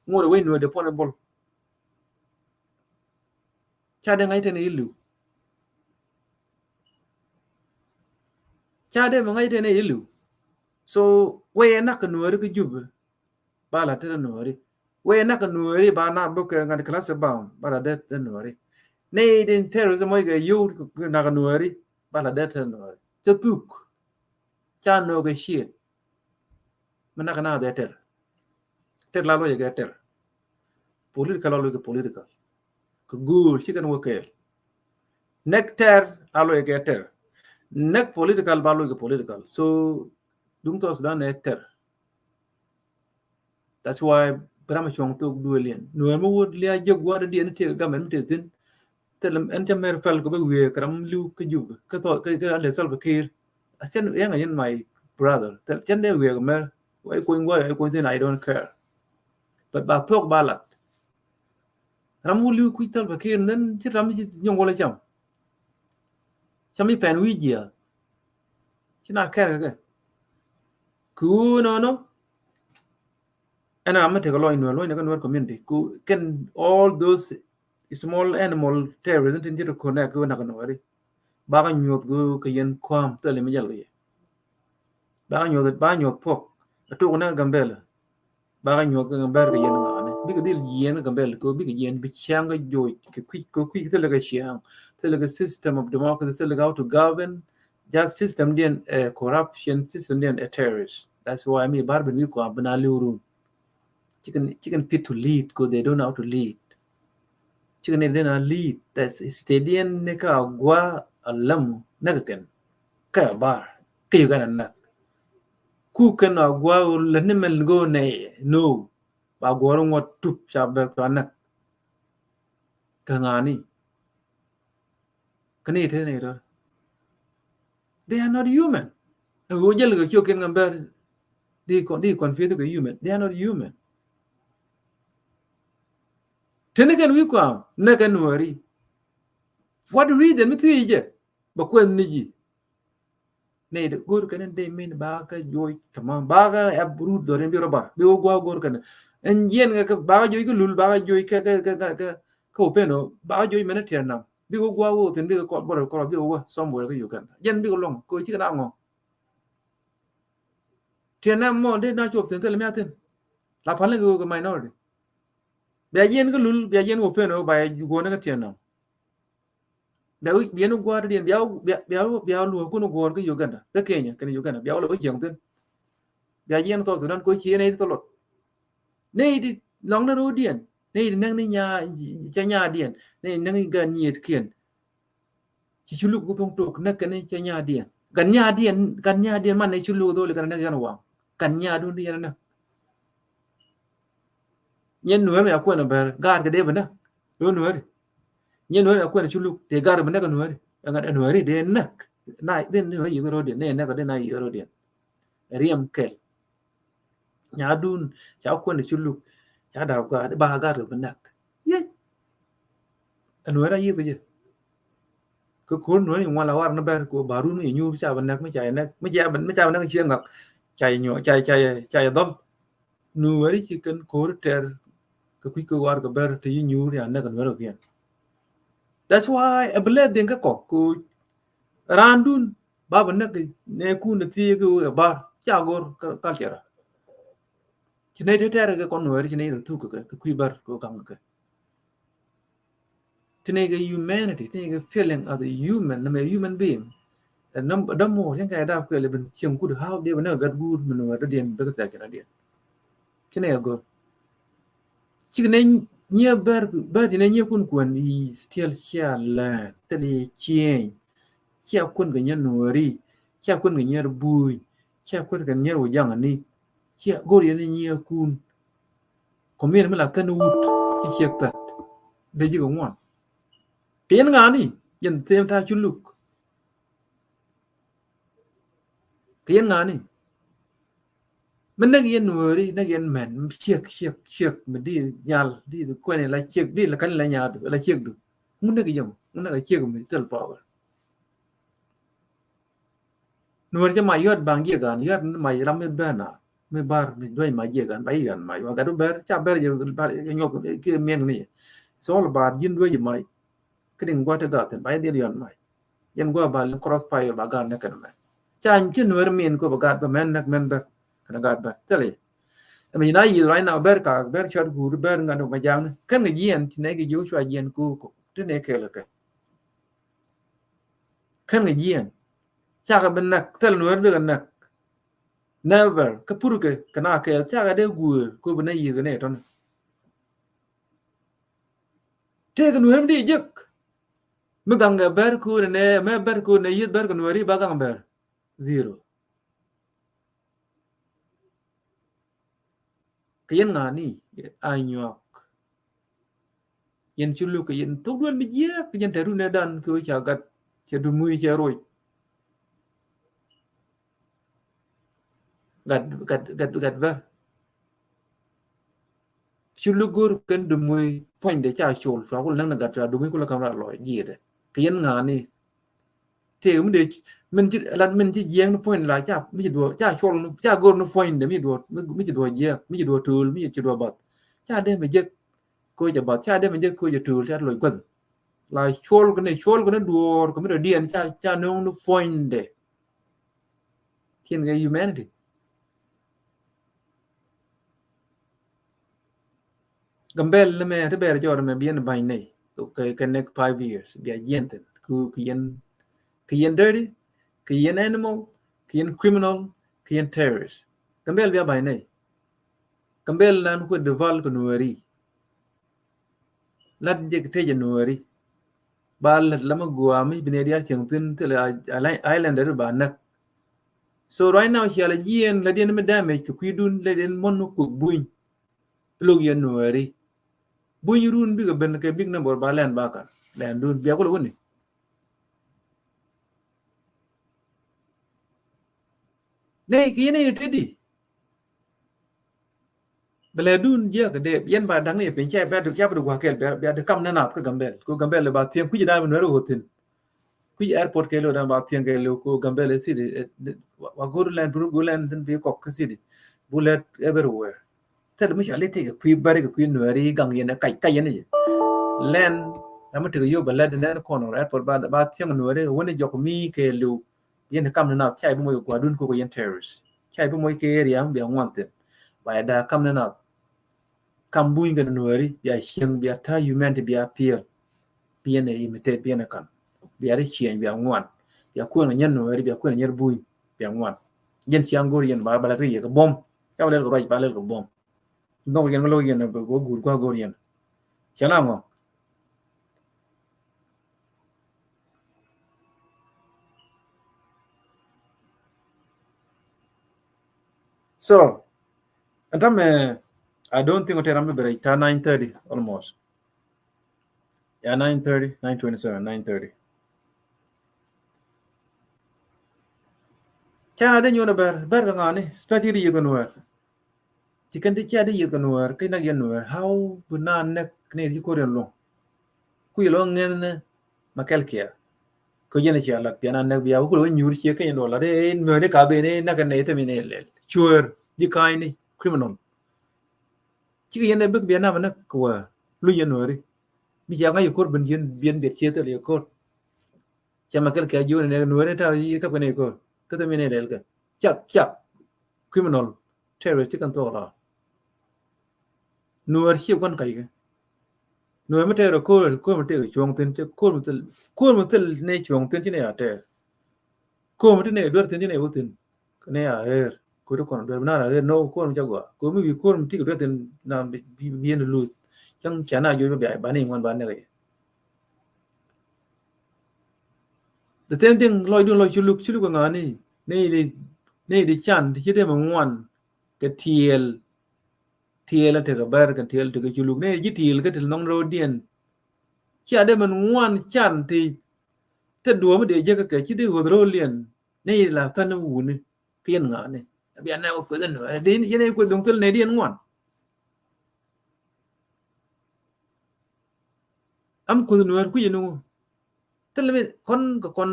Ŋot wec Nuäär dɛ puɔn bol. Ca dee ŋa̱c tɛn i̱ li̱w. Ca dee mɛ ŋa̱c tɛn i̱ li̱w. So wee nak kɛ Nuääri kä Jubɛ ba la te Nuääri. Wee nak kɛ Nuääri ba na buk kɛ ŋa̱t class bound ba la te Nuääri. Nɛ idin terrorism mɔc kɛ yio̱w nak kɛ Nuääri ba la te Nuääri. Cɛ thuk. Ca nöök ɛ ciëët. Mi nak na dhɛ tɛr. Tɛr la lɔcɛ kɛ tɛr. Political la lɔcɛ kɛ political. Kɛ go̱o̱l ci kɛn wä kɛɛl. Näk tɛr a lɔcɛ kɛ tɛr. Näk political ba lɔcɛ kɛ political. So duŋ South Sudan ɛ tɛr. That's why bi ram cuɔ̱ŋ thok duëël yɛn. Nuäär mi wä lia jek gua̱a̱r diɛn ti kɛ government mi te thi̱n. Thil ɛn cä mɛr pɛl kɛ bä wiee kɛ ram li̱w kä Jubɛ kä thɔ kä, kä lɛ Salva Kiir. A cɛn yɛn a yɛn my brother. Thil cɛn dee wiee kɛ mɛr. Wa i̱ kony gua̱a̱r, i̱ kony thi̱n, I don't care. But ba thuɔ̱k ba lat. Ram wä li̱w kui̱ Salva Kiir, and then ci ram ci nyɔŋ wä la cam. Cam i̱ pɛn wi̱i̱ jiɛɛl. Ci na kɛr kɛ kɛ. Ku nɔnɔ. Ɛn ram mi tekɛ lɔc Nuäär, lɔc ni kä Nuäär community. Ku kɛn all those small animal terrorists tin ci ti connect kɛ wä nak Nuääri. Bakɛ nyuɔth kɛ, kɛ yɛn kua̱m thil mi jal kɛ yɛ. Bakɛ nyuɔth, bakɛ nyuɔth thuɔ̱k. Ɛ tok ni Gambɛla. Bakɛ nyuɔth kɛ Gambɛla kɛ yɛn ŋa̱ni. Bikɛ dhil yɛn kɛ Gambɛla kɛ bikɛ yɛn bi ciaŋ kɛ joc kɛ kui̱, kɛ kui̱ thil kɛ ciaŋ. Thil kɛ system of democracy, thil kɛ how to govern. Just system diɛn, eh, corruption, system diɛn, eh, terrorist. That's why mi bar bin wi̱i̱ kɔam bin a liw run. Chicken, chicken fit to lead, 'cause they don't know how to lead. Chicken ni dena lead. That's stadium ni ka agua alam na ka ken. Ka bar. Ka Uganda nak. Ku ken agua la ni mel go ne. No. Ba agua ŋuɔt tup ca bɛ ca nak. Ka ŋani. Kani te ni dor. They are not human. Ɛ ɣöö jäl kɛ ciök kɛn kɛ bɛr di con-, di confuse kɛ human. They are not human. Teni kɛn wi̱i̱ kɔam nɛ kɛ Nuääri. What reason mi thiec jɛ bɛ kuɛth ni ji̱? Nɛ go̱o̱r kɛn in dee min ba kɛ joc tamam, ba kɛ ɛ rut dhɔr in bi rɔ bar bi wä gua̱a̱ go̱o̱r kɛn. Ɛn jiɛn kɛ ba kɛ joc kɛ lul, ba kɛ joc kɛ, kɛ, kɛ, kɛ, kɛ, kɛ open o, ba kɛ joc mɛn tiɛɛr nam. Bikɛ wä gua̱a̱ wä thin bikɛ kɔt bɔrɛ kɔrɔ bikɛ wä somewhere kä Uganda. Jɛn bikɛ luɔ̱ŋ kɛ cikɛ na ŋɔ. Tiɛɛr nam mɔ dee na cop thin thil mi a thin. La pal ni kɛ wä kɛ minority. Bia jiɛn kä lul, bia jiɛn wä pen wä ba yɛ guɔ̱n ni kä tiɛɛr nam. Bia wä, bia ni gua̱a̱r diɛn, bia, bia, bia, bia luɔ̱k kun guɔ̱ɔ̱r kä Uganda, kä Kenya kɛn Uganda, bia wä lɛ wä jiɛn thin. Bia jiɛn South Sudan ko ci yɛn a yit thilot. Nɛ yit lɔŋ ni ro̱o̱diɛn, nɛ yit näk ni nya, cɛ nyadiɛn, nɛ yit näk ni gan nyietkiɛn. Ci cu luk ku thuŋ tok näk kɛn cɛ nyadiɛn. Gan nyadiɛn, gan nyadiɛn man nɛ cu luk dholi kɛn näk yɛn waŋ. Gan nyadun di yɛn näk. Nyɛn Nuääri mi a kuɛn a bɛr gaat kɛ dee bi näk. Dee Nuääri. Nyɛn Nuääri mi a kuɛn a cu luk dee gaat bi näk a Nuääri. Ɛŋa a Nuääri dee näk. Na dee Nuääri yi̱th ro̱diɛn, dee näk dee na yi̱th ro̱diɛn. Riɛm kɛl. Nyadun ca kuɛn cu luk ca da̱a̱ gaat ba gaat kɛ bi näk. Yec. Ɛ Nuääri a yiëth kɛ jɛ. Kä ko̱r Nuääri ŋuan la war ni bɛr ko barun mi nyuur ca bi näk, mi ca bi näk, mi ca bi, mi ca bi näk ciɛ ŋak. Ca nyuur, ca, ca, ca dhɔl. Nuääri ci kɛn ko̱r tɛr kɛ kui̱ kɛ war kɛ bɛr te yi nyuur ya näk Nuääri kiɛn. That's why ɛ bi lɛ dhiŋ kä kɔ ko randun ba bi näk nɛ kun thiee kɛ bar ca gor culture. Ci nɛy te tɛr kɛ kɔn Nuääri ci nɛy te thuk kɛ kɛ kui̱ bɛr kɛ kaŋ kɛ. Ti nɛ kɛ humanity, ti nɛ kɛ feeling as a human, nɛ mɛ human being. Dämɔ cieŋ kɛ dap kɛ lɛ ben cieŋ kut how diɛ bɛ nɛ gat guur mi nuɔr dɔ̱diɛn bɛ kɛ thɛk kɛ dɔ̱diɛn. Ti nɛ kɛ gör. Cik nɛ nyiɛ bɛr, bɛr ti nɛ nyiɛ kun kuɛn i still cia lɛn thil yɛ cieŋ. Cia kun kɛ nyiɛ nuɔri, cia kun kɛ nyiɛ buuny, cia kun kɛ nyiɛ wä jaŋ ni. Cia gor yɛ ni nyiɛ kun. Kɔmiɛn mi la thɛn wut ci ciek thɛt. Dee ji̱ kɛ ŋuan. Kɛ yɛn ŋa̱a̱ni, yɛn them ta̱a̱ cu luk. Kɛ yɛn ŋa̱a̱ni. Mi näk yɛn nuɔri, näk yɛn mɛn, ciek, ciek, ciek, mi di nyal, di kuɛn la ciek, di la kani la nyaadu, la ciek du. Ŋun näk yɛn, ŋun näk ciek mi thil power. Nuɔr cɛ ma yɔt baŋ jiɛ gan, yɔt ni ma ram mi bɛn a, mi bar, mi duec ma jiɛ gan, ba yi gan ma, wa gat du bɛr, ca bɛr jɛ, bar jɛ nyɔk, ki miɛn ni. It's all about ji̱n duec ma, ki diŋ guat ti gat thin, ba yi dhil yɔn ma. Yɛn gua ba liŋ cross fire ba gat ni kɛn mɛ. Ca ci nuɔr min ko ba gat ba mɛn näk mɛn bɛr, kɛn gat bɛr, thil yi. Ɛmɛ yi na yi right now bɛr ka, bɛr cɔt guur, bɛr ŋa du ma jaŋ ni. Kɛn kɛ jiɛn, ci nɛ ki Joshua jiɛn ko, ko, ti nɛ kɛl kɛ. Kɛn kɛ jiɛn. Cakɛ bi näk, thil nuɔr bi kɛ näk. Never, kä pur kɛ, kɛ na kɛɛl, cakɛ dee guur, ko bi nɛ yiëth kɛ nɛ tɔn. Tëëkɛ nuɔr mi di jek. Mi gaŋ kɛ bɛr ko nɛ, mɛ bɛr ko nɛ yiëth bɛr kɛ nuɔr i̱ ba gaŋ bɛr. Zero. Kɛ yɛn ŋa̱a̱ni a nyuak. Yɛn ci luk kɛ yɛn thok duel mi jiɛɛk kɛ yɛn tɛrun ɛ dan kɛ wä ca gat cɛ du muy cɛ roc. Gat, gat, gat, gat bä. Ci luk go̱r kɛn du muy puɔ̱nydɛ ca col cua kul näk ni gat cua du muy kul ɛ kam ra lɔc jiɛɛdɛ kɛ yɛn ŋa̱a̱ni. Tëë mi dee min ci lat min ci jiɛɛŋ ni puɔ̱ny la ca mi ci duɔ ca cuɔl ni ca go̱r ni puɔ̱ny de mi ci duɔ mi ci duɔ jiɛɛk mi ci duɔ tööl mi ci duɔ bath. Ca dee mi jek koc a bath ca dee mi jek koc a tööl ca loc guath. La cuɔl kɛ ni cuɔl kɛ ni duɔɔr kɛ mi dee diɛn ca ca no̱o̱ŋ ni puɔ̱ny de. Kiɛn kɛ humanity. Gambɛl ni mɛ ti bɛr jɔr mɛ biɛn ba̱ny nɛy kɛ, kɛ next five years bia jiɛn thin ku kɛ yɛn, kɛ yɛn dirty, kɛ yɛn animal, kɛ yɛn criminal, kɛ yɛn terrorist. Gambɛl bia ba̱ny nɛy. Gambɛl nan kuɛ deval kɛ nuɔri. Lat jɛ kɛ tëjɛ nuɔri. Ba lät la mi gua mi bi nɛ dial cieŋ thin thilɛ island dɛ ba näk. So right now cial a jiɛn la diɛn mi damage kɛ kui̱dun la diɛn mɔn mi kuk buny. Lok yɛn nuɔri. Buny run bikɛ ben kɛ big number ba lɛn ba kan lɛn dun bia kulɛ wuni. Nɛ kɛ yɛn ni tedi. Bɛ lɛ dun jiäk dee yɛn ba da̱ŋ ni piny cɛ bia du, cɛ bia du gua̱a̱k kɛl bia, bia di kam ni nath kä Gambɛl. Ku Gambɛl ba thiɛŋ kui̱c dan mi nuɛr wä thin. Kui̱c airport kɛ lo dan ba thiɛŋ kɛ lo ku Gambɛl city, eh, wa go̱r lɛn buru go̱r lɛn thin bi kɔk kä city. Bu lɛ everywhere. Thil mi ca li thik kui̱ bäri kɛ kui̱ nuɛri gaŋ yɛn kac kac yɛn i̱. Lɛn ram mi tek yio̱w bɛ lɛt nɛn kɔn airport ba, ba thiɛŋ nuɛri wä ni jɔk mi kɛ lo. Yɛn kam ni nath ca i̱ bi moc kɛ gua̱dun kok yɛn terrorist. Ca i̱ bi moc kɛ area mi bia ŋuan thin. Ba i̱ daa kam ni nath. Kam buny kɛ nuɛri bia cieŋ bia ta̱a̱ humanity bia piɛl. Bi yɛn ɛ imitate bi yɛn ɛ kan. Bia ri cieŋ bia ŋuan. Bia kuɛn kɛ nyɛn nuɛri bia kuɛn kɛ nyɛn buny bia ŋuan. Yɛn ciaŋ go̱r yɛn ba, ba lɛ ri yɛ kɛ buɔ̱m. Ca ba lɛl kɛ ruac ba lɛl kɛ buɔ̱m. Nhɔk yɛn mi lo̱k yɛn bɛ go̱r guur gua̱a̱k go̱r yɛn. Cɛ la ŋɔ. So ɛn täämɛ I don't think ɔ tɛr ram mi bɛ rɛc ta̱a̱ nine thirty almost. Ya nine thirty, nine twenty-seven, nine thirty. Cana dee nyuɔn a bɛr bɛr kɛ ŋa̱ni specially yith kɛ nuɛɛr. Ci kɛn ti cia di yieth kɛ nuɛɛr kä nak yɛn nuɛɛr how bi na nɛk ni ci ko̱r yɛn luɔ̱ŋ. Ku yɛ luɔ̱ŋ ŋɛn ni ma kɛl kiɛ. Kä yɛn cia lat pian a nɛk bia wä kulɛ wä nyuur cie kä yɛn luɔ̱ŋ lat in nuɛɛr ni ka ben ni nak kɛ nɛy thɛm in lɛl cuɛɛr di ka̱ny ni criminal. Cikɛ yɛn ɛ bek bia nam nɛk kɛ wä luny yɛn nuɛɛri. Mi cia ŋa̱c yɛ ko̱r ben yɛn biɛn biɛt cie thil yɛ ko̱r. Cia ma kɛl kiɛ jiön ni nɛk nuɛɛri ta yɛ kap kɛ nɛy ko̱r kä thɛm in lɛl kɛ cak cak criminal. Terrorist ti kɛn thuɔk rɔɔd. Nuäär ciɛ gua̱n kac kɛ. Nuɔ̱ɔ̱r mi tɛɛr ɛ ko̱r, ko̱r mi tɛɛr cuɔ̱ŋ thi̱n, cɛ ko̱r mi thil, ko̱r mi thil ni cuɔ̱ŋ thi̱n ci ni a tɛɛr. Ko̱r mi ti ni duer thi̱n ci ni wä thi̱n. Ni a ɣer. Ko̱r ti kɔn duer bi na a ɣer nɔ ko̱r mi ca gɔaa. Ko̱r mi wi̱i̱ ko̱r mi ti kɛ duer thi̱n na bi, bi, bi yɛn luth. Cäŋ ca na juɔc ba bia ba ni ŋuan ba nɛk yɛ. The same thing, lɔcdun lɔc Culuk, Culuk kɛ ŋa̱ni. Ni di, ni di can ti ci dee mi ŋuan kɛ tiɛɛl. Tiɛɛl a tekɛ bär kɛ tiɛɛl tekɛ Culuk. Ni ji̱ tiɛɛl kä ti nhɔŋ ro̱o̱diɛn. Cia dee min ŋuan can ti thil duɔ̱ɔ̱p mi dee jek kɛ ci dee ɣöth ro̱o̱diɛn. Ni la than wuni kä yɛn ŋa̱ni. Bia nɛ wä kueth ɛn Nuɛɛr. Di yɛn ɛ kueth duŋ thil nɛ di yɛn ŋuan. Am kueth Nuɛɛr kui̱c ɛn ŋu. Thil mi kɔn kɛ kɔn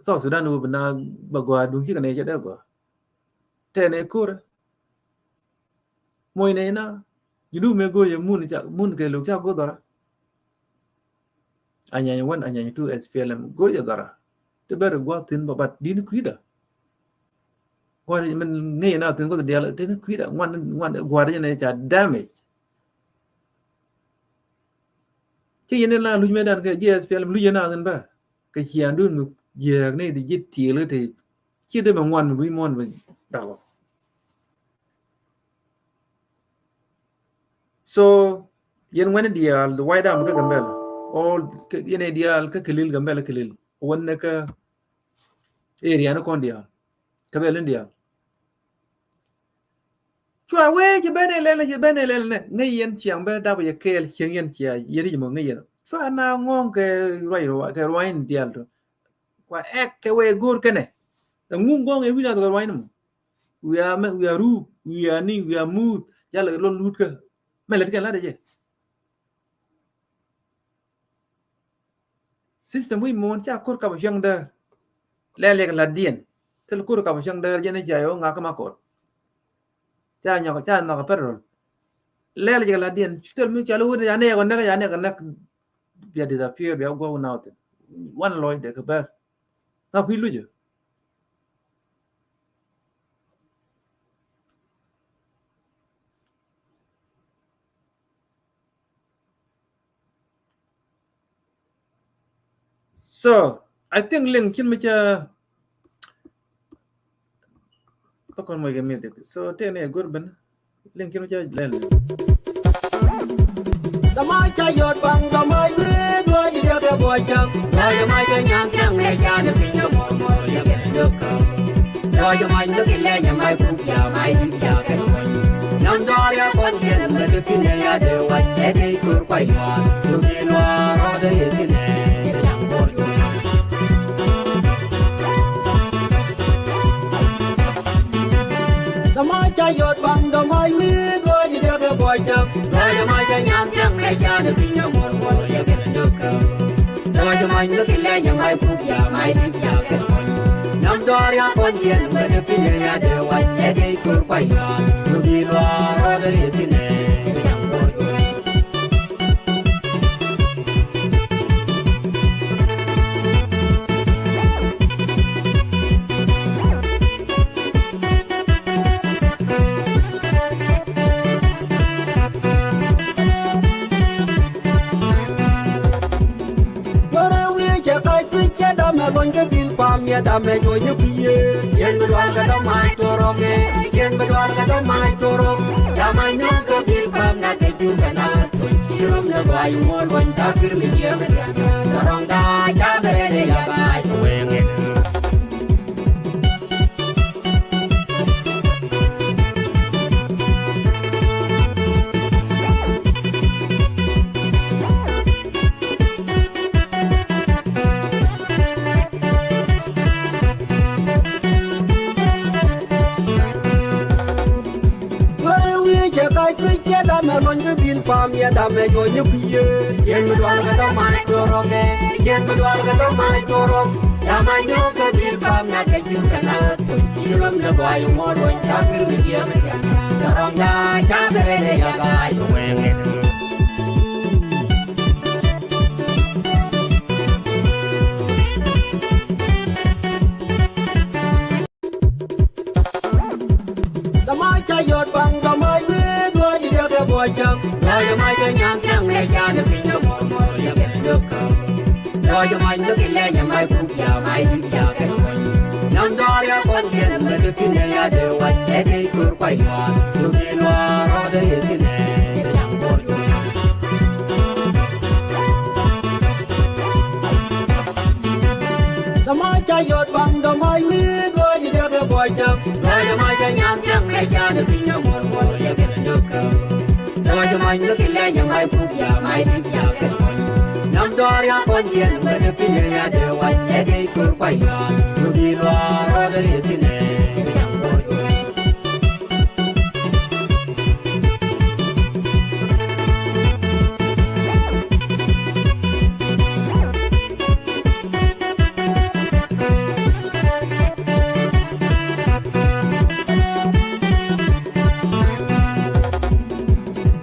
South Sudan wä bi na ba gɔaa duŋ ci kɛ nɛ cɛ dee gɔaa. Tɛnɛ ko̱rɛ. Moc nɛ ina. Ji̱ du mëë go̱o̱r yɛ mun ca, mun kɛ lo̱k ca go̱o̱r dhɔra. Anyanya one, Anyanya two, S P L M go̱o̱r yɛ dhɔra. Ti bɛr gua̱a̱th thi̱n bä, but di̱n kui̱dä. Gua̱a̱th min ŋäc ina thi̱n gua̱a̱th diaal ti kui̱dä. Ŋuan, ŋuan gua̱a̱th jɛ nɛ ca damage. Ci yɛn in la luc mëë dan kɛ ji̱ S P L M luc yɛn a thi̱n bä. Kɛ ciaŋdun mi jiääk ni di ji̱ tiɛɛl kɛ ti ci dee mi ŋuan mi wi̱i̱ muɔ̱ɔ̱n mi dakɔ. So yɛn wɛn diaal the White Army kä Gambɛla, all yɛn diaal kä Kilil, Gambɛla Kilil, wɛn ni kä area ni kɔn diaal, Gambɛla ni diaal. Cua wee ci ben ilɛl, ci ben ilɛl nɛ ŋäc yɛn ciaŋ ben dap yɛ kɛɛl cieŋ yɛn cia yɛ ric mɔ ŋäc yɛn. Cua na ŋɔ̱ɔ̱ŋ kɛ ruac, kɛ ruac in diaal tɔ. Kua ɛk kɛ wee go̱o̱r kɛnɛ. Ɛ ŋuŋ gɔ̱ɔ̱ŋ ɛ wi̱n a thok ruac ni mɔ. Wiaa mɛ, wiaa ruup, wiaa ni, wiaa muuth. Jalɛ lɔn luut kä. Mɛ lät kɛn lat ɛ jɛ. System wi̱i̱ muɔ̱ɔ̱n ca ko̱r kap cäŋ däär. Lɛl yɛ kɛ la̱tdiɛn. Thil ko̱r kap cäŋ däär jɛn i̱ ca yɛ wä ŋak kä ma kɔt. Ca nyɔk, ca nhɔk federal. Lɛl yɛ kɛ la̱tdiɛn. Thil mi ca lɛ wä ni ca nɛɛk ɔ näk, ca nɛɛk ɔ näk. Bia disappear, bia gua̱w na wä thin. Wan lɔc dee kɛ bär. Ŋa kui̱ luc ɔ? So I think liŋ cin mi ca, pa kɔn mɔc kɛ music. So tëë ni a good ben. Liŋ cin mi ca lɛl. Dama ca yot baŋ dama yit wa di dee bɛ bɔ cam. Lɔc ma ca nyam tiaŋ ne ca ni piny a mɔr mɔr ya kɛ dok. Lɔc ma nyɔ ki lɛ nyam ai kuk ya ma yi ya kɛ. Nam dɔr ya kɔn yɛn mɛ de pine ya de wa ya de kur kwa ya. Yu ki lɔ rɔ de ye pine. Dama ca yot baŋ dama yit wa di dee bɛ bɔ cam. Lɔc ma ca nyam tiaŋ ne ca ni piny a mɔr mɔr ya kɛ dok. Lɔc ma nyɔ ki lɛ nyam ai kuk ya ma yi ya kɛ. Nam dɔr ya kɔn yɛn mɛ de pine ya de wa ya de kur kwa ya. Yu ki lɔ rɔ de ye pine. Yɔrɛ wi̱i̱ cɛ kac tuic cɛ damɛ luɔny kɛ bil pam yɛ damɛ juɔnyä kui̱ yɛ. Yɛn bi dual kɛ dɔ̱mac tuɔrɔk ɛ, yɛn bi dual kɛ dɔ̱mac tuɔrɔk. Damɛ nyɔk kɛ bil pam na kɛ jur kɛ na tuɔc ci rom ni gɔaa yi ŋuɔl luɔny ka kir mi jiɛm. Tɔrɔŋda ca bɛ rɛl ɛ ya ba ci wee ŋɛn. Go̱rɛ wi̱i̱ cɛ kac kui̱ cɛ damɛ luɔny kä bil pam yɛ damɛ juɔnyä kui̱ yɛ. Yɛn mi dual kɛ dɔ̱mac tuɔrɔk ɛ, yɛn mi dual kɛ dɔ̱mac tuɔrɔk. Damɛ nyɔk kä bil pam na kɛ ji̱ kɛ na. Ci rom ni gɔaa yi ŋuɔt ruɔ̱ny ca kir mi jiɛm. Ca rɔ̱ŋda ca bɛ rɛl ɛ ya ga̱a̱c wee ŋɛn. Dama ca yot baŋ dama yit wa di dee bɛ bɔ cam. La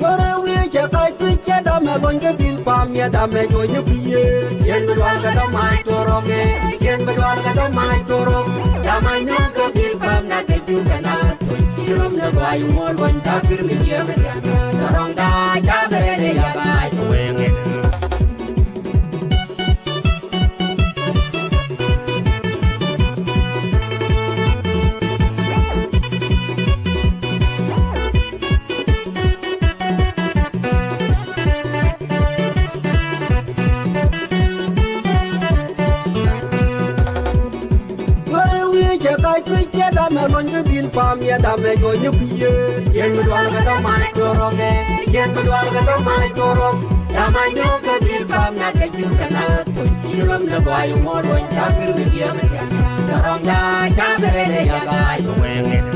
Görɛ wi̱i̱ cɛ kac kui̱ cɛ dɔmɛ luɔ̱ny kä bil pam yɛ dɔmɛ juɔ̱nyä kui̱ yee. Yɛn bi dual kɛ dɔ̱ma̱a̱c tuɔrɔk ɛ, yɛn bi dual kɛ dɔ̱ma̱a̱c tuɔrɔk. Ca mac nööŋ kä bil pam na kɛ jur kɛ na tuɔ̱ny. Ci röm ni gɔaa yi ŋuɔ̱t luɔ̱ny ta̱a̱ kir mi jiääk kɛ diaal. Tɔ̱rɔ̱ŋda ca bi rɛl ɛ ya gaac kɛ wee ŋet. Görɛ wi̱i̱ cɛ kac kui̱ cɛ dɔmɛ luɔ̱ny kä bil pam yɛ dɔmɛ juɔ̱nyä kui̱ yee. Yɛn bi dual kɛ dɔ̱ma̱a̱c tuɔrɔk ɛ, yɛn bi dual kɛ dɔ̱ma̱a̱c tuɔrɔk. Ca mac nööŋ kä bil pam na kɛ jur kɛ na tuɔ̱ny. Ci röm ni gɔaa yi ŋuɔ̱t luɔ̱ny ta̱a̱ kir mi jiääk kɛ diaal. Tɔ̱rɔ̱ŋda ca bi rɛl ɛ ya gaac kɛ wee ŋet.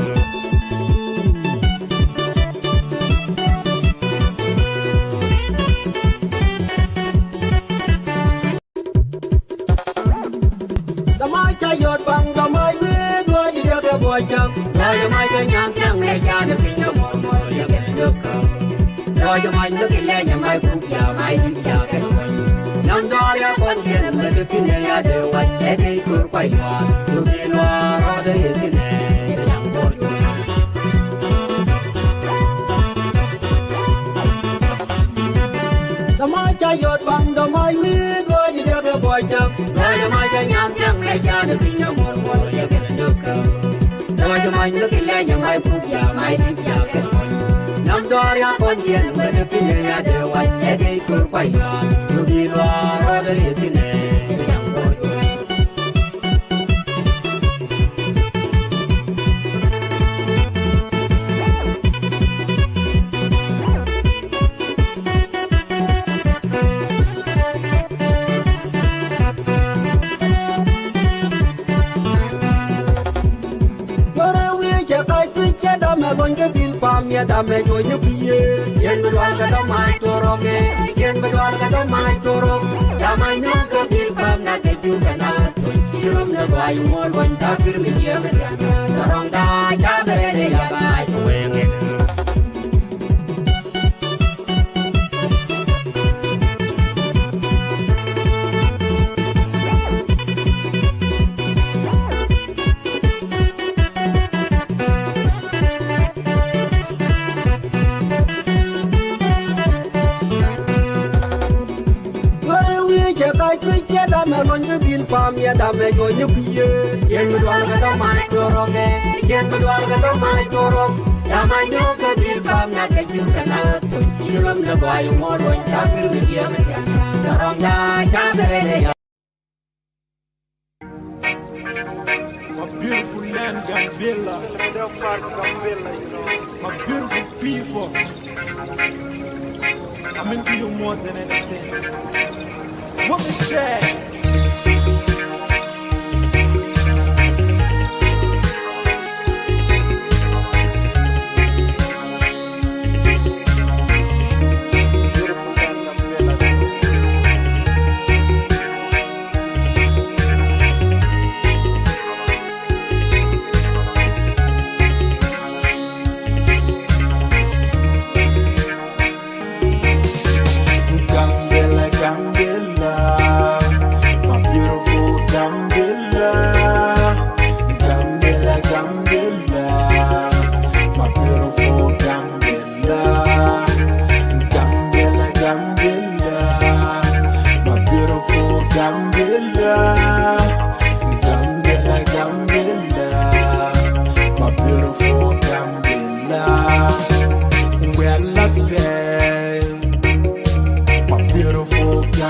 Dama ca yɔt baŋ dama yee duɔ̱ɔ̱c yɛ kɛ buɔ̱c cäŋ. Lɔc mac kɛ nyaŋ cäŋ ɛ ca ni piny ɛ muɔr muɔr yɛ kɛ lök käŋ. Lɔc mac ni ki lɛny ɛ mac kuk ya mac yik ya kɛ kuɔny. Nam dɔɔr ya kuɔny yɛn ɛ mɛ ti kin ɛ ya dee wac ɛ dee cor kuac luaar. Luk ni luaar rɔɔdɛ riet kin ɛ nyaŋ buɔr. Dama ca yɔt baŋ dama wi̱i̱ duɔ̱ɔ̱c yɛ kɛ buɔ̱c cäŋ. Duɔ̱ɔ̱c ma ca nyaŋ cäŋ ɛ ca ni piny ɛ muɔr muɔr yɛ kɛ lök käŋ. Duɔ̱ɔ̱c ma ni ki lɛny ɛ mac kuk ya mac yik ya kɛ kuɔny. Nam dɔɔr ya kuɔny yɛn ɛ mɛ ti kin ɛ ya dee wac ɛ dee cor kuac luaar. Luk ni luaar rɔɔdɛ riet kin ɛ nyaŋ buɔr. Görɛ wi̱i̱ cɛ kac kui̱ cɛ dɔmɛ luɔ̱ny kä bil pam yɛ dɔmɛ juɔ̱nyä kui̱ yee. Yɛn bi dual kɛ dɔ̱ma̱a̱c tuɔrɔk ɛ, yɛn bi dual kɛ dɔ̱ma̱a̱c tuɔrɔk. Ca mac nööŋ kä bil pam na kɛ jur kɛ na tuɔ̱ny. Ci röm ni gɔaa yi ŋuɔ̱t luɔ̱ny ta̱a̱ kir mi jiääk kɛ diaal. Tɔ̱rɔ̱ŋda ca bi rɛl ɛ ya gaac kɛ wee ŋet. Görɛ wi̱i̱ cɛ kac kui̱ cɛ dɔmɛ luɔ̱ny kä bil pam yɛ dɔmɛ juɔ̱nyä kui̱ yee. Yɛn bi dual kɛ dɔ̱ma̱a̱c tuɔrɔk ɛ, yɛn bi dual kɛ dɔ̱ma̱a̱c tuɔrɔk. Ca mac nööŋ kä bil pam na kɛ jur kɛ na tuɔ̱ny. Ci röm ni gɔaa yi ŋuɔ̱t luɔ̱ny ta̱a̱ kir mi jiääk ɛ diaal. Tɔ̱rɔ̱ŋda ca bi rɛl ɛ ya. My beautiful land, Gambela. My beautiful people. I mean to you more than anything. What is that? Gambela, Gambela.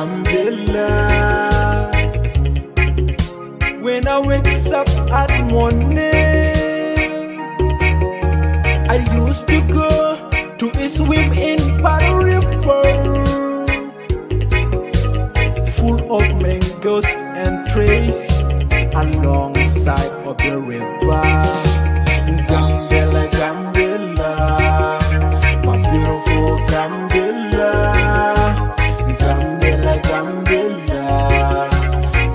Gambela. When I wakes up at morning, I used to go to a swim in Palu River, full of mangoes and trees alongside of the river. Gambela, Gambela, my beautiful Gambela. Gambela, Gambela,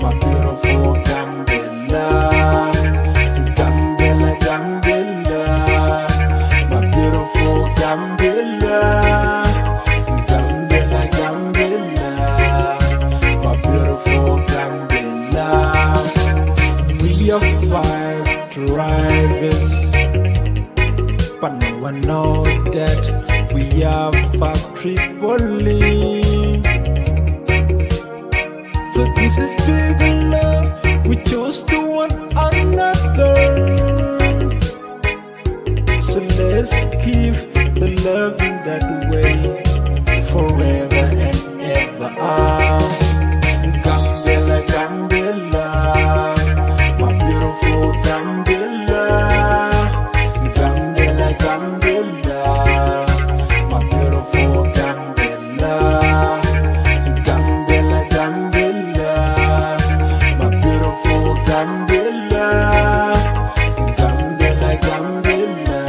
my beautiful Gambela. Gambela, Gambela, my beautiful Gambela. Gambela, Gambela, my beautiful Gambela. We are five drivers, but no one know that we are fast Tripoli. So this is big love. We chose to one another. So let's keep the love in that way forever and ever. Ah, Gambela, Gambela, my beautiful Gambela. Gambela, Gambela, my beautiful Gambela. Gambela, Gambela, my beautiful Gambela. Gambela, Gambela,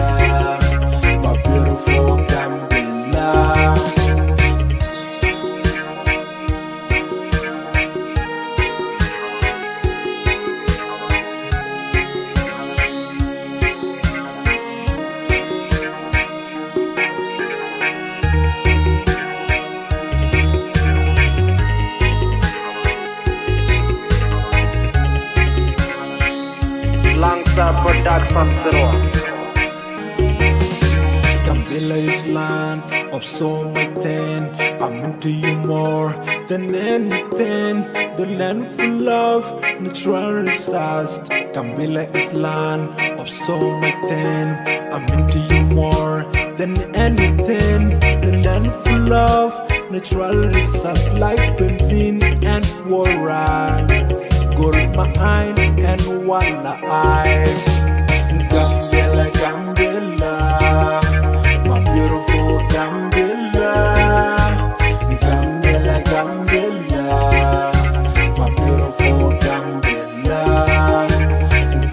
my beautiful Gambela. Langsa Production Zero. Gambela is land of so much thing. I'm into you more than anything. The land full of natural resources. Gambela is land of so much thing. I'm into you more than anything. The land full of natural resources like benzene and fluoride, gold mine and walleye. Gambela, Gambela, my beautiful Gambela. Gambela, Gambela, my beautiful Gambela.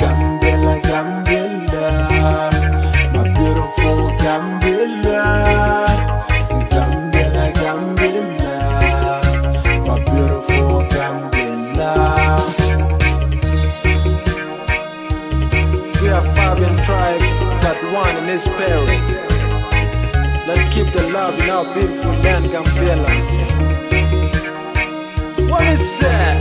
Gambela, Gambela, my beautiful Gambela. Gambela, Gambela, my beautiful Gambela. We are five in tribe, but one in spirit. Let's keep the love in our beautiful land, Gambela. What is that?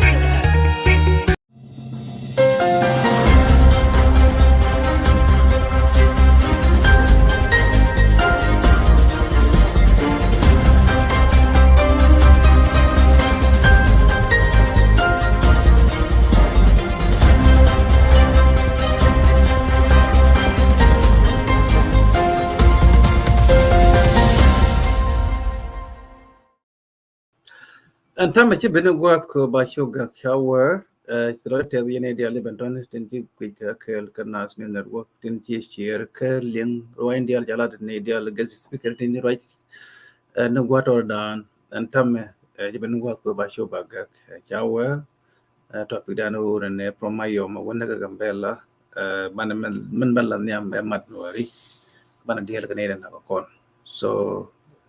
Ɛn täämɛ ci ben gua̱a̱th kɛ ba cuk gak ca wee, eh, ci lɔ tɛth yɛn i̱ diaal i̱ ben tɔn tin ci guic kɛ kɛɛl kɛ Nas News Network tin ci share kɛ liŋ ruac in diaal ca lat ni diaal guest speaker tin ci ruac, eh, ni gua̱a̱th tɔɔr daan. Ɛn täämɛ, eh, ci ben gua̱a̱th kɛ ba cuk ba gak, eh, ca wee, eh, topic dan wä nɛ from Mayom wä nɛ kɛ Gambela, eh, banɛ mɛn, mɛn bɛ la nhiam ɛ mat Nuäri, banɛ diɛl kɛ nɛy dɛ nak kɔn. So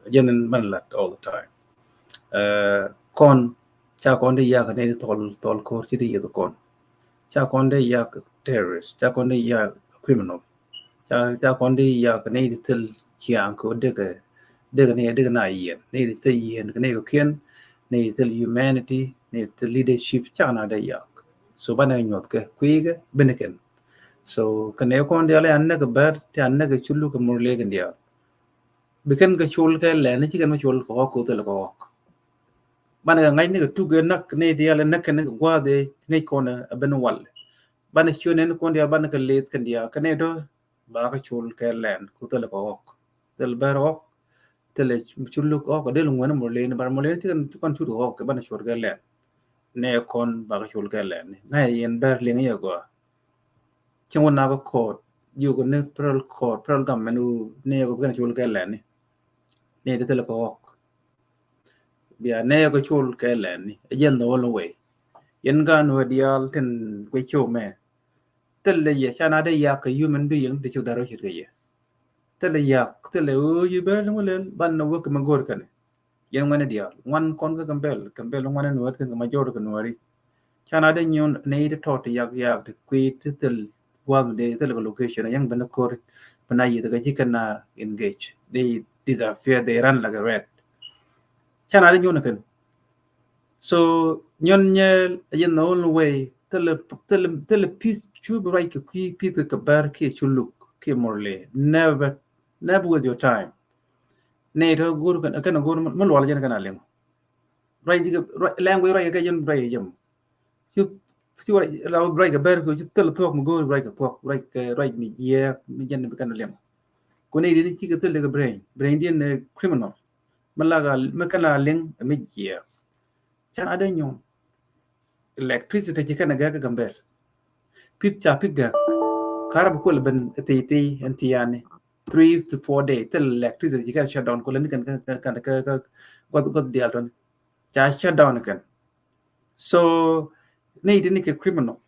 jɛn banɛ lat all the time. Eh, kɔn ca kɔn di yak nɛy di thɔl, thɔl ko̱r ci di yeth kɔn. Ca kɔn di yak terrorist, ca kɔn di yak criminal. Ca, ca kɔn di yak nɛy di thil ciaŋ kɛ wä dikɛ, dikɛ nɛy, dikɛ na yiɛn, nɛy di thil yiɛn kɛ nɛy kɔ̱kiɛn, nɛy di thil humanity, nɛy di thil leadership, ca na di yak. So banɛ nyuɔth kɛ kui̱ kɛ ben kɛn. So kɛn ɛ kɔn diaal an näk bɛr ti an näk culu kɛ mur lek in diaal. Bi kɛn kɛ cul kɛ lɛn ci kɛn mɛ cul kɛ ɣɔk kɛ thil kɛ ɣɔk. Banɛ kɛ ŋa̱c ni kɛ tuk kɛ näk ni diaal näk kɛn kɛ gua̱a̱th ɛ ŋäc kɔn ɛ ben wal. Banɛ ciö nɛn kɔn diaal banɛ kɛ leth kɛn diaal kɛn ɛ dɔ ba kɛ cul kɛ lɛn kɛ thil kɛ ɣɔk. Thil bɛr ɣɔk. Thilɛ Culuk ɣɔk kɛ dee luŋ wɛn Murleni, but Murleni ti kɔn cut kɛ ɣɔk kɛ banɛ cuɔt kɛ lɛn. Nɛ kɔn bakɛ cul kɛ lɛn ni ŋa̱c yɛn bɛr liŋ yɛ gɔaa. Cieŋ wä nak kɛ kɔɔt, jiök ni federal court, federal government wä ni yɛ kɛ bikɛn cul kɛ lɛn ni. Ni ti thilɛ kɛ ɣɔk. Bia nɛ yɛ kɛ cul kɛ lɛn ni. Ɛ jɛn the only way. Yɛn gan wä diaal tin guic cio̱w mɛ. Thilɛ yɛ ca na dee yak kɛ human being ti cuk da̱r wä cit kɛ yɛ. Thilɛ yak, thilɛ ɣöö yi bɛl ni wä lɛl, ban na wä kɛ mɛ go̱r kɛn. Yɛn ŋuɛn diaal, ŋuan kɔn kä Gambɛl, Gambɛl ŋuan ni wä thin kɛ majority kɛ nuɔri. Ca na dee nyun ni ti tɔt ti yak yak ti kui̱ ti thil guam de thil kɛ location, yɛn ben kor, ben a yith kɛ ci kɛn na engage. They disappear, they run like a rat. Ca na dee nyun kɛn. So nyɔn nyɛl a yɛn the only way. Thilɛ, thilɛ, thilɛ peace cu bi ruac kɛ kui̱ peace kɛ bɛr kiɛ Culuk kiɛ Murle. Never, never waste your time. Nɛ tɔ go̱r kɛn, kɛn go̱r mi lual jɛn kɛn a liŋ. Ruac di kɛ, ruac, language ruac kɛ jɛn ruac kɛ jɛm. Cu, cu ruac, la ruac kɛ bɛr kɛ cu thilɛ thuɔk mi go̱r ruac kɛ thuɔk, ruac kɛ, ruac mi jiɛɛk, mi jɛn bi kɛn a liŋ. Ku nɛ di ni ci kɛ thilɛ kɛ brain, brain di ni criminal. Mi la ka, mi kɛn a liŋ mi jiɛɛk. Can a dee nyuɔn. Electricity ci kɛn a gɛk kɛ Gambɛl. Pit ca pit gɛk. Karab kuɛl ben thii thii ɛn thiani. Three to four day. Thil electricity ci kɛn shut down. Kuɛl ni kɛn kɛn kɛn kɛn kɛn guath guath dial tɔn. Ca shut down kɛn. So ni di ni kɛ criminal.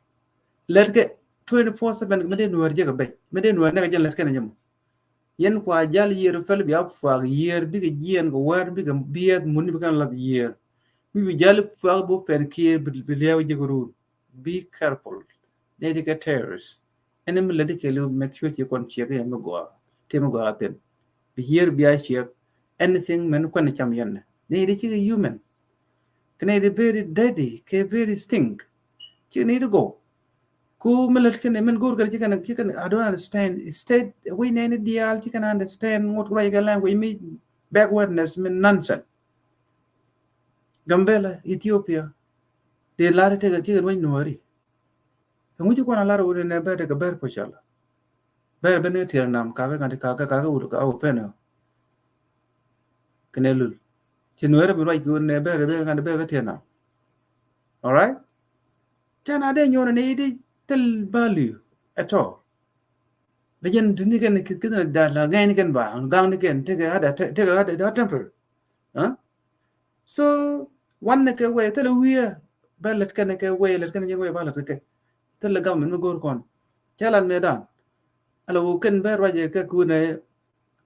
Lɛt kɛ twenty four seven mi dee nuɛr jɛ kɛ bɛc. Mi dee nuɛr nɛ kɛ jɛn lɛt kɛn jɛ mɔ. Yɛn kua jal yiër päl bia puak yiër bikɛ jiɛn kɛ wär bikɛ biɛth muni bikɛ lath yiër. Mi bi jal puak bo pɛn kiɛ bi liɛw jik run. Be careful. Nɛ di kɛ terrorist. Ɛn mi lɛ di kɛ liw make sure ci kɔn ciek yɛ mi gɔaa. Ti mi gɔaa thin. Bi yiër bia ciek. Anything mɛn kuɛn cam yɛn. Nɛ di ci kɛ human. Kɛ nɛ di very dirty, kɛ very stink. Ci nɛ di go. Ku mi lät kɛn min go̱r kɛn ci kɛn ci kɛn I don't understand. State wec nɛni diaal ci kɛn understand ŋot ruac kɛ language mi backwardness mi nonsense. Gambela, Ethiopia. Di lar tekɛ ci kɛn wec nuɔri. Kɛ ŋuci kuan a lar wuni nɛ bɛr tekɛ bɛr pocala. Bɛr ben ni tiɛl nam kakɛ ŋadi kakɛ kakɛ wut ka wut pɛn ɔ. Kɛnɛ lul ci nuɛrɛ bi ruac ki wuni nɛ bɛr ben ŋadi bɛr kɛ tiɛl nam. All right. Can a dee nyuɔn ni di thil value at all. Bɛ jɛn ti ni kɛn kith kith ni da la ŋɛn ni kɛn ba gaŋ ni kɛn tekɛ hada tekɛ hada da temper. Huh? So wan ni kɛ wɛ thil wiɛ bɛ lɛt kɛn kɛ wɛ lɛt kɛn jɛn wɛ ba lɛt kɛ thil gam mi go̱r kɔn. Cɛ lan ni dan. Ala wä kɛn bɛ ruac kɛ kunɛ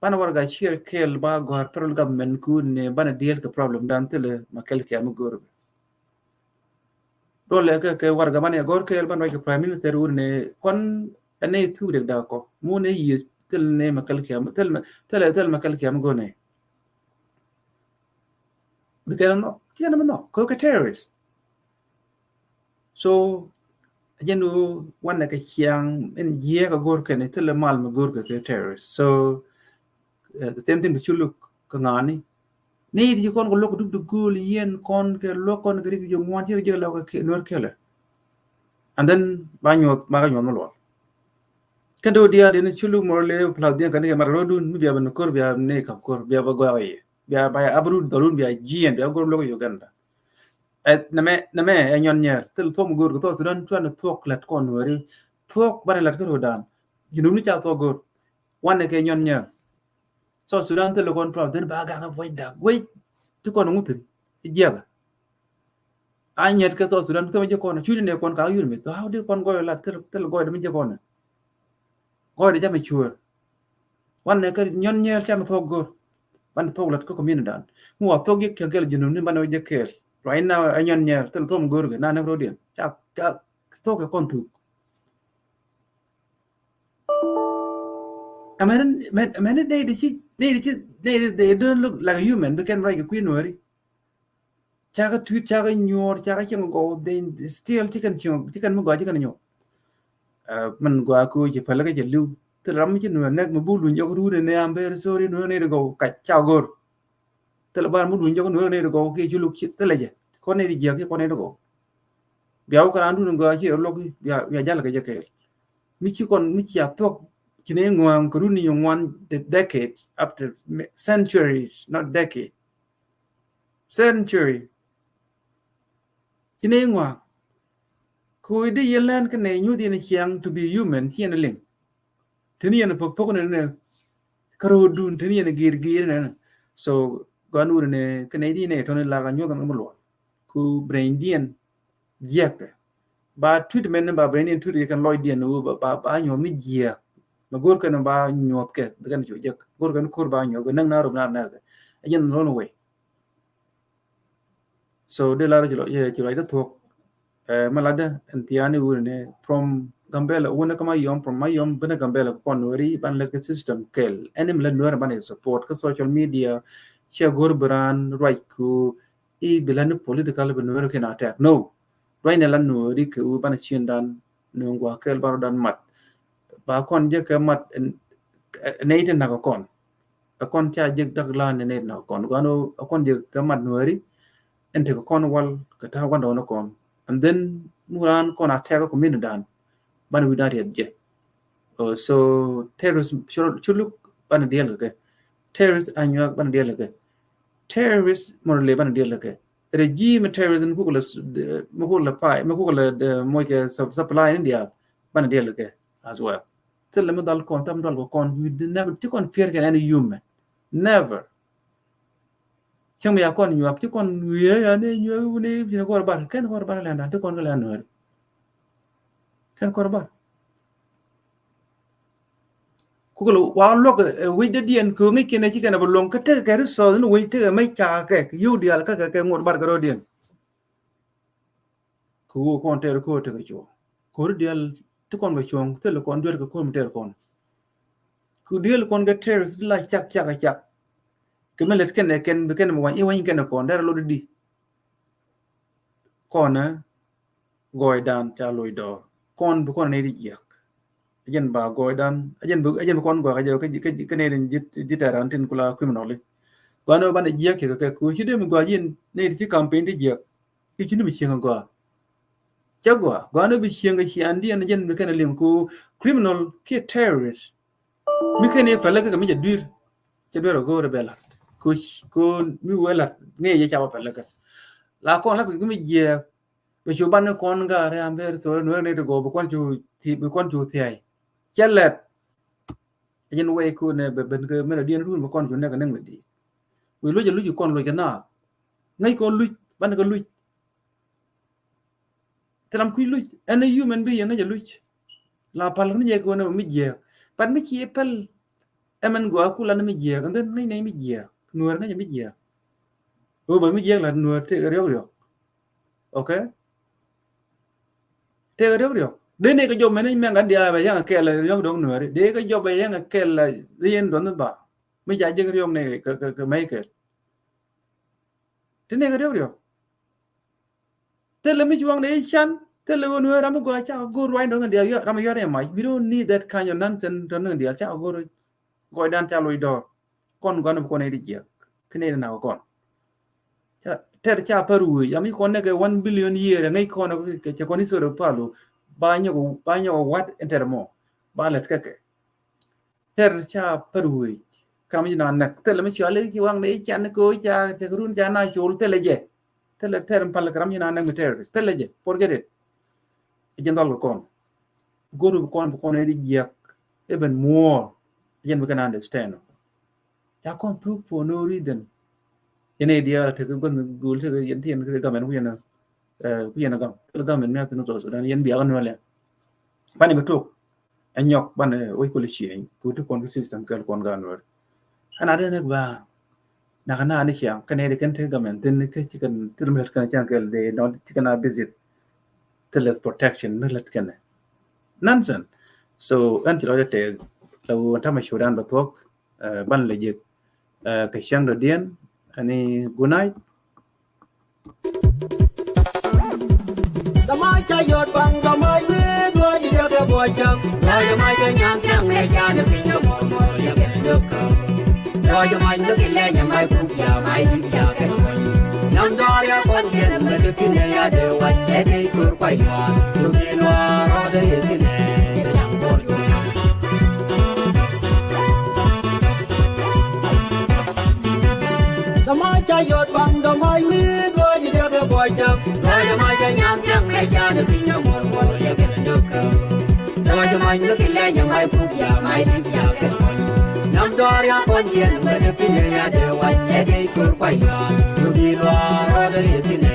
Banɛ warɛga cier kɛɛl ba gɔ̱a̱r federal government kun ni banɛ deal kɛ problem dan thilɛ ma kɛl kiam mi go̱o̱r. Duɔlɛ kɛ kɛ warɛga banɛ gɔ̱a̱r kɛɛl banɛ ruac kɛ prime minister wun ni kɔn ɛnɛ thuk dek dak kɔ mun ni yieth thil ni ma kɛl kiam thil ma kɛl kiam go̱o̱r ni. Bi kɛn nɔ kiɛn mi nɔ kɛ kɛ terrorist. So jɛn du wanɛ kɛ ciaŋ in jiɛk a go̱r kɛn thilɛ mal mi go̱r kɛ kɛ terrorist. So uh, the same thing bi Culuk kɛ ŋa̱ni. Ni di kɔn kɛ luɔk duk duk gul yɛn kɔn kɛ luɔk kɔn kɛ rik jɛ ŋuan ci jɛ lɔk kɛ nuɔr kɛlɛ. And then ba nyuɔth ba kɛ nyuɔth mi luɔl. Kɛn du diaal in Culuk mɔr le plus diɛn kɛn kɛ mat rɔdun mi bia bɛ ni kor bia ni kap kor bia bɛ gɔak yɛ bia ba ya abrut dɔlun bia jiɛn bia go̱r luɔk Uganda. Ɛ nɛmɛ nɛmɛ ɛ nyɔn nyɛɛr thil thuɔk mi go̱o̱r kɛ thuɔk Sudan cuan thuɔk lät kɔn nuɛri thuɔk banɛ lät kä ro̱dan. Junub ni ca thuɔk go̱o̱r wanɛ kɛ nyɔn nyɛɛr. South Sudan thil kɔn problem thin ba gaŋ ɛ buɔc dak wec ti kɔn ŋuthin ijiɛkä. A nyɛt kɛ South Sudan thil mi jiɛ kɔn cuc ni nɛ kɔn ka yul mi thɔk di kɔn gɔy lat thil gɔy di mi jiɛ kɔn. Gɔɔydɛ jamɛ cuäär. Wanɛ kä nyɔn nyɛɛl can thuɔk go̱r. Banɛ thuɔk lät kä community dan mi wa thuɔk yik kiɛn kɛl Junub ni banɛ wä jɛ kɛɛl. Right now ɛ nyɔn nyɛɛl thil thuɔk mi go̱r kɛ na näk rodiɛn ca ca thuɔk kɛ kɔn thuk. Amɛn amɛn nɛy di ci nɛy di ci nɛy di they don't look like a human bi kɛn ruac kɛ kui̱ nuääri. Cakɛ tui̱t cakɛ nyuɔɔr cakɛ cieŋ gɔw dhin still cikɛn cieŋ cikɛn mi gɔaa cikɛn nyuɔɔr. Min gɔaa kɛ ci päl kɛ cɛ li̱w thil ram mi ci nuɔɔr nɛk mi buk luny jɔk ruun ni am very sorry nuɔɔr ni di gɔw kac ca go̱r. Thil bar mi luny jɔk nuɔɔr ni di gɔw kiɛ ci luk thilɛ jɛ kɔn ni di jiɛk kiɛ kɔn ni di gɔw. Bia wä kɛ raan dun gɔaa ci rɔ luɔk bia jal kɛ jɛ kɛɛl. Mi ci kɔn mi ci a thuɔk Ci nɛy ŋuan kɛ run ni ŋuan, the decades, after centuries, not decade. Century. Ci nɛy ŋuan. Ku i̱ di yɛn lɛn kɛ nɛy nyuth yɛn ciaŋ to be human, ci yɛn liŋ. Teni yɛn pok pok ni ni kärɔɔdun, teni yɛn gir gir ni ni. So gɔaa ni wut ni kɛ nɛy di nɛy tɔni lak a nyuth ni mi luɔl. Ku brain diɛn jiɛkɛ. Ba treatment ni ba brain diɛn treat kɛ kɛn lɔcdiɛn ni wut ba, ba, ba nyuɔth mi jiɛk. Ma go̱r kɛn ba nyuɔth kɛ, bi kɛn cu jek. Go̱r kɛn ko̱r ba nyuɔth kɛ, näk na rop na näk kɛ. A jɛn lon wei. So di lar ci lɔ, ci lɔ, ci lɔ, ci thuɔk. Eh, ma ladɛ, ɛn thiani wuni ni from Gambela, wuni ka Mayom, from Mayom, bini Gambela kɔn weri, ban lɛt kɛ system kɛl. Ɛn mi lɛt nuɛri ban yɛ support, kä social media, ciɛ go̱r bi raan ruac ku, i̱ bi lɛt ni political bi nuɛri kɛn attack. No. Ruac ni lɛt nuɛri kɛ wu ban cin dan, nuɛn gua kɛl ban rɔ dan mat. Ba kɔn jɛ kɛ mat, ɛn, ɛn, nɛy ti nak kɔn. Ɛ kɔn ca jek dak la ni nɛy nak kɔn. Gɔano ɛ kɔn jek kɛ mat nuɛri. Ɛn tekɛ kɔn wal kɛ ta̱a̱ gua̱ndɔɔŋni kɔn. And then mi raan kɔn a tɛk kɛ community dan. Ban wi̱dan riɛt jɛ. Oh, so terrorist cu, cu luk ban diɛl kɛ. Terrorist a nyuak ban diɛl kɛ. Terrorist mɔr le ban diɛl kɛ. Regime terrorism mi kuk la s-, de, mi kuk la pay, mi kuk la de, moc kɛ sup-, supply ni diaal ban diɛl kɛ as well. Thilɛ mi dhal kɔn, thilɛ mi dhal kɛ kɔn, you did never, ti kɔn fear kɛn any human. Never. Cäŋ mi ya kɔn nyuak, ti kɔn wiee ya ni nyuak wuni, ti ni kɔr bar, kɛn kɔr bar lɛn dan, ti kɔn kɛ lɛn nuɛri. Kɛn kɔr bar. Kukɛ lɛ wa luɔk, eh, wec dee diɛn kɛ ŋic kɛn ɛ ci kɛn ɛ bɛ luɔŋ kä tekɛ kɛ resource ni wec tekɛ mec ca kɛ, kɛ yio̱w diaal kä kɛ, kɛ ŋot bar kɛ rɔ diɛn. Kɛ ɣöö kɔn tɛɛr ko̱r tekɛ cuɔ̱ɔ̱ŋ. Ko̱r diaal ti kɔn kɛ cuɔ̱ɔ̱ŋ, thilɛ kɔn duer kɛ ko̱r mi tɛɛr kɔn. Kɛ diaal kɔn kɛ terrorist di la cak, cak, cak. Kɛ mi lät kɛn ɛ kɛn, bi kɛn mi wany, i̱ wany kɛn ɛ kɔn, derɛ lot di. Kɔn ɛ gɔɔydan ca loc dɔɔr. Kɔn bi kɔn nɛy ti jiäk. Ɛ jɛn ba gɔɔydan, ɛ jɛn bi, ɛ jɛn bi kɔn gɔɔy kä jɛ, kä, kä, kä nɛy ti ji̱, ji̱ tɛɛr an tin kula criminal. Gɔɔydan banɛ jiäk kɛ kɛ, kɛ ku ci dee mi gɔɔy ji̱n nɛy ti ci campaign ti jiäk. Ki ci ni bi cieŋ a gɔaa. Cɛ gɔaa, gɔaa ni bi cieŋ a ci an diɛn jɛn bi kɛn a liŋ ku criminal kiɛ terrorist. Mi kɛn i̱ pɛlɛ kɛ kɛ mi jɛ dui̱r. Cɛ duer a go̱o̱r a bɛ lat. Ku, ku mi wee lat ŋee yɛ ca wä pɛlɛ kɛ. La kɔn lat kɛ mi jiɛɛk. Bɛ cu ban ni kɔn gaar ya very sorry, nuɛr ni ti gɔɔ bi kɔn cu thi-, bi kɔn cu thiay. Cɛ lɛt. Ɛ jɛn wee ku nɛ bɛ ben kɛ mɛn a diɛn duun bi kɔn cu nɛk a nɛŋ ni di. Wi̱i̱ luc a luc kɔn luc kɛ naath. Ŋäc kɔn luc, ban kɛ luc. Thil ram kui̱ luc, ɛn a human being ŋäc a luc. La pal ni jɛ kɛ wä ni mi jiɛɛk. But mi ci pɛl, ɛmɛn gɔaa kula ni mi jiɛɛk, and then ŋäc ni mi jiɛɛk. Nuɛr ŋäc a mi jiɛɛk. Wä ba mi jiɛɛk la nuɛr tëëk riɔk riɔk. Okay? Tëëk riɔk riɔk. Dee ni kɛ jɔp mɛn ni mɛn kan diaal bɛ yɛŋ a kɛl la riɔk dɔk nuɛri. Dee kɛ jɔp bɛ yɛŋ a kɛl la ri yɛn dɔn ni ba. Mi ca jek riɔk ni kɛ, kɛ, kɛ mɛy kɛl. Ti ni kɛ riɔk riɔk. Thilɛ mi cuɔ̱ŋ ni i̱ can, thilɛ ɣöö nueer ram mi gɔaa cakɛ go̱o̱r ruacni tɔ̱ ŋädiaal, ram mi yuɔr ni mac. We don't need that kind of nonsense tɔ̱ ŋädiaal cakɛ go̱o̱r. Gɔɔydan ca loc dɔɔr. Kɔn gɔaa ni bi kɔn nɛy ti jiäk. Kä nɛy ti nak kɔn. Ca, tɛr ca pär wee, yam i̱ kɔn nɛkɛ one billion year, ŋäc kɔn kɛ, kɛ, kɛ kɔn history palo. Ba nyɔk, ba nyɔk wat ɛn tɛr mɔ. Ba lɛt kɛ kɛ. Tɛr ca pär wec. Kam ji̱ na näk. Thilɛ mi cuali ci waŋ ni i̱ can ko ca, ca run ca na col, thilɛ jɛ. Thilɛ tɛr mi pal kɛ ram ji̱ na näk mi tɛr. Thilɛ jɛ. Forget it. Ɛ jɛn dhɔl kɛ kɔn. Go̱r bi kɔn, bi kɔn ɛ di jiäk. Even more. Ɛ jɛn bi kɛn understand. Ca kɔn thuk for no reason. Yɛn ɛ diaal tekɛ gua̱n gul tekɛ yɛn ti yɛn kɛ gamɛn ku yɛn, eh, ku yɛn gam. Thilɛ gamɛn mi a thin South Sudan yɛn biak nuɛl yɛn. Bani bi tuk. Ɛ nyɔk banɛ wec kɔli cieny ku ti kɔn ki system kɛl kɔn gan wɛr. Ɛn a dee nhek ba nak na ni ciaŋ kɛn ɛ di kɛn te gamɛn thin kɛ ci kɛn thil mi lät kɛn ciaŋ kɛl dee nɔ ci kɛn a visit. Thil leth protection mi lät kɛn. Nonsense. So ɛn ci lɔcdɛ tɛth la wun tamɛ cudan bɛ thuɔk. Eh, ban lɛ jek, eh, kɛ cäŋ dɔ̱diɛn, ani good night. Dama ca yɔt baŋ dama ye duɔ̱ɔ̱c yɛ bɛ bɔ cäŋ. Dama ye mac kɛ nyaŋ thiaŋ lɛ ca ni piny kɛ mɔr mɔr yɛ kɛ lök. Dama ye mac ni ki lɛ nyɛ mac kuk ya mac yik ya kɛ mɔny. Nam dɔɔr ya kɔn yɛn mɛ kɛ kinɛ ya dee wac ɛ dee kor kuay dɔɔr. Kuk yi dɔɔr rɔɔdɛ yɛ kinɛ yɛ yaŋ bɔr. Cam, lɔcɛ mac ɛ nyam thiaŋ ɛ canɛ piny ɛ muɔl muɔl yɛ kɛnɛ dök. Lɔcɛ mac ni ki lɛny ɛ mac kuk ya mac ni bia kɛn kɔny. Nyam dɔɔr ya kɔn yɛn bä dee piny ɛ ya dee wac ɛ dee cur kuay luaar. Lu bi luaar rɔɔdɛ rieth kinɛ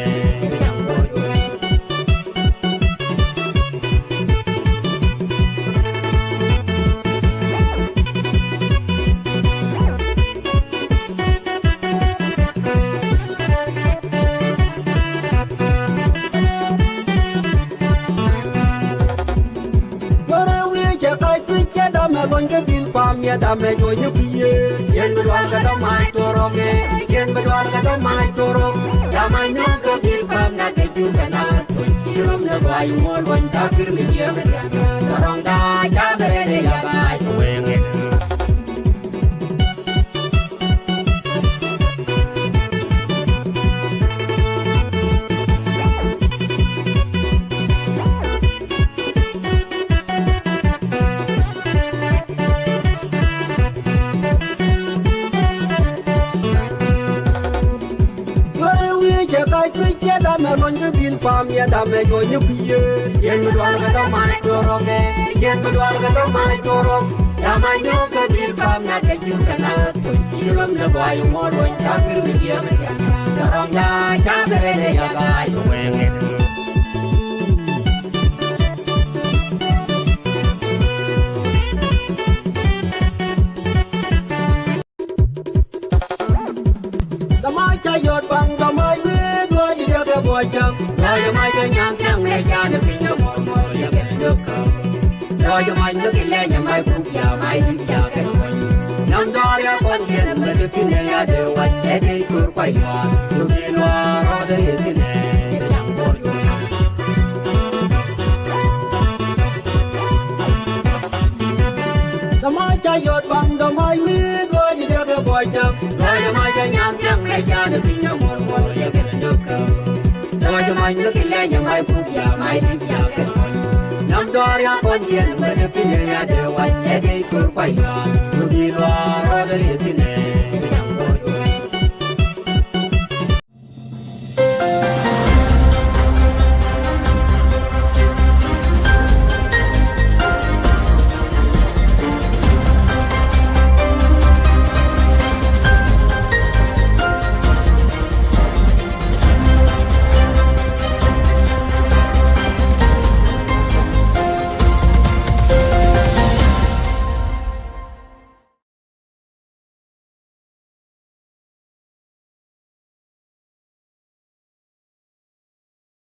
nyam kɔn. Görɛ wi̱i̱ cɛ kac kui̱ cɛ damɛ luɔ̱ny kä bil pam yɛ damɛ juɔ̱nyä kui̱ yee. Yɛn bi dual kɛ dɔ̱ mac tuɔrɔk ɛ. Yɛn bi dual kɛ dɔ̱ mac tuɔrɔk. Damɛ nyɔk kä bil pam na kɛ jur kɛ na tuɔ̱ny. Ci rom ni gɔaa i̱ ŋuɔ̱t luɔ̱ny ta̱a̱ kir mi jiɛm ɛ diaŋ. Tɔrɔŋda ca bi rɛl ɛ yaba a ci wee ŋɛn. Görɛ wi̱i̱ cɛ kac kui̱ cɛ damɛ luɔ̱ny kä bil pam yɛ damɛ juɔ̱nyä kui̱ yee. Yɛn mi dual kɛ dɔ̱ mac tuɔrɔk ɛ. Yɛn mi dual kɛ dɔ̱ mac tuɔrɔk. Damɛ nyɔk kä bil pam na kɛ jur kɛ na tuɔ̱ny. Ci rom ni gɔaa i̱ ŋuɔ̱t luɔ̱ny ta̱a̱ kir mi jiɛm ɛ diaŋ. Tɔrɔŋda ca bi rɛl ɛ yaba a ci wee ŋɛn. Dama ca yɔt baŋ dama yee duɔ̱ɔ̱c yɛ kɛ buɔ̱c cäŋ. Lɔcɛ mac ɛ nyam thiaŋ ɛ canɛ piny ɛ muɔl muɔl yɛ kɛ dök. Lɔcɛ mac ni ki lɛny ɛ mac kuk ya mac ni bia kɛ kɔny. Nyam dɔɔr ya kɔn yɛn bä dee piny ɛ ya dee wac ɛ dee cur kuay luaar. Lu bi luaar rɔɔdɛ rieth kinɛ nyam kɔn. Dama ca yɔt baŋ dama wi̱i̱ duɔ̱ɔ̱c yɛ kɛ buɔ̱c cäŋ. Lɔcɛ mac ɛ nyam thiaŋ ɛ canɛ piny ɛ muɔl muɔl yɛ kɛ dök. Lɔcɛ mac ni ki lɛny ɛ mac kuk ya mac ni bia kɛ kɔny. Nyam dɔɔr ya kɔn yɛn bä dee piny ɛ ya dee wac ɛ dee cur kuay luaar. Lu bi luaar rɔɔdɛ rieth kinɛ.